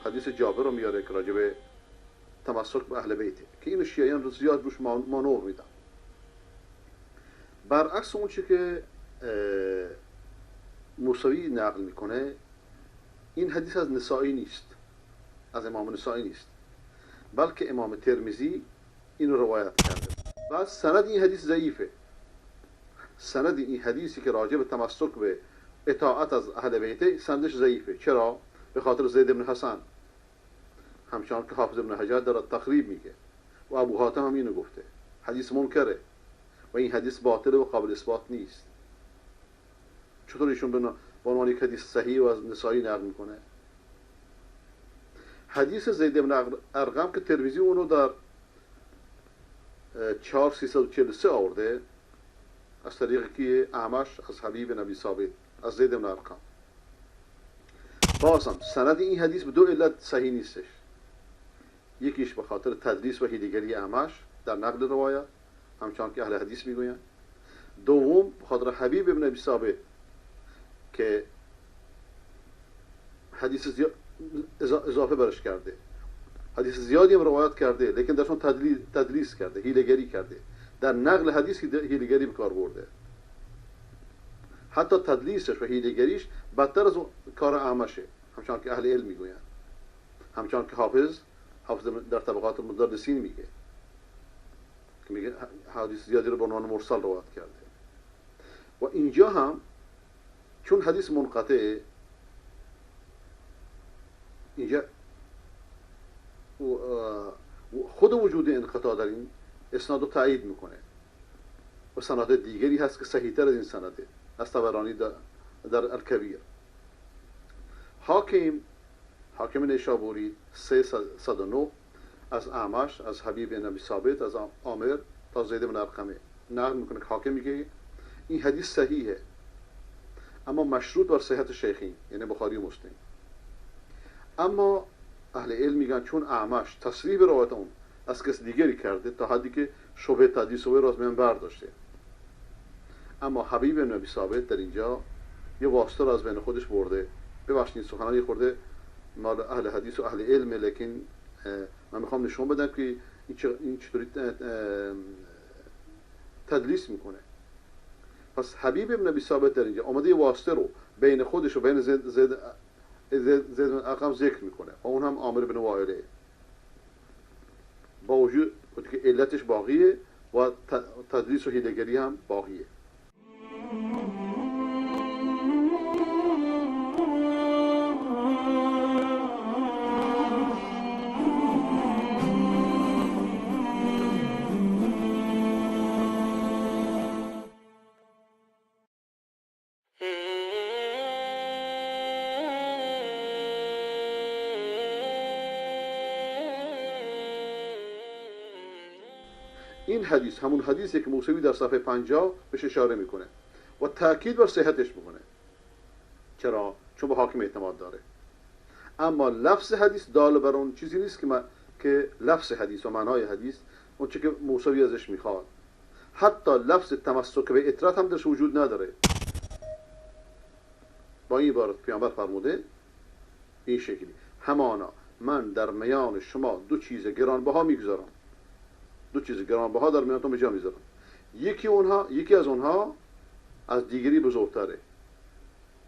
حدیث جابر رو میاره که راجع به تمسک به اهل بیته که اینو شیعیان رو زیاد روش مانور میدن. برعکس اون چی که موسوی نقل میکنه، این حدیث از نسائی نیست، از امام نسائی نیست، بلکه امام ترمذی اینو روایت کرده. بعد سند این حدیث ضعیفه. سند این حدیثی که راجع به تمسک به اطاعت از اهل بیته سندش ضعیفه. چرا؟ به خاطر زید بن حسن، همچنان که حافظ ابن حجر در تقریب میگه و ابو حاتم هم اینو گفته، حدیث منکره و این حدیث باطله و قابل اثبات نیست. چطور ایشون به عنوان یک حدیث صحیح و از نسائی نقل میکنه؟ حدیث زید بن ارقم که ترمذی اونو در 4343 آورده، از طریق که اعمش از حبیب نبی ثابت از زید بن ارقم، بازم سند این حدیث به دو علت صحیح نیستش. یکیش به خاطر تدلیس و حیله‌گری اعمش در نقل روایت، همچنان که اهل حدیث میگویند. دوم به خاطر حبیب ابن ابی ثابت که حدیث اضافه برش کرده، حدیث زیادی هم روایت کرده، لیکن درشون تدلیس کرده، حیله‌گری کرده، در نقل حدیث حیله‌گری به کار برده. حتی تدلیسش و حیله‌گریش بدتر از کار اعمشه، همچنان که اهل علم میگویند، همچنان که حافظ در طبقات المدرسین میگه که میگه حدیث زیادی رو به عنوان مرسل روایت کرده. و اینجا هم چون حدیث منقطعه، اینجا خود وجود انقطاع در این اسناد رو تایید میکنه و سند دیگری هست که صحیح‌تر از این سنده، از طبرانی در الکبیر. حاکم نیشابوری 309 از اعمش از حبیب نبی ثابت از عامر تا زید بن ارقمه نقل میکنه که حاکم میگه این حدیث صحیحه، اما مشروط بر صحت شیخین، یعنی بخاری و مسلم. اما اهل علم میگن چون اعمش تصریح به روایت اون از کس دیگری کرده تا حدی که شبهه تدلیس و راز میان برداشته، اما حبیب نبی ثابت در اینجا یه واسطه را از بین خودش برده. ببخشید این سخنان یه خورده مال اهل حدیث و اهل علمه، لیکن من میخوام نشون بدم که این چطوری تدلیس میکنه. پس حبیب ابن ابی ثابت در اینجا آمده یه واسطه رو بین خودش و بین زید بن ارقم ذکر میکنه و اون هم عامر بن وائله، با وجود که علتش باقیه و تدلیس و حیله‌گری هم باقیه. این حدیث همون حدیثی که موسوی در صفحه 50 بهش اشاره میکنه و تاکید بر صحتش میکنه. چرا؟ چون به حاکم اعتماد داره. اما لفظ حدیث دال بر اون چیزی نیست که لفظ حدیث و معنای حدیث اون چیزی که موسوی ازش میخواد. حتی لفظ تمسک به اطرت هم درش وجود نداره. با این عبارت پیامبر فرموده این شکلی: همانا من در میان شما دو چیز گرانبها میگذارم، دو چیز گرانبها در میانتون به جا میذارم، یکی از اونها از دیگری بزرگتره،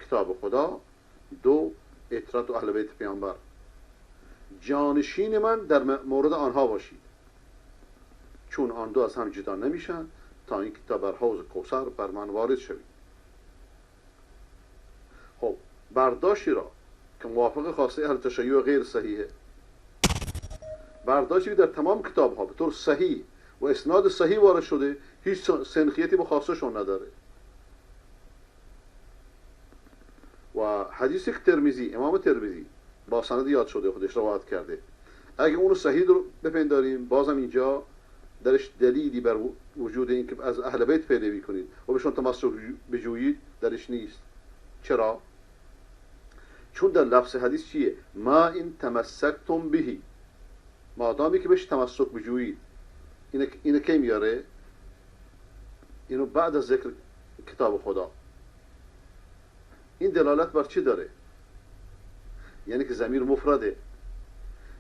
کتاب خدا، دو اطرت و اهل بیت پیامبر. جانشین من در مورد آنها باشید، چون آن دو از هم جدا نمیشن تا اینکه تا بر حوض کوثر بر من وارد شوید. خب برداشتی را که موافق خواسته اهل تشیع غیر صحیحه، برداشتی که در تمام کتاب ها به طور صحیح و اسناد صحیح وارد شده، هیچ سنخیتی به خواستهشون نداره. و حدیثی که ترمذی، امام ترمذی با سند یاد شده خودش روایت کرده، اگه اونو صحیح رو بپنداریم، بازم اینجا درش دلیلی بر وجود این که از اهل بیت پیروی کنید و بهشون تمسک بجویید درش نیست. چرا؟ چون در لفظ حدیث چیه؟ ما این تمسکتم بهی، مادامی که بهش تمسک بجویید. اینو کی میاره؟ اینو بعد از ذکر کتاب خدا. این دلالت بر چی داره؟ یعنی که ضمیر مفرده،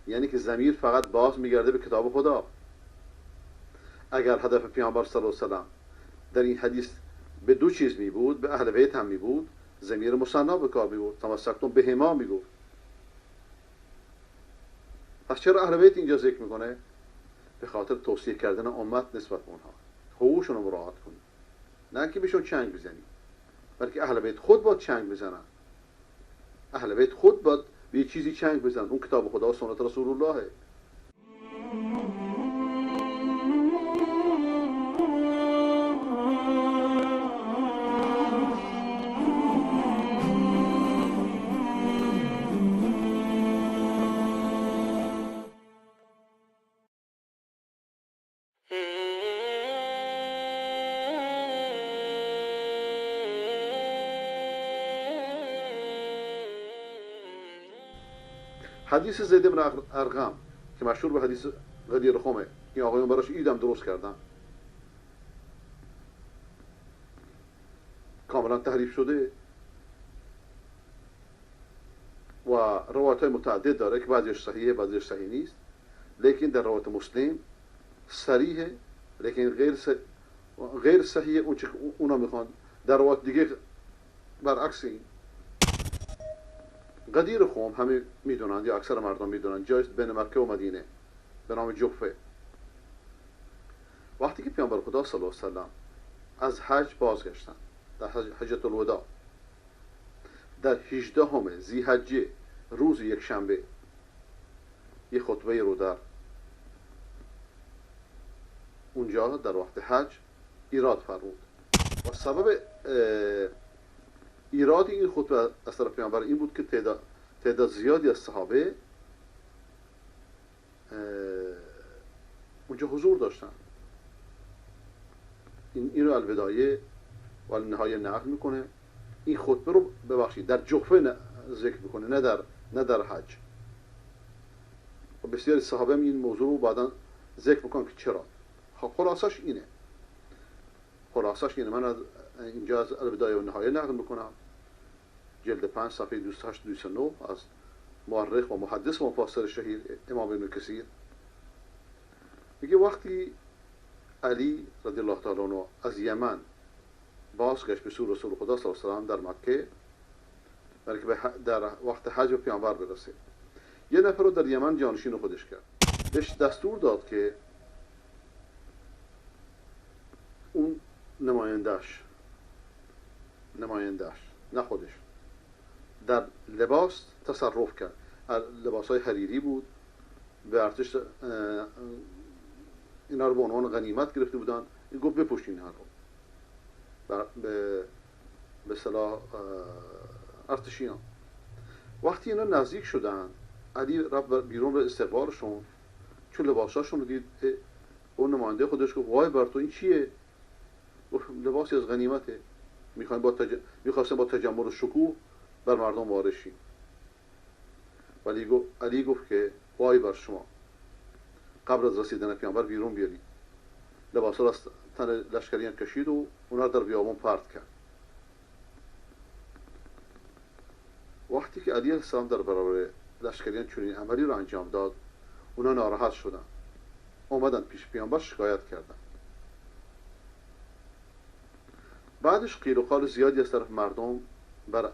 یعنی که ضمیر فقط باز میگرده به کتاب خدا. اگر هدف پیامبر صلی الله علیه و سلم در این حدیث به دو چیز می بود، به اهل بیت هم می بود، ضمیر مثنا به کار می بود، تمسکتم بهما می گفت. پس چرا اهل بیت اینجا ذکر میکنه؟ به خاطر توصیه کردن امت نسبت به اونها، حقوقشون رو مراعات کنید، نه که بهشون چنگ بزنید، بلکه اهل بیت خود باید چنگ بزنن. اهل بیت خود باید به یه چیزی چنگ بزنن، اون کتاب خدا و سنت رسول اللهه. حدیث زید بن ارقم که مشهور به حدیث غدیر خمه، این آقایون براش ایدم درست کردن، کاملا تحریف شده و روایت های متعدد داره که بعضیش صحیحه بعضیش صحیح نیست، لیکن در روایت مسلم صریحه، لیکن غیر صحیحه اون چه اونا میخوان. در روایت دیگه برعکس این. غدیر خم همه میدونند یا اکثر مردم میدونند، جایست بین مکه و مدینه به نام جحفه. وقتی که پیامبر خدا صلی الله علیه و سلم از حج بازگشتند، در حجة الوداع، در 18 ذی‌حجه روز یک شنبه، یه خطبه رو در اونجا در وقت حج ایراد فرمود و سبب ایراد این خطبه از طرف پیامبر این بود که تعداد زیادی از صحابه اونجا حضور داشتن. این رو البدایه و النهایه نقل میکنه. این خطبه رو ببخشید در جحفه ذکر میکنه، نه در حج. و بسیاری صحابه این موضوع رو بعدا ذکر میکنن که چرا. خب خلاصش اینه، خلاصش اینه. من از اینجا از البدایه و نهایه نقل میکنم، جلد 5 صفحه 208 209 از مورخ و محدث و مفسر شهیر امام ابن کثیر. میگه وقتی علی رضی الله تعالی عنه از یمن بازگشت به سوی رسول خدا صلی الله علیه و سلم در مکه، برای که در وقت حج به پیامبر برسه، یه نفر رو در یمن جانشین خودش کرد، بهش دستور داد که اون نمایندهش نه خودش، در لباس تصرف کرد. لباس های حریری بود، به ارتش اینا رو به عنوان غنیمت گرفته بودن. این گفت بپوشین اینا رو به صلاح ارتشیان. وقتی اینا نزدیک شدن، علی رفت بیرون به استقبالشون، چون لباساشون رو دید، اون نماینده خودش گفت وای بر تو، این چیه؟ گفت لباسی از غنیمته، میخواستیم با تجمل و شکوه بر مردم وارد شیم. ولی علی گفت که وای بر شما، قبل از رسیدن پیامبر بیرون بیارید. لباسا را از تن لشکریان کشید و اونا در بیابان پرت کرد. وقتی که علی علیه السلام در برابر لشکریان چنین عملی را انجام داد، اونا ناراحت شدن، اومدن پیش پیامبر شکایت کردن. بعدش قیل و قال زیادی از طرف مردم بر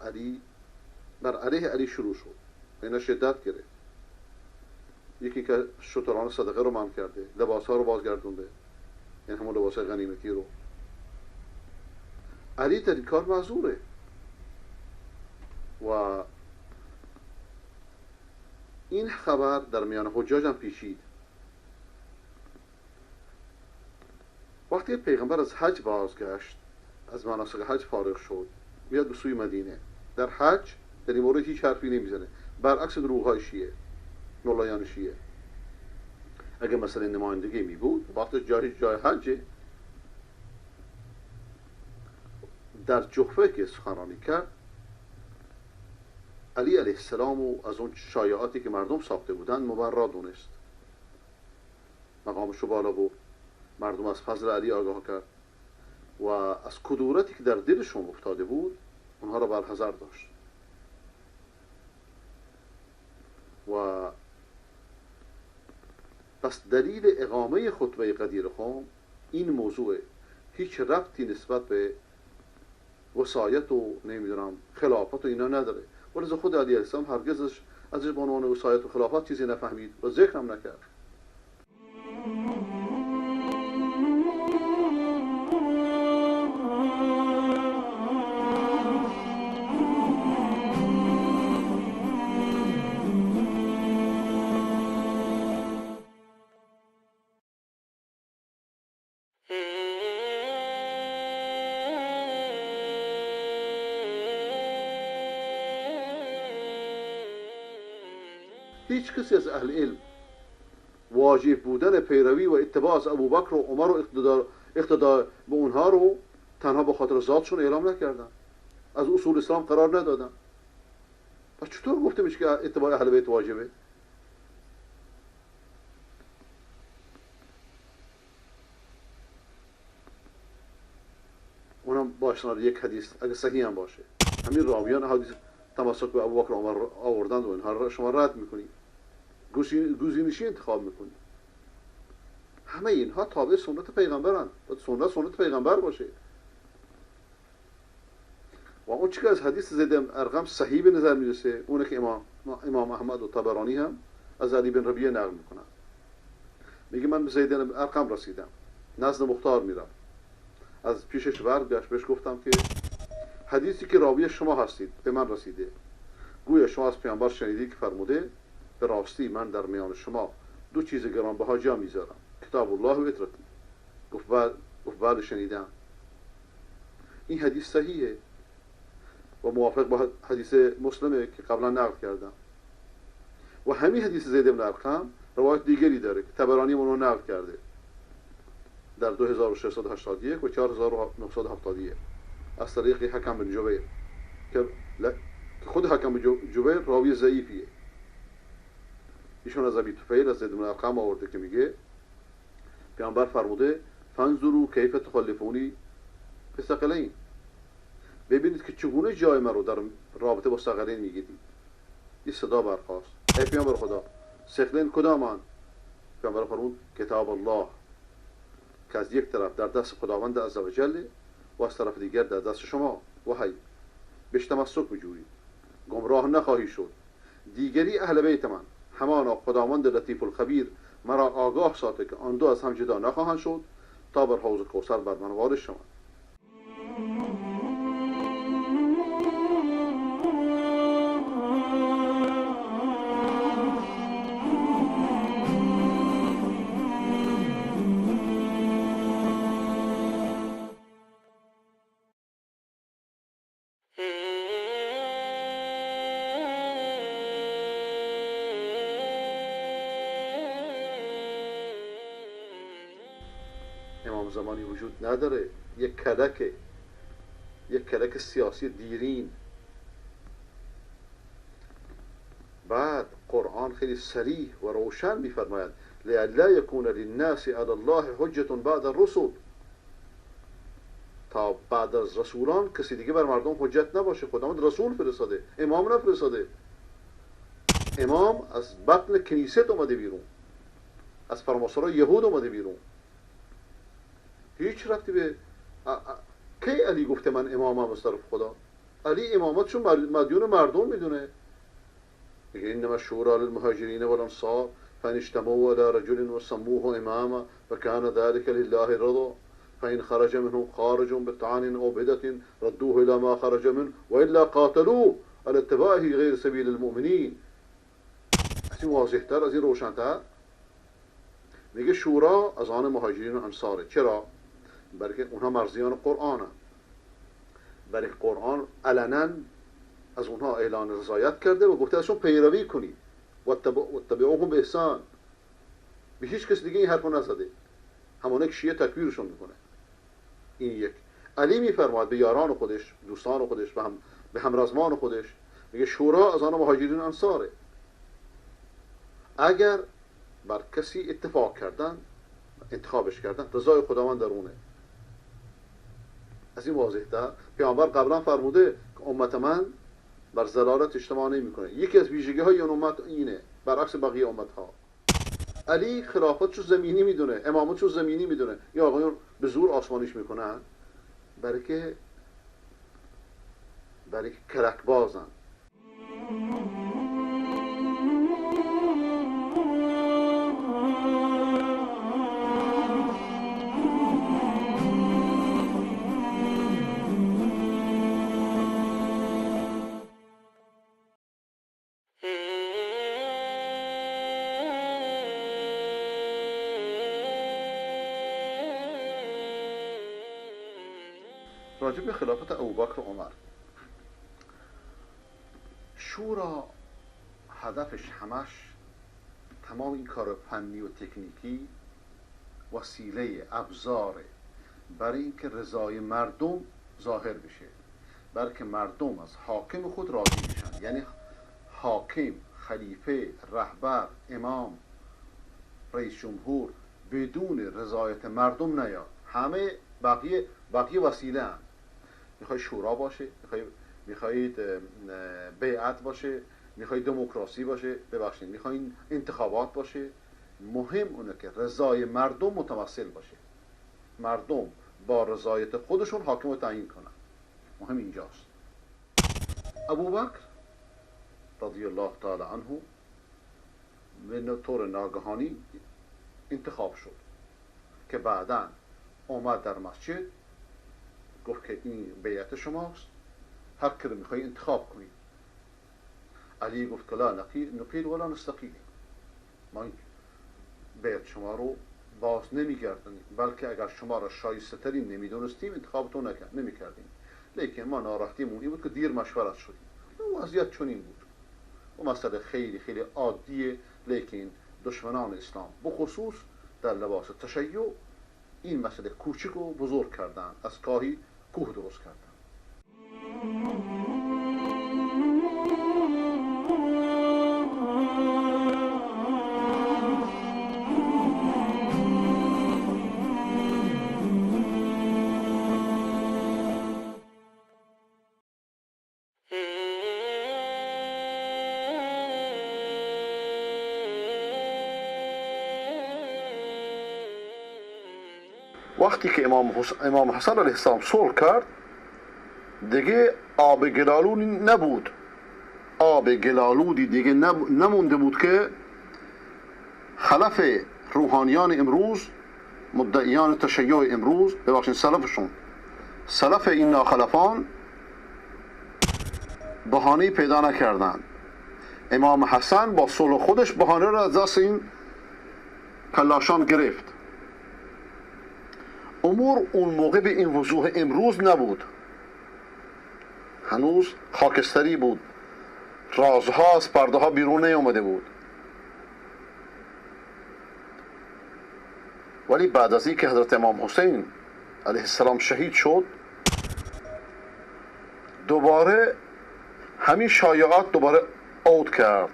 علیه علی شروع شد. اینا شدت گرفت. یکی که شتران صدقه رو منع کرده، لباس ها رو بازگردونده، یعنی همون لباس غنیمتی رو. علی در این کار معذوره و این خبر در میان حجاج هم پیچید. وقتی پیغمبر از حج بازگشت، از مناسک حج فارغ شد، میاد به سوی مدینه. در حج در این مورد هیچ حرفی نمیزنه، برعکس دروغ‌های شیعه، ملایان شیعه. اگه مثلا نمایندگی می بود، وقت جای حج در جحفه که سخنرانی کرد، علی علیه السلام و از اون شایعاتی که مردم ساخته بودند مبرا دونست. مقامش رو بالا بود، مردم از فضل علی آگاه کرد و از کدورتی که در دلشون افتاده بود اونها را برحذر داشت و پس دلیل اقامه خطبه غدیر خم این موضوع، هیچ ربطی نسبت به وصایت و نمیدونم خلافت و اینا نداره. ولذا خود علی علیه السلام هرگز ازش به عنوان وصایت و خلافت چیزی نفهمید و ذکر هم نکرد. هیچ کسی از اهل علم واجب بودن پیروی و اتباع از ابوبکر و عمر و اقتدار به اونها رو تنها به خاطر ذاتشون اعلام نکردن، از اصول اسلام قرار ندادن. پس چطور گفته میشه که اتباع اهل بیت واجبه؟ اونم با اشاره یک حدیث اگه صحیح هم باشه، همین راویان حدیث تمسک به ابوبکر و عمر آوردند و اینها رو شما رد میکنید، گزینشی انتخاب میکنید. همه اینها تابع سنت پیغمبرند، باید سنت پیغمبر باشه. و اون چی که از حدیث زید ارقم صحیح به نظر میرسه اونه که امام احمد و طبرانی هم از علی بن ربیعه نقل میکنن. میگه من به زید ارقم رسیدم، نزد مختار میرم، از پیشش برگشت، بهش گفتم که حدیثی که راوی شما هستید به من رسیده، گویا شما از پیامبر شنیدید که فرموده به راستی من در میان شما دو چیز گرانبها جا میذارم، کتاب الله و عترتی. گفت بله شنیدم. این حدیث صحیحه و موافق با حدیث مسلمه که قبلا نقل کردم. و همین حدیث زید بن ارقم روایت دیگری داره که طبرانی اون رو نقل کرده در 2681 و 4971 از طریق حکم بن جبیر که خود حکم بن جبیر راوی ضعیفیه. ایشون از ابی طفیل از زید بن ارقم آورده که میگه پیامبر فرموده فانظروا کیف تخلفونی فی الثقلین، ببینید که چگونه جای من رو در رابطه با ثقلین میگیرید. این صدا برخاست، ای پیامبر خدا ثقلین کدامان؟ پیامبر فرمود کتاب الله، که از یک طرف در دست خداوند عزوجل و از طرف دیگر در دست شما وحی، بهش تمسک بجویید، گمراه نخواهی شد. دیگری اهل بیت من، همانا خداوند لطیف الخبیر مرا آگاه ساخته که آن دو از هم جدا نخواهند شد تا بر حوض کوثر بر من وارد شوند. امام زمانی وجود نداره، یک کلکه، یک کلک سیاسی دیرین. بعد قرآن خیلی صریح و روشن میفرماید لئلا یکون للناس علی الله حجة بعد الرسل، تا بعد از رسولان کسی دیگه بر مردم حجت نباشه. خداوند رسول فرستاده، امام نفرستاده. امام از بطن کنیست اومده بیرون، از فرماسرای یهود اومده بیرون. هیچ رفتی به کی علی گفته من امامم از طرف خدا؟ علی امامتشون مدیون مردم میدونه. میگه انما الشورى للمهاجرین والانصار فان اجتمعوا على رجل وسموه اماما فكان ذلك لله رضا فإن خرج منهم خارج بطعن او بدعة ردوه الى ما خرج منه والا قاتلوه على اتباعه غیر سبیل المؤمنین. از این واضح‌تر، از این روشن‌تر. میگه شورا از آن مهاجرین و انصاره. چرا؟ برای اونها مرضیان قرآن هستند. برای قرآن علنا از اونها اعلان رضایت کرده و گفته ازشون پیروی کنید و اتبعوهم باحسان. به هیچ کس دیگه این حرفو نزده، همانه که شیعه تکبیرشون میکنه. این یک. علی میفرماید به یاران خودش، دوستان خودش، به همرزمان خودش، میگه شورا از آن مهاجرین و انصاره. اگر بر کسی اتفاق کردن، انتخابش کردن، رضای خداوند در اونه. از این واضح تر پیامبر قبلا فرموده که امت من بر ضلالت اجتماع نمیکنه. یکی از ویژگی های این امت اینه، برعکس بقیه امت ها. علی خلافتشو زمینی میدونه، امامتشو زمینی میدونه، یا آقایون به زور آسمانیش میکنن برای که کلک بازن. راجع به خلافت ابوبکر و عمر، شورا هدفش همش تمام این کار فنی و تکنیکی وسیله ابزار برای اینکه رضای مردم ظاهر بشه، برای که مردم از حاکم خود راضی بشن. یعنی حاکم، خلیفه، رهبر، امام، رئیس جمهور بدون رضایت مردم نیاد. همه بقیه وسیله هم. میخوای شورا باشه، میخواید بیعت باشه، میخوای دموکراسی باشه، ببخشید میخواین انتخابات باشه، مهم اونه که رضای مردم متوسل باشه، مردم با رضایت خودشون حاکم رو تعیین کنن. مهم اینجاست. ابوبکر رضی الله تعالی عنه به طور ناگهانی انتخاب شد که بعداً اومد در مسجد گفت که این بیعت شماست، هر کی رو میخوای انتخاب کنید. علی گفت که لا نقیل ولا نستقیل، ما این بیعت شما رو باز نمیگردانیم، بلکه اگر شما را شایسته ترین نمیدونستیم انتخابتون نمیکردیم، لیکن ما ناراحتیمون این بود که دیر مشورت شدیم. وضعیت چنین بود و مسئله خیلی خیلی عادیه، لیکن دشمنان اسلام بخصوص در لباس تشیع این مسئله کوچک و بزرگ کردن، از کاهی کوه درست کردن. وقتی که امام حسن علیه السلام صلح کرد دیگه آب گلالودی نبود، آب گلالودی دیگه نمونده بود که خلف روحانیان امروز، مدعیان تشیع امروز، ببخشید سلفشون، سلف این ناخلفان بهانه‌ای پیدا نکردند. امام حسن با صلح خودش بهانه را از دست این کلاشان گرفت. امور اون موقع به این وضوح امروز نبود، هنوز خاکستری بود، رازها از پرده ها بیرون نیامده بود. ولی بعد از اینکه حضرت امام حسین علیه السلام شهید شد، دوباره همین شایعات دوباره عود کرد،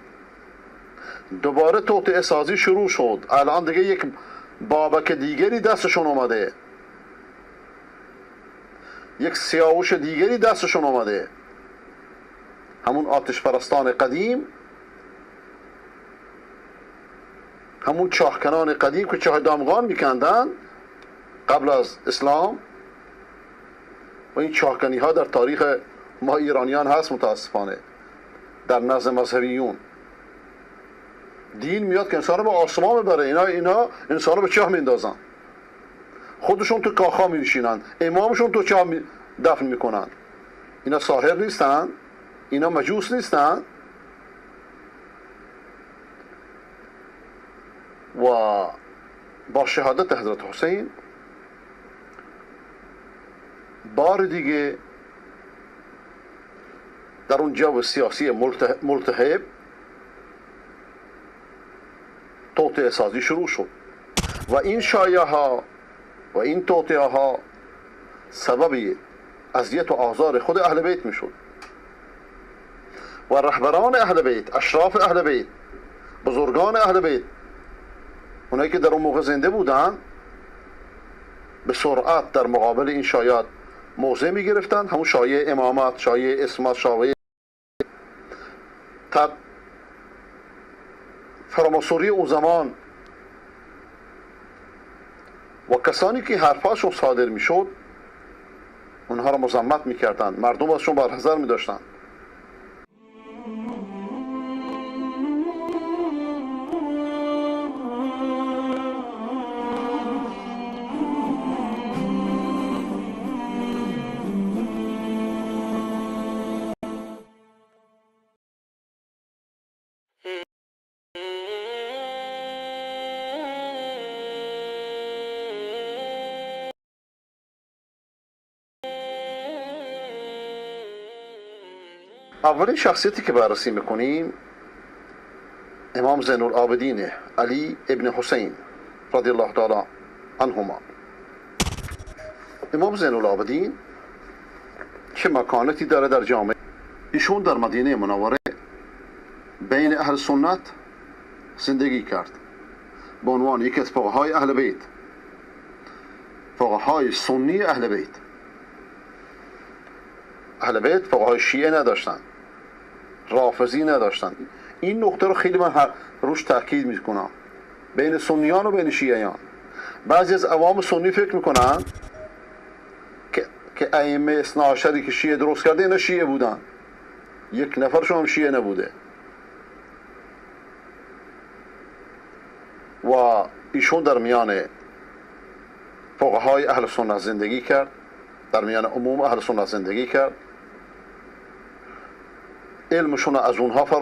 دوباره توطئه سازی شروع شد. الان دیگه یک بابک دیگری دستشون اومده، یک سیاوش دیگری دستشون اومده، همون آتش پرستان قدیم، همون چاهکنان قدیم که چاه دامغان میکندن قبل از اسلام. و این چاهکنی ها در تاریخ ما ایرانیان هست متاسفانه، در نزد مذهبیون. دین میاد که انسان رو به آسمان ببره، اینا انسان رو به چاه میندازن، خودشون تو کاخا میشینن، امامشون تو چاه دفن میکنن. اینا ساحر نیستن، اینا مجوس نیستن. و با شهادت حضرت حسین بار دیگه در اون جو سیاسی ملتهب توطئه سازی شروع شد و این شایعه ها و این توطئه ها سبب اذیت و آزار خود اهل بیت میشد و رهبران اهل بیت، اشراف اهل بیت، بزرگان اهل بیت، اونایی که در اون موقع زنده بودن به سرعت در مقابل این شایعات موضع می گرفتن. همون شایعه امامت، شایعه اسمت، شایعه فراماسوری اون زمان و کسانی که حرفاشون صادر میشد اونها را مذمت میکردند، مردم ازشون برحذر میداشتند. اولین شخصیتی که بررسی میکنیم امام زین العابدین علی ابن حسین رضی الله تعالی عنهما. امام زین العابدین چه مکانتی داره در جامعه؟ ایشون در مدینه منوره بین اهل سنت زندگی کرد به عنوان یکی از فقهای اهل بیت، فقهای سنی اهل بیت. اهل بیت فقهای شیعه نداشتن، رافضی نداشتن. این نقطه رو خیلی من روش تاکید میکنم، بین سنیان و بین شیعیان. بعضی از عوام سنی فکر میکنن که ائمه اثنا عشری که شیعه درست کرده اینا شیعه بودن، یک نفرشون هم شیعه نبوده. و ایشون در میان فقهای اهل سنت زندگی کرد، در میان عموم اهل سنت زندگی کرد، علمشون از اونها فرا